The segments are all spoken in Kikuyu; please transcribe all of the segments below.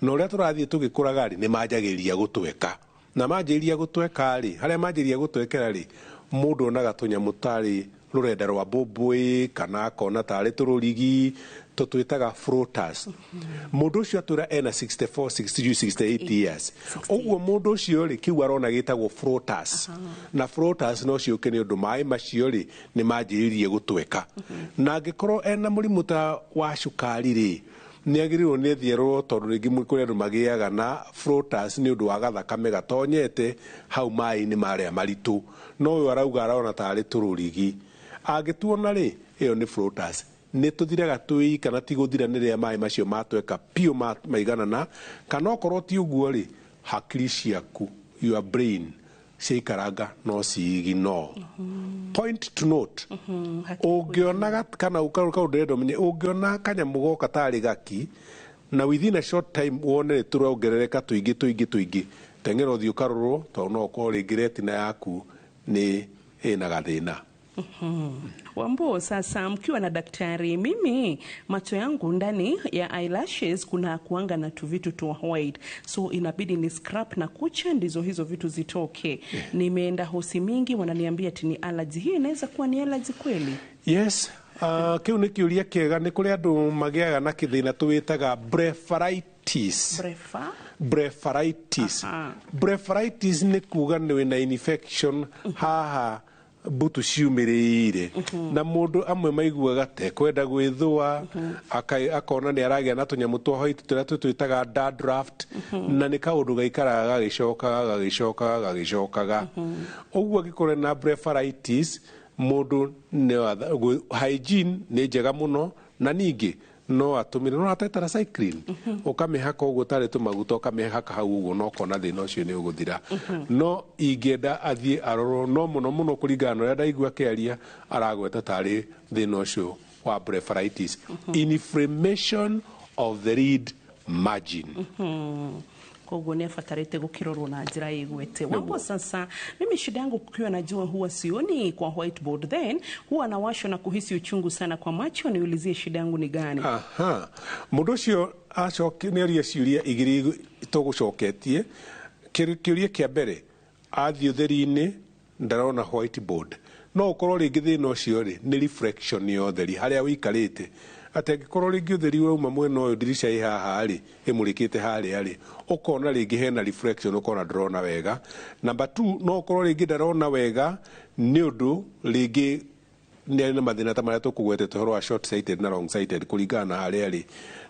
Na ũrĩa tũrathiĩ tũgĩkũraga rĩ, nĩ manjagĩrĩria gũtweka, na manjĩrĩria gũtweka rĩ, harĩa manjĩrĩria gũtwekera rĩ, mũndũ onaga tũnyamũ tarĩ rũrenda rwa mbũmbũĩ kana akona tarĩ tũrũrigi tũtwĩtaga floaters. Mũndũ ũcio atwĩra ena 64, 62, 68 years. Ũguo mũndũ ũcio rĩ, kĩu arona gĩtagwo floaters, na floaters no ciũke nĩ ũndũ maĩ macio rĩ nĩ manjĩrĩirie gũtweka. Na angĩkorwo ena mũrimũ ta wa cukari rĩ, nĩ agĩrĩirwo nĩ athiĩ arorwo, tondũ rĩngĩ kũrĩ andũ magĩaga na floaters nĩ ũndũ wa gathakame gatonyete hau maĩ-inĩ marĩa maritũ. No ũyũ arauga arona tarĩ tũrũrigi. Angĩtuona rĩ, ĩyo nĩ floaters. Nĩ tũthiraga twĩ kana ti gũthira nĩ rĩrĩa maĩ macio matweka piũ maiganana, kana okorwo ti ũguo rĩ, hakiri ciaku, your brain, ciaikaranga no ciiginoo. Point to note, ũngĩona kana kaũndũ ndĩrenda ũmenye, ũngĩona kanyamũ goka tarĩ gaki na within a short time wone nĩ tũrongerereka tũingĩ tũingĩ tũingĩ, teng'era ũthiĩ ũkarorwo, tondũ no ũkorwo rĩngĩ retina yaku nĩ ĩna gathĩna. Wambo, sasa mkiwa na daktari, mimi macho yangu ndani ya eyelashes kuna kuanga na tuvitu tu white, so inabidi ni scrub na kucha ndizo hizo vitu zitoke. Nimeenda hosi mingi, wananiambia ati ni allergy. Hii inaweza kuwa ni allergy kweli? Yes, kĩu nĩ kĩũria kĩega. Nĩ kũrĩ andũ magĩaga na kĩthĩna tũwĩtaga blepharitis. Brefa? Blepharitis. Blepharitis nĩ kuga nĩ wĩna infection haha mbutu ciumĩrĩire, na mũndũ amwe maiguaga tekwenda gwĩthũa, akona nĩ aragĩa na tũnyamũ twa white tũrĩa tũtwĩtaga dandruff, na nĩ kaũndũ gaikaraga gagĩcokaga gagĩcokaga gagĩcokaga. Ũguo angĩkorwo na blepharitis, mũndũ hygiene nĩ njega mũno, na ningĩ no atũmĩre no tetracycline, ũkamĩhaka ũguo tarĩ tũmaguta, ũkamĩhaka hau ũguo na ũkona thĩna ũcio nĩ ũgũthira. No ingĩenda athiĩ arorwo, no mũno mũno kũringana na ũrĩa ndaigua akĩaria, aragweta tarĩ thĩna ũcio wa blepharitis, inflammation of the lid margin. Koguo nĩ abatarĩte gũkĩrorwo na njĩra ĩgwete. Wambo, sasa mimi shida yangu, kukiwa na jua huwa sioni kwa whiteboard, then huwa nawashwa na kuhisi uchungu sana kwa macho. Niulizie shida yangu ni gani? Aha, mũndũ ũcio acoke nĩ aria ciũria igĩrĩ tũgũcoketie. Kĩũria kĩa mbere, athiĩ ũtheri-inĩ ndarona whiteboard. No ũkorwo rĩngĩ thĩna ũcio rĩ nĩ reflection ya ũtheri harĩa ũikarĩte, atĩ angĩkorwo rĩngĩ ũtheri ũrauma mwena ũyũ, ndirica ĩ haha rĩ, ĩmũrĩkĩte harĩa rĩ, ũkona rĩngĩ hena reflection, ũkona ndũrona wega. Number two, no ũkorwo rĩngĩ ndarona wega nĩ ũndũ rĩngĩ nĩ arĩ na mathĩna ta marĩa tũkũgwetete ũhoro wa short sighted na long sighted, kũringana na harĩa arĩ.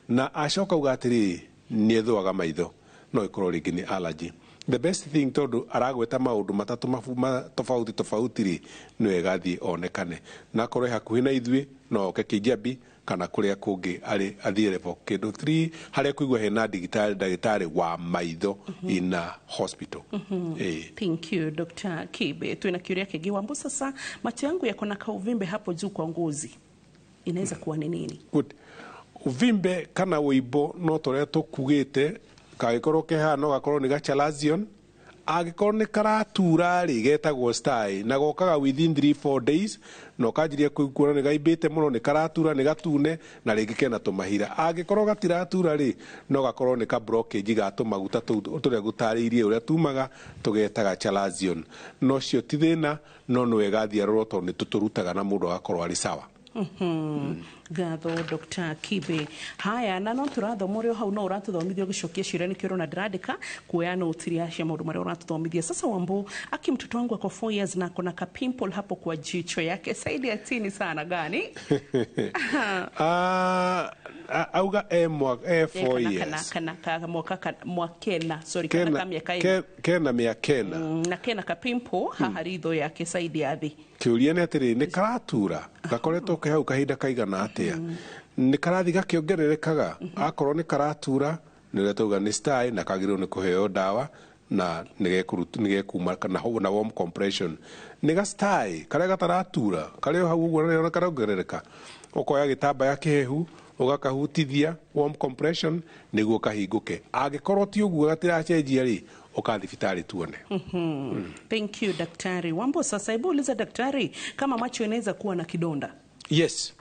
Na acoka uga atĩrĩrĩ, nĩ ethũaga maitho, no ĩkorwo rĩngĩ nĩ allergy. The best thing, tondũ aragweta maũndũ matatũ tofauti tofauti rĩ, nĩ wega athiĩ onekane, na akorwo e hakuhĩ na ithuĩ no oke Kijabi kana kũrĩa kũngĩ arĩ, athiĩ level kĩndũ 3 harĩa kũigua hena ndagĩtarĩ wa maitho in a hospital. Ĩĩ. Thank you, Dr. Kibe. Tuina kiuria kĩngĩ. Wambo, sasa macho yangu yako na kauvimbe hapo juu kwa ngozi, inaweza kuwa ni nini? Good. Uvimbe kana ũimbo no tũrĩa tũkugĩte, kangĩkorwo ke haha no gakorwo nĩ gachalazion. Angĩkorwo nĩ karatura rĩ, getagwo stye, na gokaga within 3 4 days, na ũkanjiria kuona nĩ gaimbĩte mũno, nĩ karatura, nĩ gatune na rĩngĩ kena tũmahira. Angĩkorwo gatiratura rĩ, no gakorwo nĩ ka blockage ga tũmaguta tũu tũrĩa gũtarĩirie ũrĩa tumaga, tũgetaga chalazion. No cio ti thĩna, no nĩ wega athiĩ arorwo, tondũ nĩ tũtũrutaga na mũndũ agakorwo arĩ sawa. Ngatho, Dr. Kibe. Haya, na no tũrathoma ũrĩ o hau, no ũratũthomithia ũgĩcokia ciũria, nĩkĩo ũrona ndĩrandĩka kuoya notes iria cia maũndũ marĩa ũratũthomithia. Sasa Wambo, aki mtoto wangu ako 4 years na akona ka pimple hapo kwa jicho yake side ya chini sana, gani? Ah, auga e e 4 kana, years. Kana mwaka mwakena, sorry, kana kena, ka miaka ĩna. Kena mĩaka ĩna. Na kena ka pimple haha ritho yake side ya thĩ. Kĩũria nĩ atĩrĩrĩ, nĩ karatura, gakoretwo ke hau kahinda kaigana atĩa, nĩ karathi gakĩongererekaga? Akorwo nĩ karatura, nĩ ũrĩa tauga nĩ stye, na kagĩrĩirwo nĩ kũheo ndawa na nĩ gekuma na na warm compression. Nĩ ga stye karĩa gataratura, karĩ o hau ũguo na karongerereka, ũkoya gĩtambaya kĩhehu ũgakahutithia, warm compression, nĩguo kahingũke. Angĩkorwo ti ũguo, gatiracenjia rĩ, ũka thibitarĩ tuone. Thank you, daktari. Wambo, sasa hebu uliza daktari kama macho inaweza kuwa na kidonda. Yes,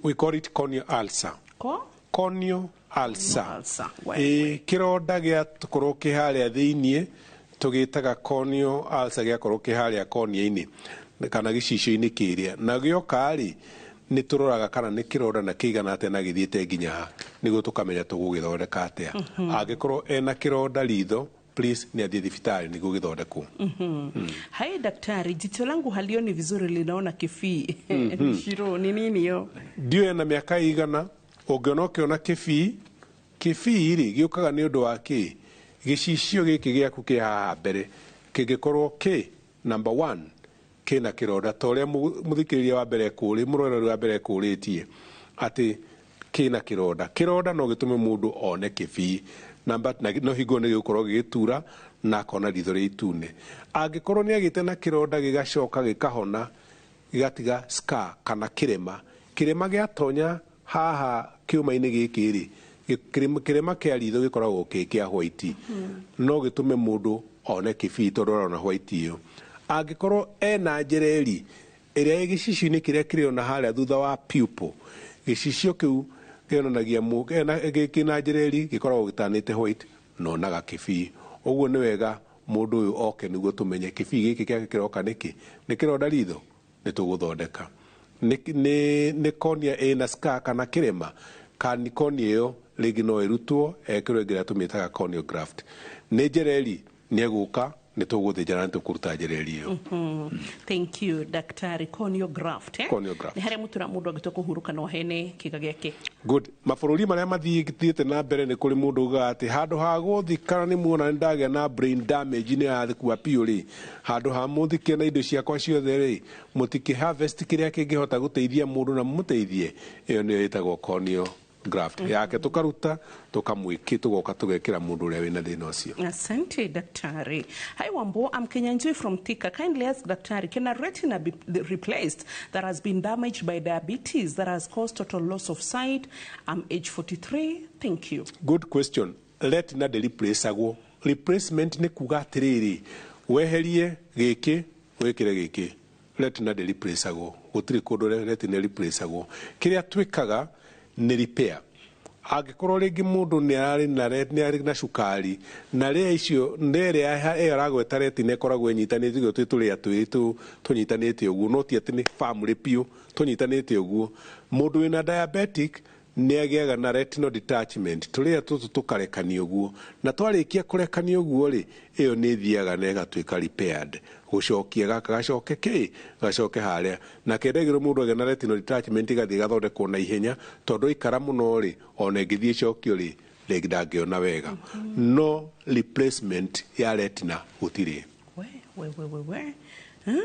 we call it corneal ulcer. Ko? Corneal ulcer. Ulcer, we. Ĩ kĩronda gĩakorwo kĩ harĩa thĩiniĩ tũgĩtaga corneal ulcer, gĩakorwo kĩ harĩa cornea-inĩ kana gĩcicio-inĩ kĩrĩa, na gĩoka rĩ, nĩ tũroraga kana nĩ kĩronda na kĩigana atĩa na gĩthiĩte nginya ha, nĩguo tũkamenya tũgũgĩthondeka atĩa. Angĩkorwo ena kĩronda ritho, please nĩ athiĩ thibitarĩ nĩguo gĩthondekwo. Hai daktari, jicho langu halioni vizuri, linaona kifii. Shiro ni nini yo? Ndiũĩ ena mĩaka igana. Ũngĩona ũkĩona kĩbii, kĩbii rĩ, gĩũkaga nĩ ũndũ wa kĩ gĩcicio gĩkĩ gĩaku kĩ haha mbere kĩngĩkorwo kĩ number one kĩna kĩronda, ta ũrĩa mũthikĩrĩria wa mbere kũrĩ mũroreri wa mbere kũrĩtie atĩ kĩna kĩronda. Kĩronda no gĩtũme mũndũ one kĩbii namba na no hingo nĩ gĩgũkorwo gĩgĩtura na akona ritho rĩ itune. Angĩkorwo nĩ agĩte na kĩronda gĩgacoka gĩkahona, gĩgatiga scar kana kĩrema, kĩrema gĩatonya haha kĩũma-inĩ gĩkĩ rĩ, kĩrema kĩa ritho gĩkoragwo kĩ kĩa white, no gĩtũme mũndũ one kĩbii tondũ arona white ĩyo. Angĩkorwo ena njereri ĩrĩa ĩ gĩcicio-inĩ kĩrĩa kĩrĩ ona harĩa thutha wa pupil, gĩcicio kĩu kĩonanagia kĩna njereri gĩkoragwo gĩtanĩte white na onaga kĩbii. Ũguo nĩ wega mũndũ ũyũ oke nĩguo tũmenye kĩbii gĩkĩ gĩake kĩroka nĩkĩ. Nĩ kĩronda ritho, nĩ tũgũthondeka. Nĩ cornea ĩna scar kana kĩrema, kana cornea ĩyo rĩngĩ no ĩrutwo ekĩrwo ĩngĩ ĩrĩa tũmĩtaga corneal graft. Nĩ njereri, nĩ egũka, nĩ tũgũthĩnjana nĩ tũkũruta njereri ĩyo. Thank you daktari. Corneal graft, eh? Corneal graft. Nĩ harĩa mũtura mũndũ angĩtua kũhurũka no ahene kĩga gĩake. Good. Mabũrũri marĩa mathiĩte na mbere nĩ kũrĩ mũndũ ugaga atĩ handũ ha gũthikana nĩ muona nĩ ndagĩa na brain damage, nĩ yathikua biũ rĩ, handũ ha mũthikie na indo ciakwa ciothe rĩ, mũtikĩ harvest kĩrĩa kĩngĩhota gũteithia mũndũ na mũmũteithie. Ĩyo nĩyo ĩtagwo corneal graft yake, tũkaruta tũkamwĩki tũgoka tũgekĩra mũndũ ũrĩa wĩna thĩna ũcio. Asante daktari. Hi Wambo, I'm Kenyanjui from Thika. Kindly ask daktari, can a retina be replaced that has been damaged by diabetes that has caused total loss of sight? I'm age 43. Thank you. Good question. Retina ndĩreplaceagwo. Replacement nĩ kuga atĩrĩrĩ, weherie gĩkĩ wĩkĩre gĩkĩ. Retina ndĩreplaceagwo, gũtirĩ kũndũ retina replaceagwo. Kĩrĩa twĩkaga nĩ repair. Angĩkorwo rĩngĩ mũndũ nĩ ararĩ na nĩ arĩ na cukari na rĩa icio nĩ ĩrĩa ĩyo aragweta, retina ĩkoragwo ĩnyitanĩte ũguo, twĩ tũrĩa twĩrĩ tũnyitanĩte ũguo, no ti atĩ nĩ family biũ, tũnyitanĩte ũguo. Mũndũ wĩna diabetic nĩ agĩaga na retinal detachment, tũrĩa tũtũ tũkarekania ũguo, na twarĩkia kũrekania ũguo rĩ, ĩyo nĩ ĩthiaga na ĩgatuĩka repaired, gũcokia gaka gacoke kĩ gacoke harĩa. Na kendagĩrwo mũndũ agĩa na retinal detachment ĩgathiĩ ĩgathondekwo na ihenya, tondũ aikara mũno rĩ, ona ĩngĩthiĩ ĩcokio rĩ, rĩngĩ ndangĩona wega. No replacement ya retina gũtirĩ. We, we, we, we, we. Huh?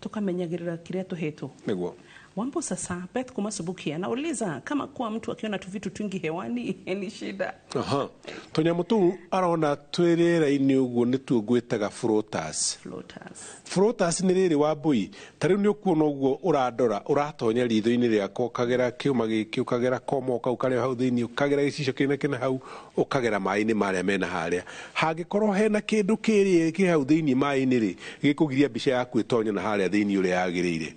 Tukamenyagĩrĩra kĩrĩa tũhetwo. Nĩguo. Wambo sasa, Beth Kumasubuki anauliza kama kuwa mtu akiona tu vitu twingi hewani ni shida. Aha. Tũnyamũ tũu arona twĩ rĩera-inĩ ũguo nĩtuo ngwĩtaga floaters. Floaters. Floaters nĩ rĩrĩ wa mbui, ta rĩu nĩ ũkuona ũguo ũrandora, ũratonya ritho-inĩ rĩakwa, ũkagera kĩũma gĩkĩ, ũkagera komo kau karĩ hau thĩinĩ, ũkagera gĩcicio kĩna kĩna hau, ũkagera maĩ-inĩ marĩa mena harĩa. Hangĩkorwo hena kĩndũ kĩrĩ kĩ hau thĩinĩ maĩ-inĩ rĩ, gĩkũgiria mbica yaku ĩtonye na harĩa thĩinĩ ũrĩa yagĩrĩire.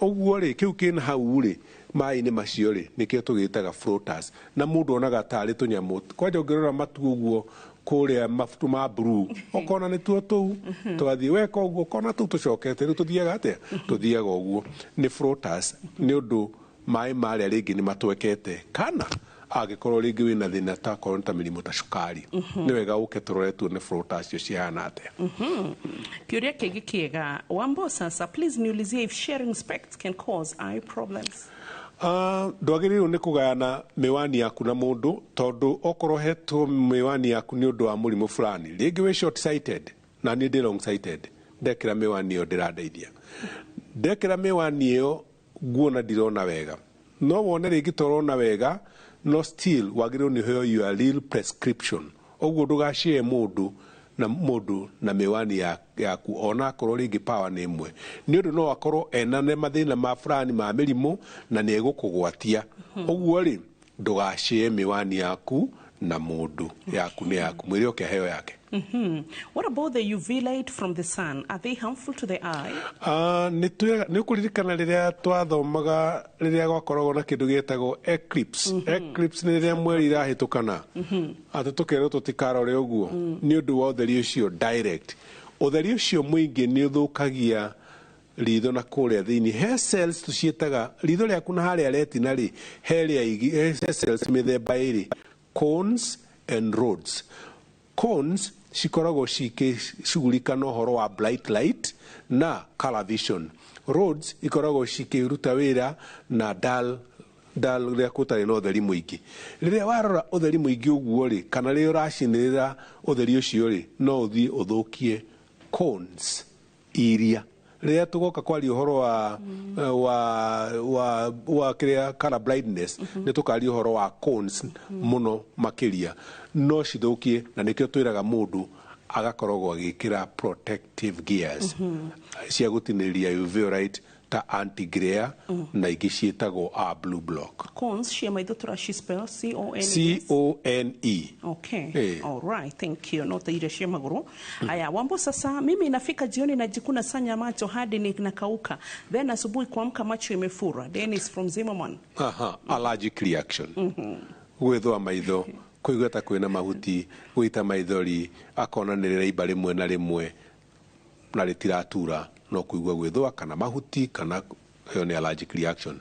Ũguo rĩ, kĩu kĩna hau rĩ maĩ-inĩ macio rĩ, nĩkĩo tũgĩtaga floaters. Na mũndũ onaga tarĩ tũnyamũ, kwanja ũngĩrora matu ũguo kũrĩa matu ma blue, ũkona nĩtuo tũu tũgathiĩ weka ũguo, ũkona tũu tũcokete. Rĩu tũthiaga atĩa? Tũthiaga ũguo, nĩ floaters, nĩ ũndũ maĩ marĩa rĩngĩ nĩ matwekete, kana angĩkorwo rĩngĩ wĩna thĩna ta korwo nĩ ta mĩrimũ ta cukari, nĩ wega ũke tũrore tuone floaters icio cihana atĩa. Kĩũria kĩngĩ kĩega. Wambo sasa, please niulizie if sharing specs can cause eye problems. Ndwagĩrĩirwo nĩ kũgayana mĩwani yaku na mũndũ, tondũ okorwo hetwo mĩwani yaku nĩ ũndũ wa mũrimũ fulani, rĩngĩ wĩ short sighted na niĩ ndĩ long sighted, ndekĩra mĩwani ĩyo ndĩrandeithia. Ndekĩra mĩwani ĩyo nguona ndirona wega, no wone rĩngĩ torona wega, no still wagĩrĩirwo nĩ ũheo your real prescription. Ũguo ndũgashare mũndũ na mũndũ na mĩwani yaku, ona akorwo rĩngĩ power nĩ ĩmwe, nĩ ũndũ no akorwo ena na mathĩna ma fulani ma mĩrimũ na nĩ egũkũgwatia. Ũguo rĩ, ndũgashare mĩwani yaku. Na mũndũ yaku nĩ yaku, mwĩrĩ ũkĩheo yake. What about the UV light from the sun? Are they harmful to the eye? Nĩ ũkũririkana rĩrĩa twathomaga, rĩrĩa gwakoragwo na kĩndũ gĩtagwo eclipse. Eclipse nĩ rĩrĩa mweri irahĩtũkana, atĩ tũkerwo tũtikarore ũguo nĩ ũndũ wa ũtheri ũcio direct. Ũtheri ũcio mũingĩ nĩ ũthũkagia ritho na kũrĩa thĩinĩ he cells tũciĩtaga ritho rĩaku, na harĩa retina rĩ he rĩa he cells mĩthemba ĩrĩ, cones and rods. Cones cikoragwo cikĩcugurika na ũhoro wa bright light na color vision. Rods ikoragwo cikĩruta wĩra na dull dull, rĩrĩa gũtarĩ na ũtheri mũingĩ. Rĩrĩa warora ũtheri mũingĩ ũguo rĩ, kana rĩrĩa ũracinĩrĩra ũtheri ũcio rĩ, no ũthiĩ ũthũkie cones iria. Rĩrĩa tũgoka kwaria ũhoro wa kĩrĩa color blindness, nĩ tũkaria ũhoro wa cones mũno makĩria. No cithũkie, na nĩkĩo twĩraga mũndũ agakoragwo agĩkĩra protective gears cia gũtinĩria UV light ta anti glare na ingĩ ciĩtagwo a blue block. Cones cia maitho tũraci spell C O N S? C O N E. Okay. Eh. All right. Thank you. No ta iria cia magũrũ. Aya, Wambo, sasa mimi inafika jioni najikuna sana macho hadi ninakauka. Then asubuhi kuamka macho imefura. Dennis from Zimmerman. Aha, allergic reaction. Gwĩthũa maitho, kũigua ta kwĩna mahuti, gũita maithori, akona nĩ rĩraimba rĩmwe na rĩmwe na rĩtiratura, no kũigua gwĩthũa kana mahuti kana ĩyo nĩ allergic reaction.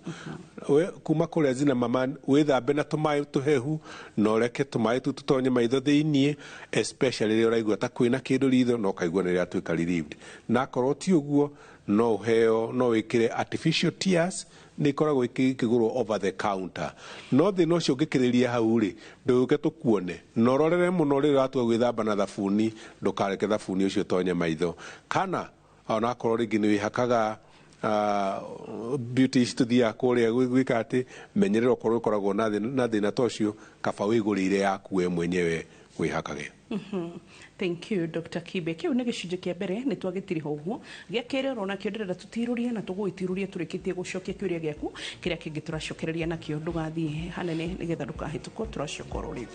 We kuma kũrĩa Zimmerman, wĩthambe na tũmaĩ tũhehu na ũreke tũmaĩ tu tũtonye maitho thĩiniĩ, especially rĩrĩa ũraigua ta kwĩna kĩndũ ritho na ũkaigua nĩ rĩratuĩka relieved. Na akorwo ti ũguo, no ũheo, no wĩkĩre artificial tears, nĩ ikoragwo ikĩgũrwo over the counter. No thĩna ũcio ũngĩkĩrĩria hau rĩ, ndũgĩũke tũkuone, na ũrorere mũno rĩrĩa ũratua gwĩthamba na thabuni, ndũkareke thabuni ũcio ũtonye maitho. Kana onakorwo rĩngĩ nĩ wĩhakaga beauty ici tũthiaga kũrĩa gwĩka atĩ, menyerera okorwo ũkoragwo na thĩna ta ũcio, kaba wĩgũrĩire yaku we mwenyewe wĩhakage. Thank you, Dr. Kibe. Kĩu nĩ gĩcunjĩ kĩa mbere nĩ twagĩtiriha ũguo. Gĩa kerĩ oro nakĩo ndĩrenda tũtirũrie na tũgũgĩtirũria tũrĩkĩtie gũcokia kĩũria gĩaku kĩrĩa kĩngĩ tũracokereria nakĩo. Ndũgathiĩ hanene nĩgetha ndũkahĩtũkwo, tũracoka oro rĩu.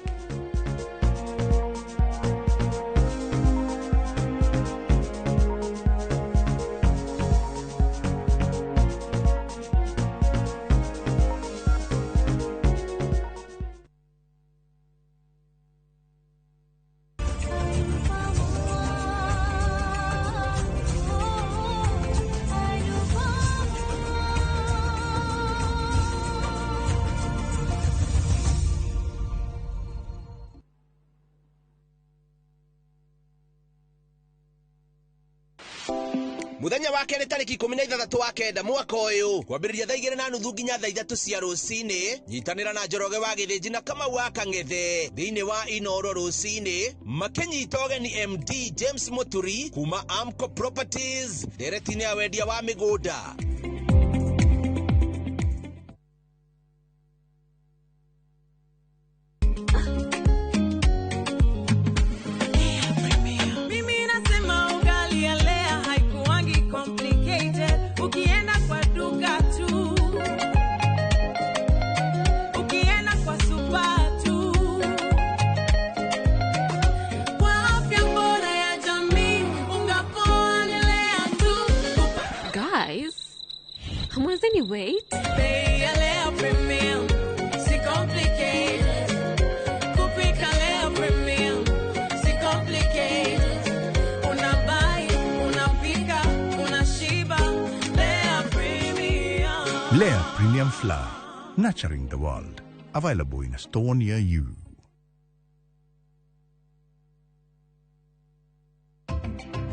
Muthenya wa kerĩ tarĩki 16 wa kenda mwaka ũyũ, kwambĩrĩria 2:30 nginya 3:00 cia rũcinĩ, nyitanĩra na Njoroge wa Gĩthĩnji na Kamau wa Kang'ethe thĩinĩ wa Inoro rũcinĩ, makĩnyita ũgeni MD James Muturi kuma Amco Properties ndereti-inĩ ya wendia wa mĩgũnda. Mimi nasema ugali ya Lea haikuwangi complicated. Ukienda kwa duka tu, ukienda kwa super tu. Kwa afya bora ya jamii, unga poa ni Lea tu. Guys, hamwezeni wait? Bei ya Lea Premium, si complicated. Kupika Lea Premium, si complicated. Unabuy, unapika, unashiba. Lea Premium. Lea Premium Flour, nurturing the world. Available in a store near you.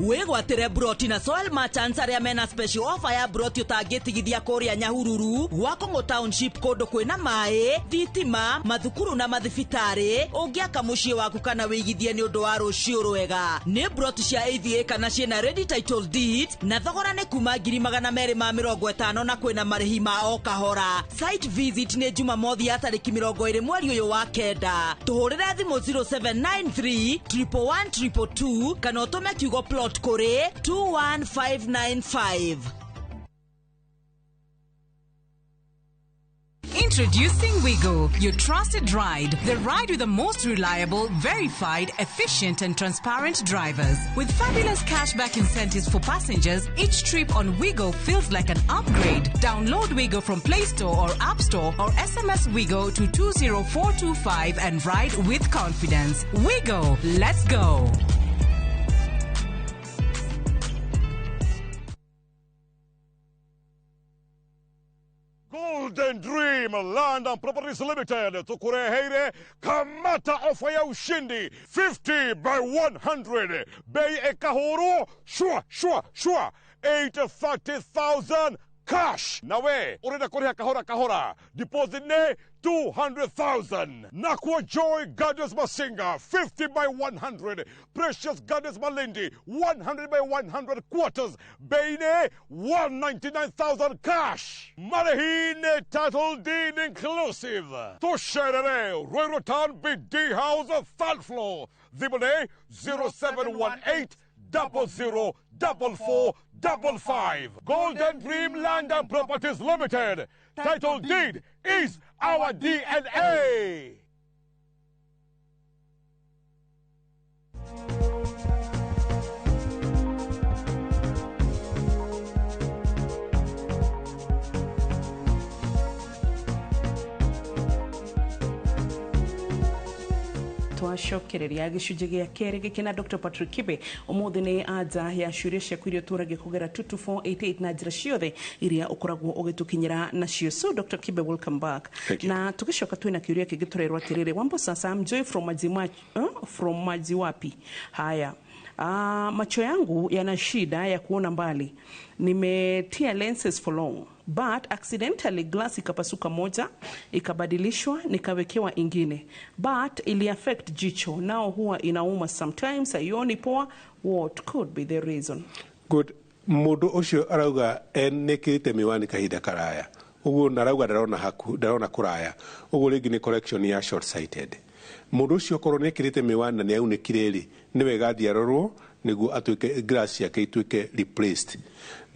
Wĩgwatĩre broti na Soil Merchants arĩa mena special offer ya broti ũtangĩtigithia kũrĩa Nyahururu, Gwakũng'ũ Township, kũndũ kwĩna maĩ, thitima, mathukuru na mathibitarĩ. Ũngĩaka mũciĩ waku kana wĩigithie nĩ ũndũ wa rũciũ rwega, nĩ broti cia AVA kana ciĩna ready title deed, na thogora nĩ kuma 250,000 na kwĩna marĩhi ma o kahora. Site visit nĩ Jumamothi ya tarĩki 20 mweri ũyũ wa kenda. Tũhũrĩre thimũ 0793 111 222 kana ũtũme kiugo plot kũrĩ 21595. Introducing Wigo, your trusted ride. The ride with the most reliable, verified, efficient, and transparent drivers. With fabulous cashback incentives for passengers, each trip on Wigo feels like an upgrade. Download Wigo from Play Store or App Store or SMS Wigo to 20425 and ride with confidence. Wigo, let's go. Golden Dream Land and Properties Limited tukureheire kamata ofa ya ushindi 50 by 100 bei ekahuru shua shua shua 830,000 cash nawe urenda kuriha kahora kahora deposit ne 200,000 Nakwa Joy Gardens Masinga 50 by 100 Precious Gardens Malindi 100 by 100 quarters Beine 199,000 cash Marihine title deed inclusive Tusherere Ruiru Town BD House third floor Thimone 0718 00 44 55. Golden Dream Land and Properties Limited. Title deed is our DNA. Twacokereria gĩcunjĩ gĩa kerĩ gĩkĩ na Dr. Patrick Kibe ũmũthĩ nĩ anja ya ciũria ciaku iria ũtũragia kũgera 22488 na njĩra ciothe iria ũkoragwo ũgĩtũkinyĩra nacio. So Dr. Kibe, welcome back. Thank you. Na tũgĩcoka twĩna kĩũria kĩngĩ tũrerwo atĩrĩrĩ, Wambo sasa, I'm Joy from Majima, from Majiwapi. Haya. Macho yangu yana shida ya kuona mbali. Nimetia lenses for long, but accidentally glass ikapasuka moja, ikabadilishwa, nikawekewa ingine. But ili affect jicho. Nao huwa inauma sometimes, haioni poa. What could be the reason? Good. Mũndũ ũcio arauga nĩkĩrĩte miwani kahinda karaya ũguo na arauga ndarona haku ndarona kũraya ũguo rĩngĩ nĩ correction ya short sighted. Mũndũ ũcio korwo nĩekĩrĩte miwani na nĩaunĩkire rĩ, nĩ wega athiĩ arorwo nĩguo atuĩke glass ciake ituĩke replaced,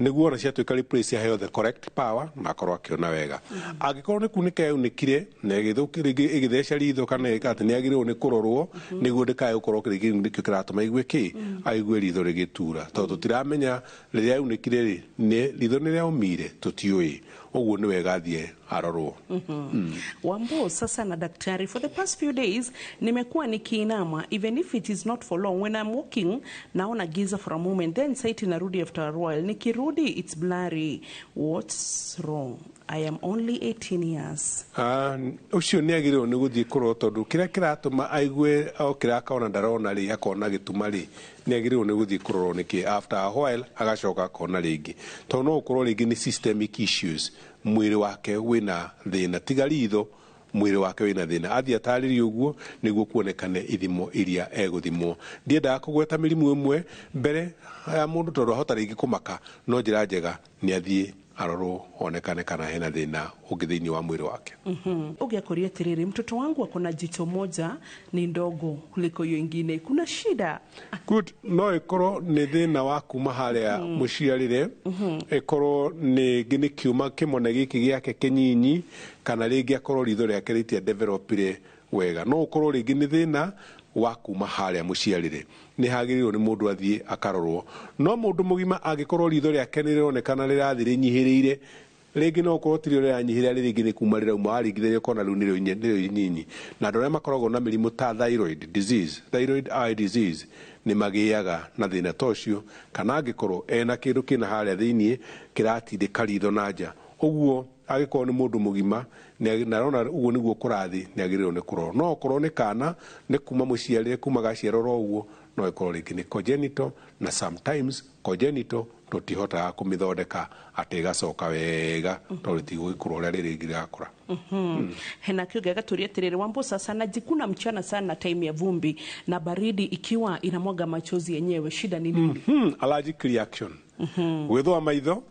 nĩguo ona ciatuĩka replaced aheo the correct power na akorwo akĩona wega. Angĩkorwo nĩ kunĩka yaunĩkire na rĩngĩ ĩgĩtheca ritho kana ĩka atĩ, nĩagĩrĩirwo nĩ kũrorwo nĩguo ndĩkae gũkorwo rĩngĩ nĩkĩo kĩratũma aigue kĩ aigue ritho rĩgĩtura, tondũ tũtiramenya rĩrĩa yaunĩkire rĩ, nĩ ritho nĩ rĩaumire, tũtiũĩ. Ũguo nĩ wega athiĩ arorwo. Wambo sasa na daktari, for the past few days nimekuwa nikiinama, even if it is not for long. When I'm walking naona giza for a moment, then sight inarudi after a while. Nikirudi it's blurry. What's wrong? I am only 18 years. Ũcio nĩ agĩrĩirwo nĩ gũthiĩ kũrorwo tondũ kĩrĩa kĩratũma aigue okĩra akona ndarona rĩ, akona gĩtuma rĩ, nĩ agĩrĩirwo nĩ gũthiĩ kũrorwo nĩkĩ. After a while agacoka akona rĩngĩ, tondũ no ũkorwo rĩngĩ nĩ systemic issues, mwĩrĩ wake wĩna thĩna, tiga ritho, mwĩrĩ wake wĩna thĩna. Athiĩ atarĩrie ũguo nĩguo kuonekane ithimo iria egũthimwo. Ndiendaga kũgweta mĩrimũ ĩmwe mbere ya mũndũ tondũ ahota rĩngĩ kũmaka, no njĩra njega nĩ athiĩ arorwo onekane kana hena thĩna ũngĩ thĩinĩ wa mwĩrĩ wake. Ũngĩakoria atĩrĩrĩ, mtoto wangu ako na jicho moja ni ndogo kuliko hiyo ingine, kuna shida? Good. No ĩkorwo nĩ thĩna wa kuma harĩa mũciarĩre, ĩkorwo nĩ nĩ kiuma kĩmone gĩkĩ gĩake kĩnyinyi, kana rĩngĩ akorwo ritho rĩake rĩtia developire wega. No ũkorwo rĩngĩ nĩ thĩna wa kuma harĩa mũciarĩre, nĩ hagĩrĩirwo nĩ mũndũ athiĩ akarorwo. No mũndũ mũgima angĩkorwo ritho rĩake nĩ rĩronekana rĩrathiĩ rĩnyihĩrĩire, rĩngĩ no ũkorwo tirĩ rĩranyihĩra, rĩngĩ nĩ kuma rĩrauma waringithania ũkona rĩu nĩrĩo inyinyi. Na andũ arĩa makoragwo na mĩrimũ ta thyroid disease, thyroid eye disease, nĩ magĩaga na thĩna ta ũcio, kana angĩkorwo ena kĩndũ kĩna harĩa thĩiniĩ kĩratindĩka ritho na nja. Ũguo angĩkorwo nĩ mũndũ mũgima na arona ũguo nĩguo kũrathiĩ, nĩ agĩrĩirwo nĩ kũrorwo. No okorwo nĩ kana nĩ kuma mũciarĩre, kuma gaciarwo ũguo, no ĩkorwo rĩngĩ nĩ congenital, na sometimes congenital tũtihotaga kũmĩthondeka atĩ ĩgacoka wega tondũ rĩtigũgĩkũra ũrĩa rĩrĩ rĩngĩ rĩrakũra. Hena kiuga gaturia atiriri, Wambo sasa najikuna mchana sana time ya vumbi na baridi ikiwa inamwaga machozi yenyewe, shida ni nini? Allergic reaction. Gwĩthũa maitho,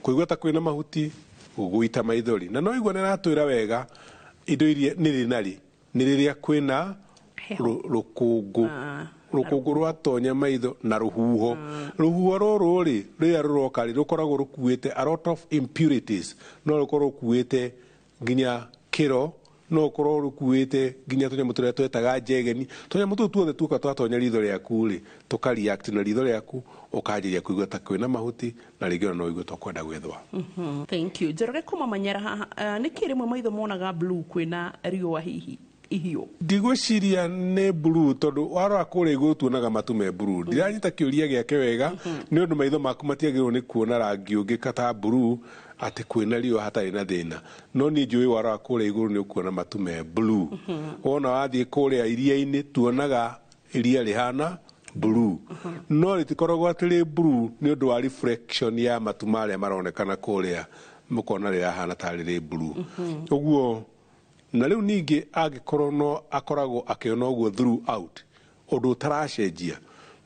kũigua ta kwĩna mahuti, gũita maithori. Na no igua nĩ aratwĩra wega indo iria nĩ rĩ na rĩ, nĩ rĩrĩa kwĩna rũkũngũ. Rũkũngũ rwatonya maitho na rũhuho. Rũhuho rũrũ rĩ, rĩrĩa rũroka rĩ, rũkoragwo rũkuĩte a lot of impurities, no rũkorwo rũkuĩte Nginya kĩro no ũkorwo rũkuĩte nginya tũnyamũ tũrĩa twetaga njegeni. Tũnyamũ tũu tuothe tuoka twatonya ritho rĩaku rĩ, tũka react na ritho rĩaku, ũkanjĩria kũigua ta kwĩna mahuti, na rĩngĩ ona no ũigue ta ũkwenda gwĩthũa. Thank you. Njoroge kuma Manyara haha, nĩkĩ rĩmwe maitho monaga blue kwĩna riũa hihi ihiũ? Ndigwĩciria nĩ blue, tondũ warora kũrĩa igũrũ tuonaga matu me blue. Ndiranyita kĩũria gĩake wega, nĩ ũndũ maitho maku matiagĩrĩirwo nĩ kuona rangi ũngĩ ta blue atĩ kwĩna riũa hatarĩ na thĩna. No niĩ njũĩ warora kũrĩa igũrũ nĩ ũkuona matu me blue. Wona wathiĩ kũrĩa iria-inĩ tuonaga iria rĩhana blue, no rĩtikoragwo atĩ rĩ blue nĩ ũndũ wa reflection ya matu marĩa maronekana kũrĩa, mũkona rĩrahana tarĩ rĩ blue ũguo. Na rĩu ningĩ angĩkorwo no akoragwo akĩona ũguo throughout, ũndũ ũtaracenjia,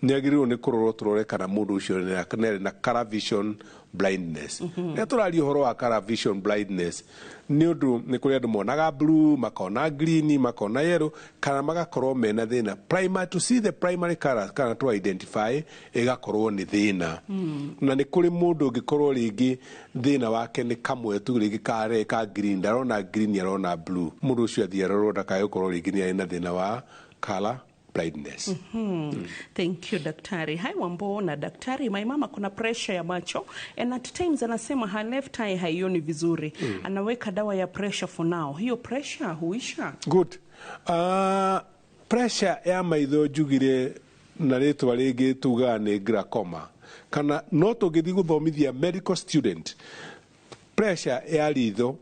nĩ agĩrĩirwo nĩ kũrorwo tũrore kana mũndũ ũcio nĩ na color vision blindness. Rĩrĩa tũraria ũhoro wa color vision blindness, nĩ ũndũ nĩ kũrĩ andũ monaga blue, makona green, makona yellow, kana magakorwo mena thĩna primary to see the primary color, kana to identify ĩgakorwo nĩ thĩna. Na nĩ kũrĩ mũndũ ũngĩkorwo rĩngĩ thĩna wake nĩ kamwe tu, rĩngĩ kare ka green, ndarona green, arona blue. Mũndũ ũcio athiĩ arorwo ndakae gũkorwo rĩngĩ nĩ arĩ na thĩna wa color blindness. Thank you, daktari. Hi Wambo na daktari, my mama kuna pressure ya macho and at times anasema her left eye haioni vizuri. Anaweka dawa ya pressure for now. Hiyo pressure huisha? Good. Pressure ya maitho njugire na rĩtwa rĩngĩ tugaga nĩ glaucoma, kana no tũngĩthiĩ gũthomithia medical student, pressure ya ritho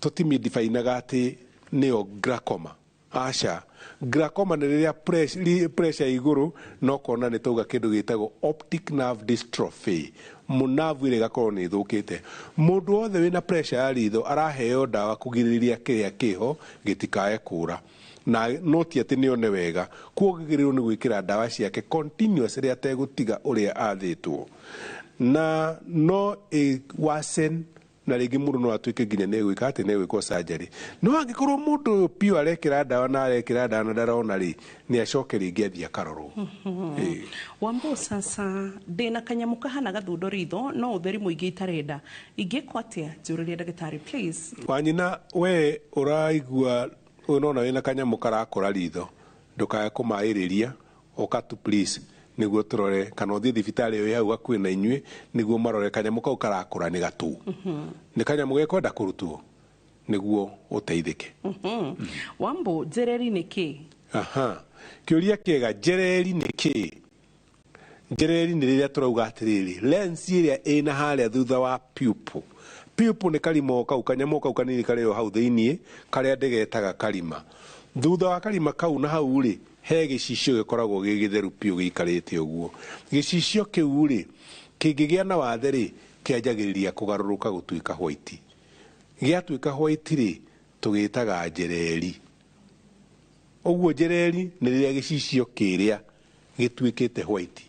tũtimĩdifainaga atĩ nĩyo glaucoma. Aca, glaucoma nĩ rĩrĩa pressure igũrũ no kona nĩ tauga kĩndũ gĩtagwo optic nerve dystrophy, mũnavu ĩrĩa ĩgakorwo nĩ ĩthũkĩte. Mũndũ wothe wĩna pressure ya ritho araheo ndawa kũgirĩrĩria kĩrĩa kĩho gĩtikae kũra, na no ti atĩ nĩone wega. Kuo gĩgĩrĩrwo nĩ gwĩkĩra ndawa ciake continuously ategũtiga ũrĩa athĩtwo, na no ĩ worsen, na rĩngĩ mũndũ no atuĩke nginya nĩ egwĩka atĩ nĩ egwĩkwo surgery. No angĩkorwo mũndũ ũyũ piũ arekĩra ndawa na arekĩra ndawa na ndarona rĩ, nĩ acoke rĩngĩ athiĩ akarorwo. Ĩĩ. Wambo, sasa ndĩna kanyamũ kahana gathundo ritho no ũtheri mũingĩ itarenda, ingĩkwo atĩa? Njũrĩria ndagĩtarĩ, please. Wanyina, we ũraigua ũnona wĩna kanyamũ karakũra ritho, ndũkae kũmaĩrĩria, ũka tu please nĩguo tũrore, kana ũthiĩ thibitarĩ ĩyo ĩ hau hakuhĩ na inyuĩ nĩguo marore kanyamũ kau karakũra nĩ gatũ, nĩ kanyamũ gekwenda kũrutwo nĩguo ũteithĩke. Wambo, njereri nĩ kĩ? Aha, kĩũria kĩega. Njereri nĩ kĩ? Njereri nĩ rĩrĩa tũrauga atĩrĩrĩ, lens ĩrĩa ĩna harĩa thutha wa pupil. Pupil nĩ karima kau, kanyamũ kau kanini karĩ o hau thĩiniĩ karĩa ndĩgetaga karima. Thutha wa karima kau na hau rĩ, he gĩcicio gĩkoragwo gĩ gĩtheru piũ gĩikarĩte ũguo. Gĩcicio kĩu rĩ, kĩngĩgĩa na wathe rĩ, kĩanjagĩrĩria kũgarũrũka gũtuĩka white. Gĩatuĩka white rĩ, tũgĩtaga njereri. Ũguo njereri nĩ rĩrĩa gĩcicio kĩrĩa gĩtuĩkĩte white,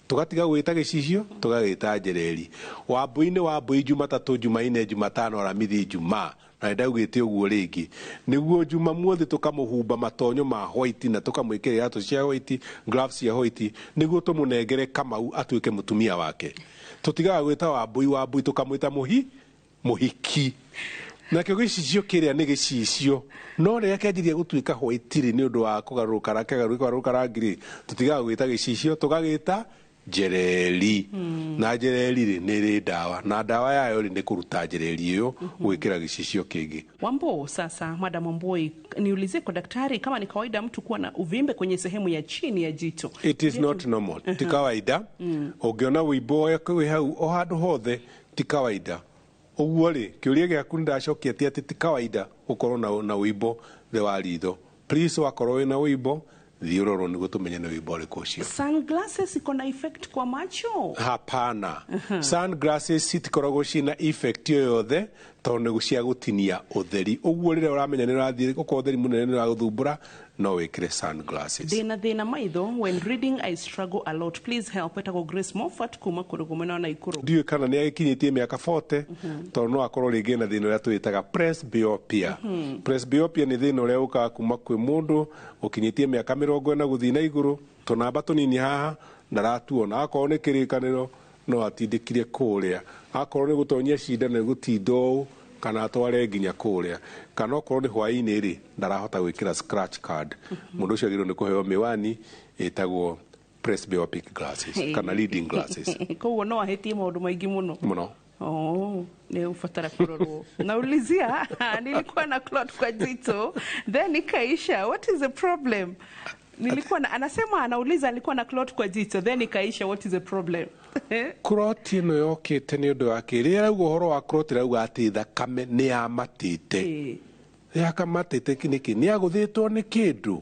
tũgatiga gwĩta gĩcicio, tũgagĩta njereri. Wambui-inĩ, Wambui, Jumatatũ, Jumaine, Jumatano, Aramithi, Jumaa, na nĩndaugĩte ũguo rĩngĩ nĩguo Jumamuothi tũkamũhumba matonyo ma white na tũkamwĩkĩra iratũ cia white, gloves cia white, nĩguo tũmũnengere Kamau atuĩke mũtumia wake. Tũtigaga gwĩta Wambui Wambui, tũkamwĩta mũhiki. Nakĩo gĩcicio kĩrĩa nĩ gĩcicio, no rĩrĩa kĩanjirie gũtuĩka white rĩ, nĩ ũndũ wa kũgarũrũka kũgarũrũka rangi rĩ, tũtigaga gwĩta gĩcicio, tũgagĩta njereri. Na njereri rĩ, nĩ ĩrĩ ndawa, na ndawa yayo rĩ, nĩ kũruta njereri ĩyo gwĩkĩra gĩcicio kĩngĩ. Wambo, sasa Madam Wambui, niulizie kwa daktari kama ni kawaida mtu kuwa na uvimbe kwenye sehemu ya chini ya jicho. It is not normal, ti kawaida. Ũngĩona wĩimbo wĩ hau o handũ hothe, ti kawaida. Ũguo rĩ, kĩũria gĩaku nĩndacokia ti atĩ ti kawaida gũkorwo na wĩimbo thĩ wa ritho. Please, wakorwo wĩna wĩimbo, thiĩ ũrorwo nĩguo tũmenye nĩ wĩimbo ũrĩkũ ũcio. Sunglasses iko na effect kwa macho? Hapana, sunglasses citikoragwo ciĩna effect yoyothe, tondũ nĩ cia gũtinia ũtheri. Ũguo rĩrĩa ũramenya nĩ ũrathiĩ ũkorwo ũtheri mũnene nĩ ũragũthumbũra, no wĩkĩre sunglasses. Ndĩna thĩna maitho, when reading I struggle a lot, please help. Etagwo Grace Moffat kuma kũrĩ mwena wa Naikuru. Ndiũĩ kana nĩ agĩkinyĩtie mĩaka 40, tondũ no akorwo rĩngĩ na thĩna ũrĩa twĩtaga presbyopia. Presbyopia nĩ thĩna ũrĩa ũkaga kuma kwĩ mũndũ ũkinyĩtie mĩaka 40 gũthiĩ na igũrũ, tũnamba tũnini haha ndaratuona. Akorwo nĩ kĩrĩkanĩro no atindĩkire kũrĩa, akorwo nĩ gũtonyia cindano gũtinda ũũ Kana atware nginya kũrĩa, kana okorwo nĩ hwaĩ-inĩ rĩ, ndarahota gwĩkĩra scratch card, mũndũ ũcio agĩrĩirwo nĩ kũheo mĩwani ĩtagwo presbyopic glasses kana reading glasses. Koguo no ahĩtie maũndũ maingĩ mũno. Mũno. Oh, nĩ ubatara kũrorwo. Naulizia, nilikuwa na clot kwa jicho then ikaisha. What is the problem? Nilikuwa na, anasema anauliza, alikuwa na clot kwa jicho then ikaisha. What is the problem? Clot ĩno yokĩte nĩ ũndũ wa kĩ? Rĩrĩa rauga ũhoro wa clot, rauga atĩ thakame nĩ yamatĩte. Yakamatĩte nĩkĩ? Nĩ agũthĩtwo nĩ kĩndũ?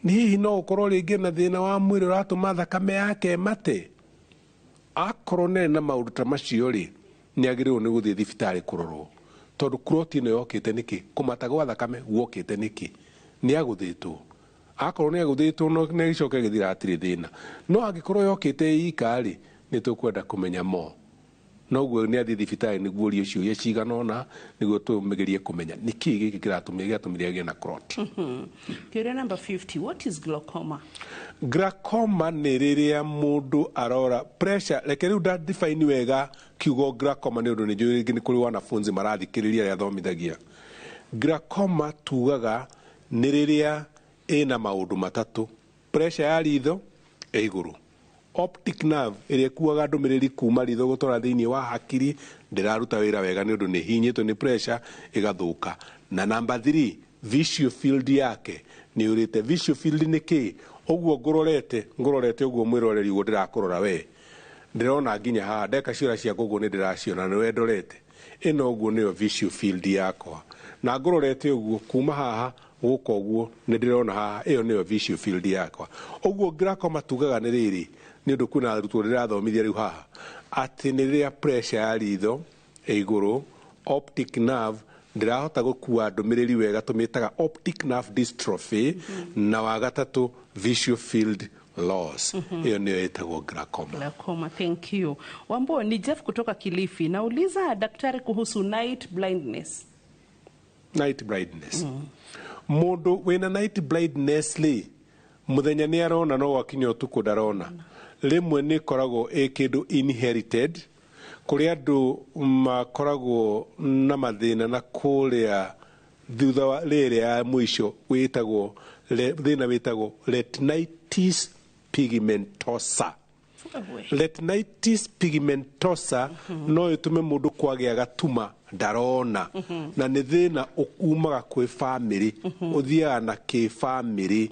Nĩ hihi no ũkorwo rĩngĩ na thĩna wa mwĩrĩ ũratũma thakame yake ĩmate? Akorwo nĩ na maũndũ ta macio rĩ, nĩ agĩrĩirwo nĩ gũthiĩ thibitarĩ kũrorwo, tondũ clot ĩno yokĩte nĩkĩ? Kũmata gwa thakame guokĩte nĩkĩ? Nĩ agũthĩtwo? Akorwo nĩ agũthĩtwo no nĩ gĩcoke gĩthira, hatirĩ thĩna. No angĩkorwo yokĩte ika rĩ, nĩ tũkwenda kũmenya mo. Noguo nĩ athiĩ thibitarĩ nĩguo orio ciũria cigana ũna, nĩguo tũgerie kũmenya nĩkĩ gĩkĩ kĩratũmire gĩatũmire agĩe na clot. Kĩũria number 50, what is glaucoma? Glaucoma nĩ rĩrĩa mũndũ arora pressure. Reke rĩu nda define wega kiugo glaucoma, nĩ ũndũ nĩ njũĩ rĩngĩ nĩ kũrĩ wanafunzi marathikĩrĩria arĩa athomithagia. Glaucoma tugaga nĩ rĩrĩa ĩna maũndũ matatũ: pressure ya ritho ĩ igũrũ, optic nerve ĩrĩa ĩkuaga ndũmĩrĩri kuma ritho gũtwara thĩinĩ wa hakiri ndĩraruta wĩra wega nĩ ũndũ nĩ hinyĩtwo nĩ pressure, ĩgathũka, na number 3, visual field yake nĩ ũrĩte. Visual field nĩ kĩ? Ũguo ngũrorete ũguo, mwĩroreri, ũguo ndĩrakũrora we, ndĩrona nginya haha ndeka ciũra ciakwa ũguo nĩ ndĩraciona nĩ we ndorete ĩno, ũguo nĩyo visual field yakwa, na ngũrorete ũguo kuma haha gũka ũguo nĩ ndĩrona haha, ĩyo nĩyo visual field yakwa. Ũguo glaucoma tugaga nĩ rĩrĩ, nĩ ũndũ kwĩna arutwo ndĩrathomithia rĩu haha, atĩ nĩ rĩrĩa pressure ya ritho ĩ igũrũ, optic nerve ndĩrahota gũkua ndũmĩrĩri wega, tũmĩtaga optic nerve dystrophy, na wa gatatũ, visual field loss, ĩyo nĩyo ĩtagwo glaucoma. Glaucoma, thank you. Wambo, ni Jeff kutoka Kilifi. Nauliza daktari kuhusu night blindness. Night blindness, mũndũ wĩna night blindness rĩ, mũthenya nĩ arona no gwakinya ũtukũ ndarona. Rĩmwe nĩ ĩkoragwo ĩ kĩndũ inherited, kũrĩ andũ makoragwo na mathĩna na kũrĩa thutha wa rĩrĩa ya mũico wĩtagwo thĩna wĩtagwo retinitis pigmentosa. Retinitis pigmentosa no ĩtũme mũndũ kwagĩa gatuma ndarona, na nĩ thĩna umaga kwĩ bamĩrĩ, ũthiaga na kĩbamĩrĩ,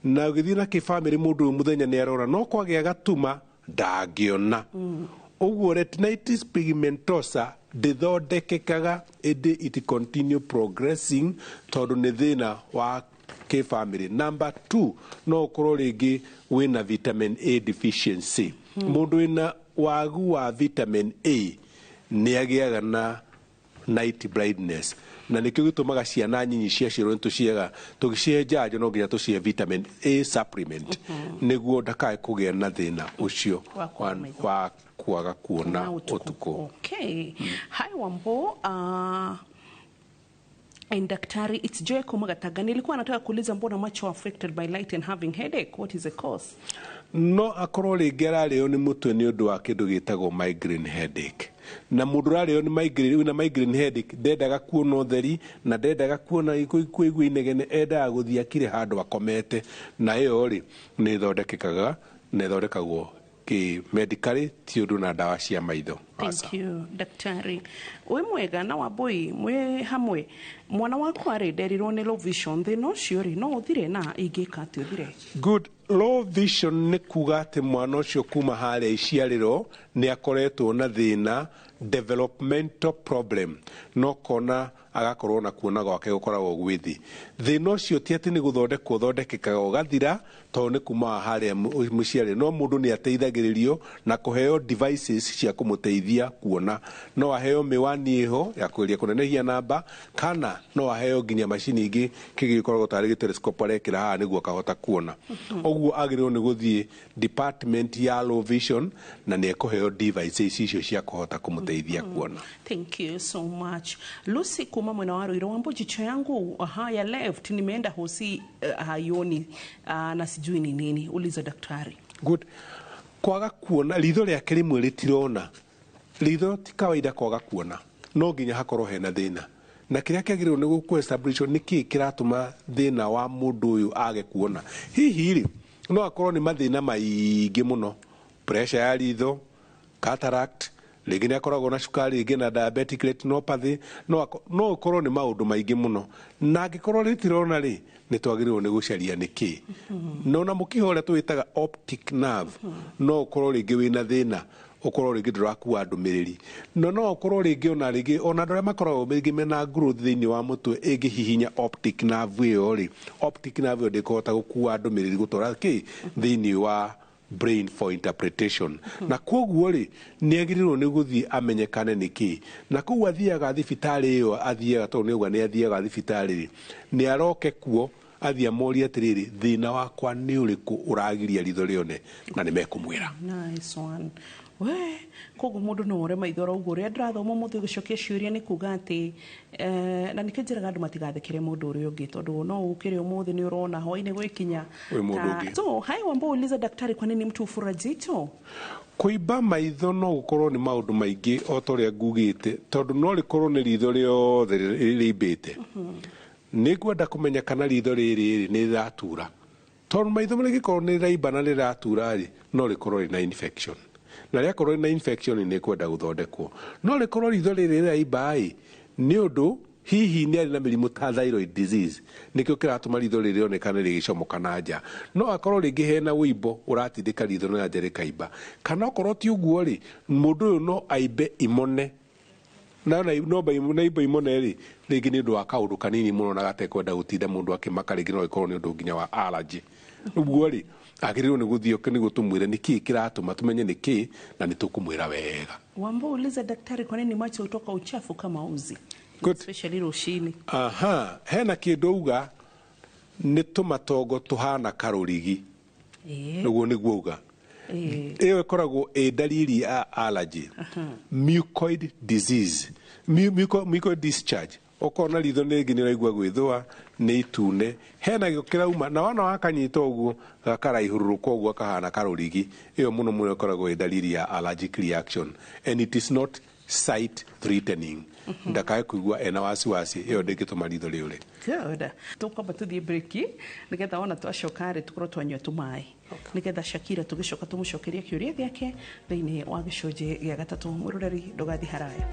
na ũgĩthiĩ na kĩbamĩrĩ, mũndũ ũyũ mũthenya nĩ arona no kwagĩa gatuma ndangĩona. Ũguo retinitis pigmentosa ndĩthondekekaga, ĩndĩ it continue progressing tondũ nĩ thĩna wa kĩbamĩrĩ. Number 2, no ũkorwo rĩngĩ wĩna vitamin A deficiency. Mũndũ wĩna wagu wa vitamin A nĩ agĩaga na night blindness, na nĩkĩo gĩtũmaga ciana nyinyi ciaciarwo nĩ tũciaga tũgĩcihe njanjo no nginya tũcihe vitamin A supplement nĩguo ndakae kũgĩa na thĩna ũcio wa kwaga maitho. Wa kwaga kuona na ũtukũ. Okay. Hi Wambo, and daktari, it's Joy Kumagataga. Nilikuwa nataka kuuliza mbona macho affected by light and having headache. What is the cause? No akorwo rĩngĩ ararĩo nĩ mũtwe nĩ ũndũ wa kĩndũ gĩtagwo migraine headache, na mũndũ ũrarĩo nĩ migraine, wĩna migraine headache, ndendaga kuona ũtheri na ndendaga kuona kũigua inegene, endaga gũthiĩ akire handũ akomete, na ĩyo rĩ nĩ ĩthondekekaga na ĩthondekagwo kĩ medically, ti ũndũ na ndawa cia maitho. Thank you, daktari. Wĩ mwega na Wambui mwĩ hamwe. Mwana wakwa rĩ, nderirwo nĩ low vision. Thĩna ũcio rĩ, no ũthire na ingĩka atĩ ũthire? Good. Low vision nĩ kuga atĩ mwana ũcio kuma harĩa iciarĩro nĩ akoretwo na thĩna, developmental problem, no kona agakorwo na kuona gwake gũkoragwo gwĩ thĩ. Thĩna ũcio ti atĩ nĩ gũthondekwo ũthondekekaga ũgathira, tondũ nĩ kuma harĩa mũciarĩro, no mũndũ nĩ ateithagĩrĩrio na kũheo devices cia kũmũteithia kuona. No aheo mĩwani ĩho ya kũgeria kũnenehia namba, kana no aheo nginya macini ingĩ kĩgĩkoragwo tarĩ gĩtelescope arekĩra haha nĩguo akahota kuona. Ũguo agĩrĩirwo nĩ gũthiĩ department ya low vision na nĩ ekũheo devices icio cia kũhota kũmũteithia kuona. Thank you so much. Lucy kuma mwena wa Ruiru. Wambo, jicho yangu aha, ya left nimeenda hosi, haioni, na sijui ni nini. Uliza daktari. Good. Kwaga kuona ritho rĩake rĩmwe rĩtirona, ritho ti kawaida kwaga kuona. No nginya hakorwo hena thĩna, na kĩrĩa kĩagĩrĩirwo nĩ gũkũ establish nĩ kĩĩ kĩratũma thĩna wa mũndũ ũyũ age kuona. Hihi rĩ, no akorwo nĩ mathĩna maingĩ mũno, pressure ya ritho, cataract, rĩngĩ nĩ akoragwo na cukari, rĩngĩ na diabetic retinopathy, no ũkorwo nĩ maũndũ maingĩ mũno. Na angĩkorwo rĩtirona rĩ, nĩ twagĩrĩirwo nĩ gũcaria nĩ kĩĩ. No na mũkiha ũrĩa tũwĩtaga optic nerve, no ũkorwo rĩngĩ wĩna thĩna, ũkorwo rĩngĩ ndũrakua ndũmĩrĩri. No no ũkorwo rĩngĩ ona rĩngĩ ona andũ arĩa makoragwo rĩngĩ mena growth thĩinĩ wa mũtwe ĩngĩhihinya optic nerve ĩyo rĩ, optic nerve ĩyo ndĩkũhota gũkua ndũmĩrĩri gũtwara kĩ thĩinĩ wa brain for interpretation. Na koguo rĩ, nĩ agĩrĩirwo nĩ gũthiĩ amenyekane nĩ kĩ. Na kũu athiaga thibitarĩ ĩyo athiaga, tondũ nĩ auga nĩ athiaga thibitarĩ rĩ, nĩ aroke kuo athiĩ amorie atĩrĩrĩ, thĩna wakwa nĩ ũrĩkũ ũragiria ritho rĩone, na nĩ mekũmwĩra. Nice one. We koguo mũndũ no ore maitho ũguo ũrĩa ndĩrathoma ũmũthĩ gũcokia ciũria nĩ kuga atĩ na nĩkĩo njĩraga andũ matigathekere mũndũ ũrĩa ũngĩ, tondũ no ũkĩre ũmũthĩ nĩ ũrona hwaĩ-inĩ gwĩkinya. So hai Wambo, uliza daktari, kwa nini mtu hufura jicho? Kũimba maitho no gũkorwo nĩ maũndũ maingĩ o ta ũrĩa ngugĩte, tondũ no rĩkorwo nĩ ritho rĩothe rĩimbĩte. Nĩ ngwenda kũmenya kana ritho rĩrĩ nĩ rĩratura, tondũ maitho rĩngĩkorwo nĩ rĩraimba na rĩratura rĩ, no rĩkorwo rĩna infection, na rĩakorwo rĩna infection nĩ kwenda gũthondekwo. No rĩkorwo ritho rĩrĩ rĩraimba ĩ, nĩ ũndũ hihi nĩ arĩ na mĩrimũ ta thyroid disease, nĩkĩo kĩratũma ritho rĩrĩ rĩonekane rĩgĩcomoka na nja. No akorwo rĩngĩ hena ũimbo ũratindĩka ritho na nja rĩkaimba, kana okorwo ti ũguo rĩ, mũndũ ũyũ no aimbe imone, na no imbe imone rĩ, rĩngĩ nĩ ũndũ wa kaũndũ kanini mũno na gatekwenda gũtinda mũndũ akĩmaka, rĩngĩ no ĩkorwo nĩ ũndũ nginya wa allergy. Ũguo rĩ, agĩrĩirwo nĩ gũthiĩ nĩguo tũmwĩre nĩ kĩĩ kĩratũma, tũmenye nĩ kĩĩ, na nĩ tũkũmwĩra wega. Wambo, uliza daktari, kwa nini macho hutoka uchafu kama uzi? Especially rũcinĩ. Aha, hena kĩndũ uga nĩ tũmatongo tũhana karũrigi. Ũguo nĩguo uga. Ĩyo ĩkoragwo ĩ dalili ya allergy. Mucoid disease. Mucoid discharge. Ũkona ritho rĩngĩ nĩ ũraigua gwĩthũa, nĩ itune, hena gĩko kĩrauma, na wona wakanyita ũguo gakaraihũrũrũka ũguo kahana karũrigi. Ĩyo mũno mũno ĩkoragwo ĩ dalili ya allergic reaction, and it is not sight threatening. Ndakae kuigua ena wasiwasi, ĩyo ndĩngĩtũma ritho rĩũre. Good. Tũkwamba tũthiĩ break nĩgetha wona twacoka rĩ tũkorwo twanyua tũmaĩ, nĩgetha Shakira tũgĩcoka tũmũcokerie kĩũria gĩake thĩinĩ wa gĩcunjĩ gĩa gatatũ. Mũroreri, ndũgathiĩ haraya.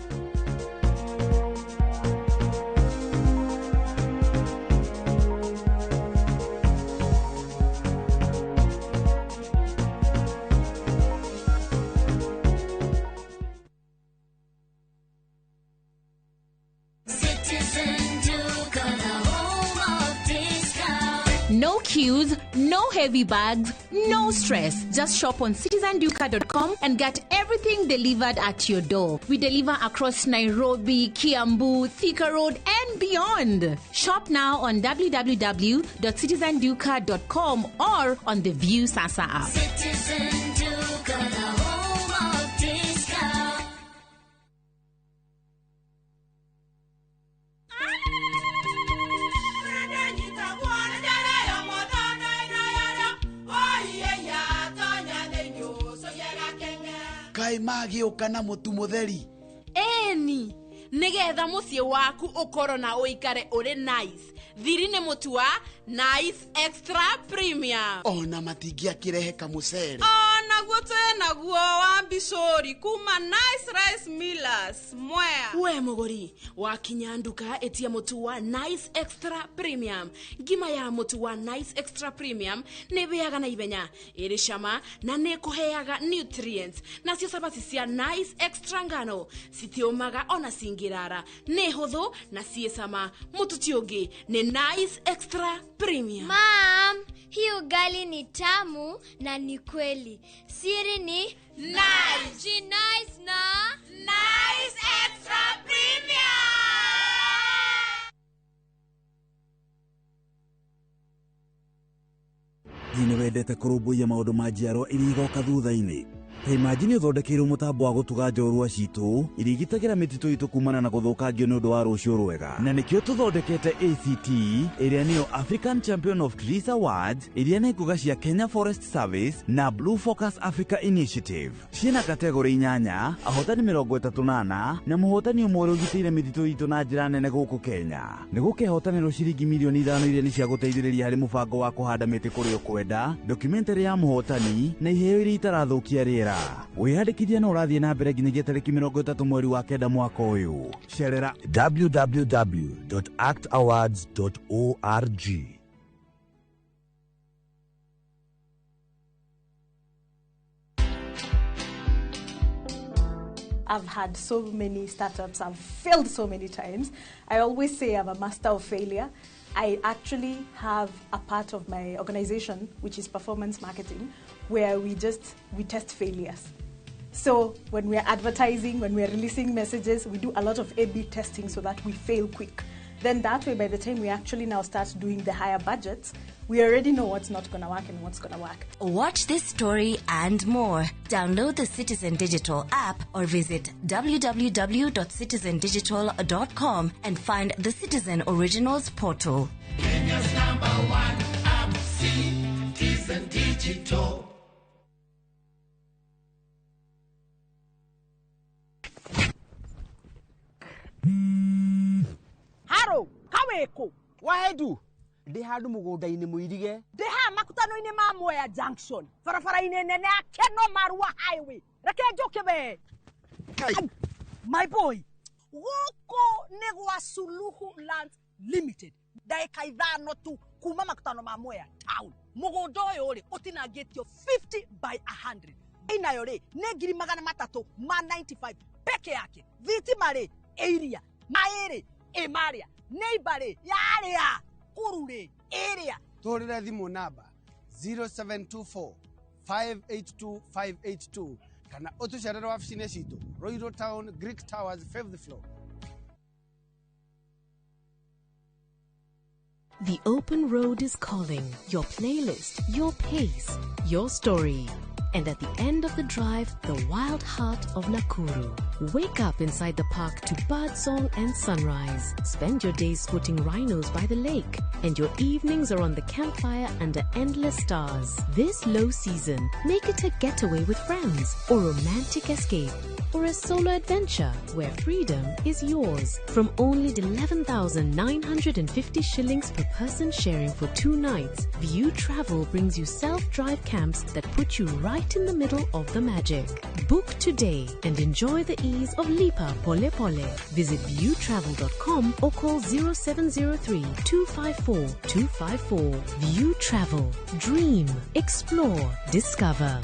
No queues, no heavy bags, no stress. Just shop on citizenduka.com and get everything delivered at your door. We deliver across Nairobi, Kiambu, Thika Road, and beyond. Shop now on www.citizenduka.com or on the View Sasa app. Citizen Duka, the home of discount. Kaĩ magĩũka na mũtu mũtheri? Ĩni, nĩgetha mũciĩ waku ũkorwo na ũikare ũrĩ nice. Thiri nĩ mũtu wa Nice Extra Premium. Ona matingĩakĩrehe kamũcere. Onaguo twĩnaguo wa mbicũri kuma Nice Rice Millers Mwea. We mũgũri, wakinya nduka ĩtia mũtu wa Nice Extra Premium. Ngima ya mũtu wa Nice Extra Premium nĩ ĩhĩaga na ihenya, ĩrĩ cama na nĩ ĩkũheaga nutrients. Nacio cabaci cia Nice Extra ngano citiũmaga ona cingĩrara, nĩ hũthũ na ciĩ cama. Mũtu ti ũngĩ nĩ Nice Extra Premium. Mom, hii ugali ni tamu na ni kweli. Siri ni Nice. Nice na Nice Extra Premium. Hihi nĩ wendete kũrũmbũiya maũndũ ma njiarwa iria igoka thutha-inĩ? Ta imagine ũthondekeirwo mũtambo wa gũtuga njorua citũ iria igitagĩra mĩtitũ itũ kumana na gũthũkangio nĩ ũndũ wa rũciũ rwega. Na nĩkĩo tũthondekete ACT, ĩrĩa nĩyo African Champion of Trees Awards, iria nĩ ngũga cia Kenya Forest Service na Blue Focus Africa Initiative. Ciĩna kategori 8, ahotani 34 na mũhotani ũmwe ũrĩa ũgitĩire mĩtitũ itũ na njĩra nene gũkũ Kenya. Nĩ gũkehotanĩrwo ciringi mirioni 5 iria nĩ cia gũteithĩrĩria harĩ mũbango wa kũhanda mĩtĩ kũrĩa ũkwenda, documentary ya mũhotani na iheo iria itarathũkia rĩera. Wĩyandĩkithia no ũrathiĩ na mbere nginyagia tarĩki 30 mweri wa 9 mwaka ũyũ. Cerera www.actawards.org. I've had so many startups, I've failed so many times. I always say I'm a master of failure. I actually have a part of my organization, which is performance marketing, where we test failures. So when we're advertising, when we're releasing messages, we do a lot of A/B testing so that we fail quick. Then that way, by the time we actually now start doing the higher budgets, we already know what's not going to work and what's going to work. Watch this story and more. Download the Citizen Digital app or visit www.citizendigital.com and find the Citizen Originals portal. Kenya's number one app, Citizen Digital. Haro, kaweko. Wahedu. Ndi handu mugunda-ini muirige. Ndi haha makutano-ini ma Mwea Junction. Barabara-ini nene ya Keno Marua Highway. Reke njuke we. My boy, guku ni gwa Suluhu Land Limited. Ndagika 5 tu kuma makutano ma Mwea town. Mugunda uyu ri utinangitio 50 by 100. Inayo ri ni 395 peke yake. Thitima ri area, mairi imaria, neighbor ri yaria, kuru ri area. Tũhũrĩre thimũ namba 0724 582 582 kana ũtũcerere wabici-inĩ citũ Royal Town, Greek Towers, 5th floor. The open road is calling. Your playlist, your pace, your story. And at the end of the drive, the wild heart of Nakuru. Wake up inside the park to birdsong and sunrise. Spend your days spotting rhinos by the lake. And your evenings are on the campfire under endless stars. This low season, make it a getaway with friends, or romantic escape, or a solo adventure where freedom is yours. From only 11,950 shillings per person sharing for 2 nights, View Travel brings you self-drive camps that put you right in the middle of the magic. Book today and enjoy the ease of Lipa Pole Pole. Visit viewtravel.com or call 0703 254 254. View Travel. Dream, explore, discover.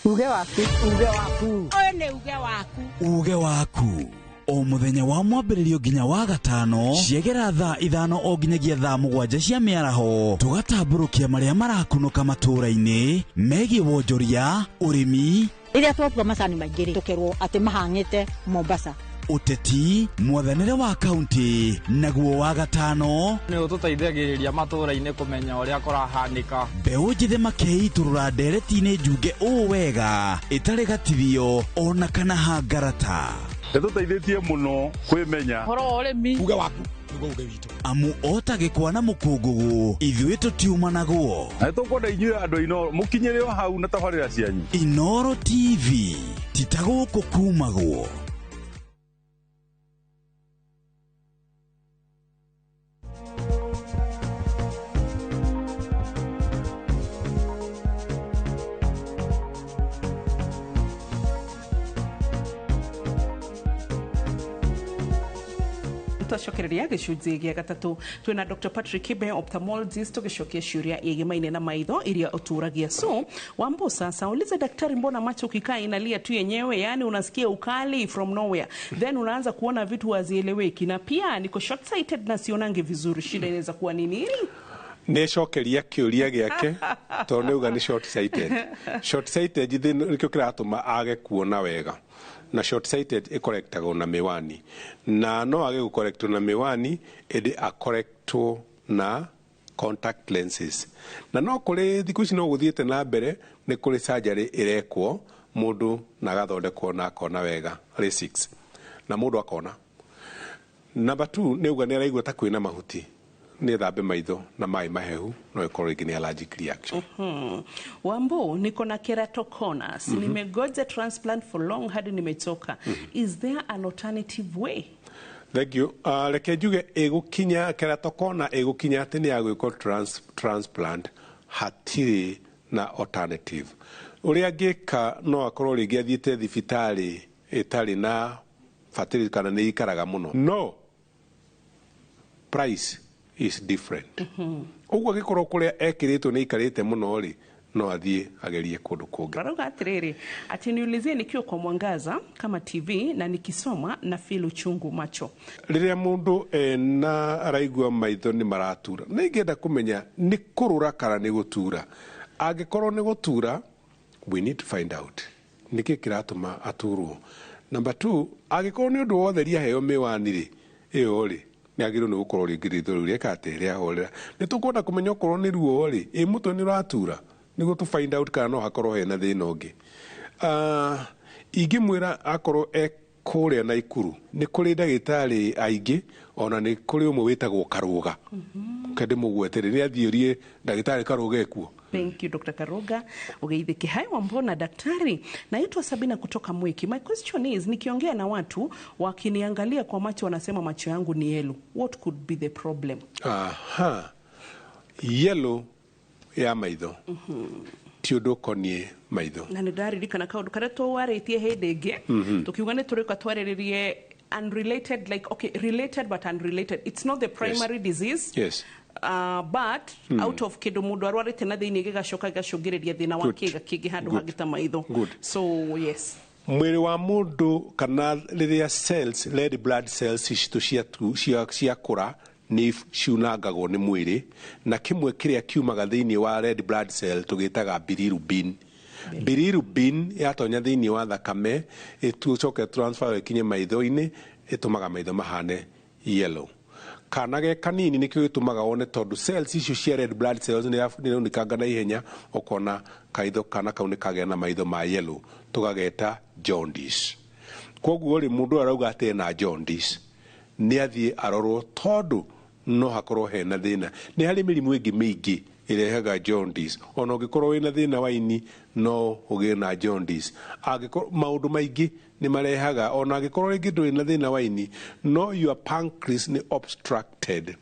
Uge waku, uge waku. Ũyũ nĩ uge waku. Uge waku. O muthenya wa mwambĩrĩrio nginya wa gatano ciegera thaa 5 o nginyagia thaa 7 cia mĩaraho tũgatambũrũkia marĩa marakunũka matũũra-inĩ megiĩ wonjoria, ũrĩmi, rĩrĩa twatua macani maingĩ rĩ tũkerwo atĩ mahang'ĩte Mombasa, ũteti, mwathanĩre wa kaunti, naguo wa gatano nĩ ũtũteithagĩrĩria matũũra-inĩ kũmenya ũrĩa kũrahanĩka. Mbeũ njĩthĩ makeitũrũra ndereti-inĩ njunge ũũ wega ĩtarĩ gatithio ona kana hangarata. Nĩtũteithĩtie mũno kwĩmenya ũhoro wa ũrĩmi. Uge waku nĩguo uge witũ. Amu ota gĩkwa na mũkũngũgũ ithuĩ tũtiumanagwo. Na nĩtũkwenda inyuĩ andũ Inooro mũkinyĩre o hau na tabarĩra cianyu. Inooro TV ti ta gũkũ kumagwo. Twacokereria gĩcunjĩ gĩa gatatũ twĩna Dr. Patrick Kibe, ophthalmologist, tũgĩcokia ciũria ĩgĩmaine na maitho iria ũtũragia. So Wambo, sasa uliza daktari, mbona macho ukikaa inalia tu yenyewe, yani unasikia ukali from nowhere, then unaanza kuona vitu hazieleweki, na pia niko short sighted na sionange vizuri, shida inaweza kuwa nini? Nĩcokeria kĩũria gĩake tondũ nĩ uga nĩ short sighted. Short sighted nĩkĩo kĩratũma age kuona wega, na short sighted ĩkorektagwo na miwani, na no age gũkorektwo na miwani ĩndĩ akorektwo na Contact lenses. Na no kũrĩ thikũ ici no gũthiĩte na mbere, nĩ kũrĩ surgery ĩrekwo mũndũ na agathondekwo na akona wega, LASIK, na mũndũ akona. Number 2, nĩ uga nĩ araigua ta kwĩna mahuti, nĩ thambe maitho na maĩ mahehu, no ĩkorwo rĩngĩ nĩ allergic reaction. Wambo, niko na keratoconus. Nimegoja transplant for long hadi nimechoka. Is there an alternative way? Thank you. Reke njuge ĩgũkinya keratokona ĩgũkinya atĩ nĩ ya gwĩkwo transplant, hatirĩ na alternative. Ũrĩa angĩka no akorwo rĩngĩ athiĩte thibitarĩ ĩtarĩ na fertility kana nĩ ikaraga mũno, no price is different. Ũguo angĩkorwo kũrĩa ekĩrĩtwo nĩ ikarĩte mũno rĩ, no athiĩ agerie kũndũ kũngĩ. Arauga atiriri, ati niulizie nikiwa kwa mwangaza kama TV na nikisoma na feel uchungu macho. Rĩrĩa mũndũ ena araigua maitho nĩ maratura, nĩ ingĩenda kũmenya nĩ kũrũra kana nĩ gũtura. Angĩkorwo nĩ gũtura, we need to find out nĩkĩ kĩratũma aturwo. Number 2, angĩkorwo nĩ ũndũ wothe aheo mĩwani rĩ, ĩyo rĩ nĩ agĩrĩirwo nĩ gũkorwo rĩngĩ ritho rĩu rĩeka atĩ rĩahorera. Nĩ tũkwenda kũmenya okorwo nĩ ruo rĩ, ĩ mũtwe nĩ ũratura, nĩguo tũ find out kana no hakorwo hena thĩna ũngĩ. Ingĩmwĩra akorwo e kũrĩa Naikuru, nĩ kũrĩ ndagĩtarĩ aingĩ, ona nĩ kũrĩ ũmwe wĩtagwo Karũga. Ke ndĩmũgwetere, nĩ athiĩ ndagĩtarĩ Karũga ekuo. Thank you, Dr. Karuga. Ugeithike. Hai Wambona daktari. Naitwa Sabina kutoka Mwiki. My question is, nikiongea na watu wakiniangalia kwa macho wanasema macho yangu ni yellow. What could be the problem? Aha. Yellow ya maitho. Ti ũndũ ũkoniĩ maitho. Na nĩ ndaririkana kaũndũ karĩa twarĩtie hĩndĩ ĩngĩ, tũkiuga nĩ tũrĩũka twarĩrĩrie unrelated, like, okay, related but unrelated. It's not the primary disease. Yes. But out of kĩndũ mũndũ arwarĩte na thĩinĩ gĩgacoka gĩgacũngĩrĩria thĩna wa kĩga kĩngĩ handũ hangĩ ta maitho. So yes. Mwĩrĩ wa mũndũ kana rĩrĩa cells, red blood cells citũ ciakũra nĩ ciunangagwo nĩ mwĩrĩ, na kĩmwe kĩrĩa kiumaga thĩinĩ wa red blood cell tũgĩtaga bilirubin. Bilirubin yatonya thĩinĩ wa thakame ĩtucoke transfer ĩkinye maitho-inĩ, ĩtũmaga maitho mahane yellow. Kana ge kanini nĩkĩo gĩtũmaga wone, tondũ cells icio cia red blood cells nĩ iraunĩkanga na ihenya, ũkona kaitho kana kau nĩ kagĩa na maitho ma yellow, tũgageta jaundice. Koguo rĩ, mũndũ arauga atĩ ena jaundice, nĩ athiĩ arorwo, tondũ no hakorwo hena thĩna. Nĩ harĩ mĩrimũ ĩngĩ mĩingĩ ĩrehaga jaundice. Ona ũngĩkorwo wĩna thĩna wa ini no ũgĩe na jaundice. Angĩkorwo maũndũ maingĩ nĩ marehaga, ona angĩkorwo rĩngĩ ndũrĩ na thĩna wa ini, no your pancreas nĩ obstructed,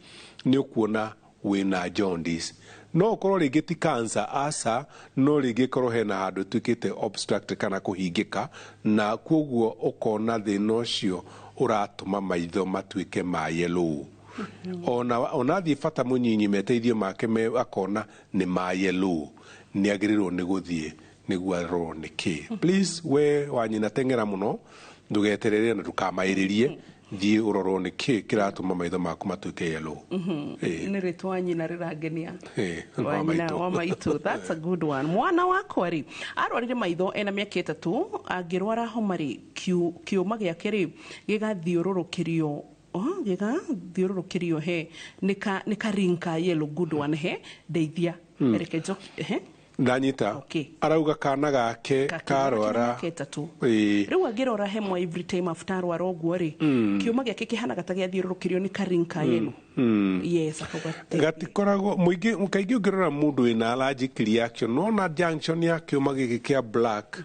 nĩ ũkuona wĩna jaundice. No ũkorwo rĩngĩ ti cancer aca, no rĩngĩ ĩkorwo hena handũ ĩtuĩkĩte obstructed kana kũhingĩka, na koguo ũkona thĩna ũcio ũratũma maitho matuĩke ma yellow. Ona athiĩ bata mũnyinyi meteithio make akona nĩ ma yellow, nĩ agĩrĩirwo nĩ gũthiĩ nĩguo arorwo nĩ kĩ. Please, we wanyina teng'era mũno, ndũgeterere na ndũkamaĩrĩrie, thiĩ ũrorwo nĩ kĩ kĩratũma maitho maku matuĩke yellow. Nĩ rĩtwa nyina rĩrangenia. Wanyina wa maitũ. That's a good one. Mwana wakwa rĩ arwarire maitho ena mĩaka 3, angĩrwara homa rĩ, kĩũma gĩake rĩ gĩgathiũrũrũkĩrio, gĩgathiũrũrũkĩrio he nĩ karinka yellow. Good one. He ndeithia. Reke njoke he ndanyita. Arauga kana gake karwara rĩu angĩrora hemwa every time after arwara ũguo rĩ, kĩũma gĩake kĩhanaga ta gĩathiũrũrũkĩrio nĩ karinka yellow. Yes, akauga gatikoragwo mũingĩ. Kaingĩ ũngĩrora mũndũ wĩna allergic reaction, nona junction ya kĩũma gĩkĩ kĩa black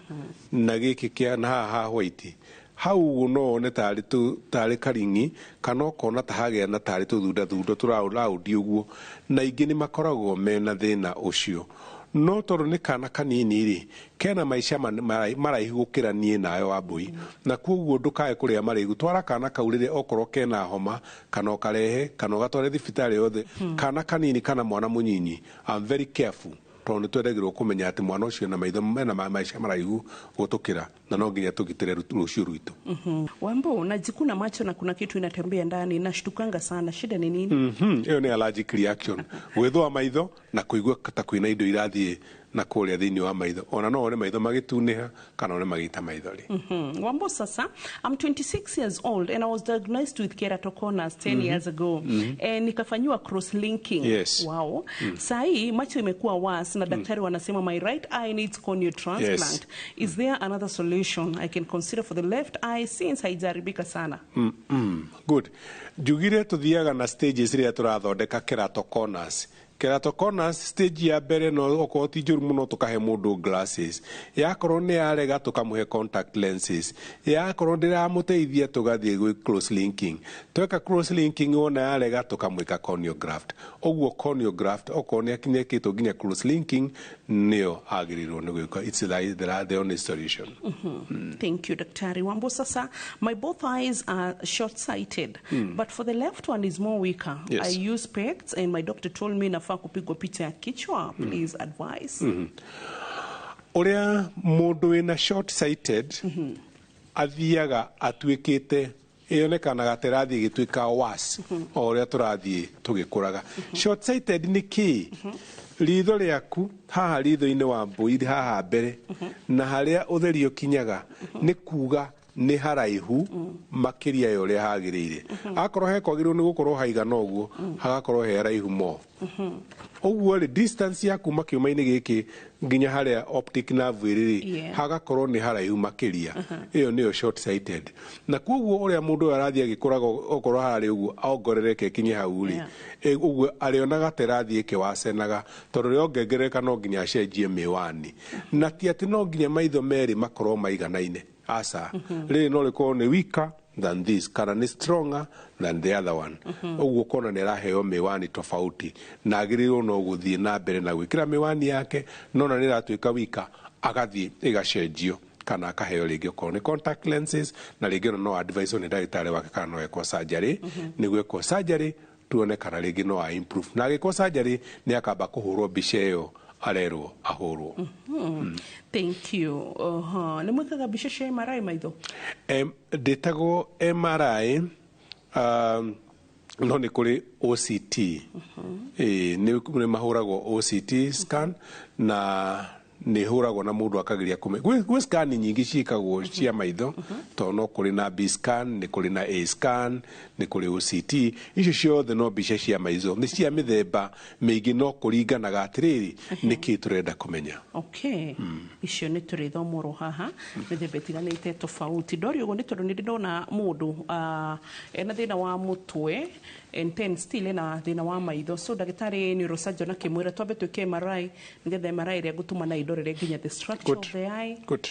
na gĩkĩ kĩa na haha white, hau no wone tarĩ karing'i, kana ũkona ta hagĩa na tarĩ tũthunda-thunda tũraũndi ũguo, na ingĩ nĩ makoragwo mena thĩna ũcio. No tondũ nĩ kana kanini rĩ, kena maica maraihu gũkĩra niĩ nawe Wambui, na koguo ndũkae kũrĩa marĩgu. Twara kana kau rĩrĩa okorwo kena homa, kana ũkarehe, kana ũgatware thibitarĩ yothe. Kana kanini kana mwana mũnyinyi, I'm very careful, tondũ nĩ twendagĩrwo kũmenya atĩ mwana ũcio na maitho mena maica maraihu gũtũkĩra, na no nginya tũgitĩre rũciũ rwitũ. Wambo, najikuna macho na kuna kitu inatembea ndani, nashtukanga sana, shida ni nini? Ĩyo nĩ allergic reaction, gwĩthũa maitho na kũigua ta kwĩna indo irathiĩ Na kũrĩa thĩinĩ wa maitho, ona no one maitho magĩtunĩha kana one magĩita maithori. Wambo, sasa I'm 26 years old and I was diagnosed with keratoconus 10 years ago. Nikafanyiwa cross linking. Wow. Saa hii macho imekuwa worse na daktari wanasema my right eye needs corneal transplant. Is there another solution I can consider for the left eye since haijaribika sana? Good. Njugire tuthiaga na stages rĩrĩa tũrathondeka keratoconus. Keratoconus stage ya mbere, no okorwo ti njũru mũno, tũkahe mũndũ glasses. Yakorwo nĩ yarega, tũkamũhe contact lenses. Yakorwo ndĩramũteithia, tũgathiĩ gwĩ cross linking. Tweka cross linking, wona yarega, tũkamwĩka corneal graft. Ũguo corneal graft, okorwo nĩ akinyĩkĩtwo nginya cross linking, nĩyo agĩrĩirwo nĩ gwĩka. It's the only solution. Thank you, Daktari Wambo. Sasa, my both eyes are short-sighted, but for the left one is more weaker. I use specs and my doctor told me nafaa kupigwa picha ya kichwa. Please advise. Ũrĩa mũndũ wĩna short sighted athiaga atuĩkĩte, ĩonekanaga ta ĩrathiĩ ĩgĩtuĩka worse o ũrĩa tũrathiĩ tũgĩkũraga. Short sighted nĩ kĩĩ? Ritho rĩaku haha, ritho-inĩ wa mbũi haha mbere na harĩa ũtheri ũkinyaga, nĩ kuga nĩ haraihu makĩria ya ũrĩa hagĩrĩire. Akorwo hekwagĩrĩirwo nĩ gũkorwo haigana ũguo, hagakorwo he haraihu mo ũguo rĩ, distance ya kuma kĩũma-inĩ gĩkĩ nginya harĩa optic nerve ĩrĩ rĩ, hagakorwo nĩ haraihu makĩria. Ĩyo nĩyo short sighted. Na koguo ũrĩa mũndũ ũyũ arathiĩ agĩkũraga, okorwo hararĩ ũguo, ongerereke kinye hau rĩ, ũguo arĩonaga ta ĩrathiĩ ĩkĩwacenaga, tondũ rĩongerereka no nginya acenjie mĩwani. Na ti atĩ no nginya maitho merĩ makorwo maiganaine, aca. Rĩrĩ no rĩkorwo nĩ weaker than this kana nĩ stronger than the other one. Ũguo ũkona nĩ araheo mĩwani tofauti, na agĩrĩirwo no gũthiĩ na mbere na gwĩkĩra mĩwani yake, nona nĩ ĩratuĩka wika, agathiĩ ĩgacenjio kana akaheo rĩngĩ okorwo nĩ contact lenses, na rĩngĩ ona no advise nĩ ndagĩtarĩ wake kana no ekwo surgery. Nĩguo ekwo surgery, tuone kana rĩngĩ no a improve, na agĩkwo surgery nĩ akamba kũhũrwo mbica ĩyo arerwo ahũrwo. Thank you. Nĩ mwĩkaga mbica cia MRI maitho? Ndĩtagwo MRI, no nĩ kũrĩ OCT. Ĩĩ, nĩ mahũragwo OCT scan na nĩ hũragwo na mũndũ akageria kũme gwĩ scan nyingĩ ciĩkagwo cia maitho, tondũ no kũrĩ na B scan, nĩ kũrĩ na A scan, nĩ kũrĩ OCT. Icio ciothe no mbica cia maitho, nĩ cia mĩthemba mĩingĩ, no kũringanaga atĩrĩrĩ, nĩkĩ tũrenda kũmenya. Okay, icio nĩ tũrĩthomorwo haha, mĩthemba ĩtiganĩte tofauti. Ndori ũguo nĩ tondũ nĩ ndĩ ndona mũndũ ena thĩna wa mũtwe and then still ena thĩna wa maitho, so ndagĩtarĩ neurosurgeon akĩmwĩra twambe twĩke MRI, nĩgetha MRI ĩrĩa ngũtũma na indorere nginya the structure of the eye. Good.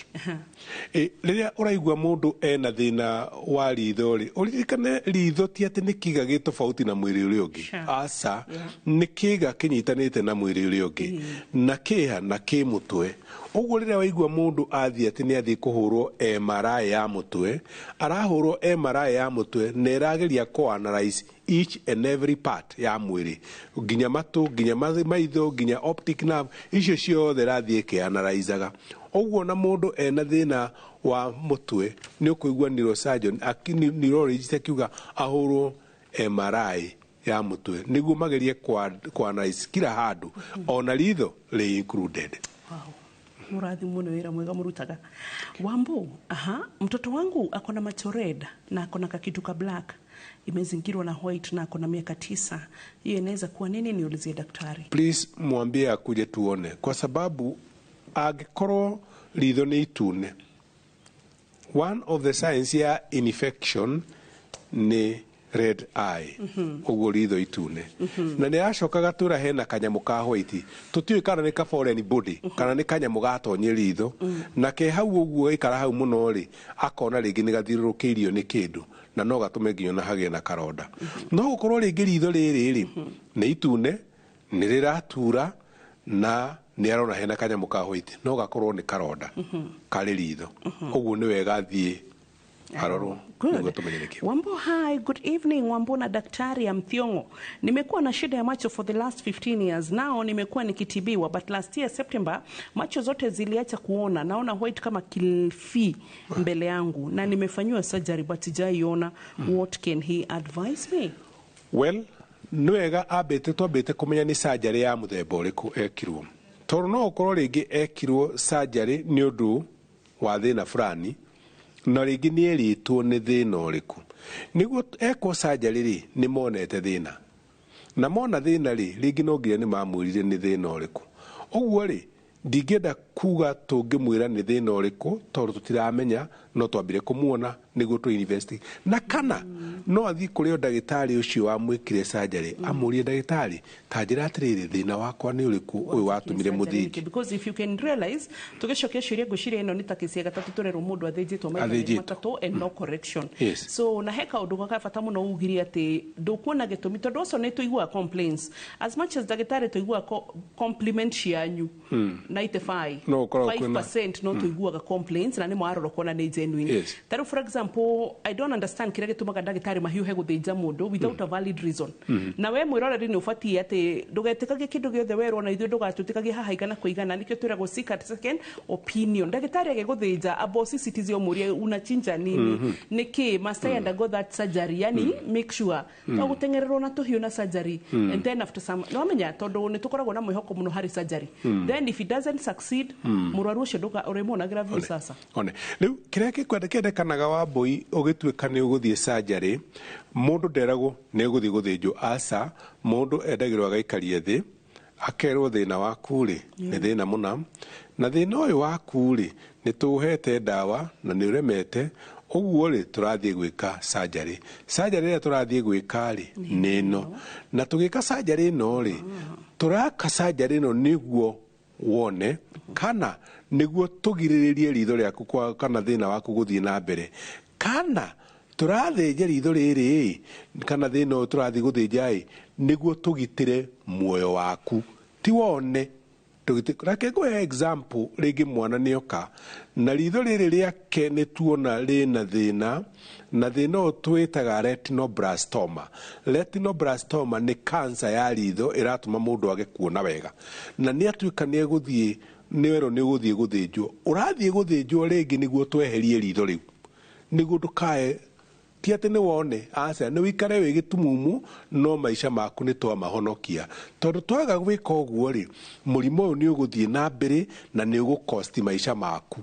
Rĩrĩa ũraigua mũndũ ena thĩna wa ritho rĩ, ũririkane ritho ti atĩ nĩ kĩga gĩ tofauti na mwĩrĩ ũrĩa ũngĩ. Aca. Nĩ kĩga kĩnyitanĩte na mwĩrĩ ũrĩa ũngĩ, na kĩha na kĩ mũtwe. Ũguo rĩrĩa waigua mũndũ athiĩ atĩ nĩ athiĩ kũhũrwo MRI ya mũtwe, arahũrwo MRI ya mũtwe na ĩrageria kũ analyze each and every part ya mwĩrĩ, nginya matũ, nginya maitho, nginya optic nerve, icio ciothe ĩrathiĩ ĩkĩanalyzaga. Ũguo na mũndũ ena thĩna wa mũtwe, nĩ ũkũigua neurosurgeon neurologist akiuga ahũrwo MRI ya mũtwe nĩguo magerie kũ analyze kila handũ, ona ritho rĩ included. Mũrathimwo nĩ wĩra mwega mũrutaga. Wambu, aha, mtoto wangu akona macho red na akona kakitu ka black imezingirwa na white na akona miaka 9. Hiyo inaweza kuwa nini? Niulizie daktari. Please mwambie akuje tuone, kwa sababu angĩkorwo ritho nĩ itune, one of the signs ya infection nĩ red eye. Ũguo ritho itune na nĩ aracoka gatũra hena kanyamũ ka white, tũtiũĩ kana nĩ ka foreign body kana nĩ kanyamũ gatonye ritho na ke hau ũguo gaikara hau mũno rĩ, akona rĩngĩ nĩ gathiũrũrũkĩirio nĩ kĩndũ na no gatũme nginya ona hagĩe na karonda. No gũkorwo rĩngĩ ritho rĩrĩ rĩ nĩ itune, nĩ rĩratura na nĩ arona hena kanyamũ ka white, no gakorwo nĩ karonda karĩ ritho. Ũguo nĩ wega athiĩ arorwo nĩguo tũmenye nĩkĩ. Wambo, hi, good evening. Wambo na daktari ya Mthiongo. Nimekuwa na shida ya macho for the last 15 years. Now nimekuwa nikitibiwa, but last year September macho zote ziliacha kuona. Naona white kama kilfi mbele yangu na nimefanyiwa surgery but sijaiona. What can he advise me? Well, nĩ wega ambĩte twambĩte kũmenya nĩ surgery ya mũthemba ũrĩkũ ekirwo. Tondũ no ũkorwo rĩngĩ ekirwo surgery nĩ ũndũ wa thĩna fulani, na rĩngĩ nĩ erĩtwo nĩ thĩna ũrĩkũ. Nĩguo ekwo surgery rĩ, nĩ monete thĩna. Na mona thĩna rĩ, rĩngĩ no nginya nĩ mamwĩrire nĩ thĩna ũrĩkũ. Ũguo rĩ, ndingĩenda kuga tũngĩmwĩra nĩ thĩna ũrĩkũ tondũ tũtiramenya, no twambire kũmuona nĩguo tũ investigate. Na kana no athiĩ kũrĩ o ndagĩtarĩ ũcio wamwĩkire surgery, amũrie ndagĩtarĩ, ta njĩra atĩrĩrĩ, thĩna wakwa nĩ ũrĩkũ ũyũ watũmire mũthĩnje. Because if you can realize, tũgĩcokia ciũria ngwĩciria ĩno nĩ ta kesi ya gatatũ tũrerwo mũndũ athĩnjĩtwo maita merĩ Athĩnjĩtwo. matatũ and no correction. Yes. So na he kaũndũ ga bata mũno ugire atĩ ndũkuona gĩtũmi tondũ ũcio nĩ tũiguaga complaints as much as ndagĩtarĩ tũiguaga compliment cianyu 95 No ũkoragwo kwĩna- 5% no tũiguaga complaints na nĩ mwarora ũkona nĩ genuine. Yes. Ta rĩu for example, I don't understand kĩrĩa gĩtũmaga ndagĩtarĩ mahiũhe gũthĩnja mũndũ without a valid reason. Na we mwĩroreri nĩ ũbatiĩ atĩ ndũgetĩkagie kĩndũ gĩothe werwo na ithuĩ ndũgatwĩtĩkagie haha igana kwa igana, nĩkĩo twĩragwo seek a second opinion. Ndagĩtarĩ agĩgũthĩnja amba ũcicitize ũmũrie unachinja nini, nĩkĩ must I undergo that surgery, yani make sure to gũteng'ererwo na tũhiũ na surgery. And then after some nĩwamenya tondũ nĩ tũkoragwo na mwĩhoko mũno harĩ surgery, then if it doesn't succeed, mũrwaru ũcio ũrĩmuonagĩra view sasa. One rĩu kĩrĩa gĩkwenda kĩendekanaga wa mbũi ũgĩtuĩka nĩ ũgũthiĩ surgery, mũndũ nderagwo nĩ ũgũthiĩ gũthĩnjwo, aca. Mũndũ endagĩrwo agaikaria thĩ akerwo thĩna waku rĩ nĩ thĩna mũna, na thĩna ũyũ waku rĩ nĩ tũũhete ndawa na nĩ ũremete, ũguo rĩ tũrathiĩ gwĩka surgery. Surgery ĩrĩa tũrathiĩ gwĩka rĩ nĩ ĩno, na tũgĩka surgery ĩno rĩ, tũraka surgery ĩno nĩguo wone kana nĩguo tũgirĩrĩrie ritho rĩaku kana thĩna waku gũthiĩ na mbere, kana tũrathĩnja ritho rĩrĩ kana thĩna ũyũ tũrathiĩ gũthĩnja ĩ nĩguo tũgitĩre muoyo waku, ti wone. Reke ngũhe example, rĩngĩ mwana nĩoka na ritho rĩrĩ rĩake nĩ tuona rĩna thĩna, na thĩna ũyũ twĩtaga retinoblastoma. Retinoblastoma nĩ cancer ya ritho ĩratũma mũndũ age kuona wega, na nĩ atuĩka nĩ egũthiĩ, nĩ werwo nĩ ũgũthiĩ gũthĩnjwo, ũrathiĩ gũthĩnjwo rĩngĩ nĩguo tweherie ritho rĩu nĩguo ndũkae, ti atĩ nĩ wone, aca, nĩ wĩikare wĩ gĩtumumu, no maica maku nĩ twamahonokia, tondũ twaga gwĩka ũguo rĩ, mũrimũ ũyũ nĩ ũgũthiĩ na mbere na nĩ ũgũkosti maica maku,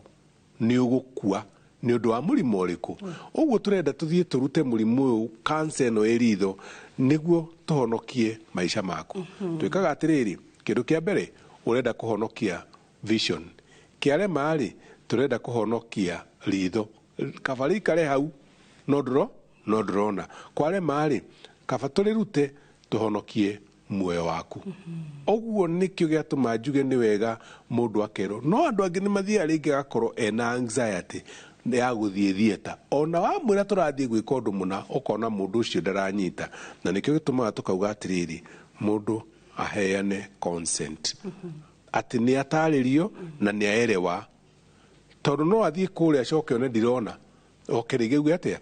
nĩ ũgũkua nĩ ũndũ wa mũrimũ ũrĩkũ. Ũguo tũrenda tũthiĩ tũrute mũrimũ ũyũ, cancer ĩno ĩ ritho, nĩguo tũhonokie maica maku. Twĩkaga atĩrĩrĩ, kĩndũ kĩa mbere ũrenda kũhonokia vision, kĩarema rĩ, tũrenda kũhonokia ritho, kaba rĩikare hau no ndũrona, kwarema rĩ, kaba tũrĩrute tũhonokie muoyo waku. Ũguo nĩkĩo gĩatũma njuge nĩ wega mũndũ akerwo. No andũ angĩ nĩ mathiaga rĩngĩ agakorwo ena anxiety ya gũthiĩ theatre, ona wamwĩra tũrathiĩ gwĩka ũndũ mũna, ũkona mũndũ ũcio ndaranyita, na nĩkĩo gĩtũmaga tũkauga atĩrĩrĩ, mũndũ aheane consent atĩ nĩ atarĩrio na nĩ aerewa, tondũ no athiĩ kũrĩa acoke one ndirona, oke rĩngĩ auge atĩa,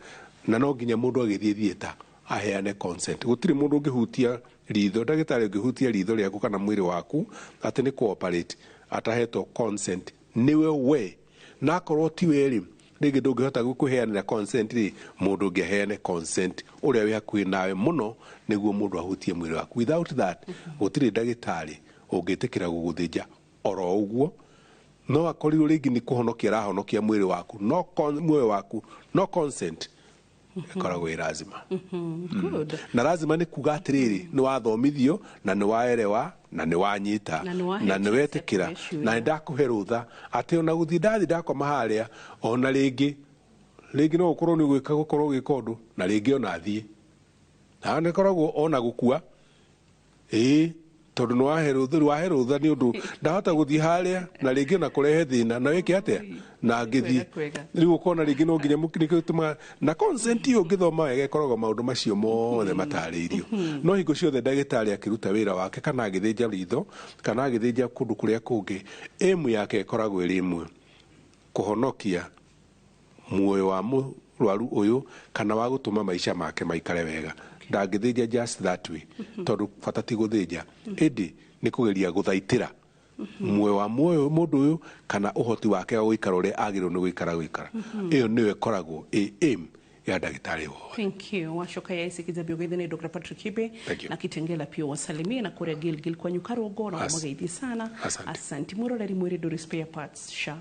na no nginya mũndũ agĩthiĩ theatre aheane consent. Gũtirĩ mũndũ ũngĩhutia ritho, ndagĩtarĩ ũngĩhutia ritho rĩaku kana mwĩrĩ waku atĩ nĩ cooperate atahetwo consent nĩwe we, na akorwo ti we rĩ, rĩngĩ ndũngĩhota kũheanĩra consent rĩ, mũndũ ũngĩ aheane consent ũrĩa wĩ hakuhĩ nawe mũno nĩguo mũndũ ahutie mwĩrĩ waku. Without that, gũtirĩ ndagĩtarĩ ũngĩtĩkĩra gũgũthĩnja oro ũguo, no akorirwo rĩngĩ nĩ kũhonokia arahonokia mwĩrĩ waku, no muoyo waku, no consent ĩkoragwo ĩ lazima. Good. Na lazima nĩ kuga atĩrĩrĩ, nĩ wathomithio na nĩ waerewa na nĩ wanyita Na nĩ na nĩ wetĩkĩra na nĩ ndakũhe rũtha atĩ ona gũthiĩ ndathi ndakoma harĩa, ona rĩngĩ rĩngĩ no ũkorwo nĩ ũgwĩka gũkorwo ũgĩka ũndũ na rĩngĩ ona thiĩ na nĩ koragwo ona gũkua, ĩĩ, tondũ nĩ wahe rũtha nĩ ũndũ ndahota gũthiĩ harĩa na rĩngĩ ona kũrehe thĩna na wĩke atĩa na ngĩthiĩ rĩu ũkona rĩngĩ no nginya nĩkĩo gĩtũmaga na consent ĩyo ũngĩthoma wega ĩkoragwo maũndũ macio mothe matarĩirio. No hingo ciothe ndagĩtarĩ akĩruta wĩra wake kana agĩthĩnja ritho kana agĩthĩnja kũndũ kũrĩa kũngĩ, aim yake ĩkoragwo ĩrĩ ĩmwe, kũhonokia muoyo wa mũrwaru ũyũ kana wa gũtũma maica make maikare wega. Ndangĩthĩnja just that way, tondũ bata ti gũthĩnja, ĩndĩ nĩ kũgeria gũthaitĩra muoyo wa mũndũ ũyũ kana ũhoti wake wa gũikara ũrĩa agĩrĩirwo nĩ gũikara. Ĩyo nĩyo ĩkoragwo ĩ aim ya ndagĩtarĩ wothe. Thank you. Wacoka ya isi kijabio gaithene Dr. Patrick Kibe Thank you. na Kitengela pia wasalimie na kuria Gilgil kwa Nyukarongo na wamageithi sana. Asante. Asante. Mwiroreri mwiri nduri spare parts sha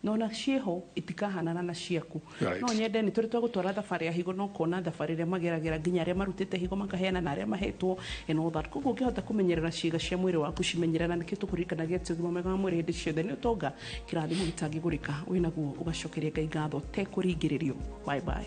nona ciĩho itikahanana na ciaku. Right. No nyende nĩ tũrĩ twagũtwara thabarĩ ya higo no kuona thabarĩ ĩrĩa mageragĩra nginya arĩa marutĩte higo makaheana na arĩa mahetwo and all that. Koguo ũngĩhota kũmenyerera ciĩga cia mwĩrĩ waku cimenyerera nĩkĩo tũkũririkanagia atĩ ũgima mwega wa mwĩrĩ hĩndĩ ciothe nĩ ũtonga kĩrathimo gĩtangĩgũrĩka wĩnaguo ũgacokeria Ngai ngatho tekũringĩrĩrio. Bye bye.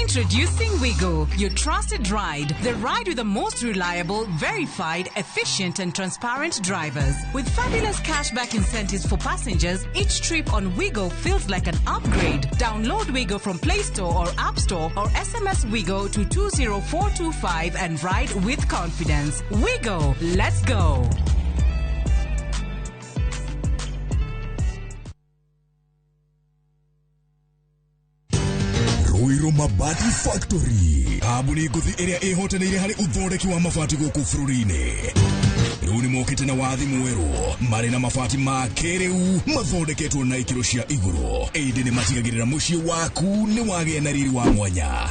Introducing Wigo, your trusted ride. The ride with the most reliable, verified, efficient, and transparent drivers. With fabulous cashback incentives for passengers, each trip on Wigo feels like an upgrade. Download Wigo from Play Store or App Store or SMS Wigo to 20425 and ride with confidence. Wigo, let's go. Ruiru Mabati Factory kambuni ngũthi ĩrĩa ĩhotanĩire harĩ ũthondeki wa mabati gũkũ bũrũri-inĩ. Rĩu nĩ mokĩte na wathi mwerũ marĩ na mabati ma kĩrĩu mathondeketwo na ikĩro cia igũrũ, ĩndĩ nĩ matigagĩrĩra mũciĩ waku nĩ wagĩa na riri wa mwanya.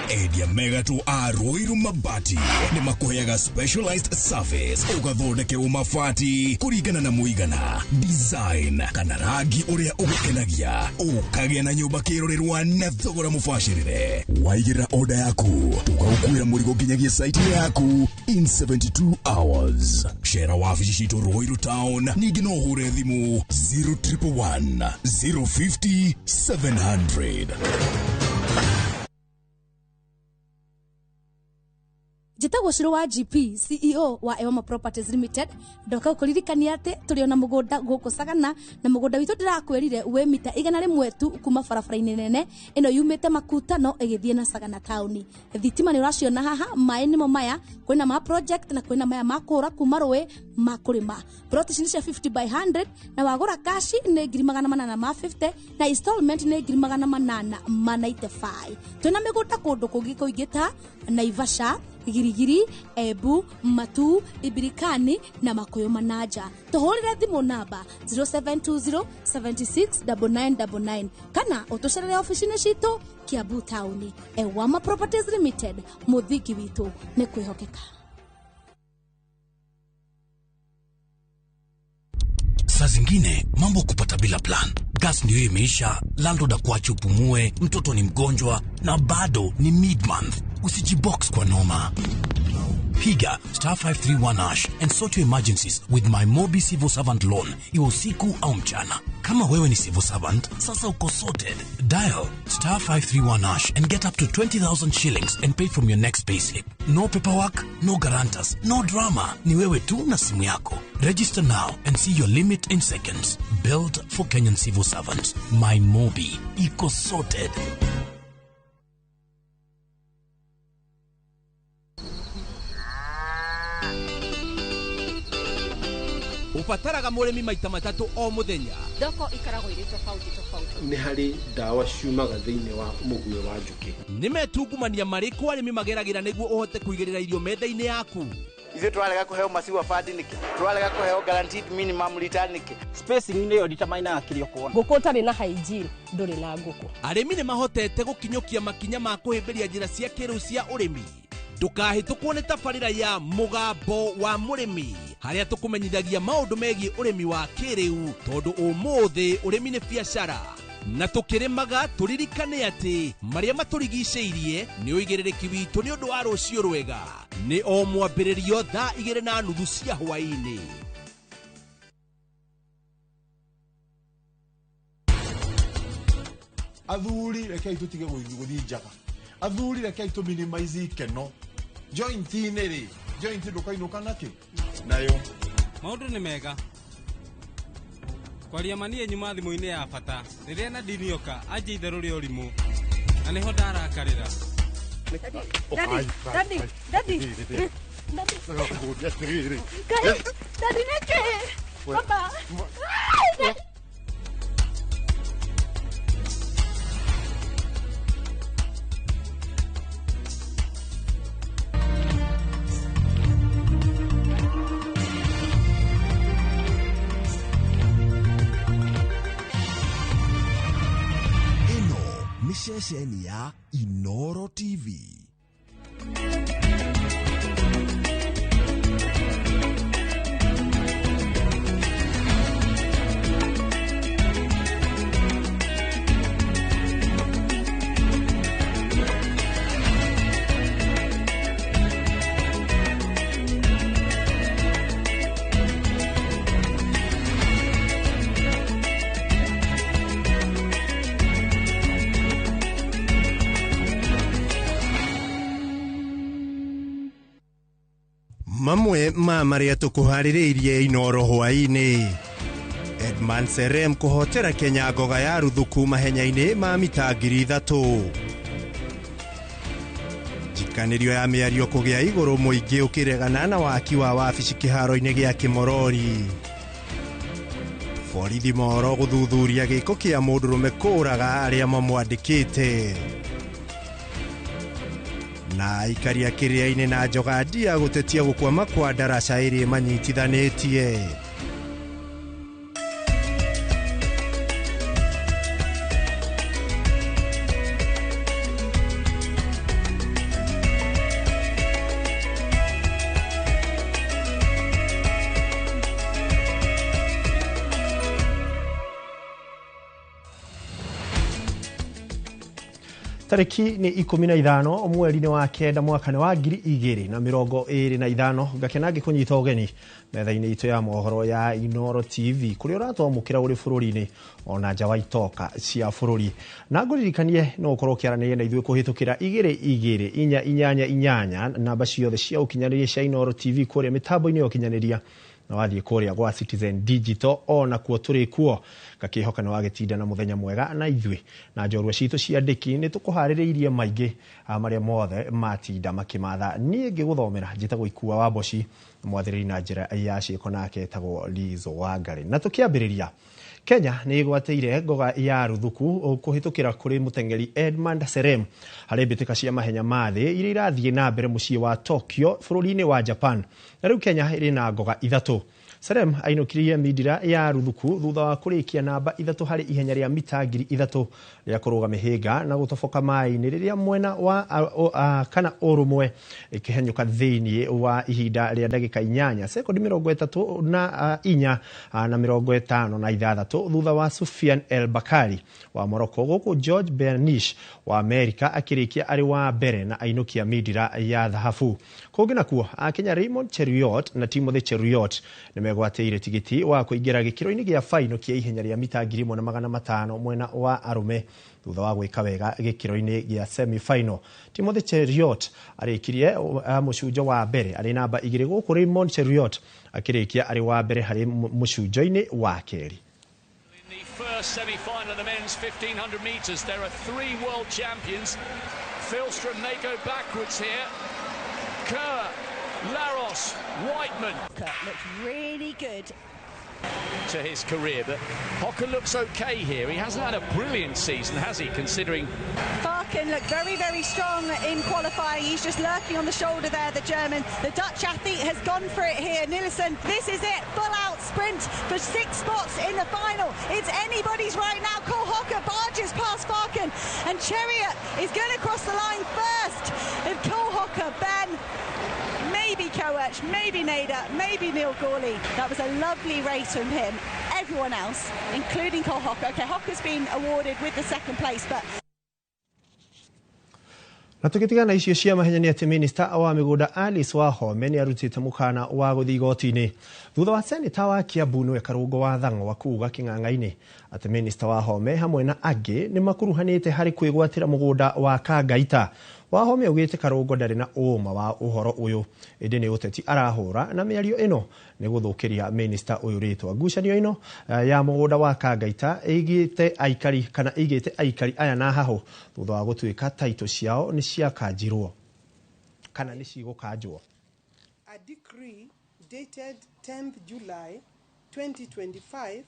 Endia megatũ a Ruiru Mabati nĩ makũheaga specialized service ũgathondekerwo mabati kũringana na mũigana, design kana rangi ũrĩa ũgũkenagia, ũkagĩa na nyũmba kĩrorerwa na thogora mũbacĩrĩre. Waigĩrĩra order yaku tũgagũkuĩra mũrigo nginyagia site yaku in 72 hours. Cera wabici citũ Ruiru Town, ningĩ no ũhũre thimũ 0111 050 700. Njĩtagwo Shiro wa GP, CEO wa Ewama Properties Limited. Ndoka gũkũririkania atĩ tũrĩ ona mũgũnda gũkũ Sagana, na mũgũnda witũ ndĩrakwĩrire wĩ mita 100 tu kuma barabara-inĩ nene ĩno yumĩte Makutano ĩgĩthiĩ na Sagana taũni. Thitima nĩ ũraciona haha, maĩ nĩmo maya, kwĩna ma project na kwĩna maya ma kũũra kuma rũĩ ma kũrĩma. Plot ici nĩ cia 50 by 100 na wagũra cash nĩ 850 na installment nĩ 895. Twĩna mĩgũnda kũndũ kũngĩ kũingĩ ta Naivasha, Girigiri, Ebu, Matu, Ibirikani na Makuyu Manaja. Tuhurire thimu namba 0720 76 9999 kana utucerere ofici-inĩ citũ Kiambu taũni. Ewama Properties Limited, mũthingi witũ nĩ kwĩhokeka. Saa zingine mambo kupata bila plan. Gas ndio imeisha, landlord akuache upumue, mtoto ni mgonjwa na bado ni mid-month. Usijibox kwa noma. Piga star 531 hash and sort your emergencies with my Mobi Civil Servant Loan, iwe usiku au mchana. Kama wewe ni civil servant, sasa uko sorted. Dial star 531 hash and get up to 20,000 shillings and pay from your next payslip. No paperwork, no guarantors, no drama. Ni wewe tu na simu yako. Register now and see your limit in seconds. Built for Kenyan civil servants. My Mobi. Iko sorted. Ubataraga mũrĩmi maita matatũ o mũthenya. Thoko ikaragwo irĩ tofauti tofauti. Nĩ harĩ ndawa ciumaga thĩinĩ wa mũguĩ wa njũkĩ. Nĩ metungumania marĩkũ arĩmi mageragĩra nĩguo ũhote kũigĩrĩra irio metha-inĩ yaku? Ithuĩ tũrarega kũheo maciwa bandi nĩkĩ? Tũrarega kũheo guaranteed minimum return nĩkĩ? Spacing nĩyo determinaga kĩrĩa ũkuona. Ngũkũ ũtarĩ na hygiene ndũrĩ na ngũkũ. Arĩmi nĩ mahotete gũkinyũkia makinya ma kũhĩmbĩria njĩra cia kĩrĩu cia ũrĩmi. Ndũkahĩtũkwo nĩ tabarĩra ya Mũgambo wa Mũrĩmi, harĩa tũkũmenyithagia maũndũ megiĩ ũrĩmi wa kĩrĩu, tondũ ũmũthĩ ũrĩmi nĩ biacara. Na tũkĩrĩmaga tũririkane atĩ marĩa matũrigicĩirie nĩ ũigĩrĩrĩki witũ nĩ ũndũ wa rũciũ rwega. Nĩ o mwambĩrĩrio thaa 2:30 cia hwaĩ-inĩ. Athuri rekei tũtige gũthiĩ njaga. Athuri rekei tũ minimize ikeno. Joint-inĩ rĩ, joint ndũkainũka nakĩ? Nayo. Maũndũ nĩ mega. Kwaria ma niĩ nyuma thimũ-inĩ ya bata. Rĩrĩa Nadine oka anjia itherũ rĩa ũrimũ. Na nĩho ndarakarĩra. Daddy, daddy, daddy. Daddy. Ngai, daddy nĩkĩ? Baba. Ai, Ĩno nĩ ceceni ya Inoro TV. Mamwe ma marĩa tũkũharĩrĩirie Inoro hwaĩ-inĩ. Edmund Serem kũhotera Kenya ngoga ya ruthuku mahenya-inĩ ma mita 3,000. Njikanĩrio ya mĩario kũgĩa igũrũ mũingĩ ũkĩregana na waki wa wabici kĩharo-inĩ gĩa Kĩmorori. Borithi mohoro gũthuthuria gĩko kĩa mũndũrũme kũũraga arĩa mamwandĩkĩte. Na aikaria kĩrĩa-inĩ na njogandia gũtetia gũkwama kwa ndaraca ĩrĩa manyitithanĩtie. Tarĩki nĩ 15 mweri-inĩ wa 9 mwaka-inĩ wa 2025. Ngakena ngĩkũnyita ũgeni metha-inĩ itũ ya mohoro ya Inoro TV kũrĩa ũratwamũkĩra ũrĩ bũrũri-inĩ ona nja wa itoka cia bũrũri. Na ngũririkanie no ũkorwo ũkĩaranĩria na ithuĩ kũhĩtũkĩra 2 2 4 8 8 namba ciothe cia ũkinyanĩria cia Inoro TV kũrĩa mĩtambo-inĩ ya ũkinyanĩria, na wathiĩ kũrĩa gwa Citizen Digital ona kuo tũrĩ kuo. Ngakĩhoka nĩ wagĩtinda na mũthenya mwega na ithuĩ na njorua citũ cia ndĩki nĩ tũkũharĩrĩirie maingĩ marĩa mothe matinda makĩmatha. Niĩ ngĩgũthomera njĩtagwo Ikua wa Mboci, mwathĩrĩri na njĩra ya ciĩko nake etagwo Lizo Wangari. Na tũkĩambĩrĩria, Kenya nĩ ĩgwatĩire ngoga ya ruthuku kũhĩtũkĩra kũrĩ mũteng'eri Edmund Serem harĩ mbĩtĩka cia mahenya ma thĩ iria irathiĩ na mbere mũciĩ wa Tokyo bũrũri-inĩ wa Japan. Na rĩu Kenya ĩrĩ na ngoga 3. Serem ainũkirie mindira ya ruthuku thutha wa kũrĩkia namba 3 harĩ ihenya rĩa mita 3,000 rĩa kũrũga mĩhĩnga na gũtoboka maĩ-inĩ rĩrĩa mwena wa kana ũrũmwe ĩkĩhenyũka thĩinĩ wa ihinda rĩa ndagĩka 8 sekondi 34 na 56 thutha wa Sufian El Bakari wa Morocco, gũkũ George Bernish wa Amerika akĩrĩkia arĩ wa mbere na ainũkia mindira ya thahabu. Kũngĩ nakuo Akenya Raymond Cheruiyot na Timothy Cheruiyot nĩmegwatĩire tigiti wa kũingĩra gĩkĩro-inĩ gĩa faino kĩa ihenya rĩa mita 1,500 mwena wa arũme thutha wa gwĩka wega gĩkĩro-inĩ gĩa semi-final. Timothy Cheruiyot arĩkirie mũcunjo wa mbere arĩ namba 2, gũkũ Raymond Cheruiyot akĩrĩkia arĩ wa mbere harĩ mũcunjo-inĩ wa kerĩ. First semi-final of the men's 1500 meters. There are 3 world champions. Philstrom may go backwards here. Kerr, Laros, Whiteman. Looked really good. to his career. But Hocker looks okay here. He hasn't had a brilliant season, has he, considering... Farken looked very, very strong in qualifying. He's just lurking on the shoulder there, the German. The Dutch athlete has gone for it here. Nelissen, this is it. Full out sprint for 6 spots in the final. It's anybody's right now. Cole Hocker barges past Farken, and Cheruiyot is going to cross the line first. If Cole Hocker, Ben, maybe Koech, maybe Nader, maybe Neil Gourley. That was a lovely race from him. Everyone else, including Cole Hocker. Okay, Hocker's been awarded with the second place, but... Na tũgĩtigana icio cia mahenya nĩ atĩ minista wa mĩgũnda Alice Wahome nĩ arutĩte mũkana wa gũthiĩ igoti-inĩ thutha wa seneta wa Kiambu nĩwe Karũngũ wa Thang'wa kuuga kĩng'ang'a-inĩ atĩ minista Wahome hamwe na angĩ nĩ makuruhanĩte harĩ kwĩgwatĩra mũgũnda wa Kangaita. Wahome augĩte Karũngũ ndarĩ na ũũma wa ũhoro ũyũ ĩndĩ nĩ ũteti arahũra na mĩario ĩno nĩ gũthũkĩria minista ũyũ rĩtwa. Ngucanio ĩno ya mũgũnda wa Kangaita ĩigĩte aikari kana ĩigĩte aikari aya na hahũ thutha wa gũtuĩka taitũ ciao nĩ ciakanjirwo kana nĩ cigũkanjwo. A decree dated 10th July 2025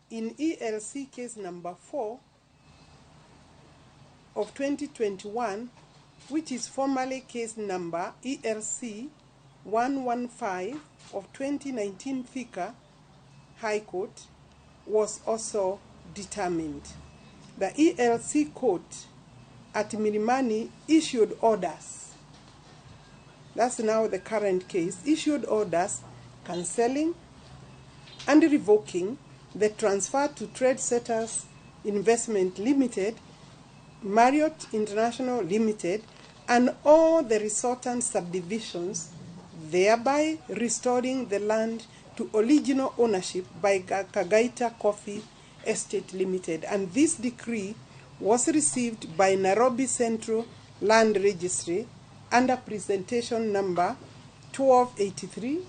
in ELC case number 4 of 2021, which is formerly case number ELC 115 of 2019 Thika High Court, was also determined. The ELC court at Milimani issued orders. That's now the current case. Issued orders cancelling and revoking the transfer to Trade Setters Investment Limited, Marriott International Limited, and all the resultant subdivisions, thereby restoring the land to original ownership by Kagaita Coffee Estate Limited. And this decree was received by Nairobi Central Land Registry under presentation number 1283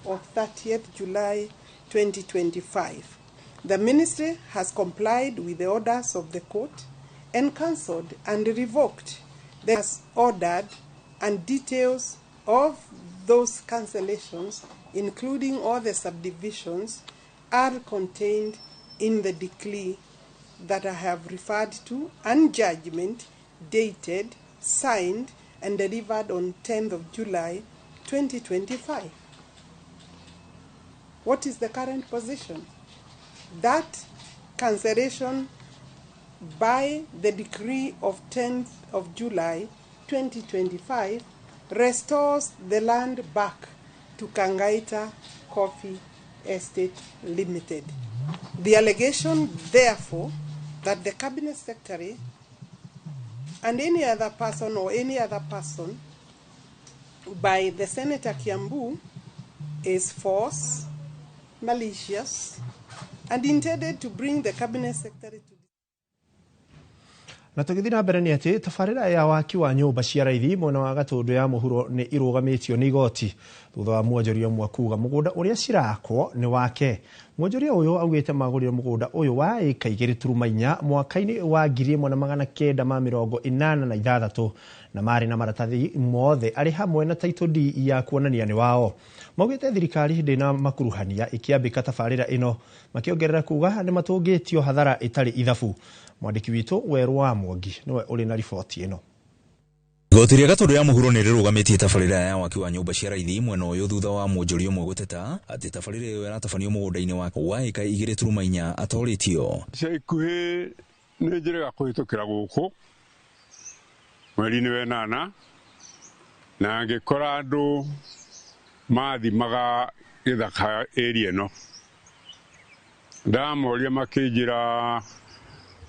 of 30th July 2025. The ministry has complied with the orders of the court and cancelled and revoked the has ordered, and details of those cancellations, including all the subdivisions, are contained in the decree that I have referred to and judgment dated, signed, and delivered on 10th of July 2025. What is the current position? That cancellation by the decree of 10th of July 2025 restores the land back to Kangaita Coffee Estate Limited. The allegation, therefore, that the Cabinet Secretary and any other person or any other person by the Senator Kiambu is false, malicious, and intended to bring the Cabinet Secretary to. Na tũgĩthiĩ na mbere nĩ atĩ tabarĩra ya waki wa nyũmba cia raithi mwena wa Gatũndũ ya mũhuro nĩ irũgamĩtio nĩ igoti thutha wa mwonjoria ũmwe kuga mũgũnda ũrĩa cirakwo nĩ wake. Mwonjoria ũyũ augĩte magũrire mũgũnda ũyũ wa ĩka 2.4 mwaka-inĩ wa 1986 na marĩ na maratathi mothe arĩ hamwe na title deed ya kuonania nĩ wao. Maugĩte thirikari ndĩna makuruhania ĩkĩambĩka tabarĩra ĩno, makĩongerera kuga nĩ matũngĩtio hathara ĩtarĩ ithabu. Mwandĩki witũ Werũ wa Mwangi nĩwe ũrĩ na riboti ĩno. Igoti rĩa Gatũndũ ya mũhuro nĩ rĩrũgamĩtie tabarĩra ya waki wa nyũmba cia raithi mwena ũyũ thutha wa mwonjoria ũmwe gũteta atĩ tabarĩra ĩyo ĩratabanio mũgũnda-inĩ wa ĩka 2.4 atorĩtio. Ica ikuhĩ nĩ njĩrĩga kũhĩtũkĩra gũkũ mweri-inĩ wa 8 na ngĩkora andũ mathimaga gĩthaka area ĩno, ndamoria makĩnjĩra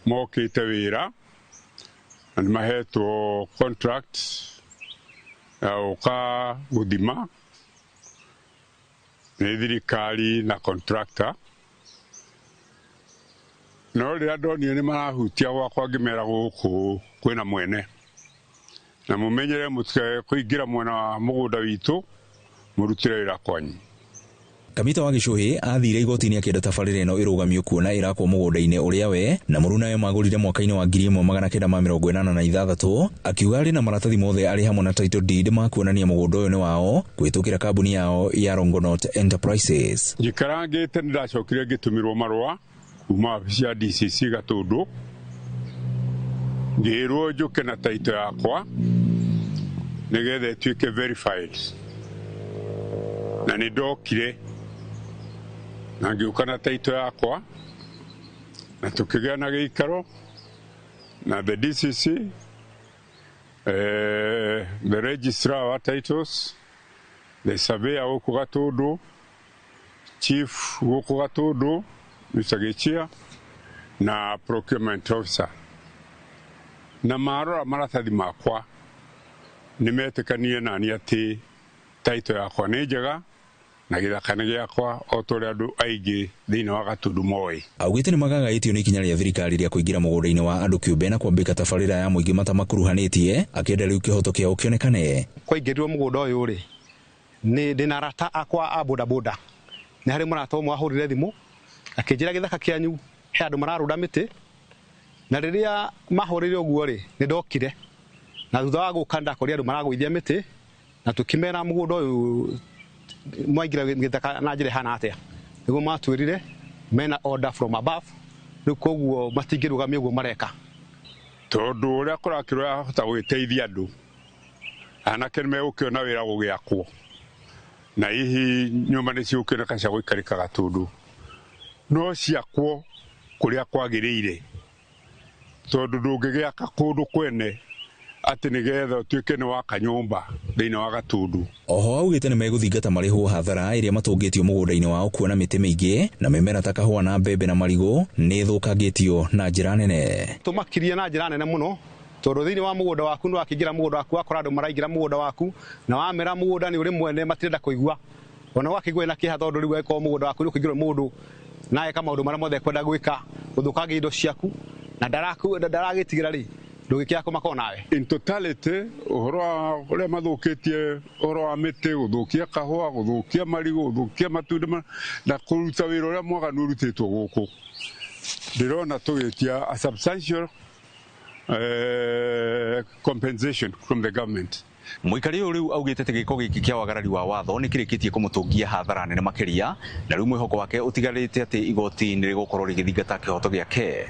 mokĩte wĩra na nĩmahetwo contract ya gũka gũthima nĩ thirikari na contractor, no rĩrĩa ndonire nĩ marahutia gwakwa ngĩmera gũkũ kwĩna mwene na mũmenyere mũtikae kũingĩra mwena wa mũgũnda witũ mũrutĩre wĩra kwanyu. Kamita wa Gichuhi athire igoti-inĩ akĩenda tabarĩra ĩno ĩrũgamio kuona ĩrakwo mũgũnda-inĩ ũrĩa we na mũrunawe magũrire mwaka-inĩ wa 1986, akiuga arĩ na maratathi mothe arĩ hamwe na title deed ma kuonania mũgũnda ũyũ nĩ wao kũhĩtũkĩra kambuni yao ya Longonot Enterprises. Njikarangĩte nĩ ndacokire ngĩtũmĩrwo marũa kuma wabici ya DCC Gatũndũ, ngĩrwo njũke na title yakwa nĩgetha ĩtuĩke verified, na nĩ ndokire na ngĩũka na title yakwa na tũkĩgĩa na gĩikaro na the DCC, the registrar wa titles, the surveyor gũkũ Gatũndũ, chief gũkũ Gatũndũ Mr. Gĩchia na procurement officer, na marora maratathi makwa nĩ metĩkanie nani atĩ title yakwa nĩ njega na gĩthaka nĩ gĩakwa o ta ũrĩa andũ aingĩ thĩinĩ wa Gatũndũ moĩ. Augĩte nĩ magagaĩtio nĩ ikinya rĩa thirikari rĩa kũingĩra mũgũnda-inĩ wa andũ kĩũmbe na kwambĩka tabarĩra ya mũingĩ matamakuruhanĩtie, akĩenda rĩu kĩhoto kĩao kĩonekane. Kwaingĩrirwo mũgũnda ũyũ rĩ, nĩ ndĩna arata akwa a bodaboda, nĩ harĩ mũrata ũmwe wahũrire thimũ akĩnjĩra gĩthaka kĩanyu he andũ mararũnda mĩtĩ, na rĩrĩa mahũrire ũguo rĩ, nĩ ndokire na thutha wa gũka ndakorire andũ maragũithia mĩtĩ na tũkĩmera mũgũnda ũyũ mwaingĩra gĩthaka na njĩra ĩhana atĩa, nĩguo matwĩrire mena order from above, rĩu koguo matingĩrũgamia ũguo mareka. Tondũ ũrĩa kũrakĩrwo yahota gũgĩteithia andũ, anake nĩmegũkĩona wĩra gũgĩakwo na hihi nyũmba nĩ cigũkĩoneka cia gũikarĩka Gatũndũ, no ciakwo kũrĩa kwagĩrĩire, tondũ ndũngĩgĩaka kũndũ kwene atĩ nĩgetha ũtuĩke nĩ waka nyũmba thĩinĩ wa Gatũndũ. Oho augĩte nĩ megũthingata marĩhwo hathara ĩrĩa matũngĩtio mũgũnda-inĩ wao kuona mĩtĩ mĩingĩ na mĩmera ta kahũa na mbembe na marigũ nĩ ĩthũkangĩtio na njĩra nene. Tũmakirie na njĩra nene mũno tondũ thĩinĩ wa mũgũnda waku nĩ wakĩingĩra mũgũnda waku wakora andũ maraingĩra mũgũnda waku na wamera mũgũnda nĩ ũrĩ mwene matirenda kũigua, ona wakĩigua na kĩeha tondũ rĩu angĩkorwo mũgũnda waku nĩ ũkũingĩrwo mũndũ na eka maũndũ marĩa mothe ekwenda gwĩka gũthũkangia indo ciaku na ndaragĩtigĩra rĩ, ndũgĩkĩaga kũmaka nawe. In totality ũhoro wa ũrĩa mathũkĩtie ũhoro wa mĩtĩ, gũthũkia kahũa, gũthũkia marigũ, gũthũkia matunda na kũruta wĩra ũrĩa mwaganu ũrutĩtwo gũkũ, ndĩrona tũgĩtia a substantial compensation from the government. Mũikari ũyũ rĩu augĩte atĩ gĩko gĩkĩ kĩa wagarari wa watho nĩ kĩrĩkĩtie kũmũtũngia hathara nene makĩria, na rĩu mwĩhoko wake ũtigarĩte atĩ igoti nĩ rĩgũkorwo rĩgĩthingata kĩhoto gĩake.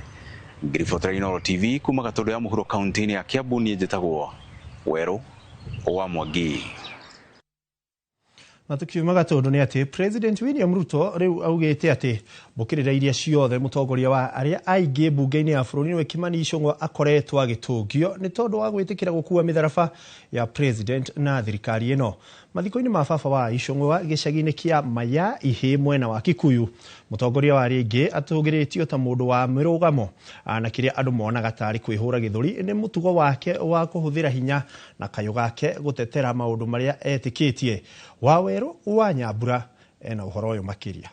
Ngiribotera Inooro TV kuma Gatũndũ ya mũhuro kaunti-inĩ ya Kiambu, niĩ njĩtagwo Werũ wa Mwangi. Na tukiuma Gatũndũ nĩ atĩ President William Ruto rĩu augĩte atĩ mbũkĩrĩra iria ciothe mũtongoria wa arĩa aingĩ mbunge-inĩ ya bũrũri nĩwe Kimani Ichung'wa akoretwo agĩtũngio nĩ tondũ wa gwĩtĩkĩra gũkua mĩtharaba ya president na thirikari ĩno. Mathiko-inĩ ma baba wa Ichung'wa gĩcagi-inĩ kĩa Maya Ihĩ mwena wa Kikuyu, mũtongoria wa arĩa aingĩ atũgĩrĩtio ta mũndũ wa mĩrũgamo na kĩrĩa andũ monaga tarĩ kwĩhũra gĩthũri nĩ mũtugo wake wa kũhũthĩra hinya na kayũ gake gũtetera maũndũ marĩa etĩkĩtie. Wawerũ wa Nyambura ena ũhoro ũyũ makĩria.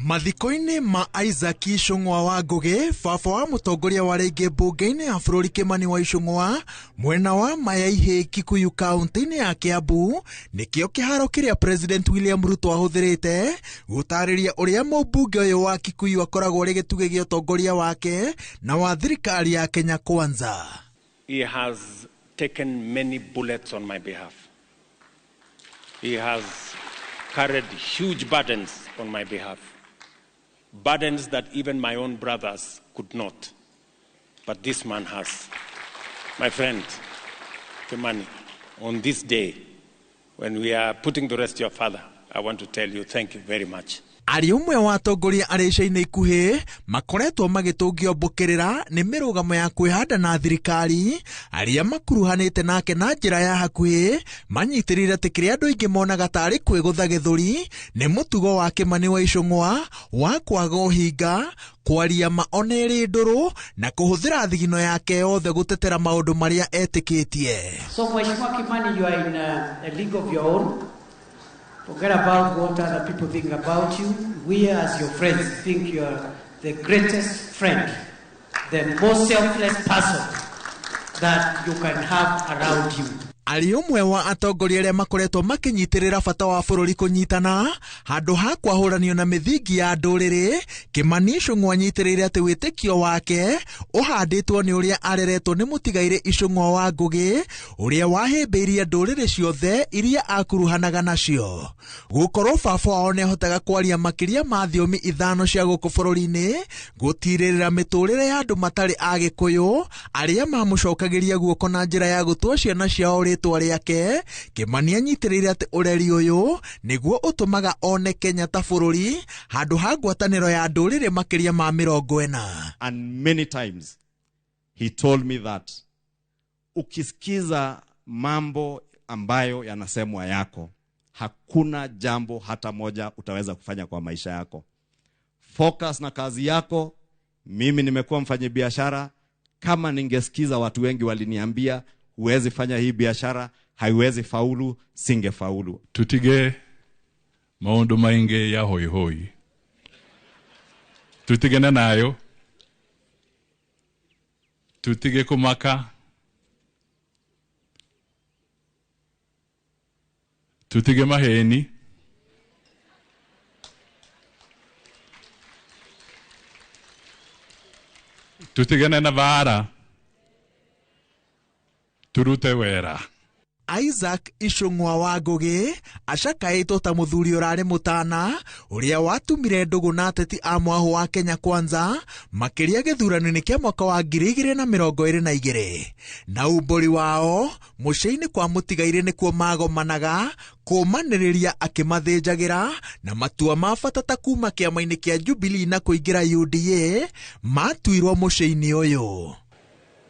Mathiko-inĩ ma Isaac Ichung'wa wa Ngũgĩ, baba wa mũtongoria wa rĩngĩ mbunge-inĩ ya bũrũri Kimani wa Ichung'wa mwena wa Maya Ihĩ Kikuyu kaunti-inĩ ya Kiambu, nĩkĩo kĩharo kĩrĩa President William Ruto ahũthĩrĩte gũtarĩria ũrĩa mũmbunge ũyũ wa Kikuyu akoragwo arĩ gĩtugĩ gĩa ũtongoria wake na wa thirikari ya Kenya Kwanza. He has taken many bullets on my behalf. He has carried huge burdens on my behalf. Burdens that even my own brothers could not. But this man has. My friend, Kimani, on this day, when we are putting to rest your father, I want to tell you thank you very much. Arĩ ũmwe wa atongoria arĩa ica-inĩ ikuhĩ makoretwo magĩtũngio mbũkĩrĩra nĩ mĩrũgamo ya kwĩhanda na thirikari, arĩa makuruhanĩte nake na njĩra ya hakuhĩ manyitĩrĩire atĩ kĩrĩa andũ aingĩ monaga tarĩ kwĩgũtha gĩthũri nĩ mũtugo wa Kimani wa Ichung'wa wa kwaga ũhinga, kwaria ma ona ĩrĩ ndũrũ na kũhũthĩra thigino yake yothe gũtetera maũndũ marĩa etĩkĩtie. So Mheshimiwa Kimani, you are in a league of your own. Forget about what other people think about you. We as your friends think you are the greatest friend, the most selfless person that you can have around you. Arĩ ũmwe wa atongoria arĩa makoretwo makĩnyitĩrĩra bata wa bũrũri kũnyitana handũ ha kwahũranio na mĩthingi ya ndũrĩrĩ, Kimani Ichung'wa anyitĩrĩire atĩ wĩtĩkio wake ũhandĩtwo nĩ ũrĩa areretwo nĩ mũtigairĩ Ichung'wa wa Ngũgĩ, ũrĩa wahĩmbĩirie ndũrĩrĩ ciothe iria akuruhanaga nacio. Gũkorwo baba wao nĩahotaga kwaria makĩria ma thiomi 5 cia gũkũ bũrũri-inĩ, gũtirĩrĩra mĩtũrĩre ya andũ matarĩ a Gĩkũyũ arĩa mamũcokagĩria guoko na njĩra ya gũtua ciana ciao rĩtwa rĩake. Kimani anyitĩrĩire atĩ ũreri ũyũ nĩguo ũtũmaga one Kenya ta bũrũri handũ ha ngwatanĩro ya ndũrĩrĩ makĩria ma 40. And many times he told me that ukisikiza mambo ambayo yanasemwa yako, hakuna jambo hata moja utaweza kufanya kwa maisha yako. Focus na kazi yako. Mimi nimekuwa mfanyabiashara. Kama ningesikiza watu wengi waliniambia huwezi fanya hii biashara, haiwezi faulu, singefaulu. Tutige maundu maingi ya hoi hoi. Tutigane nayo. Tutige kumaka. Tutige maheni. Tutigane na vara. Turute wera. Isaac Ichung'wa wa Ngũgĩ acakaĩtwo ta mũthuri ũrarĩ mũtana ũrĩa watumire ndũgũ na ateti a mwahũ wa Kenya Kwanza makĩria gĩthurano-inĩ kĩa mwaka wa 2022. Na umbũri wao mũciĩ-inĩ kwa mũtigairĩ nĩkuo magomanaga kũmanĩrĩria akĩmathĩnjagĩra na matua ma bata ta kuma kĩama-inĩ kĩa Jubilee na kũingĩra UDA matuirwo mũciĩ-inĩ ũyũ.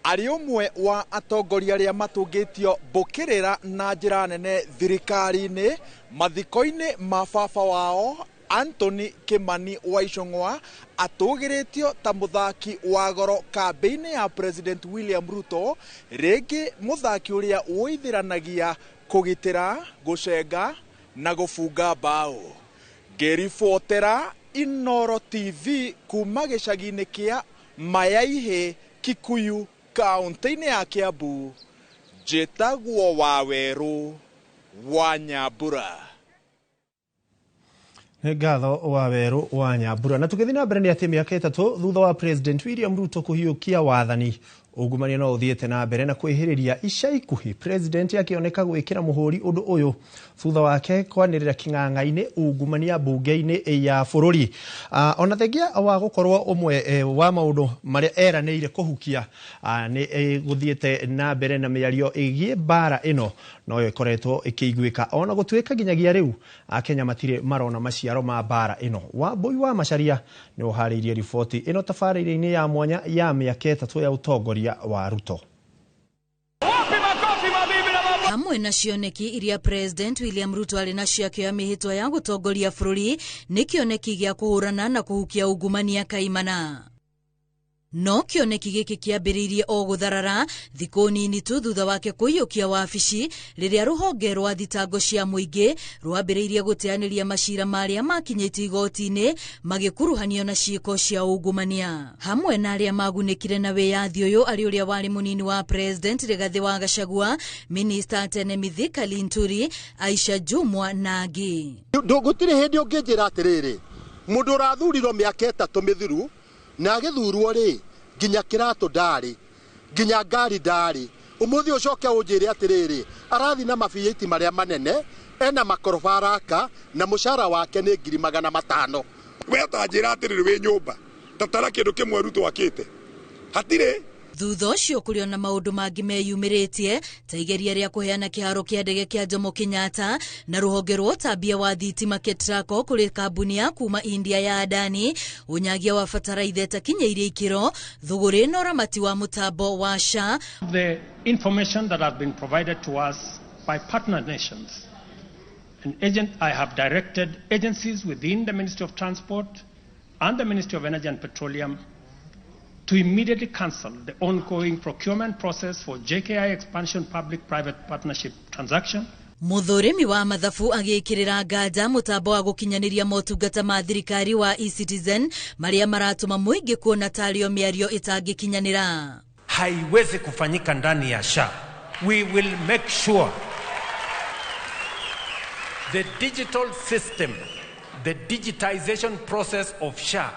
Arĩ ũmwe wa atongoria arĩa matũngĩtio mbũkĩrĩra na njĩra nene thirikari-inĩ mathiko-inĩ ma baba wao Anthony Kimani wa Ichung'wa atũgĩrĩtio ta mũthaki wa goro kambĩ-inĩ ya President William Ruto, rĩngĩ mũthaki ũrĩa ũithĩranagia kũgitĩra, gũcenga na gũbunga mbaũ. Ngĩribotera Inooro TV kuma gĩcagi-inĩ kĩa Mayaihĩ, Kikuyu, kaunti-inĩ ya Kiambu, njĩtagwo Wawerũ wa Nyambura. Nĩ ngatho Wawerũ wa Nyambura. Na tũgĩthiĩ na mbere nĩ atĩ mĩaka 3 thutha wa President William Ruto kũhiũkia wathani, ungumania no ũthiĩte na mbere na kwĩhĩrĩria ica ikuhĩ, President akĩoneka gwĩkĩra mũhũri ũndũ ũyũ thutha wake kwanĩrĩra kĩng'ang'a-inĩ ungumania mbunge-inĩ ya bũrũri. Ona thengia wa gũkorwo ũmwe wa maũndũ marĩa eranĩire kũhukia nĩ gũthiĩte na mbere na mĩario ĩgiĩ mbara ĩno noyo ĩkoretwo ĩkĩiguĩka, ona gũtuĩka nginyagia rĩu Akenya matirĩ marona maciaro ma mbara ĩno. Wambui wa Macharia nĩ ũharĩirie riboti ĩno tabarĩra-inĩ ya mwanya ya mĩaka 3 ya ũtongoria wa Ruto. Hamwe na cioneki iria President William Ruto arĩ nacio akĩoya mĩhĩtwa ya gũtongoria bũrũri nĩ kĩoneki gĩa kũhũrana na kũhukia ungumania kaimana. No kĩoneki gĩkĩ kĩambĩrĩirie o gũtharara thikũ nini tu thutha wake kũiyũkia wabici rĩrĩa rũhonge rwa thitango cia mũingĩ rwambĩrĩirie gũteanĩria macira marĩa makinyĩtio igoti-inĩ magĩkuruhanio na ciĩko cia ungumania. Hamwe na arĩa magunĩkire na wĩyathi ũyũ arĩ ũrĩa warĩ mũnini wa President Rigathĩ wa Gachagua, Minister tene Mithika Linturi, Aisha Jumwa na angĩ. Gũtirĩ hĩndĩ ũngĩnjĩra atĩrĩrĩ, mũndũ ũrathurirwo mĩaka 3 mĩthiru na agĩthurwo rĩ, nginya kĩratũ ndarĩ, nginya ngari ndarĩ, ũmũthĩ ũcoke ũnjĩre atĩrĩrĩ, arathi na mabiĩti marĩa manene, ena makoroba araka, na mũcara wake nĩ 500,000. We atanjĩra atĩrĩrĩ, wĩ nyũmba tatara kĩndũ kĩmwe Ruto akĩte hatirĩ. Thutha ũcio kũrĩ ona maũndũ mangĩ meyumĩrĩtie ta igeria rĩa kũheana kĩharo kĩa ndege kĩa Jomo Kenyatta na rũhonge rwa ũtambia wa thitima KETRACO kũrĩ kambuni ya kuma India ya Adani, ũnyagia wa bataraitha ĩtakinyĩirie ikĩro, thũgũrĩ na ũramati wa mũtambo wa SHA. The information that has been provided to us by partner nations, an agent I have directed agencies within the Ministry of Transport and the Ministry of Energy and Petroleum to immediately cancel the ongoing procurement process for JKI expansion public-private partnership transaction. Muthurimi wa mathabu agikirira nganja mutambo wa gukinyaniria motungata ma thirikari wa eCitizen maria maratuma muingi kuona tario miario itangikinyanira. Haiwezi kufanyika ndani ya SHA. We will make sure the digital system, the digitization process of SHA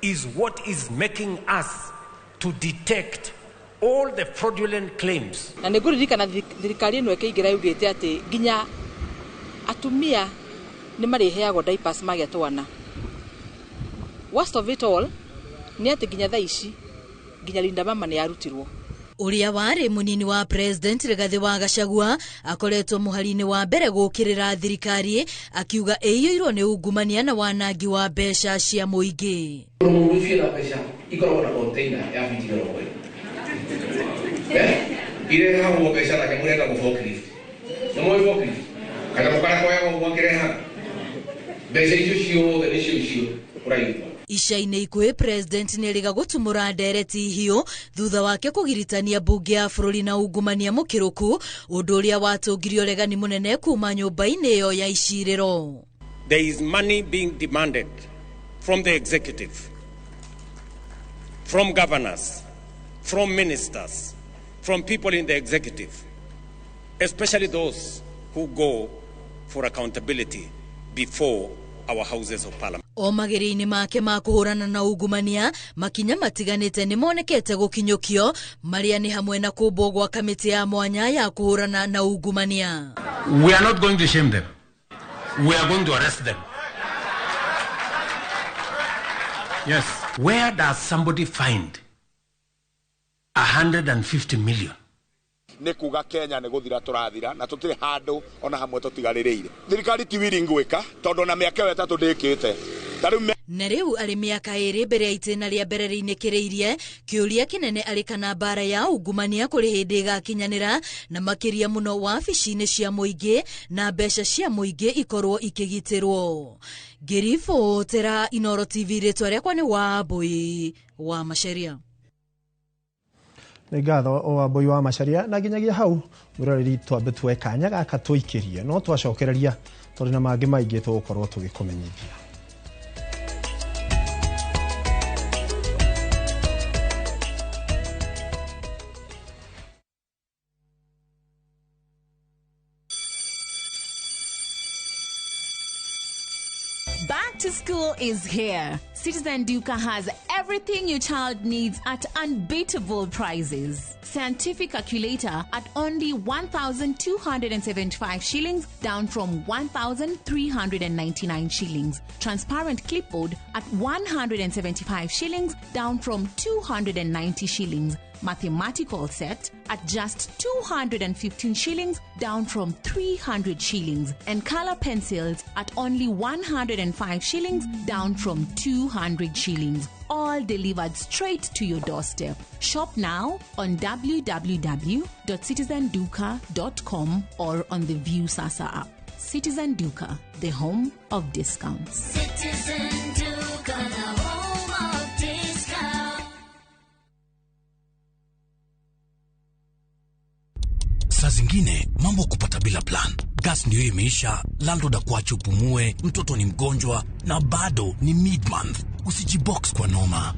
is what is making us to detect all the fraudulent claims. Na nĩngũririkana thirikari ĩno ĩkĩingĩra yugĩte atĩ nginya atumia nĩ marĩheagwo diapers magĩa twana. Worst of it all nĩ atĩ nginya thaa ici nginya Linda Mama nĩ yarutirwo. Ũrĩa warĩ mũnini wa President Rigathĩ wa Gachagua akoretwo mũhari-inĩ wa mbere gũkĩrĩra thirikari akiuga ĩiyũirwo nĩ ungumania na wanangi wa mbeca cia mũingĩ. Mũndũ ũcio na mbeca ikoragwo na container ya fiti 40. Irehagwo mbeca na kĩmwe retagwo forklift. Nĩ mũĩ forklift? Kanyamũ karĩa koyagwo ũguo akĩrehaga. Mbeca icio ciothe nĩcio icio ũraigua. Ica-inĩ ikuhĩ President nĩerĩga gũtumũra ndereti hiũ thutha wake kũgiritania mbunge ya bũrũri na ungumania mũkĩrũku, ũndũ ũrĩa watũngirie ũregani mũnene kuma nyũmba-inĩ ĩyo ya icirĩro. There is money being demanded from the executive, from governors, from ministers, from people in the executive, especially those who go for accountability before our houses of parliament. O mageria-inĩ make ma kũhũrana na ungumania, makinya matiganĩte nĩ monekete gũkinyũkio, marĩa nĩ hamwe na kũmbwo gwa kamĩtĩ ya mwanya ya kũhũrana na ungumania. We are not going to shame them. We are going to arrest them. Yes. Where does somebody find 150 million? Nĩ kuga Kenya nĩ gũthira tũrathira na tũtirĩ handũ ona hamwe tũtigarĩrĩire. Thirikari ti willing gwĩka tondũ ona mĩaka ĩyo ĩtatũ ndĩkĩte. Na rĩu arĩ mĩaka ĩrĩ mbere ya itĩna rĩa mbere rĩinĩkĩrĩirie, kĩũria kĩnene arĩ kana mbara ya ungumania kũrĩ hĩndĩ ĩgakinyanĩra na makĩria mũno wabici-inĩ cia mũingĩ na mbeca cia mũingĩ ikorwo ikĩgitĩrwo. Ngĩribotera Inooro TV, rĩtwa rĩakwa nĩ Wambui wa Macharia. Nĩ ngatho Wambui wa Macharia, na nginyagia hau mwĩroreri twambe tuoe kanya gaka tũikĩrie, no twacokereria tondũ na mangĩ maingĩ tũgũkorwo tũgĩkũmenyithia. Back to school is here. Citizen Duka has everything your child needs at unbeatable prices. Scientific calculator at only 1,275 shillings, down from 1,399 shillings. Transparent clipboard at 175 shillings, down from 290 shillings. Mathematical set at just 215 shillings, down from 300 shillings. And color pencils at only 105 shillings, down from 200 shillings. All delivered straight to your doorstep. Shop now on www.citizenduka.com or on the Viusasa app. Citizen Duka, the home of discounts. Citizen Duka, the home of discounts. Saa zingine mambo kupata bila plan. Gas ndio imeisha, landlord akuache upumue, mtoto ni mgonjwa na bado ni mid-month. Usijibox kwa noma.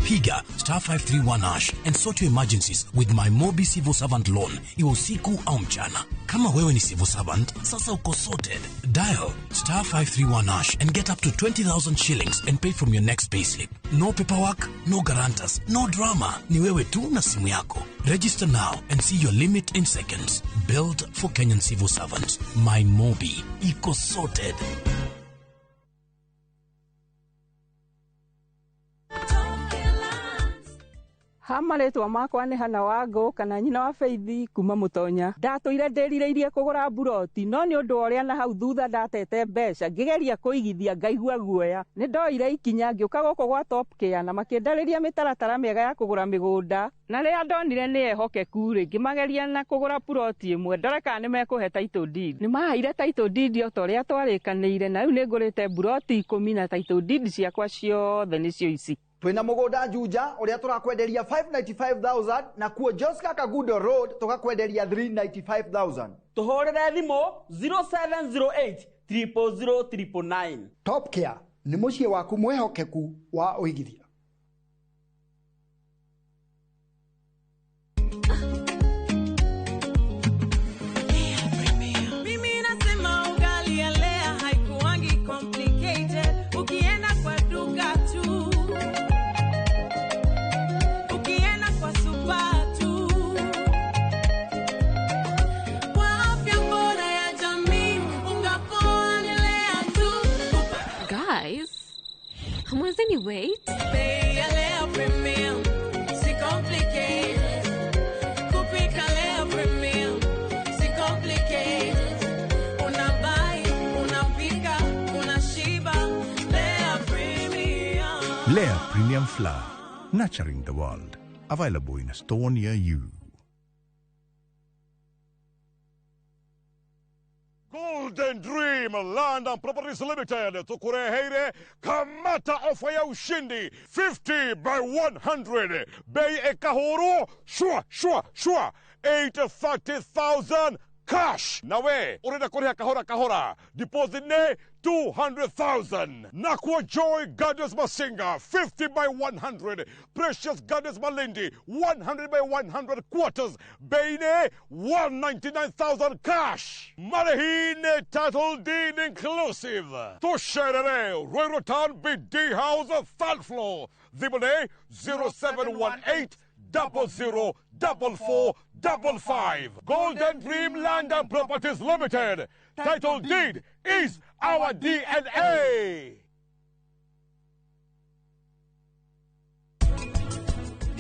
Piga star 531 hash and sort your emergencies with my Mobi Civil Servant Loan, iwe usiku au mchana. Kama wewe ni civil servant, sasa uko sorted. Dial star 531 hash and get up to 20,000 shillings and pay from your next payslip. No paperwork, no guarantors, no drama. Ni wewe tu na simu yako. Register now and see your limit in seconds. Built for Kenyan civil servants. My Mobi. Iko sorted. Ha marĩtwa makwa nĩ Hana Wangũ kana nyina wa Faith kuma Mũtonya. Ndatũire ndĩrirĩirie kũgũra mburoti no nĩ ũndũ wa ũrĩa na hau thutha ndatete mbeca ngĩgeria kũigithia ngaigua guoya. Nĩ ndoire ikinya ngĩũka gũkũ gwa Top Care na makĩndarĩria mĩtaratara mĩega ya kũgũra mĩgũnda na rĩrĩa ndonire nĩ ehokeku rĩ ngĩmageria na kũgũra puroti ĩmwe ndore kana nĩ mekũhe title deed. Nĩ maheire title deed o ta ũrĩa twarĩkanĩire na rĩu nĩ ngũrĩte mburoti 10 na title deed ciakwa ciothe nĩcio ici. Twina mugunda Juja uria turakwenderia 595,000 na kuo Joska Kagudo Road tukakwenderia 395,000. Tuhurire thimu 0708 000 999. Top Care ni muciĩ waku mwihokeku wa uigithia. Guys, hamwezi wait? Bei ya Lea Premium, si complicate. Kupika Lea Premium, si complicate. Unabuy, unapika, unashiba. Lea Premium. Lea Premium Flour, nurturing the world. Available in a store near you. Golden Dream Land and Properties Limited tukureheire kamata ofa ya ushindi 50 by 100 bei ekahuru shua shua shua 830,000 cash nawe urenda kuriha kahora kahora deposit ne 200,000 Nakwa Joy Gardens Masinga 50 by 100 Precious Gardens Malindi 100 by 100 quarters Beine 199,000 cash Marehine title deed inclusive Tusherere Ruiru Town BD House third floor Thimone 0718 00 44 55. Golden Dream Land and Properties Limited. Title deed is our DNA.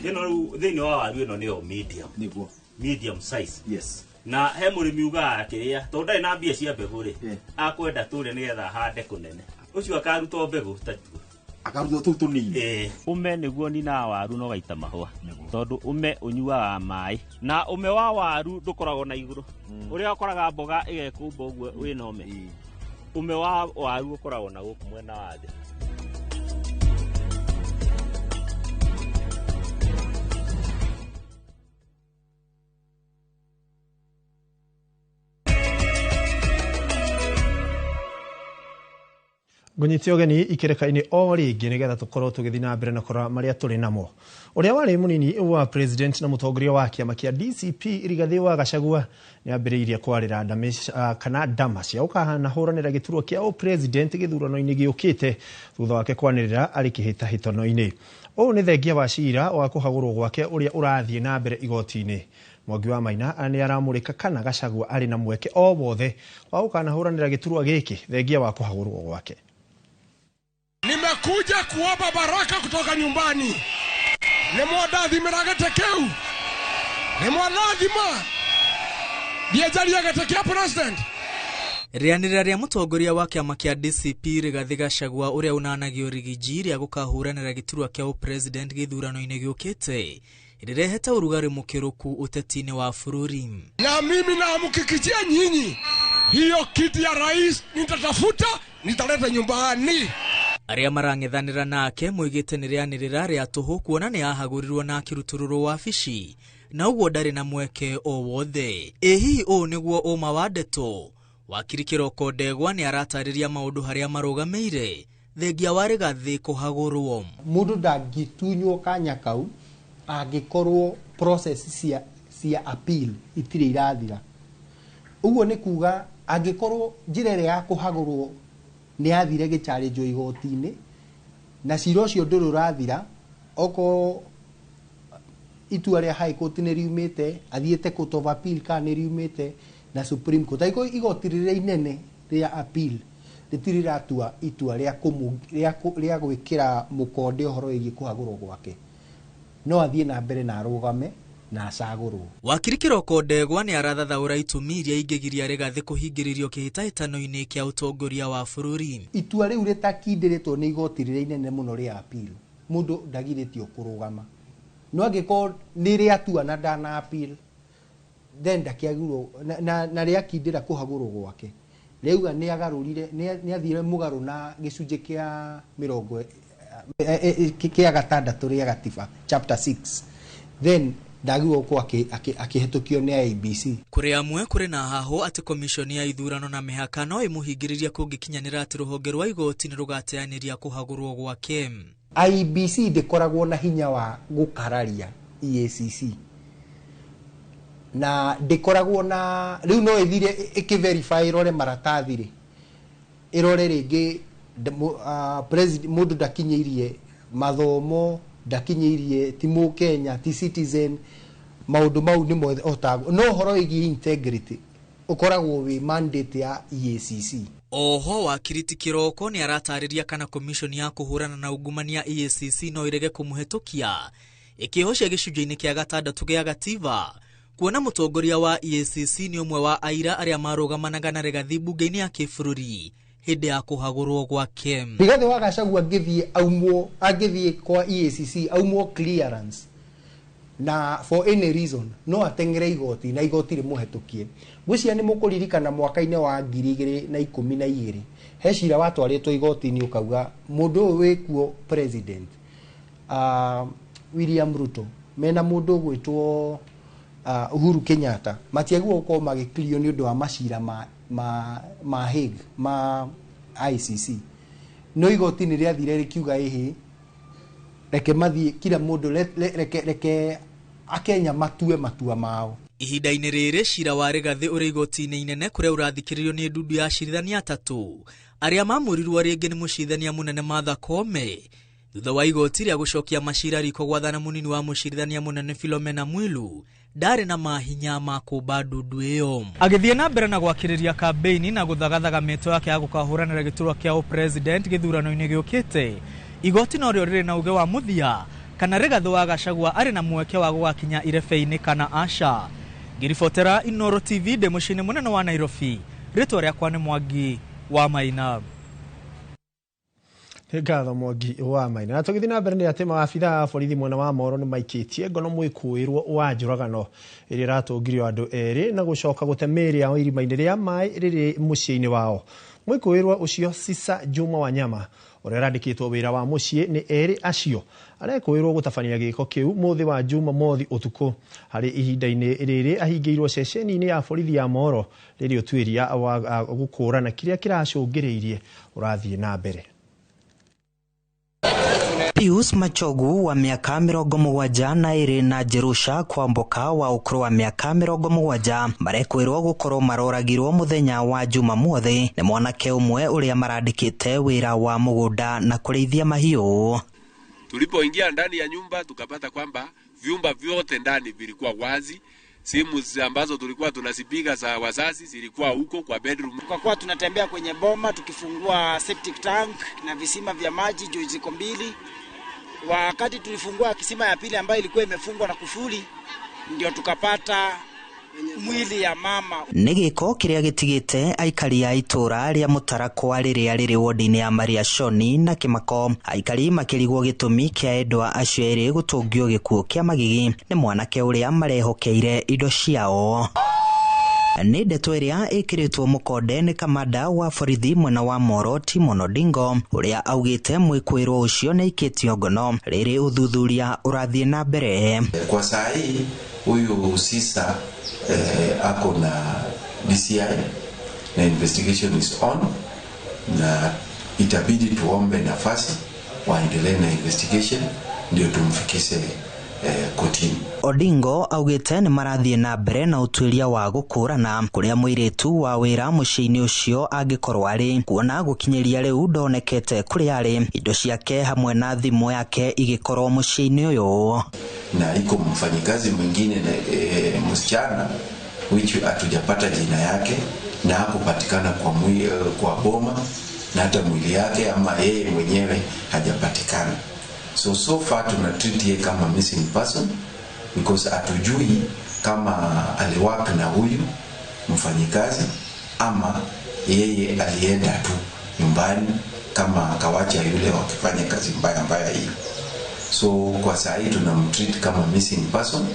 Ĩno rĩu thĩinĩ wa waru ĩno nĩyo medium. Nĩguo. Medium size. Yes. Na he mũrĩmi ugaga akĩrĩa tondũ ndarĩ na mbia cia mbegũ rĩ, akwenda tũrĩa nĩgetha ahande kũnene. Ũcio akarutwo mbegũ tatuo. Akarutwo tũu tũnini. Ũme nĩguo ninaga waru na ũgaita mahũa tondũ ũme ũnyuaga maĩ na ũme wa waru ndũkoragwo na igũrũ. Ũrĩa ũkoraga mboga ĩgekũmba ũguo wĩna ũme, ũme wa waru ũkoragwo na gũkũ mwena wa thĩ. Ngũnyite ũgeni ikĩrĩka-inĩ o rĩngĩ nĩgetha tũkorwo tũgĩthiĩ na mbere na kũrora marĩa tũrĩ namo. Ũrĩa warĩ mũnini wa president na mũtongoria wa kĩama kĩa DCP Rigathĩ wa Gachagua nĩambĩrĩirie kwarĩra kana ndama cia gũkanahũranĩra gĩturwa kĩa ũpresident gĩthurano-inĩ gĩũkĩte thutha wake kwanĩrĩra arĩ kĩhĩtahĩtano-inĩ. Ũũ nĩ thengia wa cira wa kũhagũrwo gwake ũrĩa ũrathiĩ na mbere igoti-inĩ. Mwangi wa Maina nĩ aramũrĩka kana Gachagua arĩ na mweke o wothe wa gũkanahũranĩra gĩturwa gĩkĩ thengia wa kũhagũrwo gwake. Nimekuja kuomba baraka kutoka nyumbani. Nimwadathimira gĩtĩ kĩu. Nimwadathima. Ndienjaria gĩtĩ kĩa president. Rĩanĩrĩra rĩa mũtongoria wa kĩama kĩa DCP Rigathĩ Gachagua ũrĩa ũnanagio rigiji rĩa gũkahũranĩra gĩturwa kĩa ũpresident gĩthurano-inĩ gĩũkĩte rĩrehete ũrugarĩ mũkĩrũku ũteti-inĩ wa bũrũri. Na mimi naamkikijia nyinyi, hiyo kiti ya rais nitatafuta, nitaleta nyumbani. Arĩa marang'ethanĩra nake moigĩte nĩ rĩanĩrĩra rĩa tũhũ kuona nĩ ahagũrirwo na akĩrutũrũrwo wabici na ũguo ndarĩ na mweke o wothe. Ĩ hihi ũũ nĩguo ũma wa ndeto? Wakiri Kĩroko Ndegwa nĩ aratarĩria maũndũ harĩa marũgamĩire thengia wa Rigathĩ kũhagũrwo. Mũndũ ndangĩtunywo kanya kau angĩkorwo process cia appeal itirĩ irathira. Ũguo nĩ kuga angĩkorwo njĩra ĩrĩa ya kũhagũrwo nĩ yathire gĩcharĩnjwo igoti-inĩ na cira ũcio ndũrĩ ũrathira, okorwo itua rĩa High Court nĩ riumĩte, athiĩte Court of Appeal kana nĩ riumĩte na Supreme Court, angĩkorwo igoti rĩrĩa inene rĩa appeal rĩtirĩ rĩratua itua rĩa gwĩkĩra mũkonde ũhoro wĩgiĩ kũhagũrwo gwake, no athiĩ na mbere na arũgame na acagũrwo. Wakiri Kĩroko Ndegwa nĩ arathathaũra itũmi iria ingĩgiria Rigathĩ kũhingĩrĩrio kĩhĩtahĩtano-inĩ kĩa ũtongoria wa bũrũri. Itua rĩu rĩtakindĩrĩtwo nĩ igoti rĩrĩa inene mũno rĩa appeal, mũndũ ndagirĩtio kũrũgama. No angĩkorwo nĩ rĩatua na ndana appeal, then ndakĩagĩrĩirwo na rĩakindĩra kũhagũrwo gwake, rĩauga nĩ agarũrire, nĩ athire mũgarũ na gĩcunjĩ kĩa mĩrongo kĩa gatandatũ rĩa gatiba chapter 6, then ndagĩrĩirwo gũkorwo akĩhetũkio nĩ IEBC. Kũrĩ amwe kũrĩ na hahũ atĩ komishoni ya ithurano na mĩhaka no ĩmũhingĩrĩrie kũngĩkinyanĩra atĩ rũhonge rwa igoti nĩ rũgateanĩria kũhagũrwo gwake. IEBC ndĩkoragwo na hinya wa gũkararia EACC na ndĩkoragwo na rĩu no ĩthire ĩkĩverify ĩrore maratathi rĩ, ĩrore rĩngĩ mũndũ ndakinyĩirie mathomo, ndakinyĩirie ti mũkenya, ti citizen, maũndũ mau nĩmo ĩhotaga. No ũhoro wĩgiĩ integrity Ũkoragwo wĩ mandate ya EACC. Oho wakiri Kiroko nĩ aratarĩria kana komishoni ya kũhũrana na ungumania EACC no ĩrege kũmũhetũkia ĩkĩhocia gĩcunjĩ-inĩ kĩa gatandatũ gĩa gatiba, kuona mũtongoria wa EACC nĩ ũmwe wa aira arĩa marũgamanaga na Rigathi mbunge-inĩ ya kĩbũrũri hĩndĩ ya kũhagũrwo gwake. Rigathi wa Gachagua angĩthiĩ aumwo, angĩthiĩ kwa EACC aumwo clearance na for any reason no ateng'ere igoti na igoti rĩmũhetũkie. Ngwĩciria nĩ mũkũririkana mwaka-inĩ wa 2012 he cira watwarĩtwo igoti-inĩ ũkauga mũndũ ũyũ wĩkuo president William Ruto mena mũndũ ũgwĩtwo Uhuru Kenyatta matiagĩrĩirwo gũkorwo magĩkirio nĩ ũndũ wa macira ma Hague ma ICC. No igoti nĩ rĩathire rĩkiuga ĩhĩ, reke mathiĩ kila mũndũ, reke akenya matue matua mao. Ihinda-inĩ rĩrĩ cira wa Rigathi ũrĩ igoti-inĩ inene kũrĩa ũrathikĩrĩrio nĩ ndundu ya acirithania atatũ arĩa mamũrirwo rĩngĩ nĩ mũcirithania mũnene Martha Koome thutha wa igoti rĩa gũcokia macira riko gwathana mũnini wa mũcirithania mũnene Philomena Mwilu ndarĩ na mahinya ma kũmba ndundu ĩyo. Agĩthiĩ na mbere na gwakĩrĩria kambĩini na gũthagathaga mĩto yake ya gũkahũranĩra gĩturwa kĩa ũpresident gĩthurano-inĩ gĩũkĩte, igoti norĩo rĩrĩ na uge wa mũthia kana Rigathi wa Gachagua arĩ na mweke wa gũgakinya irebe-inĩ kana aca. Ngĩribotera Inooro TV ndĩ mũciĩ-inĩ mũnene wa Nairobi, rĩtwa rĩakwa nĩ Mwangi wa Maina. Ngatho Mwangi wa Maina. Na tũgĩthiĩ na mbere nĩ atĩ maabithaa a borithi mwena wa Moro nĩ maikĩtie ngono mwĩkũĩrwo wa njũragano ĩrĩa ĩratũngirio andũ erĩ na gũcoka gũte mĩĩrĩ yao irima-inĩ rĩa maĩ rĩrĩ mũciĩ-inĩ wao. Mwĩkũĩrwo ũcio Sisa Juma Wanyama ũrĩa ũrandĩkĩtwo wĩra wa mũciĩ nĩ erĩ acio arekũĩrwo gũtabania gĩko kĩu mũthĩ wa Jumamothi ũtukũ. Harĩ ihinda-inĩ rĩrĩ ahingĩirwo ceceni-inĩ ya borithi ya Moro rĩrĩa ũtuĩria wa gũkũrana kĩrĩa kĩracũngĩrĩirie ũrathiĩ na mbere. Pius Machogu wa miaka 72 na Jerusha Kwamboka wa ũkũrũ wa miaka 70 marekwĩrwo gũkorwo maroragirwo mũthenya wa Jumamothi nĩ mwanake ũmwe ũrĩa marandĩkĩte wĩra wa mũgũnda na kũrĩithia mahiũ. Tulipoingia ndani ya nyumba tukapata kwamba vyumba vyote ndani vilikuwa wazi, simu ambazo tulikuwa tunazipiga za wazazi zilikuwa huko kwa bedroom. Tukakuwa tunatembea kwenye boma tukifungua septic tank na visima vya maji juu ziko mbili. Wakati tulifungua kisima ya pili ambayo ilikuwa imefungwa na kufuli, ndio tukapata mwili ya mama. Nĩ gĩko kĩrĩa gĩtigĩte aikari a itũra rĩa Mũtarakwa rĩrĩa rĩrĩ wodi-inĩ ya Maria Shoni na Kĩmako. Aikari makĩrigwo gĩtũmi kĩa endwa acio erĩ gũtũngio gĩkuũ kĩa magigi nĩ mwanake ũrĩa marehokeire indo ciao. Nĩ ndeto ĩrĩa ĩkĩrĩtwo mũkonde nĩ kamanda wa borithi mwena wa Moro Timon Odingo ũrĩa augĩte mwĩkũĩrwo ũcio nĩ aikĩtio ngono rĩrĩ ũthuthuria ũrathiĩ na mbere. Kwa saa hii huyu Sisa ako na DCI na investigation is on, na itabidi tuombe nafasi waendelee na investigation ndio tumfikishe kotini. Odingo augĩte nĩ marathiĩ na mbere na ũtuĩria wa gũkũrana kũrĩa mũirĩtu wa wĩra mũciĩ-inĩ ũcio angĩkorwo arĩ, kuona gũkinyĩria rĩu ndonekete kũrĩa arĩ, indo ciake hamwe na thimũ yake igĩkorwo mũciĩ-inĩ ũyũ. Na iko mfanyikazi mwingine na msichana which hatujapata jina yake na hakupatikana kwa boma na hata mwili yake ama yeye mwenyewe hajapatikana. So far tuna treat yeye kama missing person because hatujui kama aliwork na huyu mfanyikazi ama yeye alienda tu nyumbani kama akawacha yule wakifanya kazi mbaya mbaya hii. So kwa saa hii tunamtreat kama missing person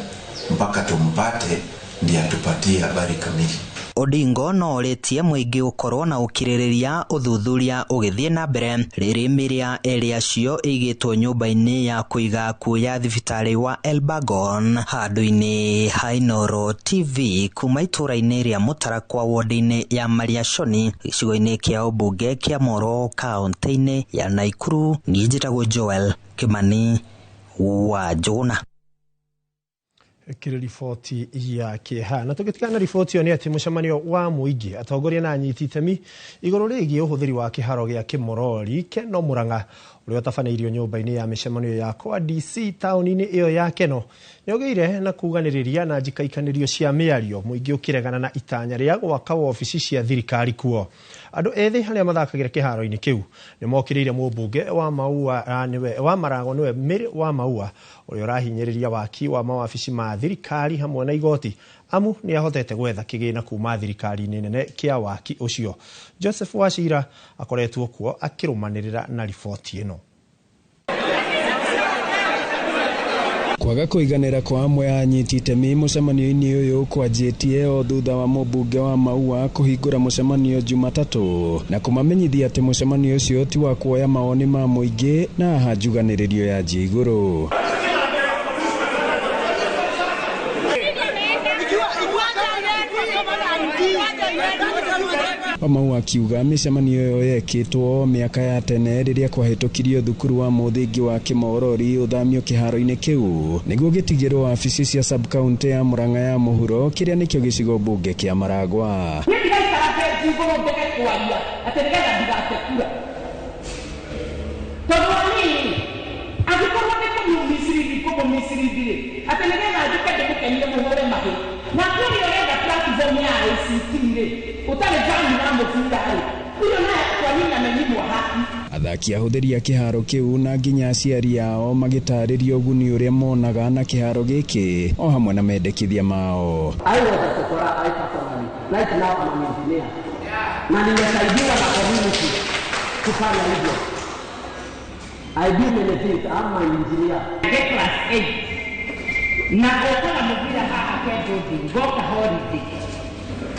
mpaka tumpate ndiye atupatie habari kamili. Odingo no orĩtie mũingĩ gũkorwo na ũkirĩrĩria ũthuthuria ũgĩthiĩ na mbere rĩrĩ mĩrĩ ya erĩ acio ĩigĩtwo nyũmba-inĩ ya kũiga akuũ ya thibitarĩ wa Elbagon handũ-inĩ ha Inooro TV kuma itũra-inĩ rĩa Mũtarakwa wodi-inĩ ya Maria Shoni gĩcigo-inĩ kĩa ũmbunge kĩa Moro kaũntĩ-inĩ ya Naikuru. Niĩ njĩtagwo Joel Kimani wa Njũgũna. Kĩrĩ riboti ya kĩeha. Na tũgĩtigana na riboti ĩyo nĩ atĩ mũcemanio wa mũingĩ atongoria na anyiti itemi igũrũ rĩgiĩ ũhũthĩri wa kĩharo gĩa Kĩmorori Keno Murang'a Ũrĩa ũtabanĩirio nyũmba-inĩ ya mĩcemanio ya kwa DC taũni-inĩ ĩyo ya Keno nĩũgĩire na kuganĩrĩria na njikaikanĩrio cia mĩario mũingĩ ũkĩregana na itanya rĩa gwaka wabici cia thirikari kuo. Andũ ethĩ arĩa mathakagĩra kĩharo-inĩ kĩu nĩmokĩrĩire mũmbunge wa Maua nĩwe wa Marago nĩwe Mary wa Maua ũrĩa ũrahinyĩrĩria waki wa mawabici ma thirikari hamwe na igoti amu nĩahotete gwetha kĩgĩna kuma thirikari-inĩ nene kĩa waki ũcio. Joseph Wachira akoretwo kuo akĩrũmanĩrĩra na riboti ĩno. Kwaga kũiganĩra kwa amwe a anyiti itemi mũcemanio-inĩ ũyũ kwanjĩtie o thutha wa mũmbunge wa Maua kũhingũra mũcemanio Jumatatũ na kũmamenyithia atĩ mũcemanio ũcio ti wa kuoya mawoni ma mũingĩ na haha njuganĩrĩrio yanjia igũrũ. Wamaua akiuga mĩcemanio ĩyo yekĩtwo mĩaka ya tene rĩrĩa kwahĩtũkirio thukuru wa mũthingi wa Kĩmorori ũthamio kĩharo-inĩ kĩu nĩguo gĩtigĩrwo wabici cia sub-county ya Murang'a ya mũhuro kĩrĩa nĩkĩo gĩcigo mbunge kĩa Maragwa. Athaki ahũthĩri a kĩharo kĩu na nginya aciari ao magĩtarĩrio ũguni ũrĩa monaga na kĩharo gĩkĩ o hamwe na mendekithia mao. I was a chokora, I personally. Right now I'm an engineer. Na nimesaidiwa na community kufanya hivyo. I do many things. I'm an engineer. I class 8. Na goka mũbira haha kwenjo goka holiday.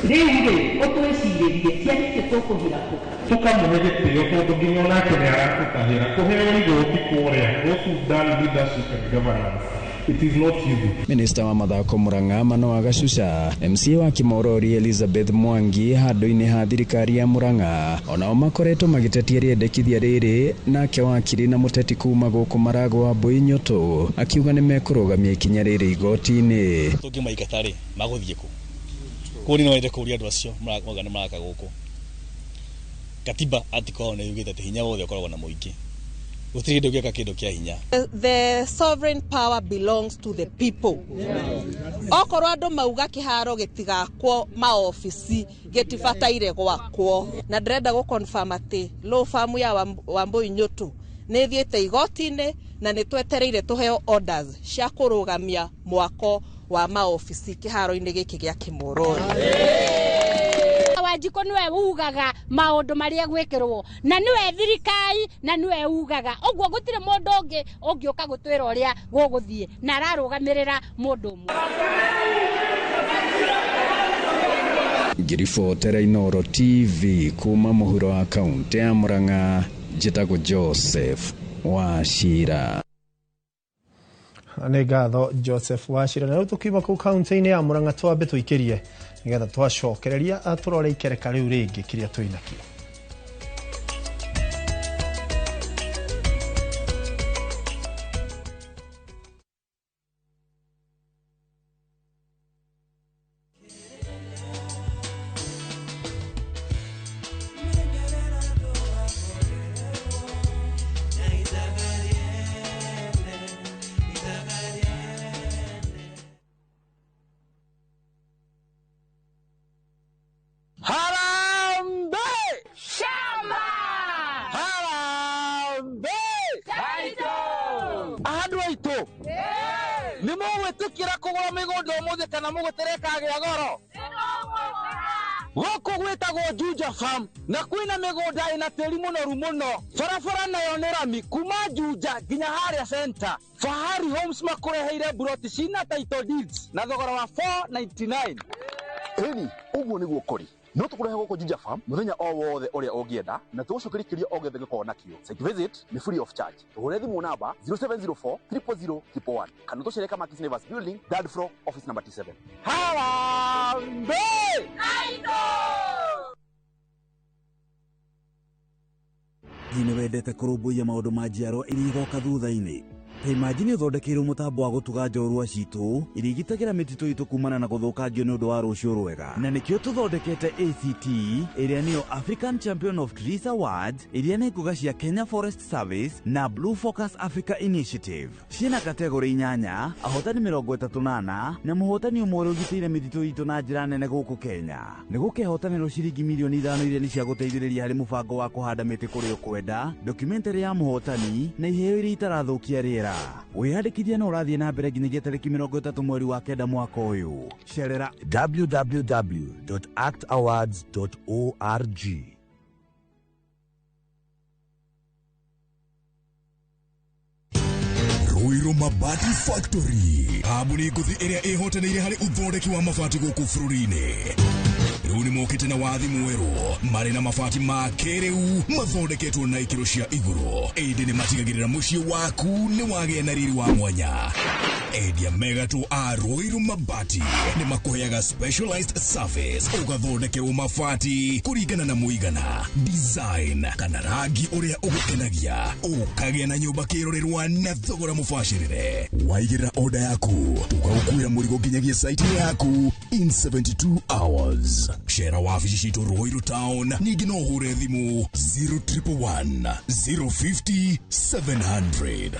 Rĩu rĩ ũtwĩcirĩrie ciana icio tũkũhira kũ tũkamũhe gĩtĩo tondũ nginya onake nĩ aratũtahĩra kũheo igoti kũrĩa those who've done leadership and governance. It is not easy. Minista wa mathako Murang'a Manoah Gacuca, MCA wa Kimorori Elizabeth Mwangi handũ-inĩ ha thirikari ya Murang'a onao makoretwo magĩtetia rĩendekithia rĩrĩ, nake wakiri na mũteti kuma gũkũ Maragwa Wambui Nyũtũ akiuga nĩ mekũrũgamia ikinya rĩrĩ igoti-inĩ. Tũngĩmaingata rĩ magũthiĩ kũ? Kũu no wende kũũria andũ acio marauga nĩ maraka gũkũ. Katiba article nĩ yugĩte atĩ hinya wothe ũkoragwo na mũingĩ. Gũtirĩ kĩndũ gĩaka kĩndũ kĩa hinya. The sovereign power belongs to the people. Okorwo andũ mauga kĩharo gĩtigakwo maobici gĩtibataire gwakwo, na ndĩrenda gũ confirm atĩ law firm ya Wambui Nyũtũ nĩ ĩthiĩte igoti-inĩ na nĩ twetereire tũheo orders cia kũrũgamia mwako wa maobici kĩharo-inĩ gĩkĩ gĩa Kĩmorori. Wanjikũ nĩwe ugaga maũndũ marĩa gwĩkĩrwo na nĩwe thirikari na nĩwe ugaga ũguo gũtirĩ mũndũ ũngĩ ũngĩũka gũtwĩra ũrĩa gũgũthiĩ na ararũgamĩrĩra mũndũ ũmwe. Ngiribotera Inooro TV kuma mũhuro wa kaũntĩ ya Murang'a, njĩtagwo Joseph Wachira. Nĩ ngatho Joseph Wachira. Na rĩu tũkiuma kũu kaũntĩ-inĩ ya Murang'a twambe tũikĩrie nĩgetha twacokereria tũrore ikereka rĩu rĩngĩ kĩrĩa twĩnakĩo. Nĩmũgwĩtĩkĩra kũgũra mĩgũnda ũmũthĩ kana mũgũtereka gĩa goro? Gũkũ gwĩtagwo Juja Farm na kwĩna mĩgũnda ĩna tĩri mũnoru mũno. Barabara nayo nĩ rami kuma Juja nginya harĩa center. Fahari Homes makũreheire mburoti cina title deeds na thogora wa 499. Ĩni, ũguo nĩguo kũrĩ. No tũkũrehe gũkũ Juja Farm mũthenya o wothe ũrĩa ũngĩenda na tũgũcokeria kĩrĩa o gĩothe gĩkoragwo nakĩo. Site visit nĩ free of charge. Tũhũre thimũ namba 0704 000 111 kana tũcere Kamakis Neighbors Building, third floor, office number T7. Harambee! Hihi nĩ wendete kũrũmbũiya maũndũ ma njiarwa iria igoka thutha-inĩ? Ta imagine ũthondekeirwo mũtambo wa gũtuga njorua citũ iria igitagĩra mĩtitũ itũ kumana na gũthũkangio nĩ ũndũ wa rũciũ rwega. Na nĩkĩo tũthondekete ACT ĩrĩa nĩyo African Champion of Trees Awards, iria nĩ ngũga cia Kenya Forest Service na Blue Focus Africa Initiative. Ciĩna kategori 8, ahotani 34 na mũhotani ũmwe ũrĩa ũgitĩire mĩtitũ itũ na njĩra nene gũkũ Kenya. Nĩ gũkehotanĩrwo ciringi mirioni 5 iria nĩ cia gũteithĩrĩria harĩ mũbango wa kũhanda mĩtĩ kũrĩa ũkwenda, documentary ya mũhotani na iheo iria itarathũkia rĩera. Wĩyandĩkithia no ũrathiĩ na mbere nginyagia tarĩki 30 mweri wa 9 mwaka ũyũ. Cerera www.actawards.org. Ruiru Mabati Factory, kambuni ngũthi ĩrĩa ĩhotanĩire harĩ ũthondeki wa mabati gũkũ bũrũri-inĩ. Rĩu nĩ mokĩte na wathi mwerũ, marĩ na mabati ma kĩrĩu mathondeketwo na ikĩro cia igũrũ, ĩndĩ nĩ matigagĩrĩra mũciĩ waku nĩ wagĩa na riri wa mwanya. Endia megatũ a Ruiru Mabati nĩ makũheaga specialized service, ũgathondekerwo mabati kũringana na mũigana, design kana rangi ũrĩa ũgũkenagia, ũkagĩa na nyũmba kĩrorerwa na thogora mũbacĩrĩre. Waigĩrĩra order yaku, tũgagũkuĩra mũrigo nginyagia site yaku in 72 hours. Cera wabici citũ Ruiru Town, ningĩ no ũhũre thimũ 0111 050 700.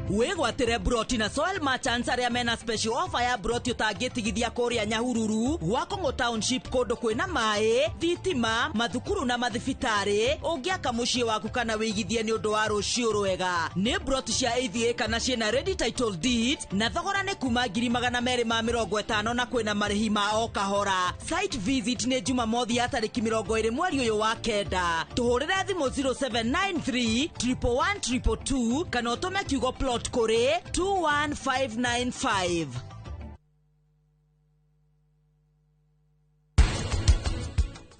Wĩgwatĩre broti na Soil Merchants arĩa mena special offer ya broti ũtangĩtigithia kũrĩa Nyahururu, Gwakong'o Township, kũndũ kwĩna maĩ, thitima, mathukuru na mathibitarĩ. Ũngĩaka mũciĩ waku kana wĩigithie nĩ ũndũ wa rũciũ rwega. Nĩ broti cia 8 kana ciĩna ready title deed na thogora nĩ kuma 250,000 na kwĩna marĩhi ma o kahora. Site visit nĩ Jumamothi ya tarĩki 20 mweri ũyũ wa 9. Tũhũrĩre thimũ 0793 111 222 kana ũtũme kiugo plot kũrĩ 21595.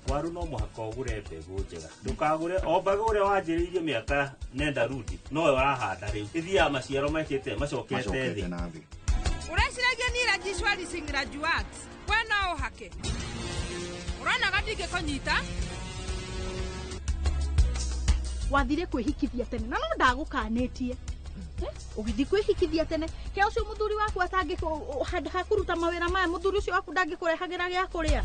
Waru no mũhaka ũgũre mbegũ njega, ndũkagũre o mbegũ ũrĩa wanjĩrĩirie mĩaka nenda rudi nowe ũrahanda rĩu, ĩthiaga maciaro mekĩte macokete thĩ. Ũreciragia ni Rajishwari Singh Rajwat we no ũhake ũronaga ndingĩkũnyita. Wathire kwĩhikithia tene na no ndagũkanĩtie ũgĩthiĩ kwĩhikithia tene ke ũcio mũthuri waku atangĩ handũ ha kũruta mawĩra maya, mũthuri ũcio waku ndangĩkũrehagĩra gĩa kũrĩa.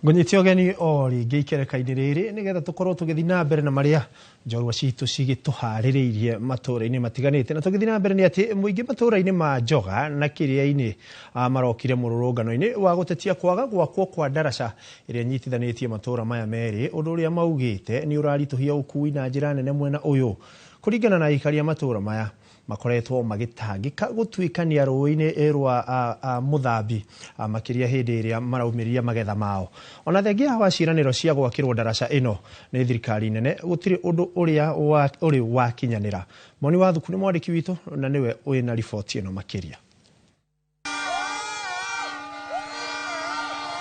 Ngũnyite ũgeni o rĩngĩ ikereka-inĩ rĩrĩ nĩgetha tũkorwo tũgĩthiĩ na mbere na marĩa njorua citũ cigĩtũharĩrĩirie matũũra-inĩ matiganĩte. Na tũgĩthiĩ na mbere nĩ atĩ mũingĩ matũũra-inĩ ma Njoga na Kĩrĩa-inĩ marokire mũrũrũngano-inĩ wa gũtetia kwaga gwakwo kwa ndaraca ĩrĩa nyitithanĩtie matũũra maya merĩ, ũndũ ũrĩa maugĩte nĩ ũraritũhia ũkui na njĩra nene mwena ũyũ. Kũringana na aikari a matũũra maya, makoretwo magĩtangĩka gũtuĩkania rũĩ-inĩ rwa Mũthambi makĩria hĩndĩ ĩrĩa maraumĩria magetha mao. Ona thengia wa ciĩranĩro cia gwakĩrwo ndaraca ĩno nĩ thirikari nene, gũtirĩ ũndũ ũrĩa ũrĩ wakinyanĩra. Moni wa Thuku nĩ mwandĩki witũ na nĩwe wĩna riboti ĩno makĩria.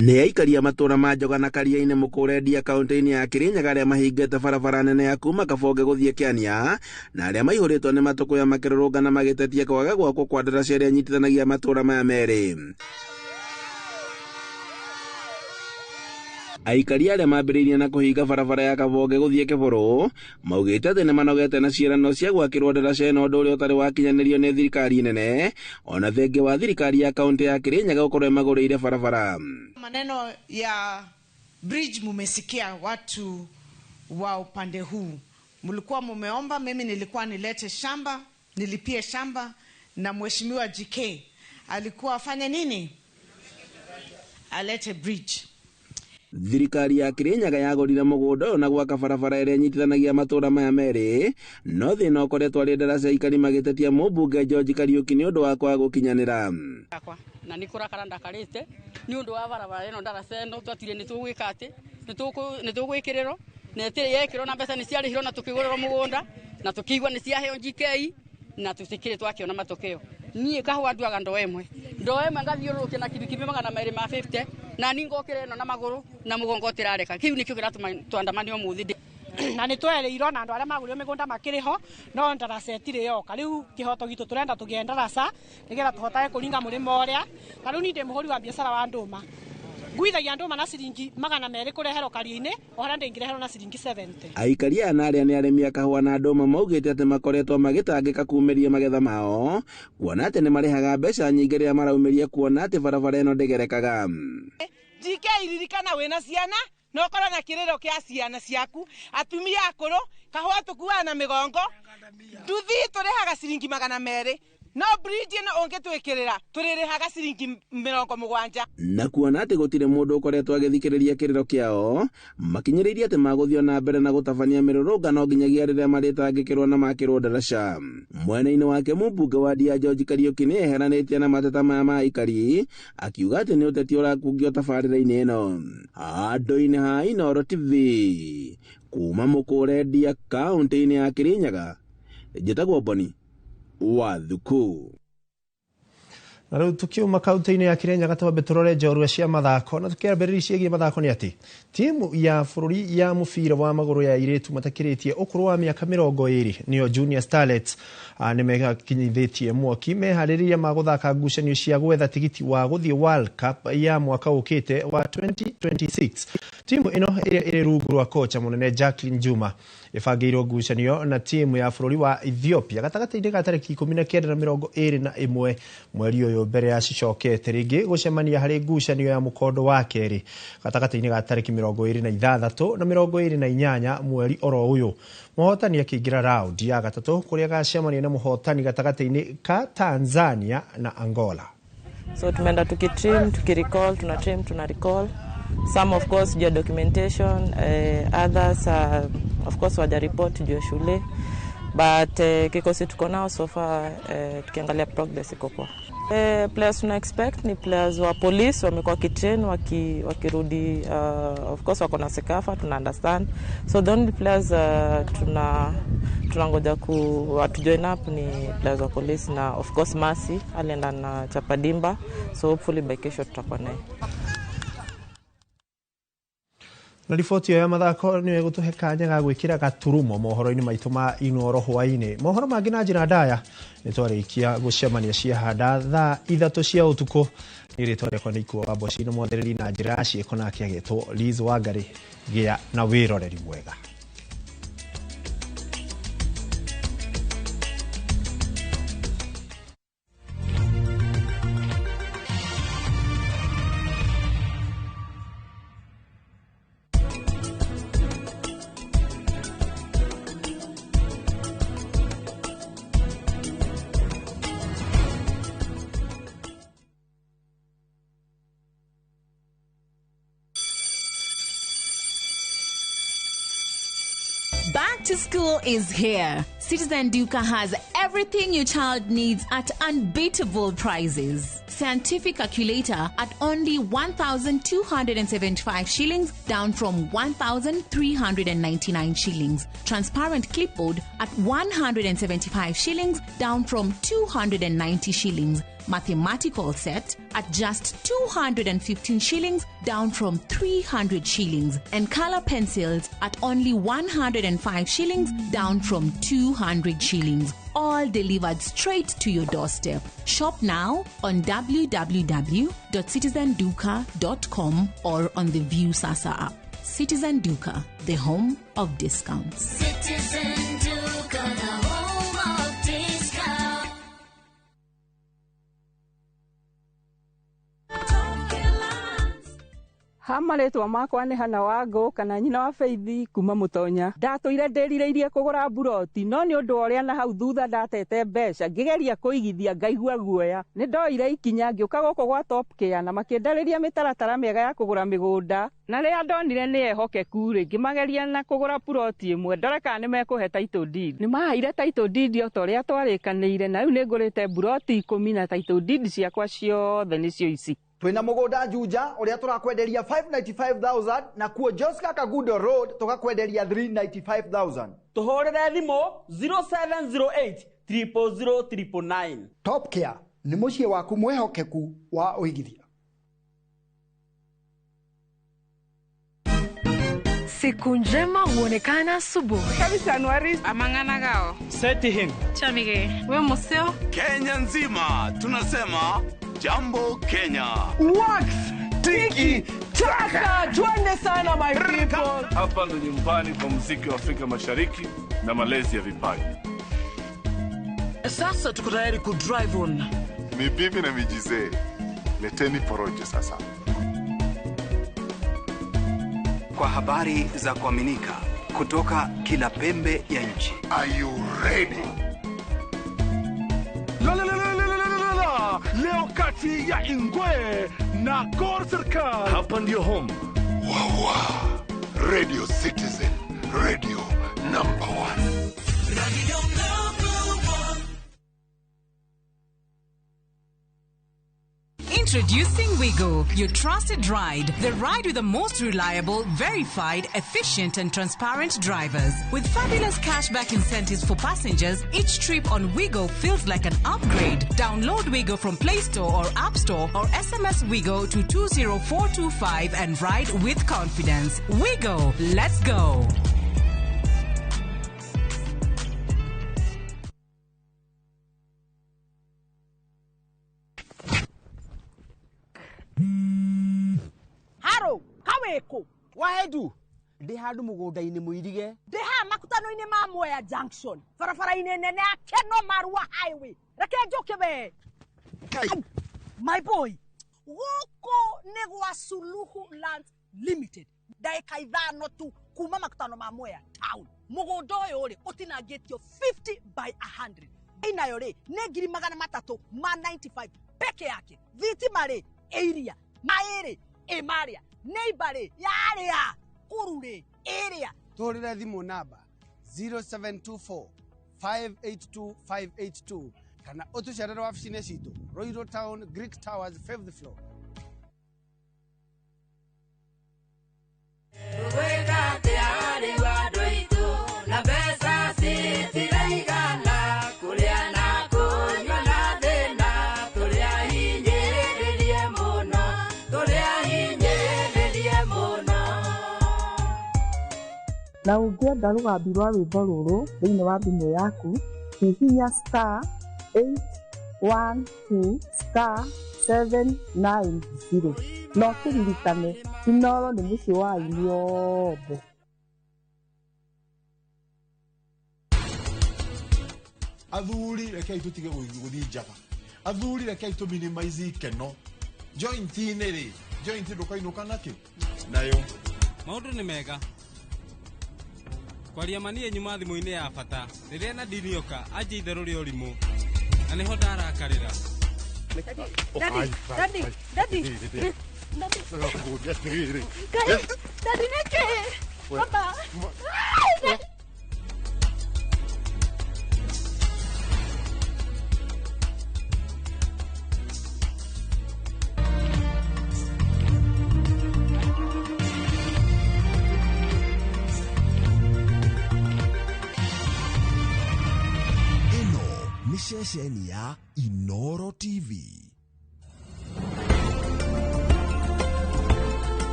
Nĩ aikari a matũũra ma Njoga na Karia-inĩ Mũkũrendia kaunti-inĩ ya Kĩrĩnyaga arĩa mahingĩte barabara nene ya kuma Kabonge gũthiĩ Kĩania na arĩa maihũrĩtwo nĩ matũkũya makĩrũrũngana magĩtetia kwaga gwakwo kwa ndaraca ĩrĩa ĩnyitithanagia matũũra maya merĩ. Aikari arĩa mambĩrĩirie na kũhinga barabara ya Kabonge gũthiĩ Kĩbũrũ maugĩte atĩ nĩ manogete na ciĩranĩro cia gwakĩrwo ndaraca ĩno, ũndũ ũrĩa ũtarĩ wakinyanĩrio nĩ thirikari nene, ona thengia wa thirikari ya kaunti ya Kĩrĩnyaga gũkorwo ĩmagũrĩire barabara. Maneno ya bridge mumesikia watu wa upande huu, mlikuwa mumeomba, mimi nilikuwa nilete shamba, nilipie shamba, na mheshimiwa GK alikuwa afanye nini? Alete bridge. Thirikari ya Kĩrĩnyaga yagũrire mũgũnda ũyũ na gwaka barabara ĩrĩa ĩnyitithanagia matũũra maya merĩ, no thĩna ũkoretwo arĩ ndaraca aikari magĩtetia mũmbunge George Kariũki nĩ ũndũ wa kwaga gũkinyanĩra. Na nĩ kũrakara ndakarĩte nĩ ũndũ wa barabara ĩno ndaraca ĩno twatire nĩ tũgwĩka atĩ nĩ tũgwĩkĩrĩrwo na ĩtirĩ yekĩrwo na mbeca nĩ ciarĩhirwo na tũkĩgũrĩrwo mũgũnda na tũkĩigua nĩ ciaheo GK na tũtikĩrĩ twakĩona matokeo. Niĩ kahũa nduaga ndoo ĩmwe ngathiũrũrũkia na kibikibi 250 na ni ngokire ĩno na magũrũ na mũgongo ũtĩrareka. Kĩu nĩkĩo kĩratũma twandamane ũmũthĩ. Na nĩ twerĩirwo na andũ arĩa magũrire mĩgũnda makĩrĩ ho, no ndaraca ĩtirĩ yoka. Rĩu kĩhoto gitũ tũrenda tũgĩe ndaraca nĩgetha tũhotage kũringa mũrĩmo ũrĩa. Ta rĩu niĩ ndĩ mũhũri wa biacara wa ndũma, nguithagia ndũma na ciringi 200 kũreherwo karia-inĩ, o harĩa ndĩngĩreherwo na ciringi 70. Aikari aya na arĩa nĩ arĩmi a kahũa na ndũma maugĩte atĩ makoretwo magĩtangĩka kumĩria magetha mao, kuona atĩ nĩ marĩhaga mbeca nyingĩ rĩrĩa maraumĩria, kuona atĩ barabara ĩno ndĩgerekaga. GK ririkana wĩna ciana na ũkorwo na kĩrĩro kĩa ciana ciaku, atumia akũrũ, kahũa tũkuaga na mĩgongo, nduthi tũrĩhaga ciringi 200, no bridge ĩno ũngĩtwĩkĩrĩra tũrĩrĩhaga ciringi 70. Na kuona atĩ gũtirĩ mũndũ ũkoretwo agĩthikĩrĩria kĩrĩro kĩao, makinyĩrĩirie atĩ magũthiĩ na mbere na gũtabania mĩrũrũngano nginyagia rĩrĩa marĩtangĩkĩrwo na makĩrwo ndaraca. Mwena-inĩ wake mũmbunge wa Ndia George Kariũki nĩ eheranĩtie na mateta maya ma aikari, akiuga atĩ nĩ ũteti ũrakungio tabarĩra-inĩ ĩno. Handũ-inĩ ha Inooro TV kuma Mũkũre Ndia kaũntĩ-inĩ ya Kĩrĩnyaga, njĩtagwo Boni Wathuku. Na rĩu tukiuma kaunti-inĩ ya Kirinyaga twambe tũrore njorua cia mathako, na tũkĩambĩrĩria ciĩgiĩ mathako nĩ atĩ timu ya bũrũri ya mũbira wa magũrũ ya airĩtu matakĩrĩtie ũkũrũ wa mĩaka 20 nĩyo Junior Starlets nĩ mekinyithĩtie mwaki meharĩrĩria ma gũthaka ngucanio cia gwetha tigiti wa gũthiĩ World Cup ya mwaka ũkĩte wa 2026. Timu ĩno ĩrĩa ĩrĩ rungu rwa kocha mũnene Jacqueline Juma ĩbangĩirwo ngucanio na timu ya bũrũri wa Ethiopia gatagatĩ-inĩ ga tarĩki 19 na 21 mweri ũyũ, mbere ya cicokete rĩngĩ gũcemania harĩ ngucanio ya mũkondo wa kerĩ gatagatĩ-inĩ ga tarĩki 26 na 28 mweri oro ũyũ. Mũhotani akĩingĩra raundi ya gatatũ kũrĩa agacemania na mũhotani gatagatĩ-inĩ ka Tanzania na Angola. So tumeenda tukitrim, tukirecall, tuna trim, tuna recall. Some of course juu ya documentation, others of course waja report juu ya shule. But kikosi tuko nao so far, tukiangalia progress iko poa. Players tuna expect ni players wa police wamekuwa kitrain wakirudi, of course wako na Sekafa, tuna understand. So the only players tunangoja ku watu join up ni players wa police na of course Mercy alienda na Chapadimba, so hopefully by kesho tutakuwa naye. Na riboti ĩyo ya mathako nĩyo ĩgũtũhe kanya ga gwĩkĩra gaturumo mohoro-inĩ maitũ ma Inooro hwaĩ-inĩ. Mohoro mangĩ na njĩra ndaya nĩ twarĩkia gũcemania ciahanda thaa 3 cia ũtukũ. Nĩ rĩtwa rĩakwa nĩ Ikuo wa Mboci, na mwathereri na njĩra ya ciĩko nake agĩtwo Liz Wangari. Gĩa na wĩroreri mwega. Back to school is here. Citizen Duka has everything your child needs at unbeatable prices. Scientific calculator at only 1,275 shillings, down from 1,399 shillings. Transparent clipboard at 175 shillings, down from 290 shillings. Mathematical set at just 215 shillings, down from 300 shillings. And color pencils at only 105 shillings, down from 200 shillings. All delivered straight to your doorstep. Shop now on www.citizenduka.com or on the View Sasa app. Citizen Duka, the home of discounts. Citizen Duka, the home of discounts. Ha marĩtwa makwa nĩ Hana Wangũ kana nyina wa Feithi kuma Mũtonya. Ndatũire ndĩrirĩirie kũgũra mburoti no nĩ ũndũ wa ũrĩa na hau thutha ndatete mbeca ngĩgeria kũigithia ngaigua guoya. Nĩ ndoire ikinya ngĩũka gũkũ gwa Top Care na makĩndarĩria mĩtaratara mĩega ya kũgũra mĩgũnda na rĩrĩa ndonire nĩ ehokeku rĩ ngĩmageria na kũgũra puroti ĩmwe ndore kana nĩ mekũhe title deed. Nĩ maheire title deed o ta ũrĩa twarĩkanĩire na rĩu nĩ ngũrĩte mburoti 10 na title deed ciakwa ciothe nĩcio ici. Twina mugunda Juja uria turakwenderia 595,000 na kuo Joska Kagudo Road tukakwenderia 395,000. Tuhurire thimu 0708 000 999. Top Care ni muciĩ waku mwihokeku wa uigithia. Siku njema huonekana asubuhi. Amang'ana Setihin. Chamige. We museo. Kenya nzima tunasema jambo Kenya. Wax tiki taka, twende sana my people. Hapa ndo nyumbani kwa muziki wa Afrika Mashariki na malezi ya vipaji. Sasa tuko tayari ku drive on. Ni bibi na mijizee, leteni porojo sasa. Kwa habari za kuaminika kutoka kila pembe ya nchi. Are you ready? La, la, la, la, la, la, la, la. Leo kati ya Ingwe na Gor Serikal. Hapa ndio home. Wawa. Radio Citizen, radio number one. Radio number one. Introducing Wigo, your trusted ride. The ride with the most reliable, verified, efficient, and transparent drivers. With fabulous cashback incentives for passengers, each trip on Wigo feels like an upgrade. Download Wigo from Play Store or App Store or SMS Wigo to 20425 and ride with confidence. Wigo, let's go. Haro, kaweko. Waedu. Ndĩ handũ mũgũnda-inĩ mũirige. Ndĩ haha makutano-inĩ ma Mwea Junction. Barabara-inĩ nene ya Keno Marua Highway. Reke njũke we. My boy, gũkũ nĩ gwa Suluhu Land Limited. Ndagĩka 5 tu kuma makutano ma Mwea Town. Mũgũnda ũyũ rĩ ũtinangĩtio 50 by 100. Inayo rĩ nĩ 395 peke yake. Thitima rĩ ĩiria, maĩ rĩ ĩmarĩa, neighbor rĩ yarĩa, kuru rĩ ĩrĩa. Tũhũrĩre thimũ namba 0724 582 582 kana ũtũcerere wabici-inĩ citũ Ruiru Town, Greek Towers, 5th floor. Na ũngĩenda rũgambi rwa rwĩmbo rũrũ thĩinĩ wa thimũ yaku, hihinya star 812 star 790 na ũkĩririkane Inooro nĩ mũciĩ wa aini othe. Athuri rekei tutige guthii njaga. Athuri rekei tu minimize ikeno. Joint-inĩ rĩ, joint ndũkainũka nakĩ nayo. Maũndũ nĩ mega. Kwaria ma niĩ nyuma thimũ-inĩ ya bata rĩrĩa Nadine oka anjia itherũ rĩa ũrimũ na nĩho ndarakarĩra. Daddy, daddy, daddy. Daddy. Daddy nĩkĩ? Baba. Nĩ ceceni ya Inooro TV.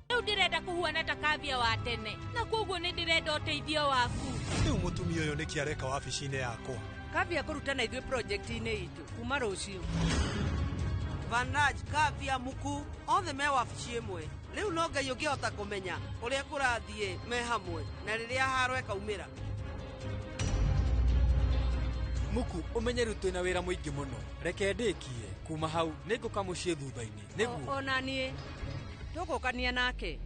Rĩu ndĩrenda kũhuana ta Kavia wa tene na koguo nĩ ndĩrenda ũteithio waku. Rĩu mũtumia ũyũ nĩkĩ areka wabici-inĩ yakwa? Kavia kũruta na ithuĩ project-inĩ itũ kuma rũciũ. Vanaj, Kavia, Muku othe me wabici ĩmwe. Rĩu no Ngai ũngĩhota kũmenya ũrĩa kũrathiĩ me hamwe na rĩrĩa haro ĩkaumĩra. Muku ũmenye rĩu twĩna wĩra mũingĩ mũno. Reke ndĩkie kuma hau nĩngũka mũciĩ thutha-inĩ. Nĩguo. Ona niĩ tũgũkania nake.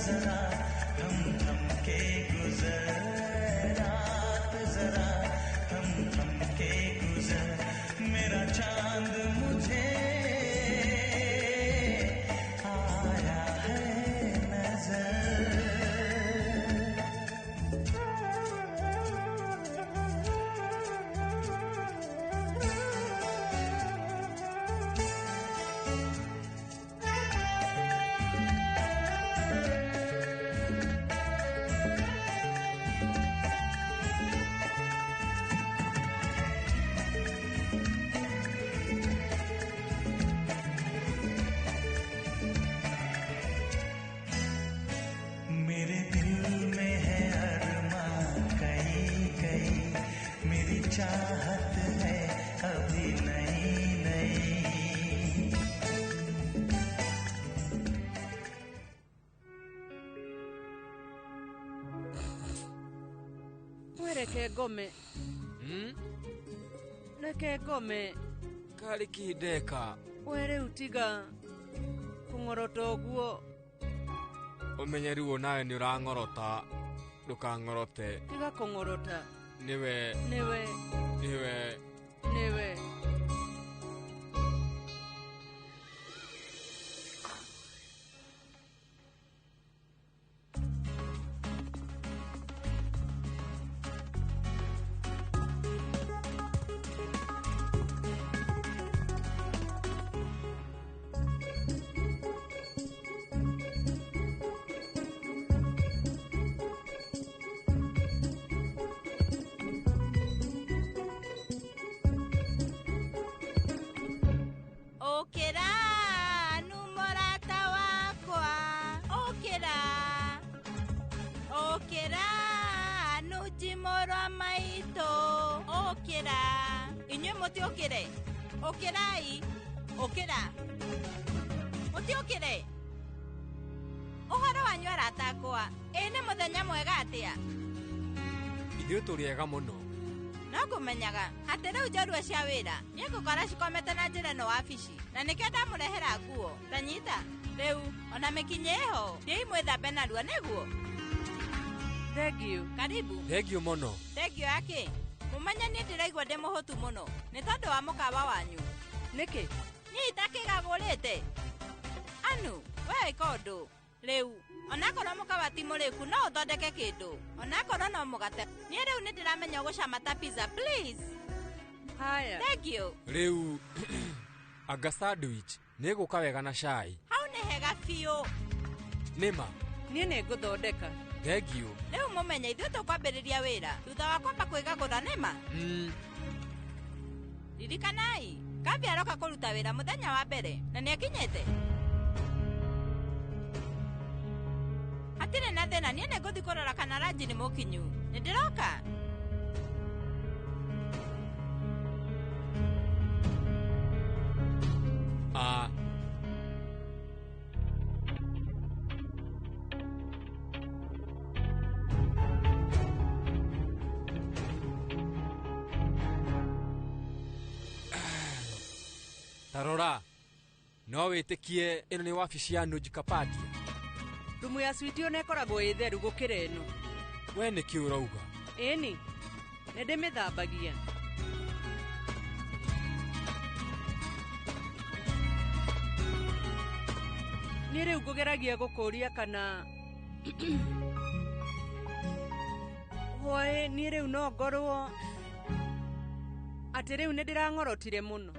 जरा थम थम के गुजर, रात जरा थम थम के गुजर, मेरा चांद मुझे आया है नजर। मेरे दिल में है अरमां कई कई, मेरी चाहत है अभी नई नई। We reke ngome. Reke ngome. Karĩ kĩ ndeka? We rĩu tiga kũng'orota ũguo. Ũmenye rĩu nawe nĩ ũrang'orota, ndũkang'orote. Tiga kũng'orota. Nĩwe. Nĩwe. Nĩwe. Nĩwe. Ũkĩra nu mũrata wakwa, ũkĩra, ũkĩra nu njimũrwa maitũ, ũkĩra. Inyuĩ mũtiũkĩre, ũkĩrai, ũkĩra, mũtiũkĩre. Ũhoro wanyu arata akwa, ĩ nĩ mũthenya mwega atĩa? Ithuĩ tũrĩ ega mũno. No ngũmenyaga atĩ rĩu njorua cia wĩra niĩ ngũkora cikomete na njĩra ĩno wabici, na nĩkĩo ndamũrehera nguo. Ta nyita rĩu ona mĩkinyĩ ĩho, thiĩi mwĩthambe narua nĩguo. Thengiũ. Karibu. Thengiũ mũno. Thengiũ yakĩ? Mũmenye niĩ ndĩraigua ndĩ mũhũtu mũno nĩ tondũ wa mũkawa wanyu. Nĩkĩ? Niĩ itakĩgagũrĩte. Anu, we ĩka ũndũ. Rĩu onakorwo mũkawa ti mũrĩku no ũthondeke kĩndũ, onakorwo no mũgate. Niĩ rĩu nĩ ndĩramenya gũcama ta pizza, please. Haya. Thank you. Rĩu anga sandwich nĩ ĩgũka wega na cai. Hau nĩ hega biũ. Nĩma. Niĩ nĩ ngũthondeka. Thengiũ. Rĩu mũmenye ithuĩ tũkwambĩrĩria wĩra thutha wa kwamba kwĩgagũra, nĩma? Ririkanai, Kambi aroka kũruta wĩra mũthenya wa mbere na nĩakinyĩte. Hatirĩ na thĩna, niĩ nĩngũthiĩ kũrora kana ranji nĩ mũkinyu. Nĩ ndĩroka. Ah. Tarora, no wĩtĩkie ĩno nĩ wabici ya Nuj Kapadia. Rumu ya switi ona ĩkoragwo ĩ theru gũkĩra ĩno. We nĩkĩ ũrauga? Ĩni, nĩ ndĩmĩthambagia. Niĩ rĩu ngũgeragia gũkũria kana hwaĩ niĩ rĩu no ngorwo atĩ rĩu nĩ ndĩrang'orotire mũno.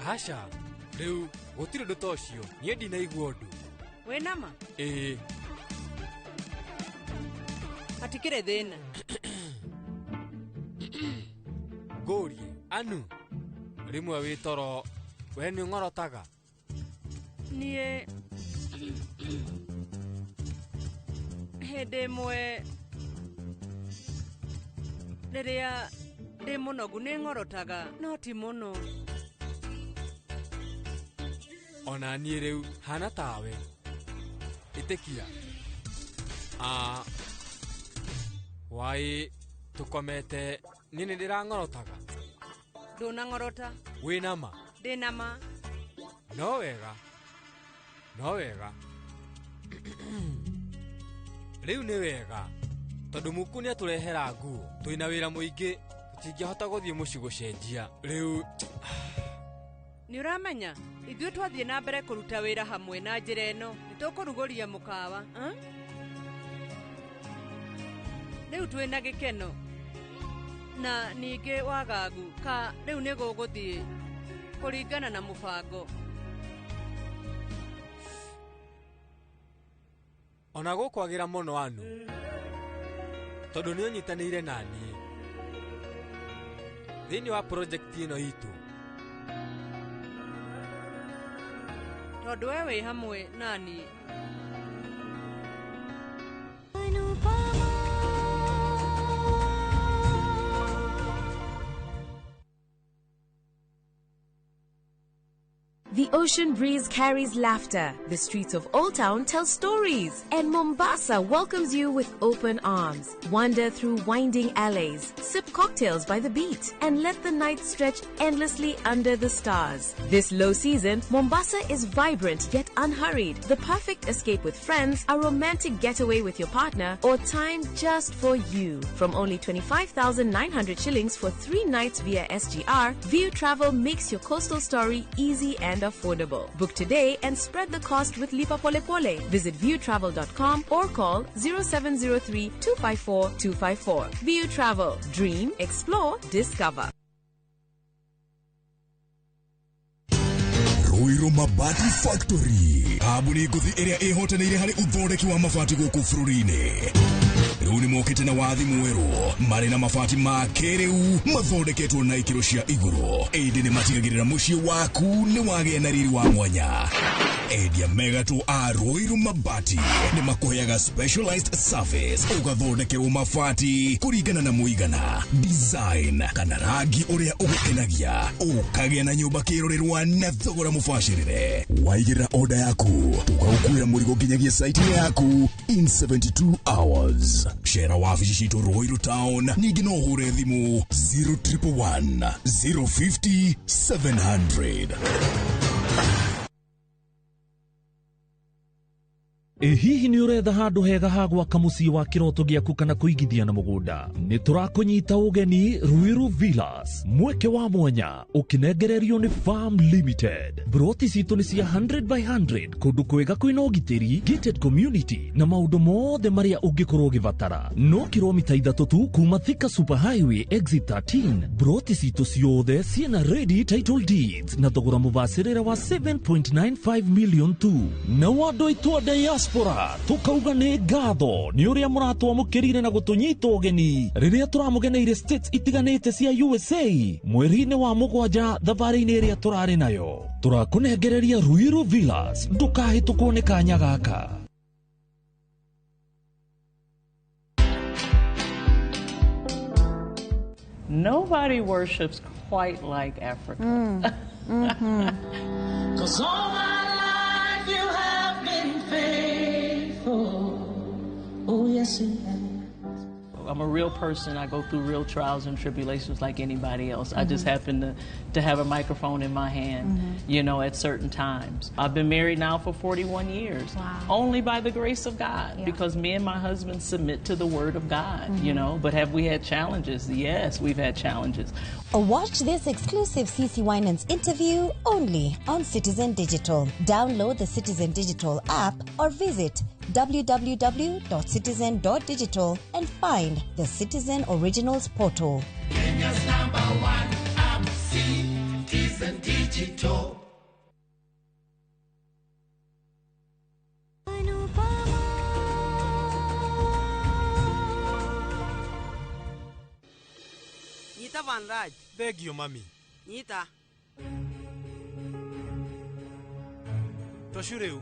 Aca, rĩu gũtirĩ ũndũ ta ũcio, niĩ ndinaigua ũndũ. Wĩna ma? Ĩĩ. Hatikĩrĩ thĩna. Ngũrie, Anu, rĩmwe wĩ toro, we nĩ ũng'orotaga? Niĩ hĩndĩ ĩmwe rĩrĩa ndĩ mũnogu nĩ ng'orotaga, no ti mũno. Ona niĩ rĩu hana tawe. Ĩtĩkia. Wai tũkomete, niĩ nĩ ndĩrang'orotaga. Ndũnang'orota. Wĩna ma? Ndĩna ma. No wega. No wega. Rĩu nĩ wega tondũ Muku nĩ atũrehera nguo. Twĩna wĩra mũingĩ, tũtingĩhota gũthiĩ mũciĩ gũcenjia. Rĩu Nĩ ũramenya ithuĩ twathiĩ na mbere kũruta wĩra hamwe na njĩra ĩno nĩ tũkũrugũria mũkawa eh? Rĩu twĩna gĩkeno na ningĩ wagagu ka rĩu nĩ gũgũthiĩ kũringana na mũbango. Ona gũkwagĩra mũno Anu, tondũ nĩ ũnyitanĩire na niĩ thĩinĩ wa project ĩno itũ. Tondũ we wĩ hamwe na niĩ. The ocean breeze carries laughter. The streets of Old Town tell stories. And Mombasa welcomes you with open arms. Wander through winding alleys, sip cocktails by the beach, and let the night stretch endlessly under the stars. This low season, Mombasa is vibrant yet unhurried. The perfect escape with friends, a romantic getaway with your partner, or time just for you. From only 25,900 shillings for 3 nights via SGR, View Travel makes your coastal story easy and affordable. Book today and spread the cost with Lipa Pole Pole. Visit viewtravel.com or call 0703 254 254. View Travel. Dream, explore, discover. Ruiru Mabati Factory, kambuni ngũthi ĩrĩa ĩhotanĩire harĩ ũthondeki wa mabati gũkũ bũrũri-inĩ. Rĩu nĩ mokĩte na wathi mwerũ marĩ na mabati ma kĩrĩu mathondeketwo na ikĩro cia igũrũ, ĩndĩ nĩ matigagĩrĩra mũciĩ waku nĩ wagĩa na riri wa mwanya. Endia megatũ a Ruiru Mabati nĩ makũheaga specialized service, ũgathondekerwo mabati kũringana na mũigana, design kana rangi ũrĩa ũgũkenagia, ũkagĩa na nyũmba kĩrorerwa na thogora mũbacĩrĩre. Waigĩrĩra order yaku tũgagũkuĩra mũrigo nginyagia site-inĩ yaku in 72 hours. Cera wabici citũ Ruiru Town, ningĩ no ũhũre thimũ 0111 050 700. Ĩ hihi nĩ ũretha handũ hega ha gwaka mũciĩ wa kĩroto gĩaku kana kũigithia na mũgũnda? Nĩ tũrakũnyita ũgeni Ruiru Villas, mweke wa mwanya ũkĩnengererio nĩ Farm Limited. Broti citũ nĩ cia 100 by 100, kũndũ kwega kwĩna ũgitĩri, gated community na maũndũ mothe marĩa ũngĩkorwo ũgĩbatara. No kilomita 3 tu kuma Thika Super Highway exit 13. Broti citũ ciothe ciĩna ready title deeds na thogora mũbacĩrĩre wa 7.95 million tu. Na andũ aitũ a diaspora tukauga nĩ ngatho nĩ ũrĩa mũratwamũkĩrire na gũtũnyita ũgeni rĩrĩa tũramũgeneire states itiganĩte cia USA mweri-inĩ wa 7 thabarĩ-inĩ ĩrĩa tũrarĩ nayo. Tũrakũnengereria Ruiru Villas, ndũkahĩtũkwo nĩ kanya gaka. Nobody worships quite like Africa. 'Cause all my life you have been faithful. Oh, yes, you have. I'm a real person. I go through real trials and tribulations like anybody else. I just happen to have a microphone in my hand, you know, at certain times. I've been married now for 41 years. Wow. Only by the grace of God, because me and my husband submit to the word of God, you know. But have we had challenges? Yes, we've had challenges. Watch this exclusive CC Winans interview only on Citizen Digital. Download the Citizen Digital app or visit www.citizen.digital and find the Citizen Originals portal. Kenya's number one app, Citizen Digital. Nyita Van Raj. Thengio mami. Nyita. Tocu rĩu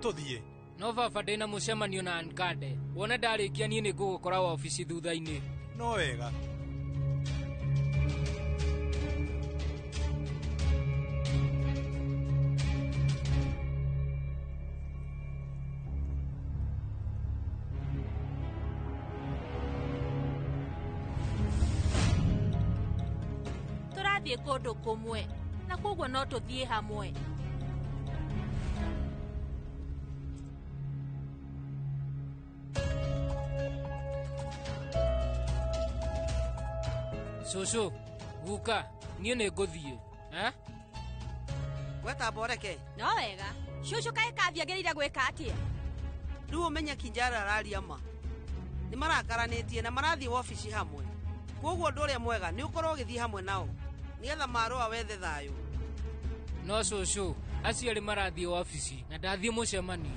tũthiĩ. No baba ndĩna mũcemanio na Ankande. Wona ndarĩkia niĩ nĩ ngũgũkora wabici thutha-inĩ. No wega. Tũrathiĩ kũndũ kũmwe na koguo no tũthiĩ hamwe. Cũcũ, guka, niĩ nĩ ngũthiĩ. Eh? Wetamba ũreke. No wega. Cũcũ kaĩ kathiagĩrĩire gwĩka atĩa? Rĩu ũmenye Kinjara araria ma. Nĩ marakaranĩtie na marathiĩ wabici hamwe. Koguo ũndũ ũrĩa mwega nĩ ũkorwo ũgĩthiĩ hamwe nao nĩgetha marũa wethe thayũ. No cũcũ, acio erĩ marathiĩ wabici na ndathiĩ mũcemanio.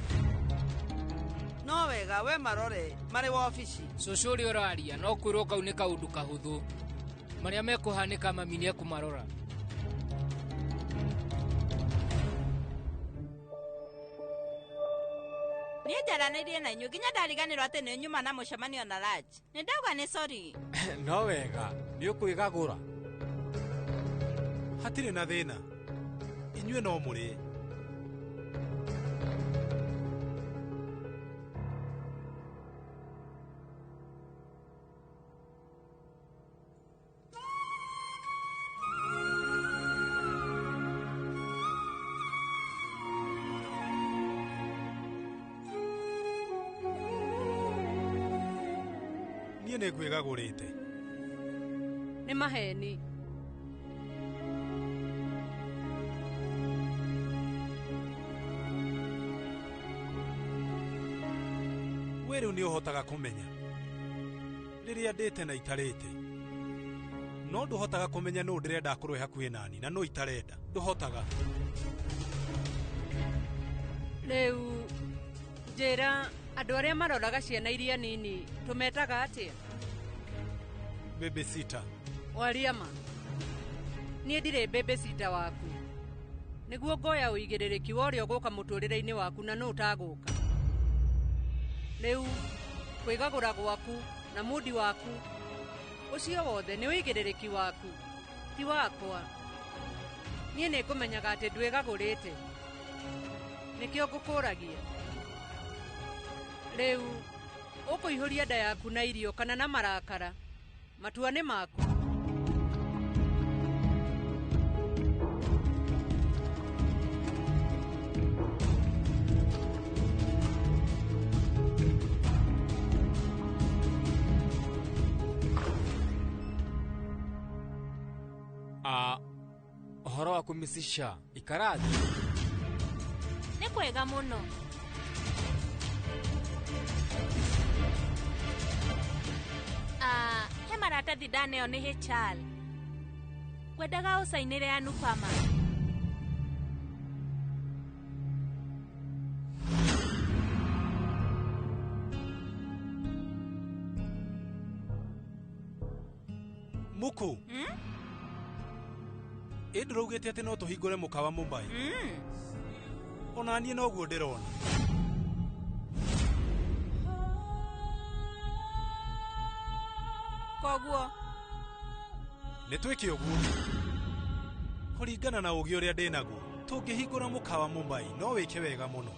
No wega we marore marĩ wabici. Cũcũ ũrĩa ũraria no kwĩrwo kau nĩ kaũndũ kahũthũ. Marĩa mekũhanĩka mami nĩekũmarora. Niĩ njaranĩirie na inyuĩ nginya ndariganĩrwo atĩ nĩ nyuma na mũcemanio na Raj. Nĩ ndauga nĩ sorry. No wega, nĩ ũkwĩgagũra. Hatirĩ na thĩna. Inyuĩ no mũrĩe. Niĩ nĩ ngwĩgagũrĩte. Nĩ maheni. We rĩu nĩ ũhotaga kũmenya rĩrĩa ndĩte na itarĩte. No ndũhotaga kũmenya nũ ndĩrenda akorwo e hakuhĩ nani na nũ itarenda. Ndũhotaga. Rĩu njĩra andũ arĩa maroraga ciana iria nini tũmetaga atĩa? Babysitter. Waria ma. Niĩ ndirĩ babysitter waku. Nĩguo ngoya ũigĩrĩrĩki wa ũrĩa ũgũka mũtũrĩre-inĩ waku na nũ ũtagũka. Rĩu kwĩgagũra gwaku na mudi waku ũcio wothe nĩ ũigĩrĩrĩki waku ti wakwa. Niĩ nĩ ngũmenyaga atĩ ndwĩgagũrĩte. Nĩkĩo ngũkũragia. Rĩu ũkũihũria nda yaku na irio kana na marakara. Matua nĩ maku. Ũhoro waku Mrs. Shah, ikara thĩ. Nĩ kwega mũno. He maratathi ndaneo nĩ HR. Ngwendaga ũcainĩre Anupama. Muku. Ĩ ndũraugĩte atĩ no tũhingũre mũkawa Mumbai? Ona niĩ noguo ndĩrona. Koguo nĩ twĩke ũguo. Kũringana na ũgĩ ũrĩa ndĩnaguo, tũngĩhingũra mũkawa Mumbai no wĩke wega mũno.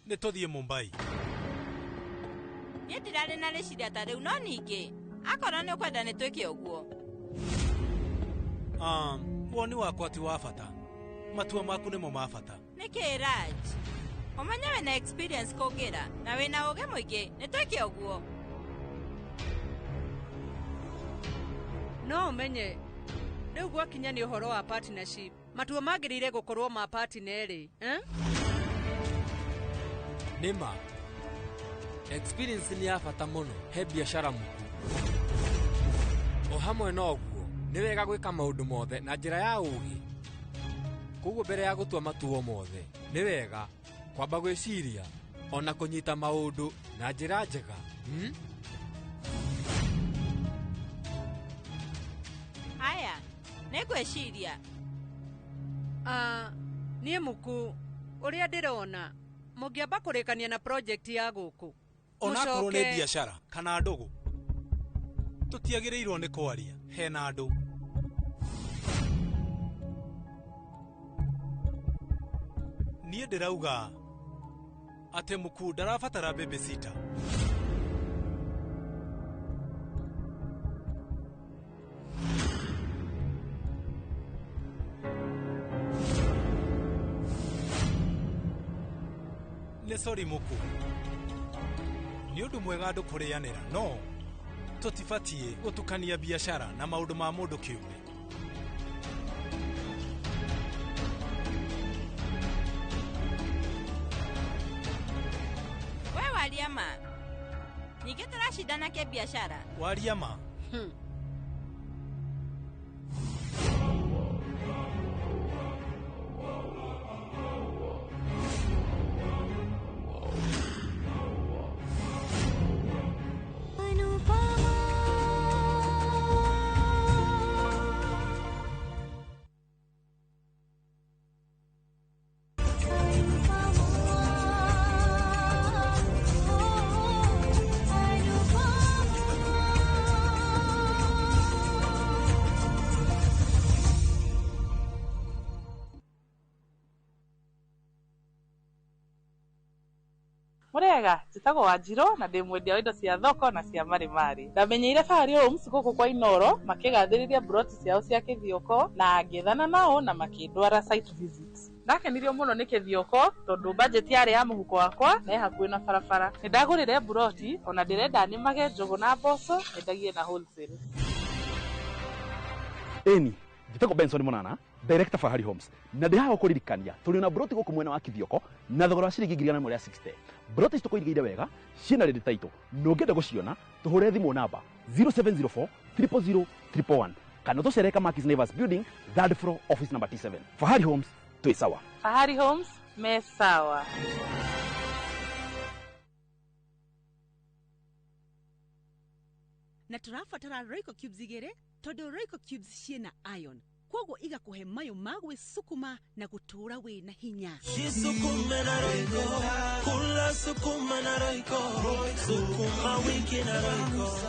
Nĩ tũthiĩ Mumbai. Niĩ ndirarĩ na rĩciria ta rĩu no ningĩ akorwo nĩ ũkwenda nĩ twĩke ũguo. Woni wakwa ti wa bata. Matua maku nĩmo ma bata. Nĩkĩ Raj? Ũmenye wĩna experience kũngĩra na wĩna ũgĩ mũingĩ, nĩ twĩke ũguo. No ũmenye rĩu gwakinya nĩ ũhoro wa partnership. Matua magĩrĩire gũkorwo ma partner erĩ, eh? Nĩma. Experience nĩ ya bata mũno he biacara muku. O hamwe na ũguo, nĩ wega gwĩka maũndũ mothe na njĩra ya ũgĩ. Koguo mbere ya gũtua matua mothe, nĩ wega kwamba gwĩciria ona kũnyita maũndũ na njĩra njega. Haya, nĩ ngwĩciria. Niĩ Muku, ũrĩa ndĩrona, mũngĩamba kũrĩkania na project ya gũkũ. Onakorwo nĩ biacara kana ndũgũ, tũtiagĩrĩirwo nĩ kwaria hena andũ. Niĩ ndĩrauga atĩ Muku ndarabatara babysitter. Nĩ sorry Muku. Nĩ ũndũ mwega andũ kũrĩanĩra, no Tũtibatiĩ gũtukania biacara na maũndũ ma mũndũ kĩũmbe. We waria ma. Ningĩ tũracindana kĩbiacara. Waria ma. Murega njĩtagwo Wanjirũ na ndĩ mwendia wa indo cia thoko na cia marimari. Ndamenyeire Fahari Homes gũkũ kwa Inoro makĩgathĩrĩria mburoti ciao cia Kĩthioko na ngĩethana nao na makĩndwara site visit. Ndakenirio mũno nĩ Kĩthioko tondũ budget yarĩ ya mũhuko wakwa na ĩ hakuhĩ na barabara. Nĩ ndagũrire mburoti ona ndĩrenda nĩmage njũgũ na mboco nyendagie na wholesale. Ĩni njĩtagwo Benson Monana, director Fahari Homes, na ndĩ haha gũkũririkania tũrĩ na broti gũkũ mwena wa Kithioko na thogora wa ciringi 160,000. Broti ici tũkũigĩire wega ciĩna rĩndĩ taitũ, na ũngĩenda gũciona tũhũre thimũ namba 0704 000 111 kana tũcere Kamakis Neighbors Building, third floor, office number T7. Fahari Homes, twĩ sawa. Fahari Homes me sawa. Na tũrabatara Royco cubes igĩrĩ tondũ Royco cubes ciĩna iron koguo igakũhe mayũ ma gwĩcukuma na gũtũũra wĩna hinya. Jisukume na Royco, kula sukuma na Royco, sukuma wiki na Royco.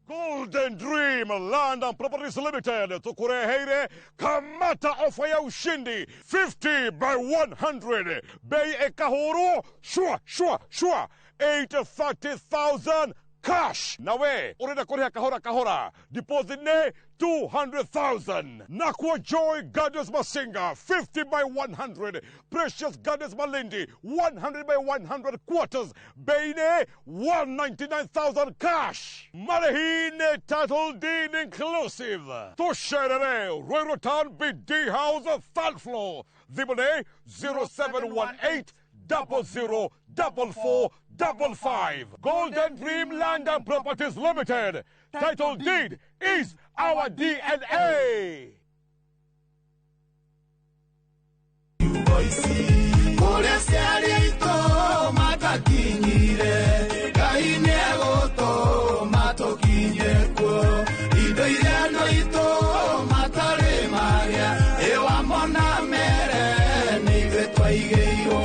Golden Dream Land and Properties Limited tukureheire kamata ofa ya ushindi 50 by 100 bei ekahuru shua shua shua 830,000 cash. Nawe urenda kuriha kahora kahora, deposit ne 200,000. Nakwa Joy Gardens Masinga 50 by 100, Precious Gardens Malindi 100 by 100 quarters, bei ne 199,000 cash. Marehine title deed inclusive. Tusherere Ruiru Town BD House third floor. Thimũ 0718 00 44 55. Golden Dream Land and Properties Limited. Title deed is our DNA. Kũrĩa ciarĩtwo matakinyire, Ngai nĩegũtũma tũkinye kuo. Indo iria andũ aitũ matarĩ magĩa, ĩwamona mere nĩ ithuĩ twaigĩirwo.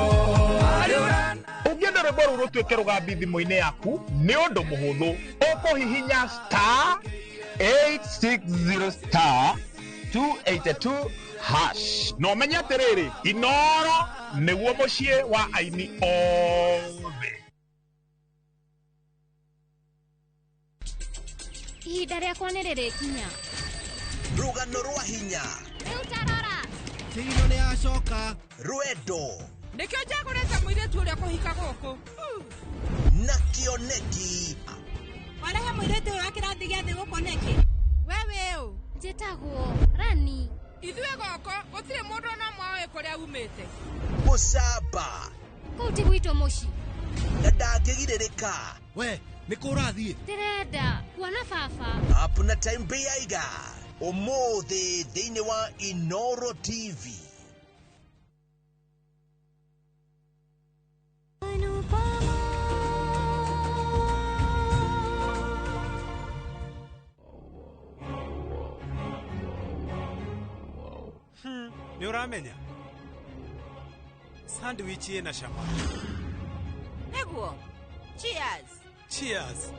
Ũngĩenda rwĩmbo rũu rũtuĩke rũgambi thimũ-inĩ yaku nĩ ũndũ mũhũthũ, ũkũhihinya star 860 star 282 hash na ũmenye atĩrĩrĩ, Inoro nĩguo mũciĩ wa aini othe. Ihinda rĩakwa nĩ rĩrĩkinya. Rũgano rwa hinya. Rĩu tarora. Kĩino nĩ acoka. Rwendo. Nĩkĩo njagũrĩte mũirĩtu ũrĩa kũhika gũkũ. Na kĩoneki. Warehe mũirĩtu ũyũ wa kĩrathi gĩa thĩ gũkũ nĩkĩ? We wĩ ũ? Njĩtagwo Rani. Ithuĩ gũkũ gũtirĩ mũndũ ona ũmwe ũĩ kũrĩa umĩte. Mũcamba. Kũu ti gwitũ mũciĩ. Na ndangĩgirĩrĩka. We nĩ kũ ũrathiĩ? Ndĩrenda kuona baba. Up na time Bĩaiga. Ũmũthĩ thĩinĩ wa Inoro TV. Nĩ ũramenya sandwich ĩna cama. Nĩguo. Cheers. Cheers.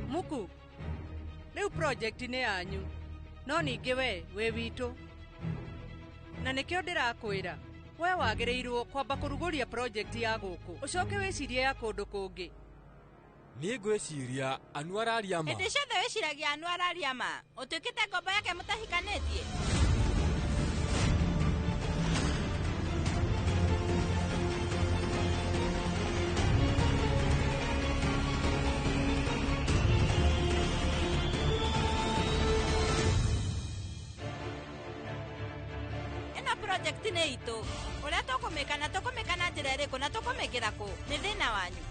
Muku, rĩu project nĩ yanyu no ningĩ we wĩ witũ, na nĩkĩo ndĩrakwĩra we wagĩrĩirwo kwamba kũrugũria project ya gũkũ ũcoke wĩcirie ya kũndũ kũngĩ. Niĩ ngwĩciria Anu araria ma. Hĩndĩ ciothe wĩciragia Anu araria ma. Ũtuĩkĩte ngombo yake mũtahikanĩtie. Project nĩ itũ. Ũrĩa tũkũmĩka na tũkũmĩka na njĩra ĩrĩkũ na tũkũmĩkĩra kũ nĩ thĩna wanyu.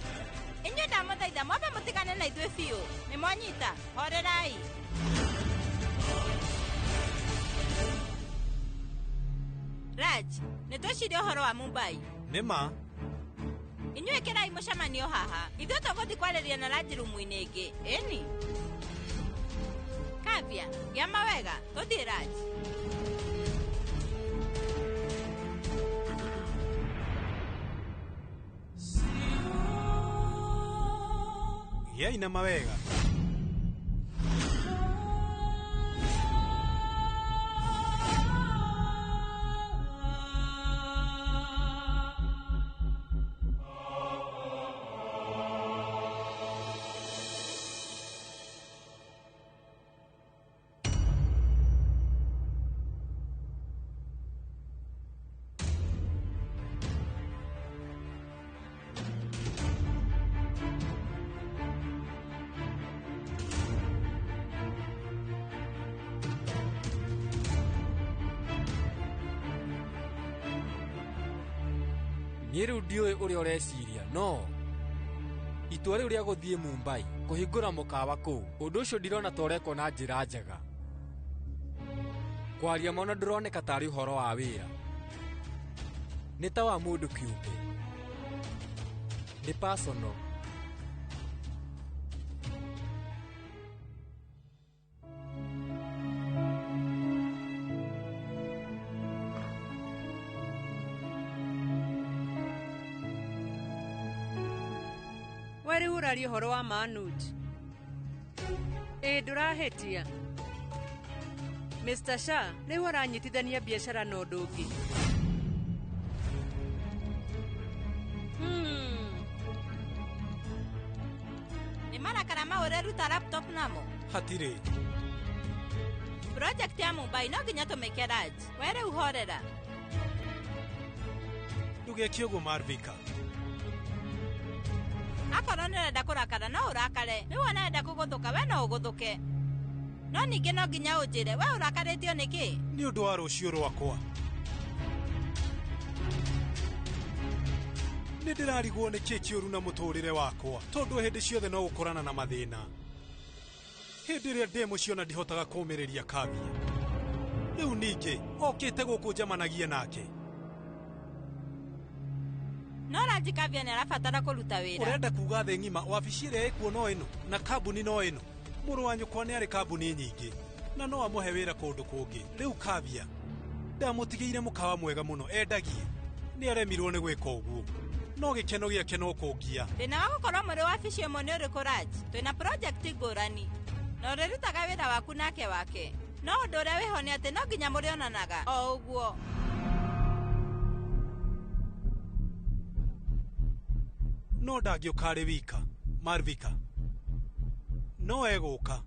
Inyuĩ ndamũthaitha mwambe mũtigane na ithuĩ biũ. Nĩ mwanyita, horerai. Raj, nĩ twĩcirie ũhoro wa Mumbai. Nĩ ma. Inyuĩ ĩkĩrai mũcemanio haha. Ithuĩ tũgũthiĩ kwarĩria na Raj rumu-inĩ ĩngĩ. Ĩni. Kavya, gĩa mawega, tũthiĩ Raj. Gĩai na mawega. Niĩ rĩu ndiũĩ ũrĩa ũreciria no itua rĩu rĩa gũthiĩ Mumbai kũhingũra mũkawa kũu ũndũ ũcio ndirona ta ũrekwo na njĩra njega. Kwaria ma ona ndũroneka tarĩ ũhoro wa wĩra, nĩ ta wa mũndũ kĩũmbe, nĩ personal. We rĩu ũraria ũhoro wa Manuj. Ĩ ndũrahĩtia. Mr. Shah rĩu aranyitithania biacara na ũndũ ũngĩ. Nĩ marakara mau ũreruta laptop namo? Hatirĩ. Project ya Mumbai no nginya tũmĩke Raj. We rĩu horera. Ndũgeke ũguo Marvika. Akorwo nĩ ũrenda kũrakara no ũrakare. Rĩu ona enda kũgũthũka we no ũgũthũke. No ningĩ no nginya ũnjĩre we ũrakarĩtio nĩkĩ? Nĩ ũndũ wa rũciũ rwakwa. Nĩ ndĩrarigwo nĩ kĩ kĩũru na mũtũrĩre wakwa tondũ hĩndĩ ciothe no gũkorana na mathĩna. Hĩndĩ ĩrĩa ndĩ mũciĩ ona ndihotaga kũũmĩrĩria Kavya. Rĩu ningĩ okĩte gũkũ njemanagie nake. No Raj Kavya nĩ arabatara kũruta wĩra. Ũrenda kuga thĩ ng'ima wabici ĩrĩa ĩkuo no ĩno na kambuni no ĩno. Mũrũ wa nyũkwa nĩ arĩ kambuni nyingĩ na no amũhe wĩra kũndũ kũngĩ. Rĩu Kavya ndamũtigĩire mũkawa mwega mũno endagie. Nĩ aremirwo nĩ gwĩka ũguo. No gĩkeno gĩake no kũngia. Thĩna wa gũkorwo mũrĩ wabici ĩmwe nĩ ũrĩkũ Raj? Twĩna project ngũrani na ũrĩrutaga wĩra waku nake wake. No ũndũ ũrĩa wĩho nĩ atĩ no nginya mũrĩonanaga o ũguo. No ndangĩũka arĩ wika Marvika. No egũka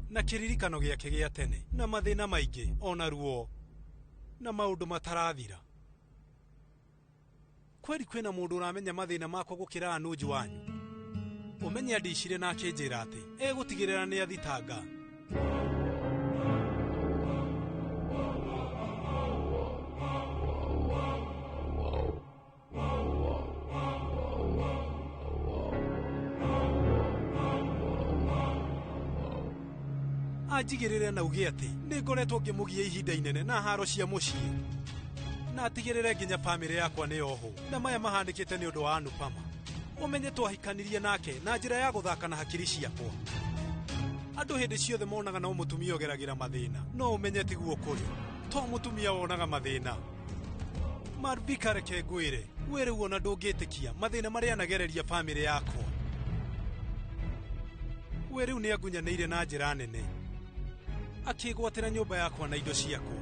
na kĩririkano gĩake gĩa tene na mathĩna maingĩ ona ruo na maũndũ matarathira. Kweri kwĩna mũndũ ũramenya mathĩna makwa gũkĩra Anuj wanyu. Ũmenye andicire na akĩnjĩra atĩ egũtigĩrĩra nĩ athitanga. Anjigĩrĩre na uge atĩ nĩ ngoretwo ngĩmũgia ihinda inene na haro cia mũciĩ na atigĩrĩre nginya bamĩrĩ yakwa nĩ yohwo na maya mahanĩkĩte nĩ ũndũ wa Anupama. Ũmenye twahikanirie nake na njĩra ya gũthaka na hakiri ciakwa. Andũ hĩndĩ ciothe monaga no mũtumia ũgeragĩra mathĩna, no ũmenye tiguo kũrĩ. To mũtumia wonaga mathĩna. Marvika reke ngwĩre, we rĩu ona ndũngĩtĩkia mathĩna marĩa anagereria bamĩrĩ yakwa. We rĩu nĩ angunyanĩire na njĩra nene. Akĩgwatĩra nyũmba yakwa na indo ciakwa.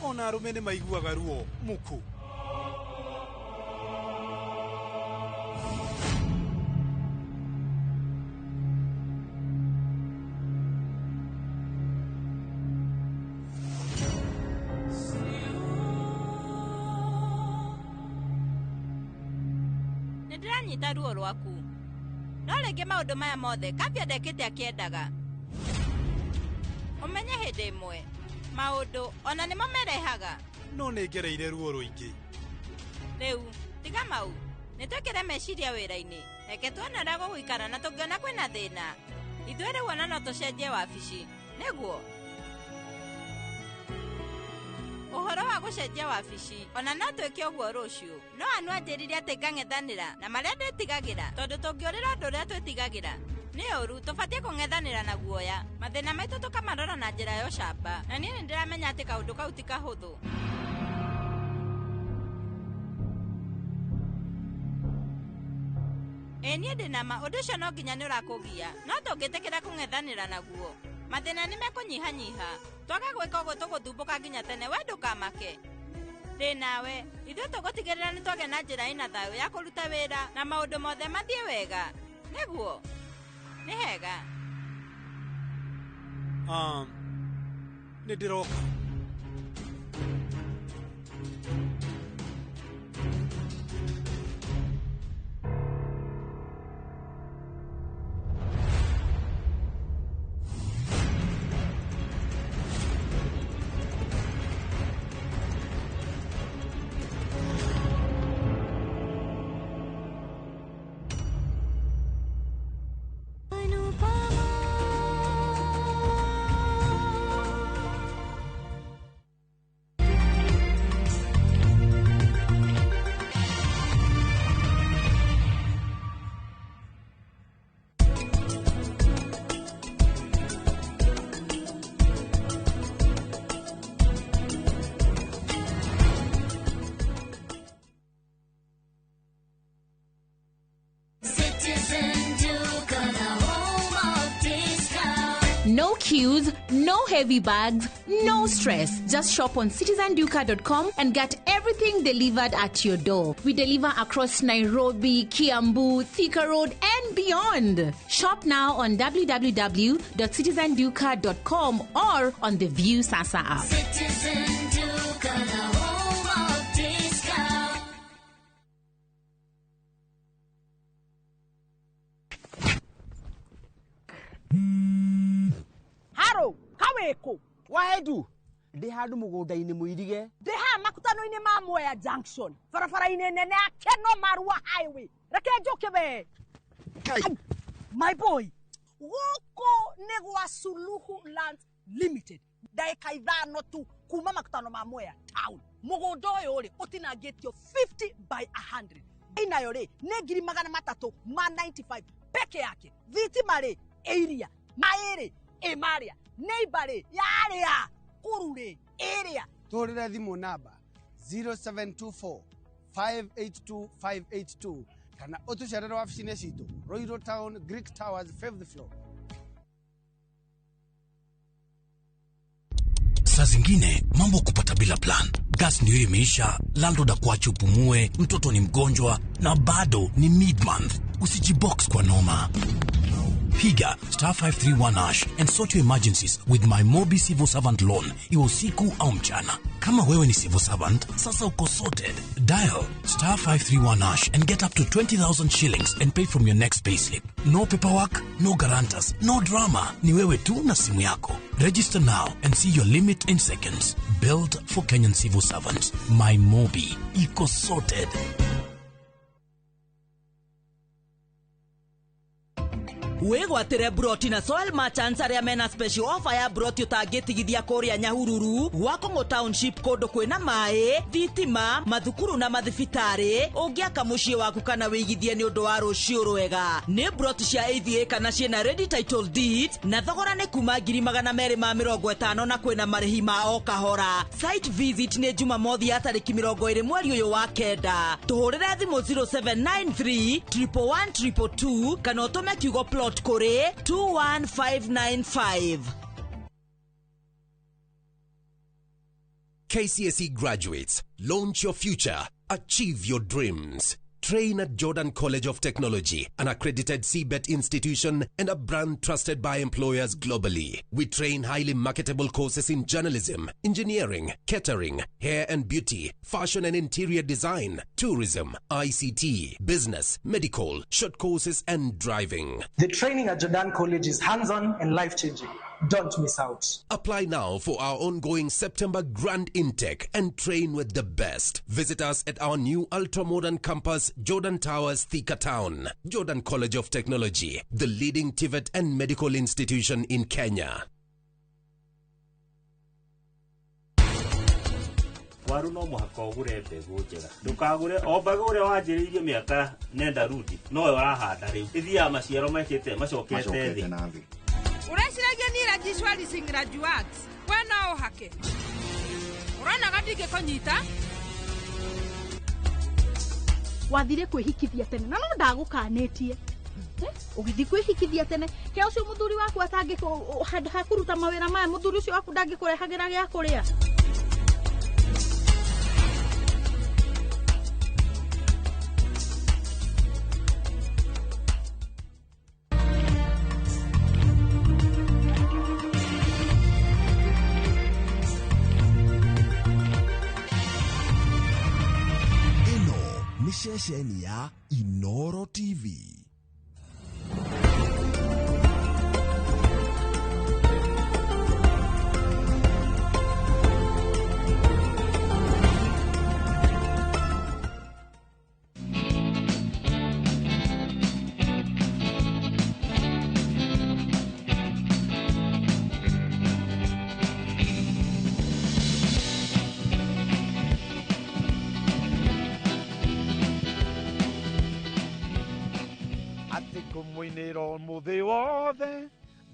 Ona arũme nĩ maiguaga ruo muku. Nĩ ndĩranyita ruo rwaku. No rĩngĩ maũndũ maya mothe Kavya ndekĩte akĩendaga. Ũmenye hĩndĩ ĩmwe maũndũ ona nĩmo merehaga. No nĩ ngereire ruo rũingĩ. Rĩu tiga mau, nĩ twĩkĩre meciria wĩra-inĩ. Reke tuone ũrĩa gũgũikara na tũngĩona kwĩna thĩna ithuĩ rĩu ona no tũcenjie wabici. Nĩguo ũhoro wa gũcenjia wabici ona no twĩke ũguo rũciũ. No Anu anjĩrire atĩ ngang'ethanĩra na marĩa ndĩtigagĩra, tondũ tũngĩũrĩra ũndũ ũrĩa twĩtigagĩra nĩ ũru. Tũbatiĩ kũng'ethanĩra na guoya mathĩna maitũ tũkamarora na njĩra ya ũcamba, na niĩ nĩ ndĩramenya atĩ kaũndũ kau ti kahũthũ. Ĩ niĩ ndĩ na ma ũndũ ũcio no nginya nĩ ũrakũgia, no tũngĩtĩkĩra kũng'ethanĩra naguo mathĩna nĩ mekũnyihanyiha. Twaga gwĩka ũguo tũgũthumbũka nginya tene. We ndũkamake, ndĩ nawe. Ithuĩ tũgũtigĩrĩra nĩ twagĩa na njĩra ĩna thayũ ya kũruta wĩra na maũndũ mothe mathiĩ wega. Nĩguo nĩ hega. Nĩ ndĩroka. No queues, no heavy bags, no stress. Just shop on citizenduka.com and get everything delivered at your door. We deliver across Nairobi, Kiambu, Thika Road, and beyond. Shop now on www.citizenduka.com or on the View Sasa app. Citizen Duka, the home of discount. Haro, kaweko. Waedu, ndĩ handũ mũgũnda-inĩ mũirige. Ndĩ haha makutano-inĩ ma Mwea Junction, barabara-inĩ nene ya Keno Marua Highway. Reke njũke we. My boy, gũkũ nĩ gwa Suluhu Land Limited. Ndagĩka 5 tu kuma makutano ma Mwea Town. Mũgũnda ũyũ rĩ ũtinangĩtio 50 by 100. Inayo rĩ nĩ 395 peke yake. Thitima rĩ ĩ iria, maĩ rĩ ĩ marĩa, neighbor rĩ yarĩa, kũru rĩ ĩrĩa. Tũhũrĩre thimũ namba 0724 582 582 kana ũtũcerere wabici-inĩ citũ Royal Town, Greek Towers, 5th floor. Saa zingine mambo kupata bila plan. Gas ndio imeisha, landlord akuache upumue, mtoto ni mgonjwa na bado ni mid-month. Usijibox kwa noma. Piga star 531 hash and sort your emergencies with my Mobi Civil Servant Loan, iwe usiku au mchana. Kama wewe ni civil servant, sasa uko sorted. Dial star 531 hash and get up to 20,000 shillings and pay from your next payslip. No paperwork, no guarantors, no drama. Ni wewe tu na simu yako. Register now and see your limit in seconds. Built for Kenyan civil servants. My Mobi. Iko sorted. Wĩgwatĩre broti na Soil Merchants arĩa mena special offer ya broti ũtangĩtigithia kũrĩa Nyahururu, Gwakũng'ũ Township, kũndũ kwĩna maĩ, thitima, mathukuru na mathibitarĩ. Ũngĩaka mũciĩ waku kana wĩigithie nĩ ũndũ wa rũciũ rwega. Nĩ broti cia AVA kana ciĩna ready title deeds na thogora nĩ kuma 250,000 na kwĩna marĩhi ma o kahora. Site visit nĩ Jumamothi ya tarĩki 20 mweri ũyũ wa 9. Tũhũrĩre thimũ 0793 111 222 kana ũtũme kiugo plot kũrĩ 21595. KCSE graduates, launch your future, achieve your dreams. Train at Jordan College of Technology, an accredited CBET institution and a brand trusted by employers globally. We train highly marketable courses in journalism, engineering, catering, hair and beauty, fashion and interior design, tourism, ICT, business, medical, short courses and driving. The training at Jordan College is hands-on and life-changing. Don't miss out. Apply now for our ongoing September grand intake and train with the best. Visit us at our new ultra-modern campus, Jordan Towers, Thika Town. Jordan College of Technology, the leading TVET and medical institution in Kenya. Waru no mũhaka ũgũre mbegũ njega, ndũkagũre o mbegũ ũrĩa wanjĩrĩirie mĩaka nenda rudi nowe ũrahanda rĩu, ĩthiaga maciaro mekĩte macokete thĩ. Ũreciragia niĩ Rajishwari graduates we no ũhake ũronaga ndingĩkũnyita. Wathire kwĩhikithia tene na no ndagũkanĩtie ũgĩthiĩ kwĩhikithia tene ke ũcio mũthuri waku atangĩkũ handũ ha kũruta mawĩra maya mũthuri ũcio waku ndangĩkũrehagĩra gĩa kũrĩa. Ceceni ya Inoro TV. Muinĩro mũthĩ wothe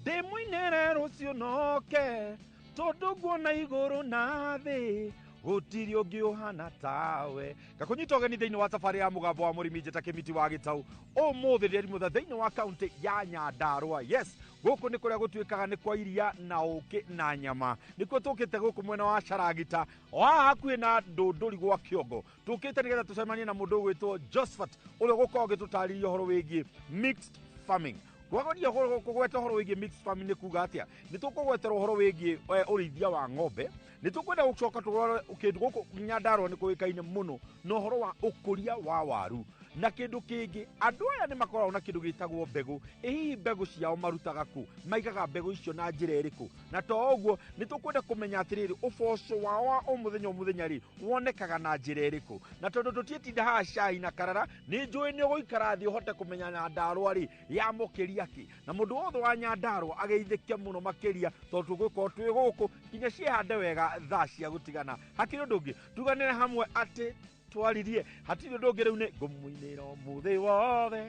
ndĩmũinĩre rũciũ noke tondũ nguona igũrũ na thĩ gũtirĩ ũngĩ ũhana tawe. Ngakũnyita ũgeni thĩinĩ wa thabarĩ ya mũgambo wa mũrĩmi njĩta Kĩmiti wa Gĩtau. Ũmũthĩ ndĩrimũtha thĩinĩ wa kaũntĩ ya Nyandarũa. Yes, gũkũ nĩ kũrĩa gũtuĩkaga nĩ kwa iria na ũkĩ na nyama. Nĩkuo tũkĩte gũkũ mwena wa Caragita o haha hakuhĩ na Ndũndũri gwa Kĩongo. Tũkĩte nĩgetha tũcemanie na mũndũ ũgwĩtwo Josephat ũrĩa ũgũkorwo agĩtũtarĩria ũhoro wĩgiĩ mixed farming. Kwagoria kũgweta ũhoro wĩgiĩ mixed farming nĩ kuga atĩa? Nĩ tũkũgwetera ũhoro wĩgiĩ ũrĩithia wa ng'ombe, nĩ tũkwenda gũcoka tũrore kĩndũ gũkũ Nyandarũa nĩ kũĩkaine mũno na ũhoro wa ũkũria wa waru. Na kĩndũ kĩngĩ, andũ aya nĩ makoragwo na kĩndũ gĩtagwo mbegũ. Ĩ hihi mbegũ ciao marutaga kũ? Maigaga mbegũ icio na njĩra ĩrĩkũ? Na to ũguo, nĩ tũkwenda kũmenya atĩrĩrĩ, ũboco wao wa o mũthenya o mũthenya rĩ, wonekaga na njĩra ĩrĩkũ? Na tondũ tũtiĩtinda haha cai na karara, nĩ njũĩ nĩ ũgũikara thĩ ũhote kũmenya Nyandarũa rĩ, yamũkĩria kĩ. Na mũndũ wothe wa Nyandarũa ageithĩke mũno makĩria, tondũ tũgũkorwo twĩ gũkũ nginya ciĩhande wega thaa cia gũtigana. Hakĩrĩ ũndũ ũngĩ, tuganĩre hamwe atĩ twaririe hatirĩ ũndũ ũngĩ rĩu nĩ ngũmũinĩra ũmũthĩ wothe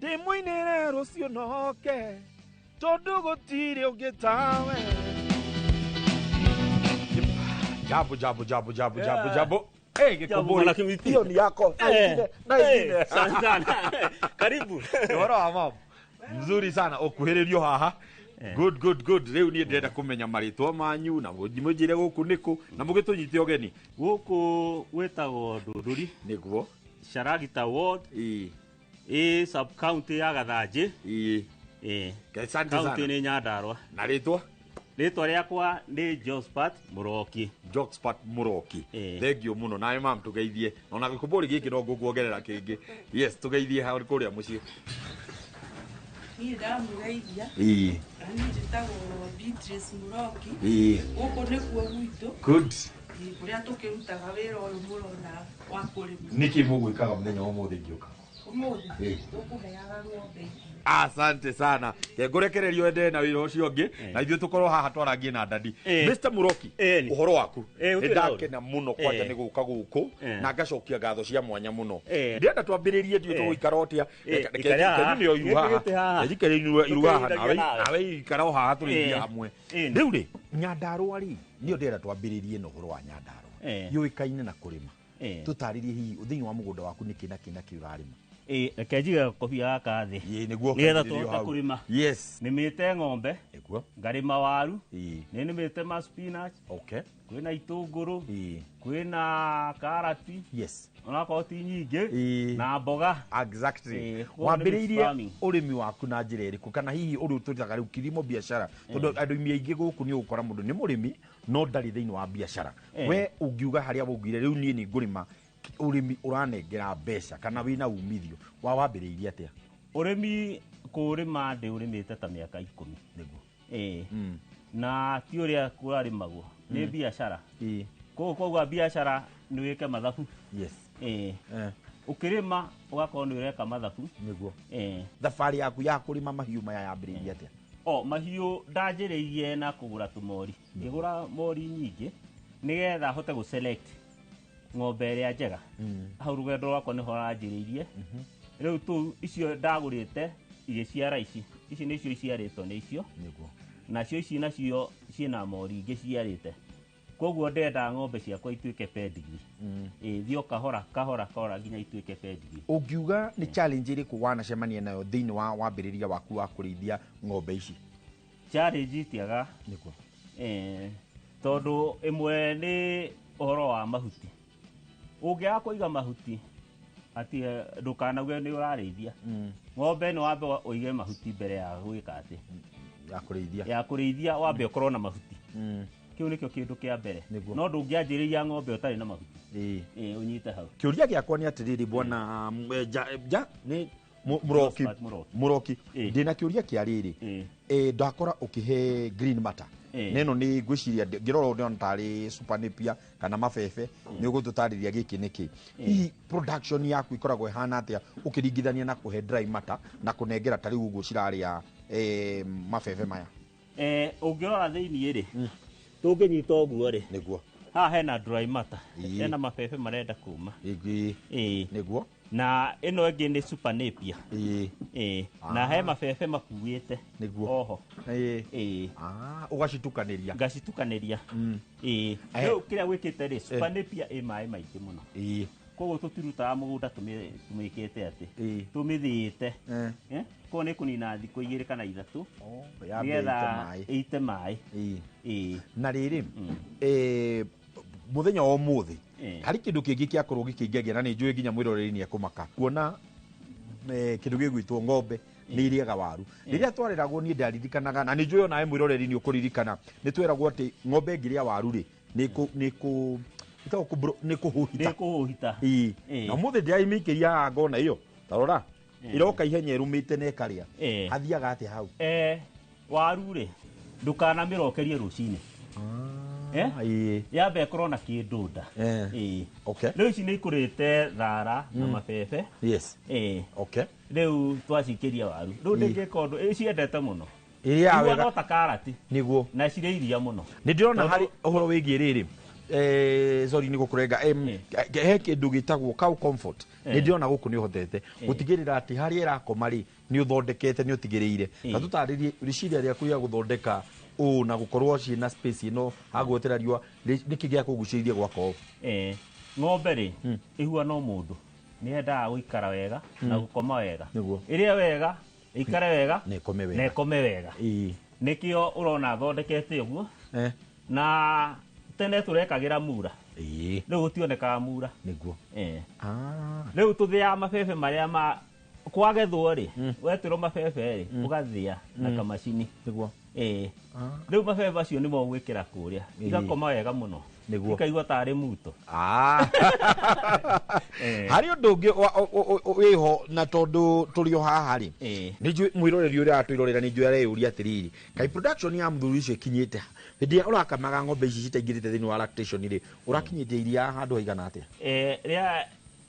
ndĩmũinĩre rũciũ noke tondũ gũtirĩ ũngĩ tawe. Jambo jambo jambo jambo jambo jambo. Hey, Gĩkũmbũri, hiyo ni yako. Na ingine. Asante sana. Karibu. Ũhoro wa mambo? Mzuri sana ũkuhĩrĩrio haha. Good good good. Rĩu niĩ ndĩrenda kũmenya marĩtwa manyu na mũnjĩre gũkũ nĩkũ na mũgĩtũnyite ũgeni. Gũkũ gwĩtagwo Ndũndũri. Nĩguo. Sharagita Ward. Ĩ sub county ya Gathanjĩ. Ĩ. Asante sana. County nĩ Nyandarũa. Na rĩtwa? Rĩtwa rĩakwa nĩ Josephat Mũroki. Josephat Mũroki. Thank you mũno. Nawe mam tũgeithie. Ona gĩkũmbũri gĩkĩ no ngũkuongerera kĩngĩ. Yes, tũgeithie hau kũrĩa mũciĩ. Niĩ ndamũgeithia. Ĩĩ. Na niĩ njĩtagwo Beatrice Mũroki. Ĩĩ. Gũkũ nĩkuo gwitũ. Good. Kũrĩa tũkĩrutaga wĩra ũyũ mũrona wa kũrĩma. Nĩkĩ mũgwĩkaga mũthenya wa ũmũthĩ ngĩũka? Ũmũthĩ tũkũheaga ng'ombe irio. Asante sana. Ngũrekererio endelee na wĩra ũcio ũngĩ na ithuĩ tũkorwo haha twarangie na dadi. Mr Mũroki, ũhoro waku? Nĩ ndakena mũno kwanja nĩ gũka gũkũ na ngacokia ngatho cia mwanya mũno. Ndĩrenda twambĩrĩrie ndiũĩ tũgũikara ũtĩa. Reke nĩo iru haha. Reke iru haha nawe ikara o haha tũrĩithie hamwe. Rĩu rĩ, Nyandarũa rĩ, nĩyo ndĩrenda twambĩrĩrie na ũhoro wa Nyandarũa. Yũĩkaine na kũrĩma. Tũtarĩrie hihi thĩinĩ wa mũgũnda waku nĩkĩ na kĩ na kĩ ũrarĩma. Reke njige kobia gaka thĩ nĩguo nĩgetha tũhote kũrĩma. Yes. Nĩmĩte ng'ombe. Nĩguo. Ngarĩma waru. Nĩ nĩmĩte ma spinach. Okay. Kwĩna itũngũrũ. Kwĩna karati. Yes. Onakorwo ti nyingĩ. Na mboga. Exactly. Wambĩrĩirie ũrĩmi waku na njĩra ĩrĩkũ kana hihi ũrĩa tũrutaga rĩu kilimo biashara tondũ andũ aingĩ gũkũ nĩ ũgũkora mũndũ nĩ mũrĩmi no ndarĩ thĩinĩ wa biashara. We ũngiuga harĩa waugire rĩu niĩ nĩ ngũrĩma ũrĩmi ũranengera mbeca kana wĩna umithio wa wambĩrĩirie atĩa? Ũrĩmi kũũrĩma ndĩũrĩmĩte ta mĩaka 10. Nĩguo. Ĩĩ. Na ti ũrĩa kũrarĩmagwo nĩ biacara. Koguo koguo biacara nĩ wĩke mathabu. Yes. Ĩĩ. Ũkĩrĩma ũgakorwo nĩ ũreka mathabu. Nĩguo. Ĩĩ. Thabarĩ yaku ya kũrĩma mahiũ maya yambĩrĩirie atĩa? O mahiũ ndanjĩrĩirie na kũgũra tũmori. Ngĩgũra mori nyingĩ nĩgetha hote gũ select ng'ombe ĩrĩa njega. Hau rũgendo rwakwa nĩho ranjĩrĩirie. Rĩu tũu icio ndagũrĩte igĩciara ici. Ici nĩcio iciarĩtwo nĩ icio. Nĩguo. Nacio ici nacio ciĩna mori ingĩ ciarĩte. Koguo ndĩrenda ng'ombe ciakwa ituĩke pedigree. Ĩĩ, thiĩ o kahora kahora kahora nginya ituĩke pedigree. Ũngiuga nĩ challenge ĩrĩkũ wanacemania nayo thĩinĩ wa wambĩrĩria waku wa kũrĩithia ng'ombe ici? Challenge itiaga. Nĩguo. Tondũ ĩmwe nĩ ũhoro wa mahuti. Ũngĩaga kũiga mahuti atĩ ndũkanauge nĩ ũrarĩithia. Ng'ombe nĩ wambe ũige mahuti mbere ya gwĩka atĩ. Ya kũrĩithia. Ya kũrĩithia wambe ũkorwo na mahuti. Kĩu nĩkĩo kĩndũ kĩa mbere. No ndũngĩanjĩrĩria ng'ombe ũtarĩ na mahuti. Ĩĩ, ũnyite hau. Kĩũria gĩakwa nĩ atĩrĩrĩ bwana ja nĩ Mũroki. Mũroki. Ndĩna kĩũria kĩa rĩrĩ. Ndakora ũkĩhe green matter. Na ĩno nĩ ngwĩciria ngĩrora ndĩrona tarĩ super napier kana mabebe, nĩ ũgũtũtarĩria gĩkĩ nĩkĩ. Hihi production yaku ĩkoragwo ĩhana atĩa ũkĩringithania na kũhe dry matter na kũnengera ta rĩu ũguo cirarĩa mabebe maya? Ũngĩrora thĩiniĩ rĩ, tũngĩnyita ũguo rĩ, nĩguo haha hena dry matter, hena mabebe marenda kuma. Ĩĩ. Nĩguo. Na ĩno ĩngĩ nĩ super napier. Ĩĩ. Na he mabebe makuĩte. Nĩguo. Oho. Ĩĩ. Ũgacitukanĩria. Ngacitukanĩria. Ĩĩ. Rĩu kĩrĩa gwĩkĩte rĩ, super napier ĩ maĩ maingĩ mũno. Koguo tũtirutaga mũgũnda tũmĩkĩte atĩ. Tũmĩthĩĩte. Koguo nĩ kũnina thikũ 2 kana 3. Nĩgetha ĩite maĩ. Ĩĩ. Na rĩrĩ, mũthenya wa ũmũthĩ harĩ kĩndũ kĩngĩ kĩakorwo gĩkĩngegia na nĩ njũĩ nginya mwĩroreri nĩ ekũmaka kuona kĩndũ gĩgwĩtwo ng'ombe nĩ irĩaga waru. Rĩrĩa twareragwo niĩ ndaririkanaga, na nĩ njũĩ onawe mwĩroreri nĩ ũkũririkana, nĩ tweragwo atĩ ng'ombe ĩngĩrĩa waru rĩ, nĩ kũhũhita. Na ũmũthĩ ndĩraimĩikĩria haha ngona ĩyo, ta rora, ĩroka ihenya ĩrũmĩte na ĩkarĩa. Hathiaga atĩa hau? Waru rĩ, ndũkanamĩrokerie rũcinĩ. Yambe ĩkorwo na kĩndũ nda. Rĩu ici nĩ ikũrĩte thara na mabebe. Yes. Okay. Rĩu twacikĩria waru. Rĩu ndĩngĩka ũndũ, ciendete mũno. Ĩrĩaga wega. No ta karati. Nĩguo. Na cirĩ iria mũno. Nĩ ndĩrona harĩ ũhoro wĩgiĩ rĩrĩ. Sorry nĩ gũkũrenga. He kĩndũ gĩtagwo cow comfort. Nĩ ndĩrona gũkũ nĩ ũhotete gũtigĩrĩra atĩ harĩa ĩrakoma rĩ, nĩ ũthondekete, nĩ ũtigĩrĩire. Na tũtarĩrie rĩciria rĩaku rĩa gũthondeka ũũ na gũkorwo ciĩna space ĩno hagwetera riũa, nĩkĩ gĩa kũgucĩrĩria gwaka ũũ? Ng'ombe rĩ, ĩhuana o mũndũ. Nĩ yendaga gũikara wega na gũkoma wega. Nĩguo. Ĩrĩe wega, ĩikare wega, na ĩkome wega. Na ĩkome wega. Nĩkĩo ũrona thondekete ũguo. Na tene tũrekagĩra mura. Rĩu gũtionekaga mura. Nĩguo. Rĩu tũthĩaga mabebe marĩa ma kwagethwo rĩ, wetĩrwo mabebe rĩ, ũgathĩa na kamacini. Nĩguo. Rĩu mabebe macio nĩmo ũgwĩkĩra kũrĩa. Igakoma wega mũno. Nĩguo. Ikaigua tarĩ muto. Harĩ ũndũ ũngĩ wĩho na tondũ tũrĩ o haha rĩ, nĩ njũĩ mwĩroreri ũrĩa aratwĩrorera nĩ njũĩ areyũria atĩrĩrĩ, kaĩ production ya mũthuri ũcio ĩkinyĩte ha? Hĩndĩ ĩrĩa ũrakamaga ng'ombe ici citaingĩrĩte thĩinĩ wa lactation rĩ, ũrakinyĩte iria handũ haigana atĩa?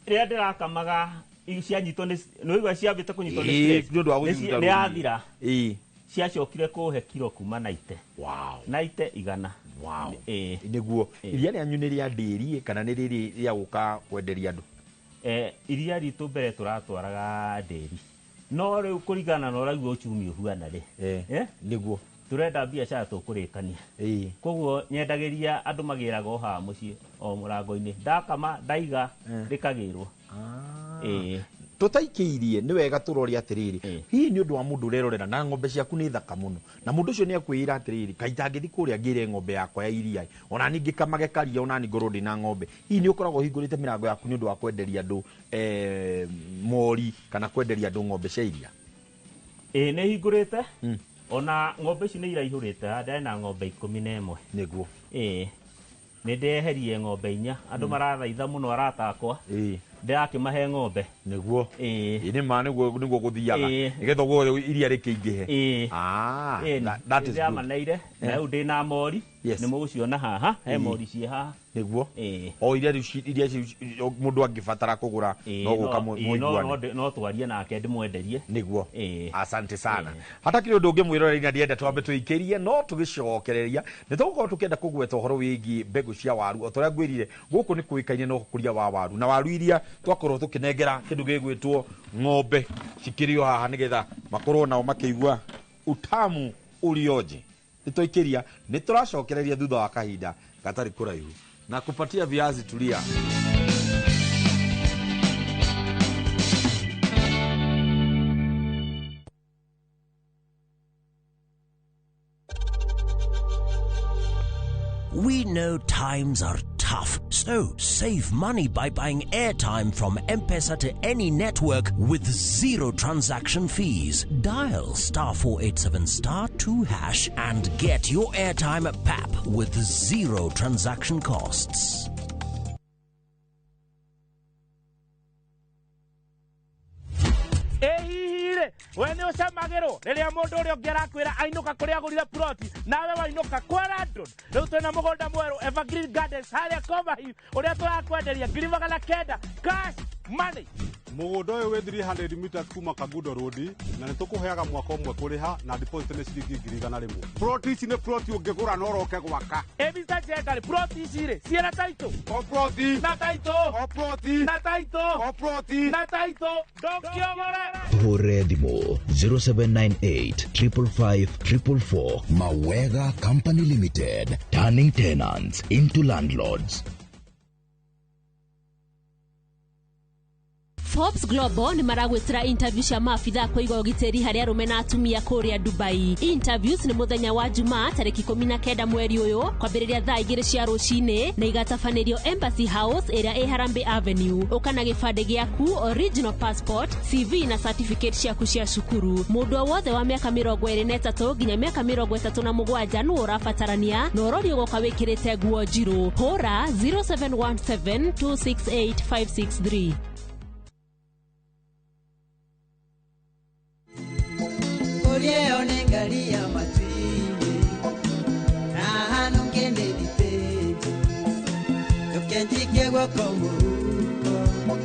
Rĩrĩa ndĩrakamaga cianyitwo nĩ nĩwaigua ciambĩte kũnyitwo nĩ stress. Nĩ ũndũ wa gũthiĩ Nĩ yathira. Ciacokire kũhe kiro kuma 90. Wow. 90 igana. Wow. Nĩguo. Iria rĩanyu nĩ rĩa ndĩri kana nĩ rĩrĩ rĩa gũka kwenderia andũ? Iria ritũ mbere tũratwaraga ndĩri. No rĩu kũringana na ũraigua uchumi ũhuana rĩ. Nĩguo. Tũrenda biacara tũkũrĩkania. Koguo nyendagĩria andũ magĩraga o haha mũciĩ o mũrango-inĩ. Ndakama ndaiga rĩkagĩrwo. Tũtaikĩirie nĩ wega tũrore atĩrĩrĩ, hihi nĩ ũndũ wa mũndũ ũrerorera na ng'ombe ciaku nĩ thaka mũno, na mũndũ ũcio nĩ akwĩra atĩrĩrĩ, kaĩ itangĩthiĩ kũrĩa ngĩre ng'ombe yakwa ya iria, ona niĩ ngĩkamage karia, ona niĩ ngorwo ndĩna ng'ombe. Hihi nĩ ũkoragwo ũhingũrĩte mĩrango yaku nĩ ũndũ wa kwenderia andũ mori kana kwenderia andũ ng'ombe cia iria? Ĩĩ, nĩ hingũrĩte. Ona ng'ombe ici nĩ iraihũrĩte, haha ndĩrĩ na ng'ombe 11. Nĩguo. Ĩĩ. Nĩ ndeherie ng'ombe 4. Andũ marathaitha mũno arata akwa. Ndĩrakĩmahe ng'ombe. Nĩguo. Ĩĩ nĩ ma nĩguo gũthiaga. Nĩgetha ũguo iria rĩkĩingĩhe. Ah, that is good. Ndĩramaneire na rĩu ndĩna mori. Nĩ mũgũciona haha, he mori ciĩ haha. Nĩguo. O iria mũndũ angĩbatara kũgũra no gũka mũiguane. No twarie nake ndĩmwenderie. Nĩguo. Asante sana. Hatakĩrĩ ũndũ ũngĩ mwĩroreri na ndienda twambe tũikĩrie no tũgĩcokereria nĩ tũgũkorwo tũkĩenda kũgweta ũhoro wĩgiĩ mbegũ cia waru o ta ũrĩa ngwĩrire gũkũ nĩ kũĩkaine na ũkũria wa waru na waru iria twakorwo tũkĩnengera kĩndũ gĩgwĩtwo ng'ombe cikĩrĩo haha nĩgetha makorwo nao makĩigua utamu ũrioje. Nĩtwaikĩria nĩ tũracokereria thutha wa kahinda gatarĩ kũraihu na kupatia viazi tulia. We know times are tough, so save money by buying airtime from M-Pesa to any network with zero transaction fees. Dial *487*2# and get your airtime at PAP with zero transaction costs. We nĩ ũcamagĩrwo rĩrĩa mũndũ ũrĩa ũngĩ arakwĩra ainũka kũrĩa agũrire ploti nawe wainũka kwa landlord. Rĩu twĩna mũgũnda mwerũ Evergreen Gardens harĩa Coverhill ũrĩa tũrakwenderia 900,000 cash money. Mũgũnda ũyũ wĩ 300 meters kuma Kangundo Road na nĩ tũkũheaga mwaka ũmwe kũrĩha na deposit nĩ ciringi 100,000. Ploti ici nĩ ploti ũngĩgũra na ũroke gwaka. Ĩ Mr. Njenga rĩ, ploti ici rĩ ciĩna title? O ploti. Na title. O ploti. Na title. O ploti. Na title. Ndũngĩogore. Tũhũre thimũ 0798 555 444. Mawega Company Limited, turning tenants into landlords. Forbes Global nĩ maragwĩtĩra interview cia maabithaa kũiga ũgitĩri harĩ arũme na atumia kũrĩa Dubai. Interviews nĩ mũthenya wa Jumaa tarĩki 19 mweri ũyũ kwambĩrĩria thaa 2 cia rũcinĩ na igatabanĩrio Embassy House ĩrĩa ĩ Harambee Avenue. Ũka na gĩbandĩ gĩaku, original passport, CV na certificate ciaku cia cukuru. Mũndũ o wothe wa mĩaka 23 nginya mĩaka 37 nĩwe ũrabatarania na ũrorio gũka wĩkĩrĩte nguo njirũ. Hũra 0717 268 563. Nengalia matwini na hanu ngende diteje tukenjike gwako muhuko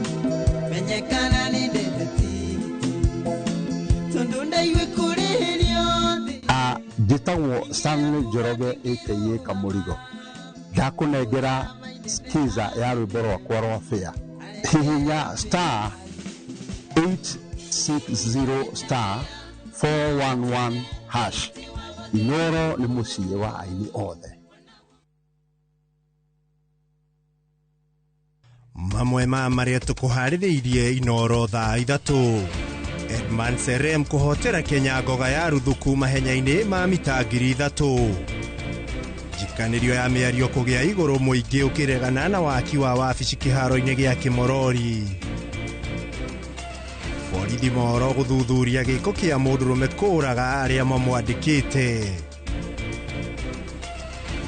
menyekana ni ndeteti tondu ndaiwe kuririo. Njĩtagwo Stanley Njoroge aka Kamũrigo. Ndakũnengera skiza ya rwĩmbo rwakwa rwa fare. Hihinya star 860 star 411 hash. Inoro nĩ mũciĩ wa aini othe. Mamwe ma marĩa tũkũharĩrĩirie Inoro thaa 3. Edmund Serem kũhotera Kenya ngoga ya ruthuku mahenya-inĩ ma mita 3,000. Njikanĩrio ya mĩario kũgĩa igũrũ mũingĩ ũkĩregana na waki wa wabici kĩharo-inĩ gĩa Kĩmorori. Borithi mohoro gũthuthuria gĩko kĩa mũndũrũme kũũraga arĩa mamwandĩkĩte.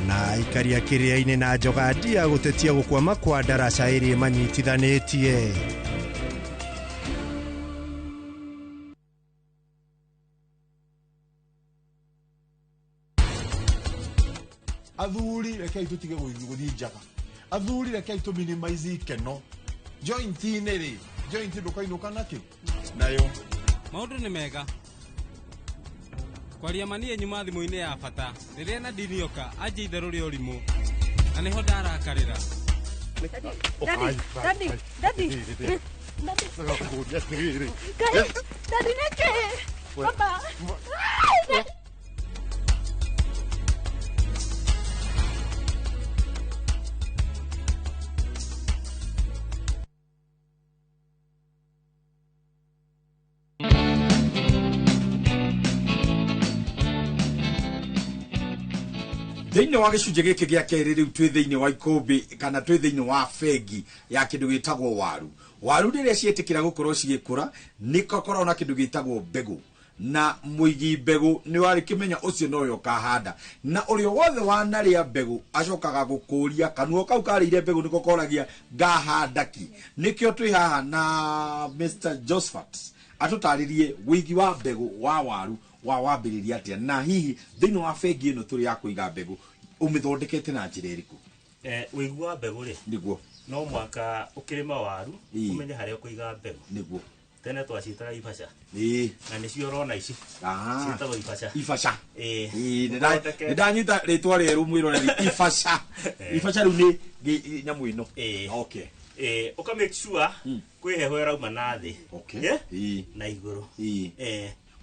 Na aikaria kĩrĩa-inĩ na njogandia gũtetia gũkwama kwa ndaraca ĩrĩa manyitithanĩtie. Athuri rekei tũtige gũthiĩ njaga. Athuri rekei tũ minimize ikeno. Joint-inĩ rĩ, joint ndũkainũka nakĩ? Nayo. Maũndũ nĩ mega. Kwaria ma niĩ nyuma thimũ-inĩ ya bata. Rĩrĩa Nadine oka anjia itherũ rĩa ũrimũ. Na nĩho ndarakarĩra. Daddy, daddy, daddy. Daddy, daddy nĩkĩ? Baba. Thĩinĩ wa gĩcunjĩ gĩkĩ gĩa kerĩ rĩu twĩ thĩinĩ wa ikũmbĩ kana twĩ thĩinĩ wa bengi ya kĩndũ gĩtagwo waru. Waru rĩrĩa ciĩtĩkĩra gũkorwo cigĩkũra nĩ gũkoragwo na kĩndũ gĩtagwo mbegũ. Na mũigi mbegũ nĩ warĩ kĩmenya ũcio nowe ũkahanda, na ũrĩa wothe wanarĩa mbegũ acokaga gũkũria kanua kau karĩire mbegũ nĩko koragia ngahanda ki. Nĩkĩo twĩ haha na Mr. Josephat atũtarĩrie wĩigi wa mbegũ wa waru wa wambĩrĩria atĩa, na hihi thĩinĩ wa bengi ĩno tũrĩ ya kũiga mbegũ ũmĩthondekete na njĩra ĩrĩkũ? Wĩigi wa mbegũ rĩ, nĩguo no mwaka ũkĩrĩma waru ũmenye harĩa ũkũiga mbegũ. Nĩguo tene twaciĩtaga ibaca. Na nĩcio ũrona ici ciĩtagwo ibaca. Ibaca. Nĩ ndanyita rĩtwa rĩerũ mwĩroreri, ibaca. Ibaca rĩu nĩ nyamũ ĩno. Okay. Ũka make sure kwĩ heho ĩrauma na thĩ na igũrũ.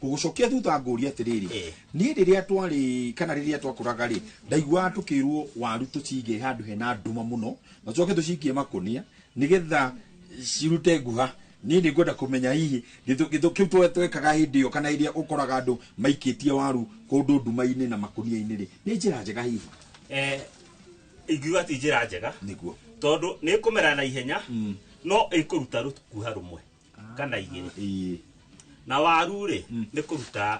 Gũgũcokia thutha ngũria atĩrĩrĩ, niĩ rĩrĩa twarĩ kana rĩrĩa twakũraga rĩ, ndaiguaga tũkĩrwo waru tũcige handũ hena nduma mũno na tũcoke tũcikie makũnia nĩgetha cirute nguha. Niĩ nĩ ngwenda kũmenya hihi gĩthũ kĩu twekaga hĩndĩ ĩyo kana ĩrĩa ũkoraga andũ maikĩtie waru kũndũ nduma-inĩ na makũnia-inĩ rĩ, nĩ njĩra njega hihi? Ingiuga ti njĩra njega. Nĩguo. Tondũ nĩ ĩkũmera na ihenya, no ĩkũruta rũkuha rũmwe kana igĩrĩ. Na waru rĩ, nĩ kũruta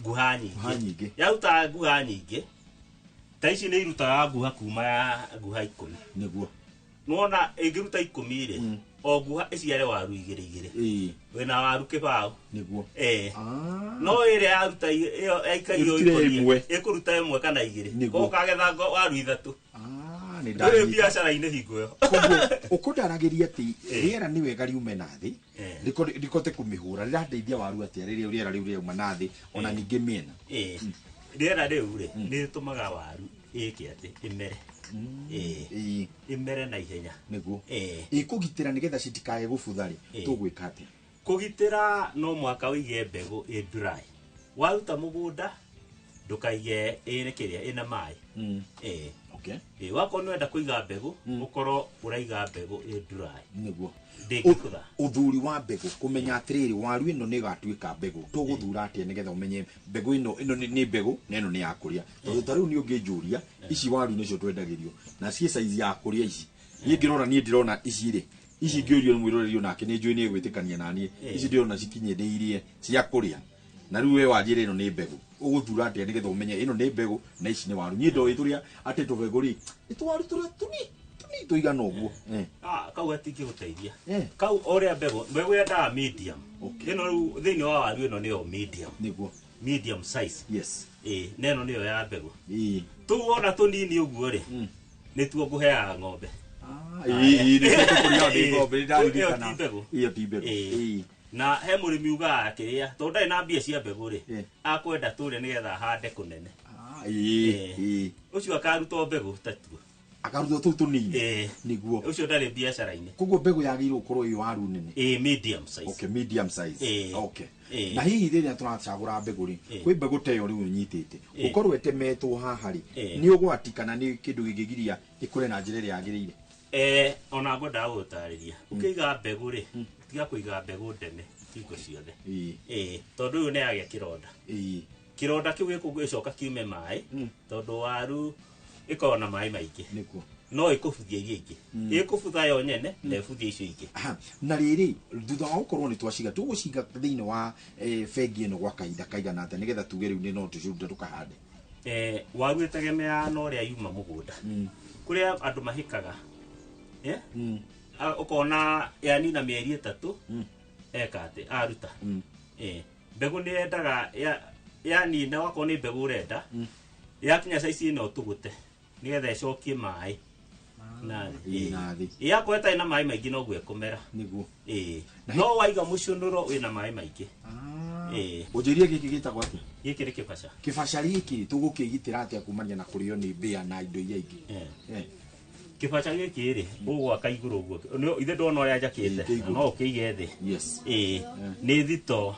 nguha nyingĩ. Yaruta nguha nyingĩ, ta ici nĩ irutaga nguha kuma ya nguha 10. Nĩguo. Nĩwona ĩngĩruta 10 rĩ, o nguha ĩciare waru igĩrĩ igĩrĩ. Wĩna waru kĩbaũ. Nĩguo. No ĩrĩa yaruta ĩyo yaikario ikũmi, ĩkũruta ĩmwe kana igĩrĩ. Koguo ũkagetha waru 3. Ndũrĩ biacara-inĩ hingo ĩyo. Koguo ũkũndaragĩria atĩ rĩera nĩ wega riume na thĩ, rĩkote kũmĩhũra, rĩrateithia waru atĩa rĩrĩa rĩera rĩu rĩauma na thĩ ona ningĩ mĩena? Rĩera rĩu rĩ, nĩ rĩtũmaga waru ĩke atĩ ĩmere. Ĩmere na ihenya. Nĩguo. Ĩkũgitĩra nĩgetha citikae gũbutha rĩ, tũgwĩka atĩa? Kũgitĩra no mwaka ũige mbegũ ĩ dry. Waruta mũgũnda ndũkaige ĩrĩ kĩrĩa ĩna maĩ. Okay. Wakorwo nĩ wenda kũiga mbegũ, ũkorwo ũraiga mbegũ ĩ dry. Nĩguo. Ndĩngĩbutha. Ũthuri wa mbegũ, kũmenya atĩrĩrĩ waru ĩno nĩ ĩgatuĩka mbegũ, tũgũthura atĩa nĩgetha ũmenye mbegũ ĩno nĩ mbegũ na ĩno nĩ ya kũrĩa? Tondũ ta rĩu nĩ ũngĩnjũria, ici waru nĩcio twendagĩrio na ciĩ size ya kũrĩa ici. Niĩ ngĩrora niĩ ndĩrona ici rĩ, ici ngĩũrio nĩ mwĩroreri onake nĩ njũĩ nĩ egwĩtĩkania na niĩ, ici ndĩrona cikinyĩrĩirie cia kũrĩa. Na rĩu we wanjĩra ĩno nĩ mbegũ, ũgũthura atĩa nĩgetha ũmenye ĩno nĩ mbegũ na ici nĩ waru? Niĩ ndoĩ tũrĩa atĩ tũbegũ rĩ, nĩ tũwaru tũrĩa tũnini tũigana ũguo. Kau gatingĩgũteithia. Kau ũrĩa mbegũ yendaga medium. Ĩno rĩu thĩinĩ wa waru ĩno nĩyo medium. Nĩguo. Medium size. Yes. Na ĩno nĩyo ya mbegũ. Tũu wona tũnini ũguo rĩ, nĩtuo ngũheaga ng'ombe. Nĩtuo tũkũrĩaga nĩ ng'ombe, nĩ ndaririkana. Ĩyo ti mbegũ. Ĩyo ti mbegũ. Na he mũrĩmi ugaga kĩrĩa, tondũ ndarĩ na mbia cia mbegũ rĩ, akwenda tũrĩa nĩgetha ahande kũnene. Ũcio akarutwo mbegũ ta tuo. Akarutwo tũu tũnini. Nĩguo. Ũcio ndarĩ biacara-inĩ. Koguo mbegũ yagĩrĩirwo gũkorwo ĩ waru nene. Medium size. Okay, medium size. Okay. Na hihi rĩrĩa tũracagũra mbegũ rĩ, kwĩ mbegũ ta ĩyo rĩu ũnyitĩte, gũkorwo ĩtemetwo haha rĩ, nĩ ũgwati kana nĩ kĩndũ gĩngĩgiria ĩkũre na njĩra ĩrĩa yagĩrĩire? Ona ngwendaga gũgũtarĩria. Ũkĩiga mbegũ rĩ, tiga kũiga mbegũ ndeme hingo ciothe. Tondũ ũyũ nĩ yagĩa kĩronda. Kĩronda kĩu gĩgũcoka kiume maĩ, tondũ waru ĩkoragwo na maĩ maingĩ. Nĩguo. No ĩkũbuthia iria ingĩ. Ĩkũbutha yo nyene, na ĩbuthie icio ingĩ. Na rĩrĩ, thutha wa gũkorwo nĩ twaciga, tũgũciga thĩinĩ wa bengi ĩno gwa kahinda kaigana atĩa nĩgetha tuge rĩu nĩ no tũcirute tũkahande? Waru ĩtegemeaga na ũrĩa yuma mũgũnda. Kũrĩa andũ mahĩkaga, ũkona yanina mĩeri 3, eka atĩ aruta. Mbegũ nĩ yendaga yanina, wakorwo nĩ mbegũ ũrenda, yakinya size ĩno ũtũgũte nĩgetha ĩcokie maĩ na thĩ. Yakorwo ĩtarĩ na maĩ maingĩ noguo ĩkũmera. Nĩguo. No waiga mũcũnũro wĩna maĩ maingĩ. Ũnjĩrie gĩkĩ gĩtagwo atĩa? Gĩkĩ nĩ kĩbaca. Kĩbaca gĩkĩ tũgũkĩgitĩra atĩa kumania na kũrĩo nĩ mbĩa na indo iria ingĩ? Kĩbaca gĩkĩ rĩ, ũgwaka igũrũ ũguo. Ithe ndona ũrĩa njakĩte, no ũkĩige thĩ. Yes. Nĩ thito.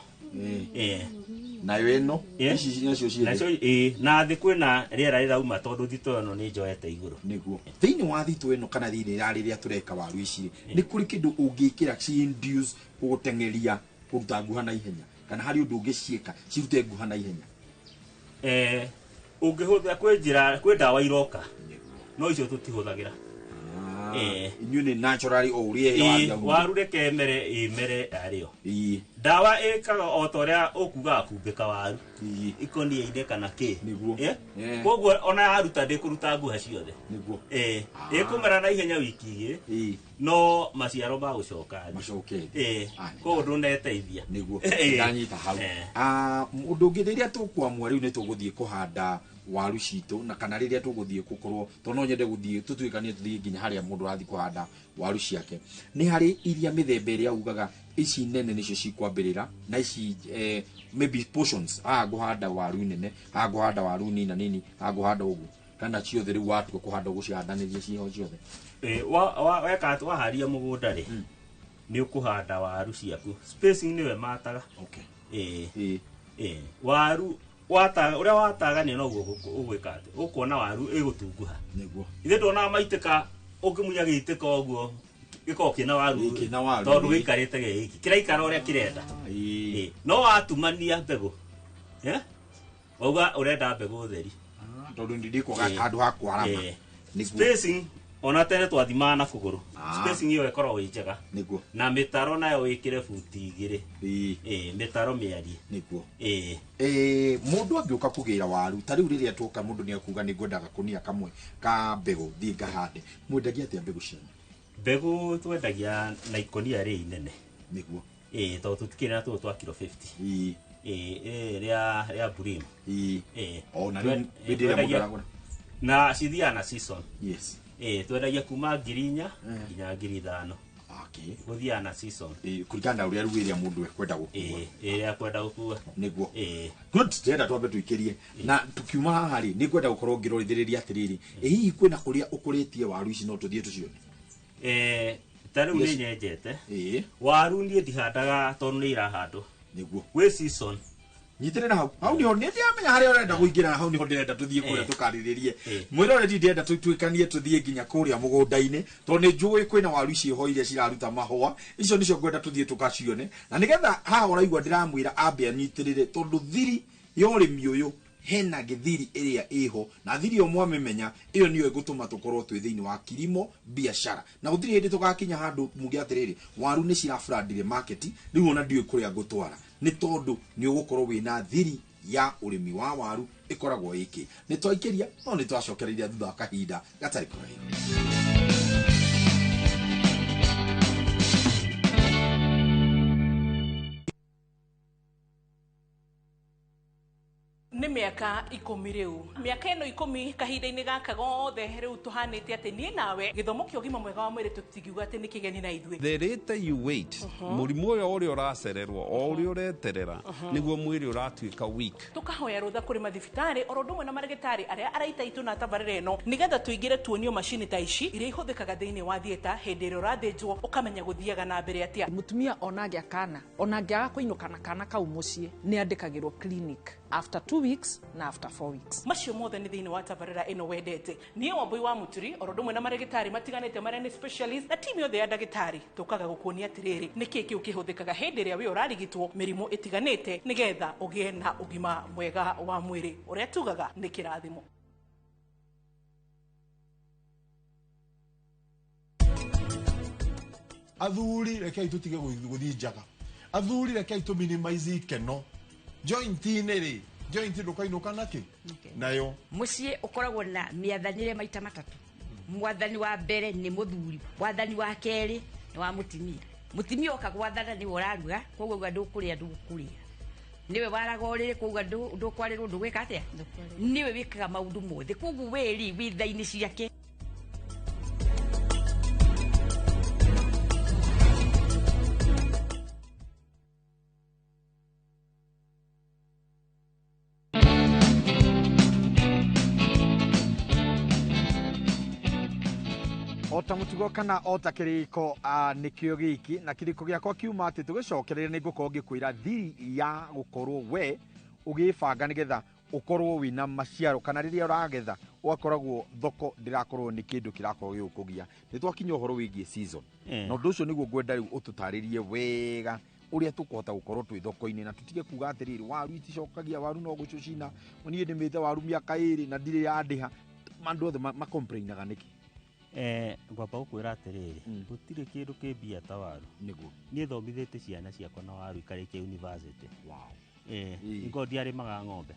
Nayo ĩno, ici nacio ciĩ thĩ. Na thĩ kwĩna rĩera rĩrauma tondũ thito ĩno nĩ njoete igũrũ. Nĩguo. Thĩinĩ wa thito ĩno kana thĩinĩ wa rĩrĩa tũreka waru ici rĩ, nĩ kũrĩ kĩndũ ũngĩkĩra ci induce gũteng'eria kũruta nguha na ihenya, kana harĩ ũndũ ũngĩciĩka cirute nguha na ihenya? Ũngĩhũthĩra kwĩ njĩra, kwĩ ndawa iroka, no icio tũtihũthagĩra. Inyuĩ nĩ naturally o ũrĩa Ĩĩ, waru reke ĩmere ĩmere arĩo. Ndawa ĩkaga o ta ũrĩa ũkugaga kumbĩka waru ikũnia-inĩ kana kĩ. Nĩguo. Koguo ona yaruta ndĩkũruta nguha ciothe. Nĩguo. Ĩkũmera na ihenya wiki igĩrĩ, no maciaro magũcoka thĩ. Macoke thĩ. Koguo ndũneteithia. Nĩguo. Ndanyita hau. Ũndũ ũngĩ rĩrĩa tũkwamua rĩu nĩ tũgũthiĩ kũhanda waru citũ na kana rĩrĩa tũgũthiĩ gũkorwo tondũ no nyende gũthiĩ tũtuĩkanie tũthiĩ nginya harĩa mũndũ arathiĩ kũhanda waru ciake, nĩ harĩ iria mĩthemba ĩrĩa ugaga ici nene nĩcio cikwambĩrĩra na ici maybe portions, haha ngũhanda waru nene, haha ngũhanda waru nina nini, haha ngũhanda ũguo, kana ciothe rĩu watua kũhanda ũgũcihandanĩria ciho ciothe. Weka atĩ waharia mũgũnda rĩ, nĩ ũkũhanda waru ciaku, spacing nĩwe mataga. Waru ũrĩa watagania noguo ũgwĩka atĩ ũkuona waru ĩgũtunguha. Nĩguo. Ithe ndonaga maitĩka ũngĩmunya gĩitĩka ũguo gĩkoragwo kĩna waru, kĩna waru, tondũ gĩikarĩte gĩ giki kĩraikara ũrĩa kĩrenda. No watumania mbegũ, wauga ũrenda mbegũ theri, tondũ ndikwaga handũ ha kwarama. Spacing ona tene twathimaga na kũgũrũ. Spacing ĩyo ĩkoragwo ĩ njega. Nĩguo. Na mĩtaro nayo wĩkĩre buti 2. Mĩtaro mĩarie. Nĩguo. Mũndũ angĩũka kũgĩra waru ta rĩu rĩrĩa tuoka mũndũ nĩ akuga nĩ ngwendaga kũnia kamwe ka mbegũ thiĩ ngahande, mwendagia atĩa mbegũ cianyu? Mbegũ twendagia na ikũnia rĩ inene. Nĩguo. Tondũ tũtikĩrĩ na tũtũ twa kiro 50. Rĩa Burim. O na rĩu hĩndĩ ĩrĩa mũndũ aragũra. Na cithiaga na season. Yes. Twendagia kuma 4,000 nginya 5,000. Gũthiaga na season. Kũringana na ũrĩa rĩu ĩrĩa mũndũ ekwenda gũkua. Ĩrĩa ekwenda gũkua. Nĩguo. Good, ndĩrenda twambe tũikĩrie na tukiuma haha rĩ, nĩ ngwenda gũkorwo ngĩrorithĩrĩria atĩrĩrĩ, ĩ hihi kwĩna kũrĩa ũkũrĩtie waru ici no tũthiĩ tũcione? Ta rĩu nĩ nyenjete waru, niĩ ndihandaga tondũ nĩ irahandwo. Nĩguo. Gwĩ season. Nyitĩrĩra hau hau nĩho nĩ ndĩramenya harĩa ũrenda kũingĩra, hau nĩho ndĩrenda tũthiĩ kũrĩa tũkarĩrĩrie. Mwĩrore, ndĩrenda tũtuĩkanie tũthiĩ nginya kũrĩa mũgũnda-inĩ tondũ nĩ njũĩ kwĩna waru ici ho iria ciraruta mahũa, icio nĩcio ngwenda tũthiĩ tũkacione, na nĩgetha haha ũraigua ndĩramwĩra ambe anyitĩrĩre tondũ thiri ya ũrĩmi ũyũ hena gĩthiri ĩrĩa ĩho, na thiri ĩyo mwamĩmenya ĩyo nĩyo ĩgũtũma tũkorwo twĩ thĩinĩ wa kilimo biashara, na gũtirĩ hĩndĩ tũgakinya handũ muge atĩrĩrĩ waru nĩ cirablandire market rĩu ona ndiũĩ kũrĩa ngũtwara, nĩ tondũ nĩ ũgũkorwo wĩna thiri ya ũrĩmi wa waru ĩkoragwo ĩkĩ. Nĩ twaikĩria no nĩ twacokereria thutha wa kahinda gatarĩ kũraihu. Nĩ mĩaka 10 rĩu, mĩaka ĩno 10 kahinda-inĩ gaka gothe rĩu tũhanĩte atĩ niĩ nawe gĩthomo kĩa ũgima mwega wa mwĩrĩ tũtingiuga atĩ nĩ kĩgeni na ithuĩ. The later you wait, mũrimũ ũyũ ũrĩa ũracererwo o ũrĩa ũreterera nĩguo mwĩrĩ ũratuĩka weak. Tũkahoya rũtha kũrĩ mathibitarĩ oro ũndũ ũmwe na marĩgĩtarĩ arĩa araita itũ na tabarĩra ĩno nĩgetha tũingĩre tuonio macini ta ici iria ihũthĩkaga thĩinĩ wa theatre hĩndĩ ĩrĩa ũrathĩnjwo ũkamenya gũthiaga na mbere atĩa. Mũtumia ona angĩa kana ona angĩaga kũinũka na kana kau mũciĩ nĩ andĩkagĩrwo clinic after 2 weeks na after 4 weeks. Macio mothe nĩ thĩinĩ wa tabarĩra ĩno wendete. Niĩ Wambui wa Mũturi oro ũndũ ũmwe na marĩgĩtarĩ matiganĩte marĩa nĩ specialist na timu yothe ya ndagĩtarĩ tũkaga gũkuonia atĩrĩrĩ nĩkĩĩ kĩu kĩhũthĩkaga hĩndĩ ĩrĩa wĩ ũrarigitwo mĩrimũ ĩtiganĩte nĩgetha ũgĩe na ũgima mwega wa mwĩrĩ ũrĩa tugaga nĩ kĩrathimo. Athuri rekei tũtige gũthiĩ njaga, athuri rekei tũ minimize ikeno joint-inĩ rĩ, joint ndũkainũka nakĩ nayo. Mũciĩ ũkoragwo na mĩathanĩre maita matatũ. Mwathani wa mbere nĩ mũthuri, wathani wa kerĩ nĩ wa mũtumia. Mũtumia oka gwathana nĩwe ũraruga, koguo auga ndũkũrĩa ndũkũrĩa, nĩwe waraga ũrĩrĩ, koguo ndũkwarĩrwo ndũgwĩka atĩa, nĩwe wĩkaga maũndũ mothe, koguo we rĩ wĩ tha-inĩ ciake. Ota mutugo kana ota kiriko nikio giki na kiriko giakwa kiuma ati tugicokereria ni ngukorwo ngikwira thiri ya gukorwo we ugibanga nigetha ukorwo wina maciaro kana riria uragetha ugakoragwo thoko ndirakorwo ni kindu kirakorwo gigukugia. Ni twakinya uhoro wigie season na undu ucio niguo ngwenda riu ututaririe wega uria tukuhota gukorwo twi thoko-ini na tutige kuga atiriri waru iticokagia waru no gucucina nie ndimite waru miaka 2 na ndiri yandiha andu othe macomplainaga niki. Ngwamba gũkwĩra atĩrĩrĩ, gũtirĩ kĩndũ kĩ mbia ta waru. Nĩguo. Niĩ thomithĩtie ciana ciakwa na waru ikarĩkia university. Wow. Ingo ndiarĩmaga ng'ombe.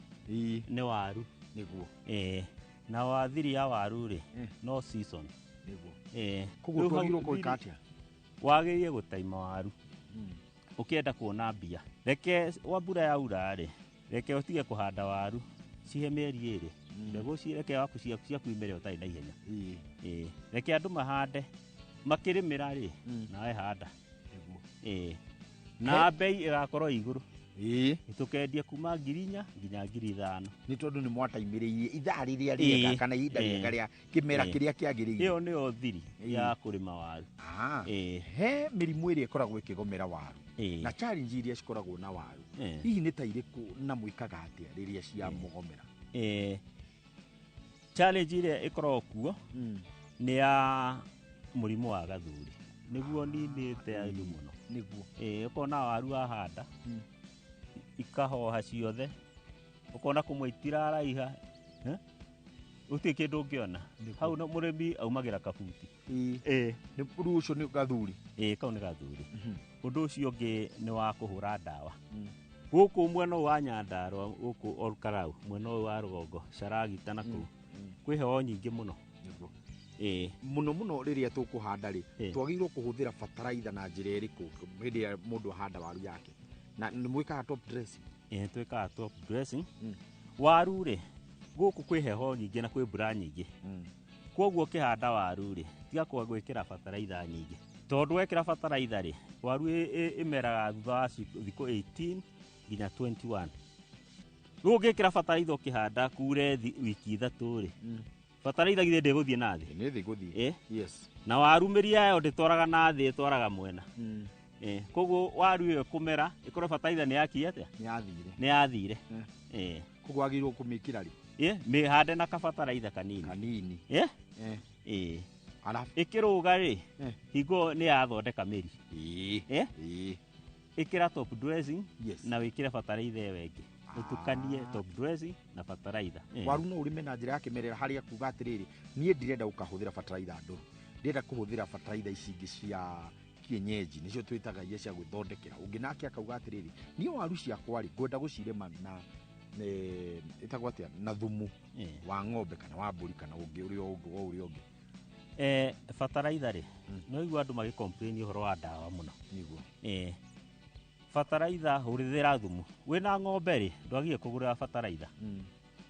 Nĩ waru. Nĩguo. Na wathiri ya waru rĩ, no season. Nĩguo. Koguo Koguo twagĩrĩirwo gwĩka atĩa? Wagĩrĩire gũtaima waru. Ũkĩenda kuona mbia. Reke wa mbura yaura rĩ, reke ũtige kũhanda waru. Cihe mĩeri 2. Mbegũ cireke waku ciaku imere ũtarĩ na ihenya. Reke andũ mahande. Makĩrĩmĩra rĩ, nawe handa. Na bei ĩgakorwo igũrũ. Tũkendie kuma 4,000 nginya 5,000. Nĩ tondũ nĩ mwataimĩrĩirie ithaa rĩrĩa rĩega kana ihinda rĩega rĩa kĩmera kĩrĩa kĩagĩrĩire. Ĩyo nĩyo thiri ya kũrĩma waru. He mĩrimũ ĩrĩa ĩkoragwo ĩkĩgomera waru na challenge iria cikoragwo na waru, hihi nĩ ta irĩkũ na mwĩkaga atĩa rĩrĩa ciamũgomera? Challenge ĩrĩa ĩkoragwo kuo nĩ ya mũrimũ wa gathuri. Nĩguo ninĩte andũ mũno. Nĩguo. Ũkona waru wahanda ikahoha ciothe, ũkona kũmwe itiraraiha, gũtirĩ kĩndũ ũngĩona. Hau no mũrĩmi aumagĩra kabuti. Nĩ rĩu ũcio nĩ gathuri. Kau nĩ gathuri. Ũndũ ũcio ũngĩ nĩ wa kũhũra ndawa. Gũkũ mwena ũyũ wa Nyandarua, gũkũ Olkarau, mwena ũyũ wa rũgongo, Caragita na kũu, kwĩ heho nyingĩ mũno. Nĩguo. Mũno mũno rĩrĩa tũkũhanda rĩ, twagĩrĩirwo kũhũthĩra bataraitha na njĩra ĩrĩkũ hĩndĩ ĩrĩa mũndũ ahanda waru yake? Na nĩ mwĩkaga top dressing? Twĩkaga top dressing. Waru rĩ, gũkũ kwĩ heho nyingĩ na kwĩ mbura nyingĩ. Kwoguo ũkĩhanda waru rĩ, tiga kwaga gwĩkĩra bataraitha nyingĩ. Tondũ wekĩra bataraitha rĩ, waru ĩmeraga thutha wa thikũ 18 nginya 21. Rĩu ũngĩkĩra bataraitha ũkĩhanda kure wiki 3 rĩ, bataraitha githĩ ndĩgũthiĩ na thĩ? Nĩ thĩ gũthiĩ. Yes. Na waru mĩri yayo ndĩtwaraga na thĩ, ĩtwaraga mwena. Koguo waru ĩyo ĩkũmera, ĩkorwo bataraitha nĩ yakinya atĩa? Nĩ yathire. Nĩ yathire. Koguo wagĩrĩirwo kũmĩkĩra rĩ? Mĩhande na kabataraitha kanini. Kanini. Arabu ĩkĩrũga rĩ, hingo nĩ yathondeka mĩri. Ĩkĩra top dressing na wĩkĩre bataraitha ĩyo ĩngĩ. Ũtukanie top dressing na bataraitha. Waru no ũrĩme na njĩra ya kĩmerera harĩa kuga atĩrĩrĩ, niĩ ndirenda gũkahũthĩra bataraitha ndũrũ. Ndĩrenda kũhũthĩra bataraitha ici ingĩ cia kienyeji, nĩcio twĩtaga iria cia gwĩthondekera. Ũngĩ nake akauga atĩrĩrĩ, niĩ waru ciakwa rĩ, ngwenda gũcirĩma na ĩtagwo atĩa, na thumu wa ng'ombe kana wa mbũri kana ũngĩ ũrĩa ũngĩ wa ũrĩa ũngĩ. Bataraitha rĩ, no igua andũ magĩ complain ũhoro wa ndawa mũno. Nĩguo. Bataraitha hũthĩra thumu. Wĩna ng'ombe rĩ, ndwagĩrĩire kũgũrĩra bataraitha.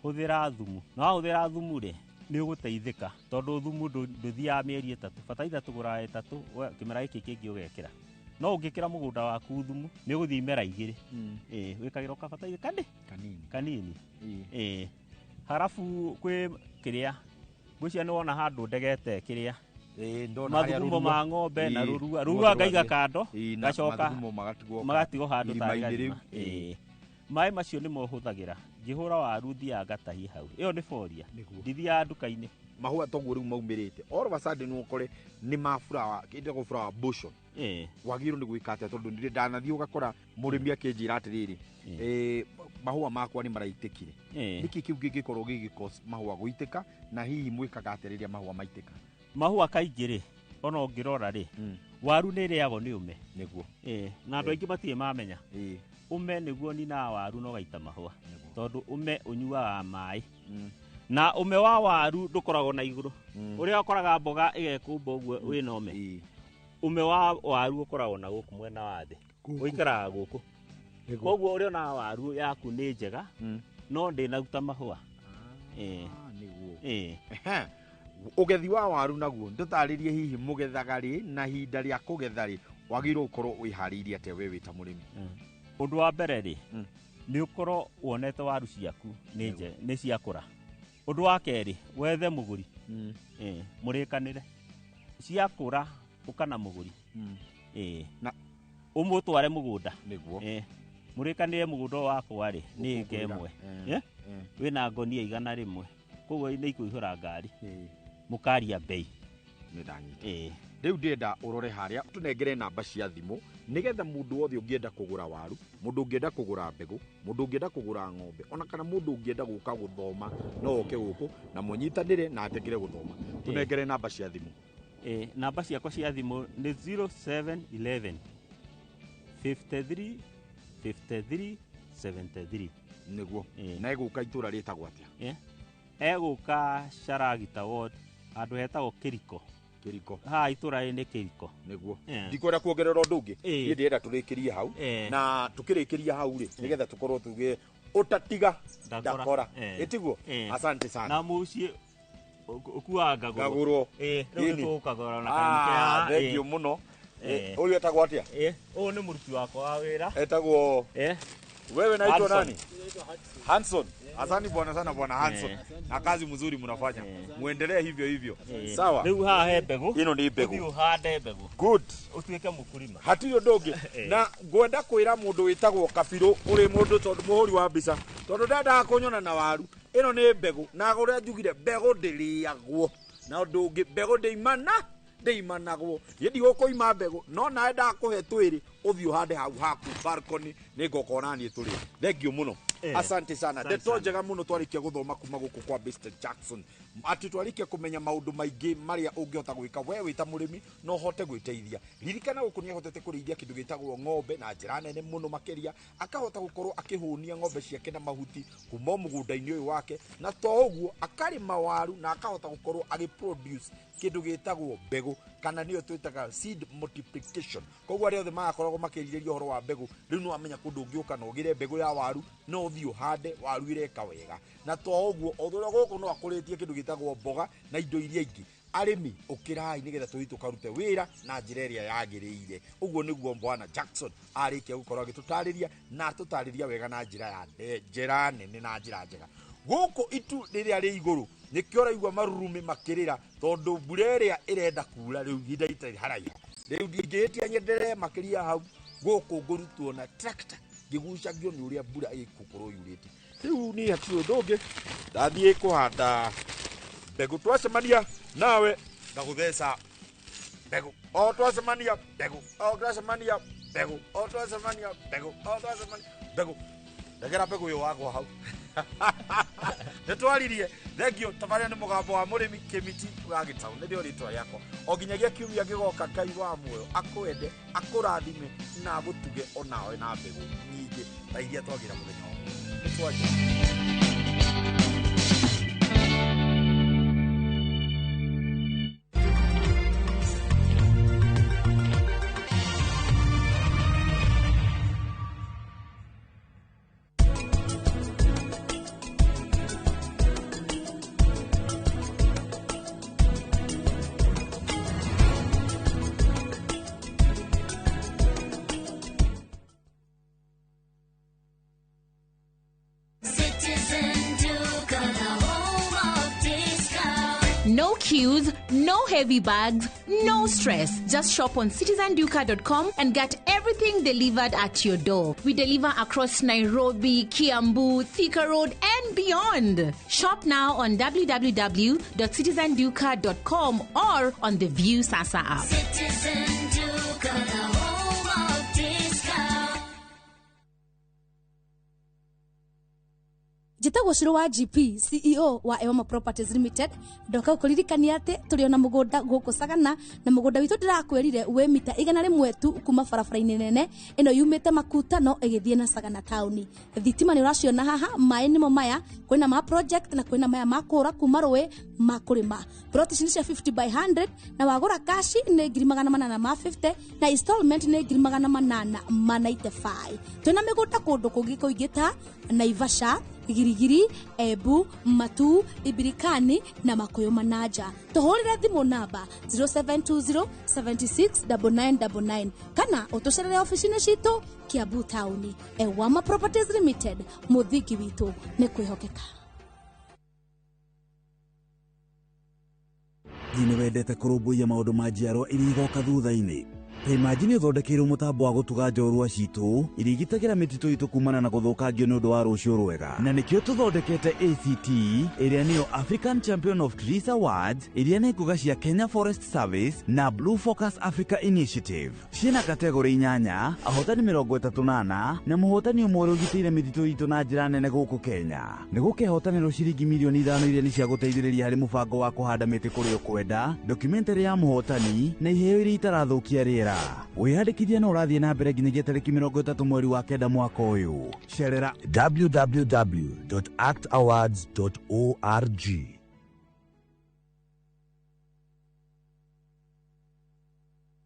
Hũthĩra thumu. Na wahũthĩra thumu rĩ, nĩ ũgũteithĩka tondũ thumu ndũthiaga mĩeri 3. Bataraitha tũgũraga 3, kĩmera gĩkĩ kĩngĩ ũgekĩra. No ũngĩkĩra mũgũnda waku thumu, nĩ ũgũthiĩ imera 2. Wĩkagĩra kabataraitha kanini. Kanini. Harabu kwĩ kĩrĩa, ngwĩciria nĩ wona handũ ndegete kĩrĩa. Mathugumo ma ng'ombe na rũrua. Rũrua ngaiga kando, ngacoka magatigwo handũ tarĩ gathima. Maĩ macio nĩmo hũthagĩra. Ngĩhũra waru thiaga ngatahia hau. Ĩyo nĩ boria. Ndithiaga nduka-inĩ. Mahũa toguo rĩu maumĩrĩte. All of a sudden ũkore nĩ ma flower, ĩtagwo flower bushel. Wagĩrĩirwo nĩ gwĩka atĩa tondũ ndirĩ ndanathiĩ ũgakora mũrĩmi akĩnjĩra atĩrĩrĩ, mahũa makwa nĩ maraitĩkire. Nĩkĩ kĩu kĩngĩkorwo gĩgĩ cause mahũa gũitĩka na hihi mwĩkaga atĩa rĩrĩa mahũa maitĩka? Mahũa kaingĩ rĩ, ona ũngĩrora rĩ, waru nĩ ĩrĩagwo nĩ ũme. Nĩguo. Na andũ aingĩ matirĩ mamenya. Ũme nĩguo ninaga waru na ũgaita mahũa. Tondũ ũme ũnyuaga maĩ. Na ũme wa waru ndũkoragwo na igũrũ. Ũrĩa ũkoraga mboga ĩgekũmba ũguo wĩna ũme. Ũme wa waru ũkoragwo na gũkũ mwena wa thĩ. Ũikaraga gũkũ. Koguo ũrĩa onaga waru yaku nĩ njega, no ndĩnaruta mahũa. Nĩguo. Ũgethi wa waru naguo, ndũtarĩrie hihi mũgethaga rĩ na ihinda rĩa kũgetha rĩ, wagĩrĩirwo gũkorwo wĩharĩirie atĩa we wĩ ta mũrĩmi? Ũndũ wa mbere rĩ, nĩ ũkorwo wonete waru ciaku nĩ ciakũra. Ũndũ wa kerĩ, wethe mũgũri. Mũrĩkanĩre. Ciakũra ũka na mũgũri. Na ũmũtware mũgũnda. Nĩguo. Mũrĩkanĩre mũgũnda wakwa rĩ, nĩ ĩka ĩmwe. Wĩna ngonia 100. Koguo nĩ ikũihũra ngari. Mũkaria bei. Nĩ ndanyita. Rĩu ndĩrenda ũrore harĩa tũnengere namba cia thimũ nĩgetha mũndũ wothe ũngĩenda kũgũra waru, mũndũ ũngĩenda kũgũra mbegũ, mũndũ ũngĩenda kũgũra ng'ombe, ona kana mũndũ ũngĩenda gũka gũthoma no oke gũkũ na mũnyitanĩre na atekere gũthoma. Tũnengere namba cia thimũ. Namba ciakwa cia thimũ nĩ 0711 53 53 73. Nĩguo. Na ĩgũka itũra rĩtagwo atĩa? Egũka Sharagita Ward, handũ hetagwo Kĩriko. Kĩriko. Ha itũra nĩ Kĩriko. Nĩguo. Ndikwenda kuongerera ũndũ ũngĩ. Niĩ ndĩrenda tũrĩkĩrie hau. Na tũkĩrĩkĩria hau rĩ, nĩgetha tũkorwo tuge ũtatiga ndakora. Ĩtiguo? Asante sana. Na mũciĩ ũkuaga ngagũrwo. Rĩu nĩtũgũkagũra na kanyamũ. Thank you mũno. Ũyũ etagwo atĩa? Ũyũ nĩ mũruti wakwa wa wĩra. Etagwo Wewe naitwa nani? Hanson. Asante bwana sana bwana Hanson. Na kazi mzuri mnafanya. Muendelee hivyo hivyo. Sawa. Rĩu haha he mbegũ. Ino ni mbegũ. Ũthiĩ ũhande mbegũ. Good. Ũtuĩke mũkulima. Hatirĩ ũndũ ũngĩ. Na ngwenda kwĩra mũndũ wĩtagwo Kabirũ ũrĩ mũndũ tondũ mũhũri wa mbica. Tondũ ndendaga kũnyona na waru. Ĩno nĩ mbegũ. Na ũrĩa njugire mbegũ ndĩrĩagwo. Na ũndũ ũngĩ mbegũ ndĩimana ndĩimanagwo. Niĩ ndigũkũima mbegũ no nawe ndakũhe twĩrĩ ũthiĩ ũhande hau haku balcony nĩngoka ona niĩ tũrĩe. Thank you mũno. Asante sana. Ndeto njega mũno twarĩkia gũthoma kuma gũkũ kwa Mr. Jackson. Atĩ twarĩkia kũmenya maũndũ maingĩ marĩa ũngĩhota gwĩka we wĩ ta mũrĩmi no ũhote gwĩteithia. Ririkana gũkũ nĩahotete kũrĩithia kĩndũ gĩtagwo ng'ombe na njĩra nene mũno makĩria, akahota gũkorwo akĩhũnia ng'ombe ciake na mahuti kuma mũgũnda-inĩ ũyũ wake, na to ũguo akarĩma waru na akahota gũkorwo agĩproduce kĩndũ gĩtagwo mbegũ kana nĩyo twĩtaga seed multiplication. Koguo arĩa othe magakoragwo makĩrirĩria ũhoro wa mbegũ rĩu nĩ wamenya kũndũ ũngĩũka na ũgĩre mbegũ ya waru no ũthiĩ ũhande waru ĩreka wega. Na to ũguo o ũrĩa gũkũ no akũrĩtie kĩndũ gĩtagwo mboga na indo iria ingĩ. Arĩmi ũkĩrai nĩgetha tũthiĩ tũkarute wĩra na njĩra ĩrĩa yagĩrĩire. Ũguo nĩguo bwana Jackson arĩkia gũkorwo agĩtũtarĩria na atũtarĩria wega na njĩra ya njĩra nene na njĩra njega. Gũkũ itu rĩrĩa rĩ igũrũ nĩkĩo ũraigua marurumĩ makĩrĩra tondũ mbura ĩrĩa ĩrenda kura rĩu ihinda itarĩ haraihu. Rĩu ndingĩhĩtia nyenderee makĩria hau gũkũ ngũrutwo na tractor ngĩgucagio nĩ ũrĩa mbura ĩgũkorwo yurĩte. Rĩu niĩ hatirĩ ũndũ ũngĩ ndathiĩ kũhanda mbegũ. Twacemania nawe ngagũtheca mbegũ. O twacemania mbegũ, o twacemania mbegũ, o twacemania mbegũ, o twacemania mbegũ. Ndegera mbegũ ĩyo wagwa hau. Nĩtwaririe. Thank you. Tabarĩra nĩ mũgambo wa mũrĩmi Kĩmiti wa Gĩtaũ nĩrĩo rĩtwa rĩakwa. O nginyagia kiumia gĩgoka Ngai wa muoyo akwende, akũrathime na agũtuge onawe na mbegũ nyingĩ ta iria twagĩra mũthenya wa ũmũthĩ. Nĩtwaria. No queues, no heavy bags, no stress. Just shop on citizenduka.com and get everything delivered at your door. We deliver across Nairobi, Kiambu, Thika Road, and beyond. Shop now on www.citizenduka.com or on the View Sasa app. Citizen Duka, the home of discount. Njĩtagwo Shiro wa GP CEO wa Ewama Properties Limited. Ndoka gũkũririkania atĩ tũrĩ ona mũgũnda gũkũ Sagana, na mũgũnda witũ ndĩrakwĩrire wĩ mita 100 tu kuma barabara-inĩ nene ĩno yumĩte Makutano ĩgĩthiĩ na Sagana taũni. Thitima nĩ ũraciona haha, maĩ nĩmo maya, kwĩna ma project na kwĩna maya ma kũra kuma rũĩ ma kũrĩma. Plot ici nĩ cia 50 by 100 na wagũra kashi nĩ 850 na installment nĩ 895. Twĩna mĩgũnda kũndũ kũngĩ kũingĩ ta Naivasha, Girigiri, Ebu, Matu, Ibirikani na Makuyu Manaja. Tuhurire thimu namba 0720 76 9999 kana utucerere ofici-inĩ citũ Kiambu taũni. Ewama Properties Limited, mũthingi witũ nĩ kwĩhokeka. Nĩ wendete kũrũmbũiya maũndũ ma njiarwa iria igoka thutha-inĩ? Ta imagine ũthondekeirwo mũtambo wa gũtuga njorua citũ iria igitagĩra mĩtitũ itũ kumana na gũthũkangio nĩ ũndũ wa rũciũ rwega. Na nĩkĩo tũthondekete ACT ĩrĩa nĩyo African Champion of Trees Awards, iria nĩ ngũga cia Kenya Forest Service na Blue Focus Africa Initiative. Ciĩna kategori 8, ahotani 34 na mũhotani ũmwe ũrĩa ũgitĩire mĩtitũ itũ na njĩra nene gũkũ Kenya. Nĩ gũkehotanĩrwo ciringi mirioni 5 iria nĩ cia gũteithĩrĩria harĩ mũbango wa kũhanda mĩtĩ kũrĩa ũkwenda, documentary ya mũhotani na iheo iria itarathũkia rĩera. Wĩyandĩkithia no ũrathiĩ na mbere nginyagia tarĩki 30 mweri wa 9 mwaka ũyũ. Cerera www.actawards.org.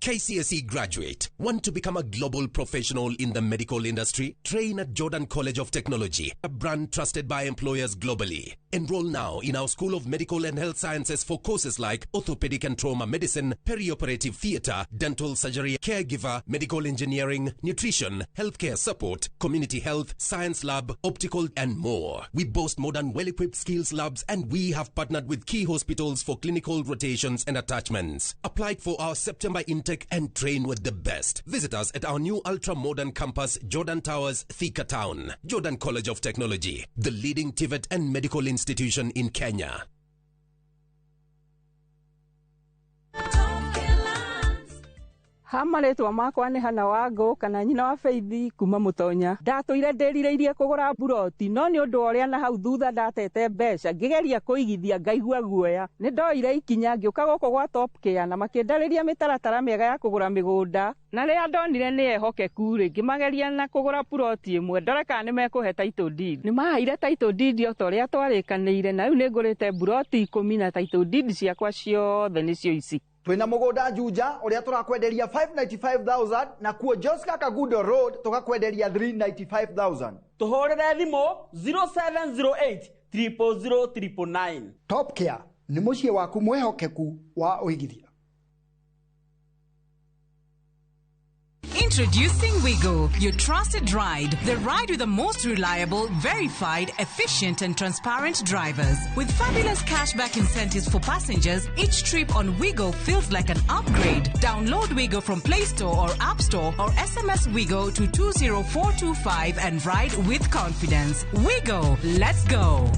KCSE graduate, want to become a global professional in the medical industry? Train at Jordan College of Technology, a brand trusted by employers globally. Enroll now in our School of Medical and Health Sciences for courses like orthopedic and trauma medicine, perioperative theater, dental surgery, caregiver, medical engineering, nutrition, healthcare support, community health, science lab, optical, and more. We boast modern, well-equipped skills labs, and we have partnered with key hospitals for clinical rotations and attachments. Apply for our September intake and train with the best. Visit us at our new ultra-modern campus, Jordan Towers, Thika Town. Jordan College of Technology, the leading TVET and medical institution in Kenya. Ha marĩtwa makwa nĩ Hana Wangũ kana nyina wa Faithi kuma Mũtonya. Ndatũire ndĩrirĩirie kũgũra mburoti no nĩ ũndũ wa ũrĩa na hau thutha ndatete mbeca ngĩgeria kũigithia ngaigua guoya. Nĩ ndoire ikinya ngĩũka gũkũ gwa Top Care na makĩndarĩria mĩtaratara mĩega ya kũgũra mĩgũnda na rĩrĩa ndonire nĩ ehokeku rĩ ngĩmageria na kũgũra puroti ĩmwe ndore kana nĩ mekũhe title deed. Nĩ maheire title deed o ta ũrĩa twarĩkanĩire na rĩu nĩ ngũrĩte mburoti 10 na title deed ciakwa ciothe nĩcio ici. Twina mugunda Juja uria turakwenderia 595,000 na kuo Joska Kagudo Road tukakwenderia 395,000. Tuhurire thimu 0708 000 999. Top Care ni muciĩ waku mwihokeku wa uigithia. Introducing Wigo, your trusted ride. The ride with the most reliable, verified, efficient and transparent drivers. With fabulous cashback incentives for passengers, each trip on Wigo feels like an upgrade. Download Wigo from Play Store or App Store or SMS Wigo to 20425 and ride with confidence. Wigo, let's go.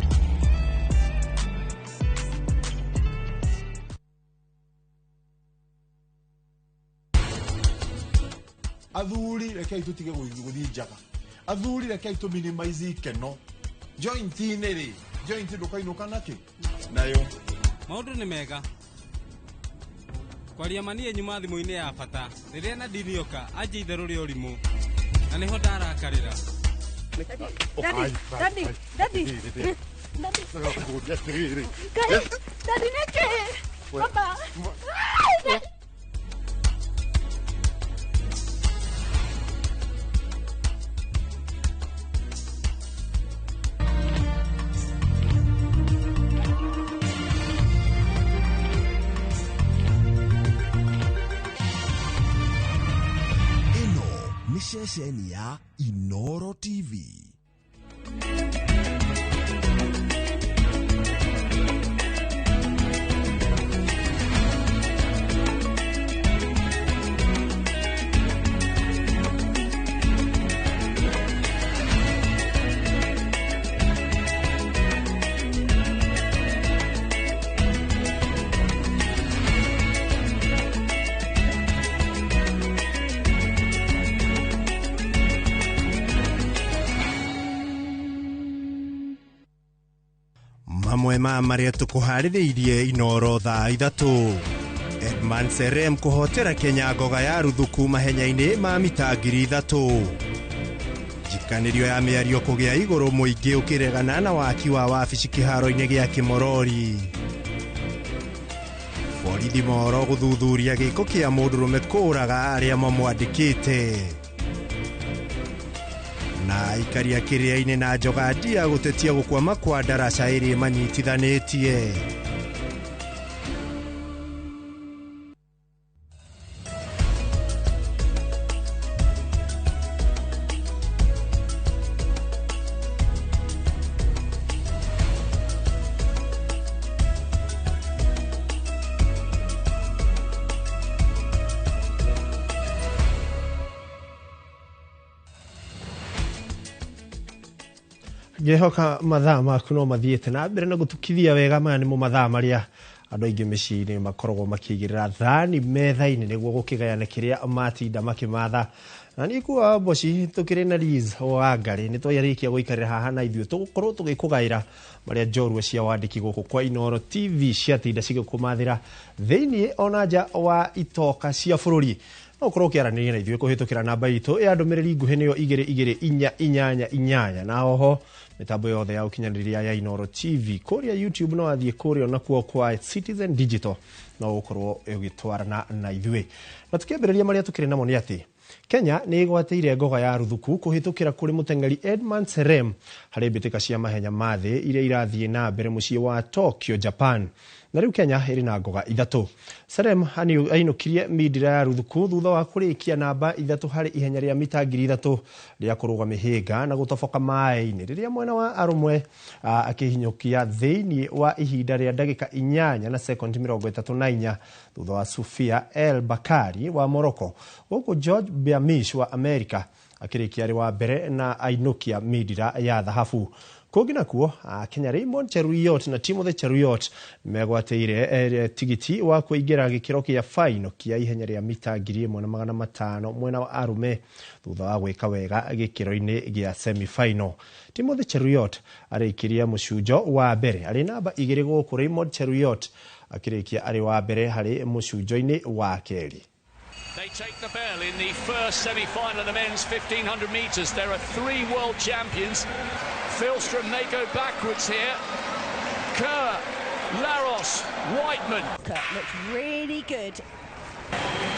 Athuri rekei tutige gũthiĩ njaga. Athuri rekei tũ minimize ikeno. Joint-inĩ rĩ, joint ndũkainũka nakĩ? Nayo. Maũndũ nĩ mega. Kwaria ma niĩ nyuma thimũ-inĩ ya bata. Rĩrĩa Nadine oka anjia itherũ rĩa ũrimũ. Na nĩho ndarakarĩra. Daddy, daddy, daddy. Daddy. Daddy nĩkĩ? Baba. Ceceni ya Inoro TV. Mamwe ma marĩa tũkũharĩrĩirie Inoro thaa 3. Edman Serem kũhotera Kenya ngoga ya ruthuku mahenya-inĩ ma mita 3,000. Njikanĩrio ya mĩario kũgĩa igũrũ mũingĩ ũkĩregana na waki wa wabici kĩharo-inĩ gĩa Kĩmorori. Borithi mohoro gũthuthuria gĩko kĩa mũndũrũme kũũraga arĩa mamwandĩkĩte. Na aikaria kĩrĩa-inĩ na njoga ndia gũtetia gũkwama kwa ndaraca ĩrĩa manyitithanĩtie. Ngĩhoka mathaa maku no mathiĩte na mbere na gũtukithia wega. Maya nĩmo mathaa marĩa andũ aingĩ mĩciĩ-inĩ makoragwo makĩigĩrĩra thani metha-inĩ nĩguo gũkĩgayana kĩrĩa matinda makĩmatha. Na niĩ kuwa Mboci tũkĩrĩ na Liz Wangari nĩ twarĩkia gũikarĩra haha na ithuĩ tũgũkorwo tũgĩkũgaĩra marĩa njorua cia wandĩki gũkũ kwa Inooro TV ciatinda cigĩkũmathĩra thĩinĩ ona nja wa itoka cia bũrũri. No ũkorwo ũkĩaranĩria na ithuĩ kũhĩtũkĩra namba itũ ya ndũmĩrĩri nguhĩ nĩyo 22488, na oho mĩtambo yothe ya ũkinyanĩria ya Inooro TV kũrĩa YouTube, no athiĩ kũrĩa onakuo kwa Citizen Digital no ũkorwo ũgĩtwarana na ithuĩ. Na tũkĩambĩrĩria marĩa tũkĩrĩ namo nĩ atĩ Kenya nĩ ĩgwatĩire ngoga ya ruthuku kũhĩtũkĩra kũrĩ mũteng'eri Edmund Serem harĩ mbĩtĩka cia mahenya ma thĩ iria irathiĩ na mbere mũciĩ wa Tokyo, Japan. Na rĩu Kenya ĩrĩ na ngoga 3. Serem ainũkirie mindira ya ruthuku thutha wa kũrĩkia namba 3 harĩ ihenya rĩa mita 3000 rĩa kũrũga mĩhĩnga na gũtoboka maĩ-inĩ rĩrĩa mwena wa arũmwe akĩhinyũkia thĩinĩ wa ihinda rĩa ndagĩka 8 na sekondi 34 thutha wa Sufia El Bakari wa Morocco, gũkũ George Biamish wa America akĩrĩkia arĩ wa mbere na ainũkia mindira ya thahabu. Kũngĩ nakuo Kenya Raymond Cheruiyot na Timothy Cheruiyot megwatĩire tigiti wa kũingĩra gĩkĩro kĩa final kĩa ihenya rĩa mita 1500 mwena wa arũme thutha wa gwĩka wega gĩkĩro-inĩ gĩa semi-final. Timothy Cheruiyot arĩkirie mũcunjo wa mbere arĩ namba 2 gũkũ Raymond Cheruiyot akĩrĩkia arĩ wa mbere harĩ mũcunjo-inĩ wa kerĩ. They take the bell in the first semi-final of the men's 1500 metres. There are 3 world champions. Philstrom may go backwards here. Kerr, Laros, Whiteman. Looks really good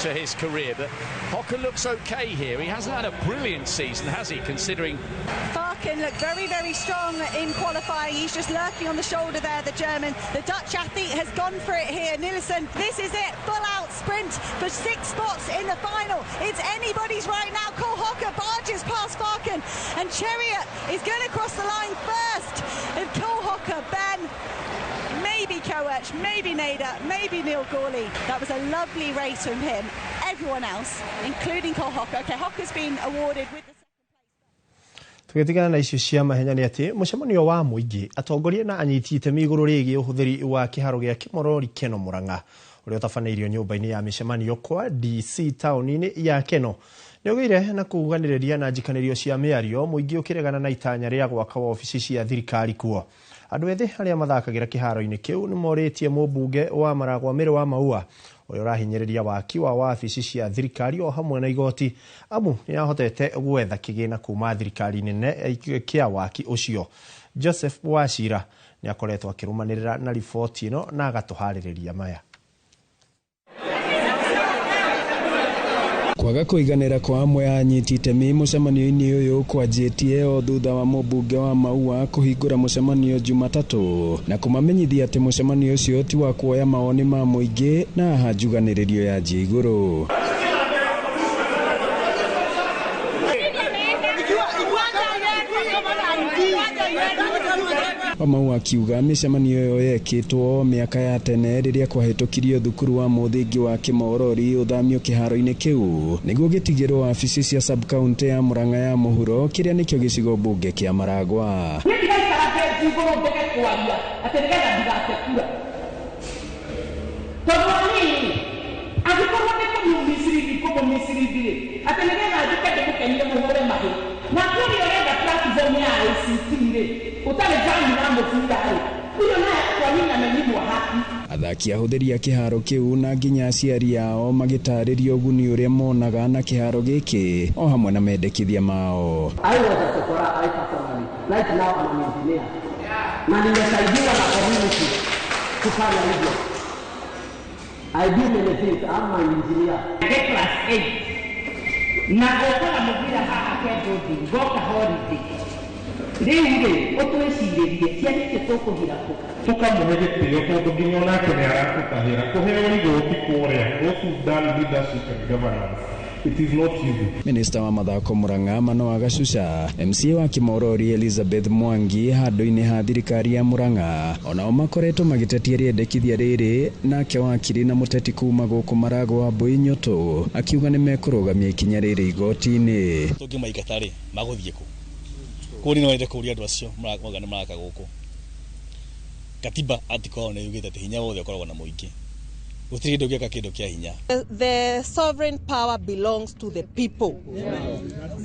to his career, but Hocker looks okay here. He hasn't had a brilliant season, has he, considering... Farkin looked very, very strong in qualifying. He's just lurking on the shoulder there, the German. The Dutch athlete has gone for it here. Nielsen, this is it. Full-out sprint for 6 spots in the final. It's anybody's right now. Cole Hocker barges past Farkin, and Cheruiyot is going to cross the line first. And Cole Hocker, Ben, maybe Koech, maybe Nader, maybe Neil Gourley. That was a lovely race from him. Everyone else, including Cole Hocker. Okay, Hocker's been awarded with the... Tũgĩtigana na icio cia mahenya nĩ atĩ mũcemanio wa mũingĩ atongoria na anyiti itemi igũrũ rĩgiĩ ũhũthĩri wa kĩharo gĩa Kĩmorori Keno Murang'a ũrĩa ũtabanĩirio nyũmba-inĩ ya mĩcemanio kwa DC taũni-inĩ ya Keno nĩ ũgĩire na kuganĩrĩria na njikanĩrio cia mĩario mũingĩ ũkĩregana na itanya rĩa gwaka wabici cia thirikari kuo. Andũ ethĩ arĩa mathakagĩra kĩharo-inĩ kĩu nĩ morĩtie mũmbunge wa Maragwa Mĩrĩ wa Maua ũrĩa ũrahinyĩrĩria waki wa wabici cia thirikari o hamwe na igoti amu nĩ ahotete gwetha kĩgĩna kuma thirikari nene kĩa waki ũcio. Joseph Wachira nĩ akoretwo akĩrũmanĩrĩra na riboti ĩno na agatũharĩrĩria maya. Kwaga kũiganĩra kwa amwe a anyiti itemi mũcemanio-inĩ ũyũ kwanjĩtie o thutha wa mũmbunge wa Maua kũhingũra mũcemanio Jumatatũ na kũmamenyithia atĩ mũcemanio ũcio ti wa kuoya mawoni ma mũingĩ na haha njuganĩrĩrio yanjie igũrũ. Wamau akiuga mĩcemanio ĩyo yekĩtwo mĩaka ya tene rĩrĩa kwahĩtũkirio thukuru wa mũthingi wa Kĩmorori ũthamio kĩharo-inĩ kĩu nĩguo gĩtigĩrwo wabici cia sub-county ya Murang'a ya mũhuro kĩrĩa nĩkĩo gĩcigo mbunge kĩa Maragwa. Athaki ahũthĩri a kĩharo kĩu na nginya aciari ao magĩtarĩrio ũguni ũrĩa monaga na kĩharo gĩkĩ o hamwe na mendekithia mao. I was a chokora, I personally. Right now I'm an engineer. Na nimesaidiwa na community kufanya hivyo. I do many things. I'm an engineer. Class 8. Na goka mũbira haha Kenjothi, goka holiday. Rĩu rĩ, ũtwĩcirĩrie ciana icio tũkũhira kũ? Tũkamũhe gĩtĩo tondũ nginya onake nĩ aratũtahĩra kũheo igoti kũrĩa those who've done leadership and governance. It is not easy. Minista wa mathako Murang'a Manoa Gacuca, MCA wa Kimorori Elizabeth Mwangi handũ-inĩ ha thirikari ya Murang'a onao makoretwo magĩtetia rĩendekithia rĩrĩ, nake wakiri na mũteti kuma gũkũ Maragwa Wambui Nyũtũ akiuga nĩ mekũrũgamia ikinya rĩrĩ igoti-inĩ. Tũngĩmaingata rĩ magũthiĩ kũ? Koguo niĩ no nyende kũria andũ acio marauga nĩ maraka gũkũ. Katiba article nĩ yugĩte atĩ hinya wothe ũkoragwo na mũingĩ. Gũtirĩ hĩndĩ ũngĩaka kĩndũ kĩa hinya. The sovereign power belongs to the people.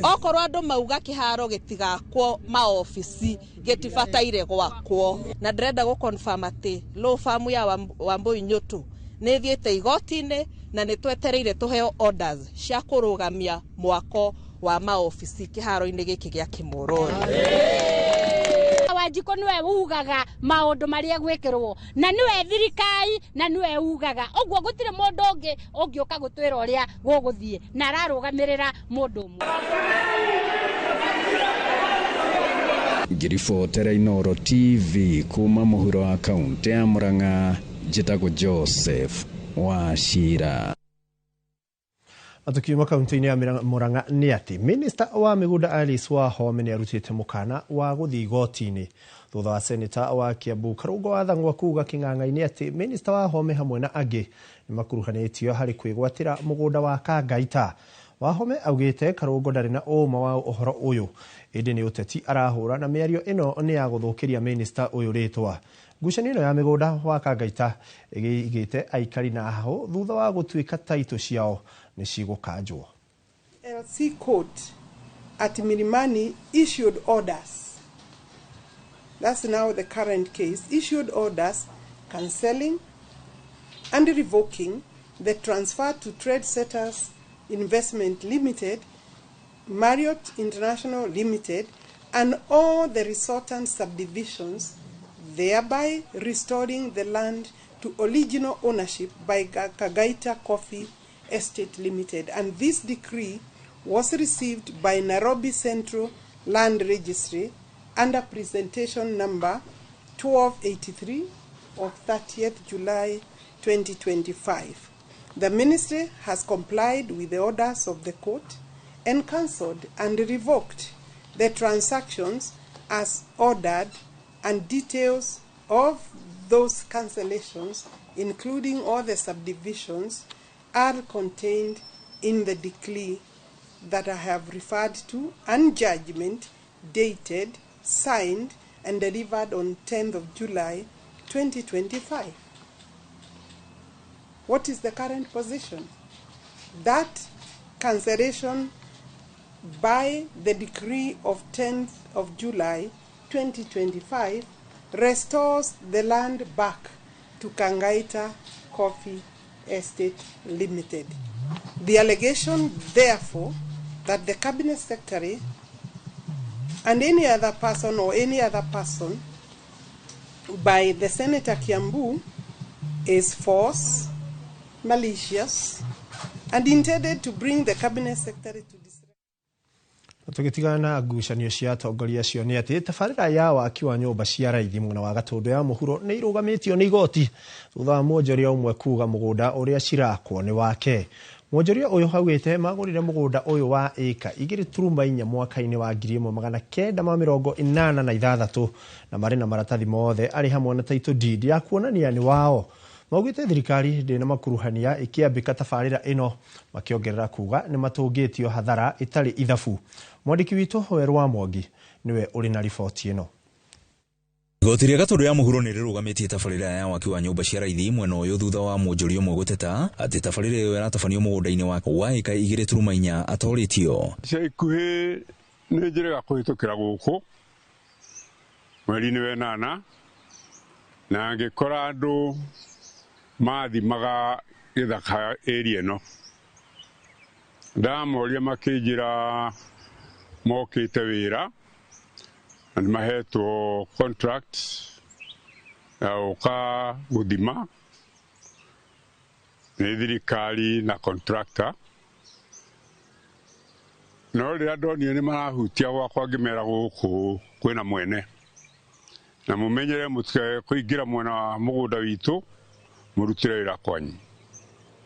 Okorwo andũ mauga kĩharo gĩtigakwo maobici gĩtibataire gwakwo, na ndĩrenda gũ confirm atĩ law firm ya Wambui Nyũtũ nĩ ĩthiĩte igoti-inĩ na nĩ twetereire tũheo orders cia kũrũgamia mwako wa maobici kĩharo-inĩ gĩkĩ gĩa Kĩmorori. Wanjikũ nĩwe ugaga maũndũ marĩa gwĩkĩrwo, na nĩwe thirikari, na nĩwe ugaga ũguo gũtirĩ mũndũ ũngĩ ũngĩũka gũtwĩra ũrĩa gũgũthiĩ, na ararũgamĩrĩra mũndũ ũmwe. Ngĩribotera Inooro TV kuma mũhuro wa kaũntĩ ya Murang'a, njĩtagwo Joseph Wachira. Na tukiuma kaunti-inĩ ya Murang'a nĩ atĩ minista wa mĩgũnda Alice Wahome nĩ arutĩte mũkana wa gũthiĩ igoti-inĩ thutha wa seneta wa Kiambu Karũngo wa Thang'wa kuga kĩng'ang'a-inĩ atĩ minista Wahome hamwe na angĩ nĩ makuruhanĩtio harĩ kwĩgwatĩra mũgũnda wa Kangaita. Wahome augĩte Karũngo ndarĩ na ũma wa ũhoro ũyũ, ĩndĩ nĩ ũteti arahũra na mĩario ĩno nĩ ya gũthũkĩria minista ũyũ rĩtwa. Ngucanio ĩno ya mĩgũnda wa Kangaita ĩgĩte aikari na hau thutha wa gũtuĩka taitũ ciao nĩ cigũkanjwo. LC Court at Milimani issued orders. That's now the current case. Issued orders cancelling and revoking the transfer to Trade Setters Investment Limited, Marriott International Limited, and all the resultant subdivisions, thereby restoring the land to original ownership by Kagaita Coffee Estate Limited. And this decree was received by Nairobi Central Land Registry under presentation number 1283 of 30th July 2025. The ministry has complied with the orders of the court and cancelled and revoked the transactions as ordered, and details of those cancellations, including all the subdivisions, are contained in the decree that I have referred to and judgment dated, signed, and delivered on 10th of July 2025. What is the current position? That cancellation by the decree of 10th of July 2025 restores the land back to Kangaita Coffee Estate Limited. The allegation, therefore, that the Cabinet Secretary and any other person or any other person by the Senator Kiambu is false, malicious, and intended to bring the Cabinet Secretary to Tũgĩtigana na ngucanio cia atongoria acio nĩ atĩ tabarĩra ya waki wa nyũmba cia raithi mwena wa Gatũndũ ya mũhuro nĩ irũgamĩtio nĩ igoti thutha wa mwonjoria ũmwe kuga mũgũnda ũrĩa cirakwo nĩ wake. Mwonjoria ũyũ augĩte magũrire mũgũnda ũyũ wa ĩka 2.4 mwaka-inĩ wa 1986 na marĩ na maratathi mothe arĩ hamwe na title deed ya kuonania nĩ wao. Maugĩte thirikari ndĩna makuruhania ĩkĩambĩka tabarĩra ĩno, makĩongerera kuga nĩ matũngĩtio hathara ĩtarĩ ithabu. Mwandĩki witũ Werũ wa Mwangi nĩwe ũrĩ na riboti ĩno. Igoti rĩa Gatũndũ ya mũhuro nĩ rĩrũgamĩtie tabarĩra ya waki wa nyũmba cia raithi mwena ũyũ thutha wa mwonjoria ũmwe gũteta atĩ tabarĩra ĩyo ĩratabanio mũgũnda-inĩ wake wa ĩka 2.4 atorĩtio. Ica ikuhĩ nĩ njĩrĩga kũhĩtũkĩra gũkũ mweri-inĩ wa 8 na ngĩkora andũ mathimaga gĩthaka area ĩno. Ndamoria makĩnjĩra mokĩte wĩra na nĩmahetwo contract ya gũka gũthima nĩ thirikari na contractor. No rĩrĩa ndonire nĩ marahutia gwakwa ngĩmera gũkũ kwĩna mwene na mũmenyere mũtikae kũingĩra mwena wa mũgũnda witũ mũrutĩre wĩra kwanyu.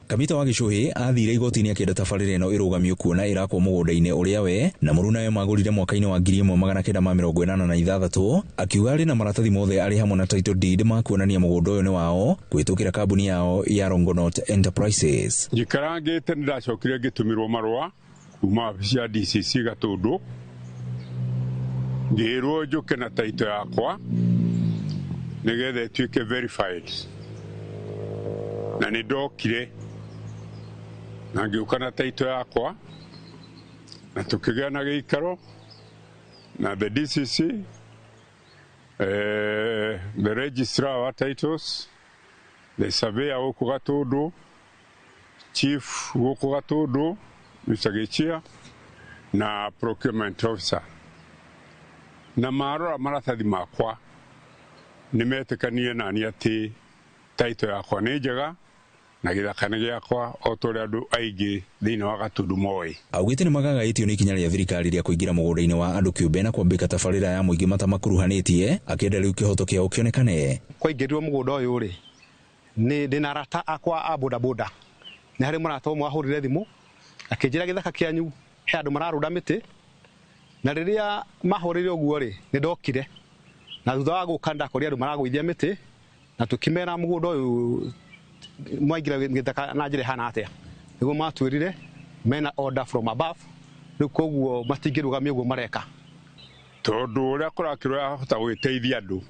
Kamita wa Gĩcũhĩ athire igoti-inĩ akĩenda tabarĩra ĩno ĩrũgamio kuona ĩrakwo mũgũnda-inĩ ũrĩa we na mũrunawe magũrire mwaka-inĩ wa 1986, akiuga arĩ na maratathi mothe arĩ hamwe na title deed ma kuonania mũgũnda ũyũ nĩ wao kũhĩtũkĩra kambuni yao ya Rongonot Enterprises. Njikarangĩte nĩ ndacokire ngĩtũmĩrwo marũa kuma wabici ya DCC Gatũndũ Ngĩrwo njũke na taito yakwa nĩgetha ĩtuĩke verified, na nĩ ndokire na ngĩũka na taito yakwa na tũkĩgĩa na gĩikaro na the DCC, the registrar wa titles, the surveyor gũkũ Gatũndũ, chief gũkũ Gatũndũ Mr. Gĩchia na procurement officer, na marora maratathi makwa nĩ metĩkanire nani atĩ taito yakwa nĩ njega na gĩthaka nĩ gĩakwa o ta ũrĩa andũ aingĩ thĩinĩ wa Gatũndũ moĩ. Augĩte nĩ magagaĩtio nĩ ikinya rĩa thirikari rĩa kũingĩra mũgũnda-inĩ wa andũ kĩũmbe na kwambĩka tabarĩra ya mũingĩ matamakuruhanĩtie, akĩenda rĩu kĩhoto kĩao kĩonekane. Kwaingĩrirwo mũgũnda ũyũ rĩ, nĩ ndĩna arata akwa a bodaboda, nĩ harĩ mũrata ũmwe wahũrire thimũ akĩnjĩra gĩthaka kĩanyu he andũ mararũnda mĩtĩ, na rĩrĩa mahũrire ũguo rĩ, nĩ ndokire na thutha wa gũka ndakorire andũ maragũithia mĩtĩ na tũkĩmera mũgũnda ũyũ mwaingĩra gĩthaka na njĩra ĩhana atĩa, nĩguo matwĩrire mena order from above, rĩu koguo matingĩrũgamia ũguo mareka. Tondũ ũrĩa kũrakĩrwo yahota gwĩteithia andũ,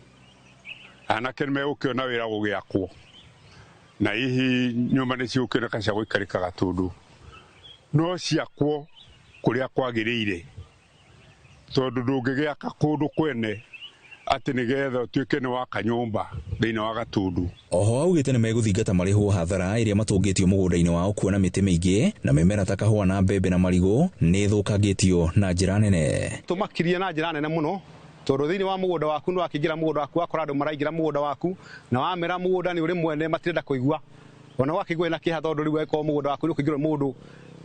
anake nĩ megũkĩona wĩra gũgĩakwo na hihi nyũmba nĩ cigũkĩoneka cia gũikarĩka Gatũndũ, no ciakwo kũrĩa kwagĩrĩire, tondũ ndũngĩgĩaka kũndũ kwene atĩ nĩgetha ũtuĩke nĩ waka nyũmba thĩinĩ wa Gatũndũ. Oho augĩte nĩ megũthingata marĩhwo hathara ĩrĩa matũngĩtio mũgũnda-inĩ wao kuona mĩtĩ mĩingĩ na mĩmera ta kahũa na mbembe na marigũ nĩ ĩthũkangĩtio na njĩra nene. Tũmakirie na njĩra nene mũno tondũ thĩinĩ wa mũgũnda waku nĩ wakĩingĩra mũgũnda waku wakora andũ maraingĩra mũgũnda waku na wamera mũgũnda nĩ ũrĩ mwene matirenda kũigua, ona wakĩigua na kĩeha tondũ rĩu angĩkorwo mũgũnda waku nĩ ũkũingĩrwo mũndũ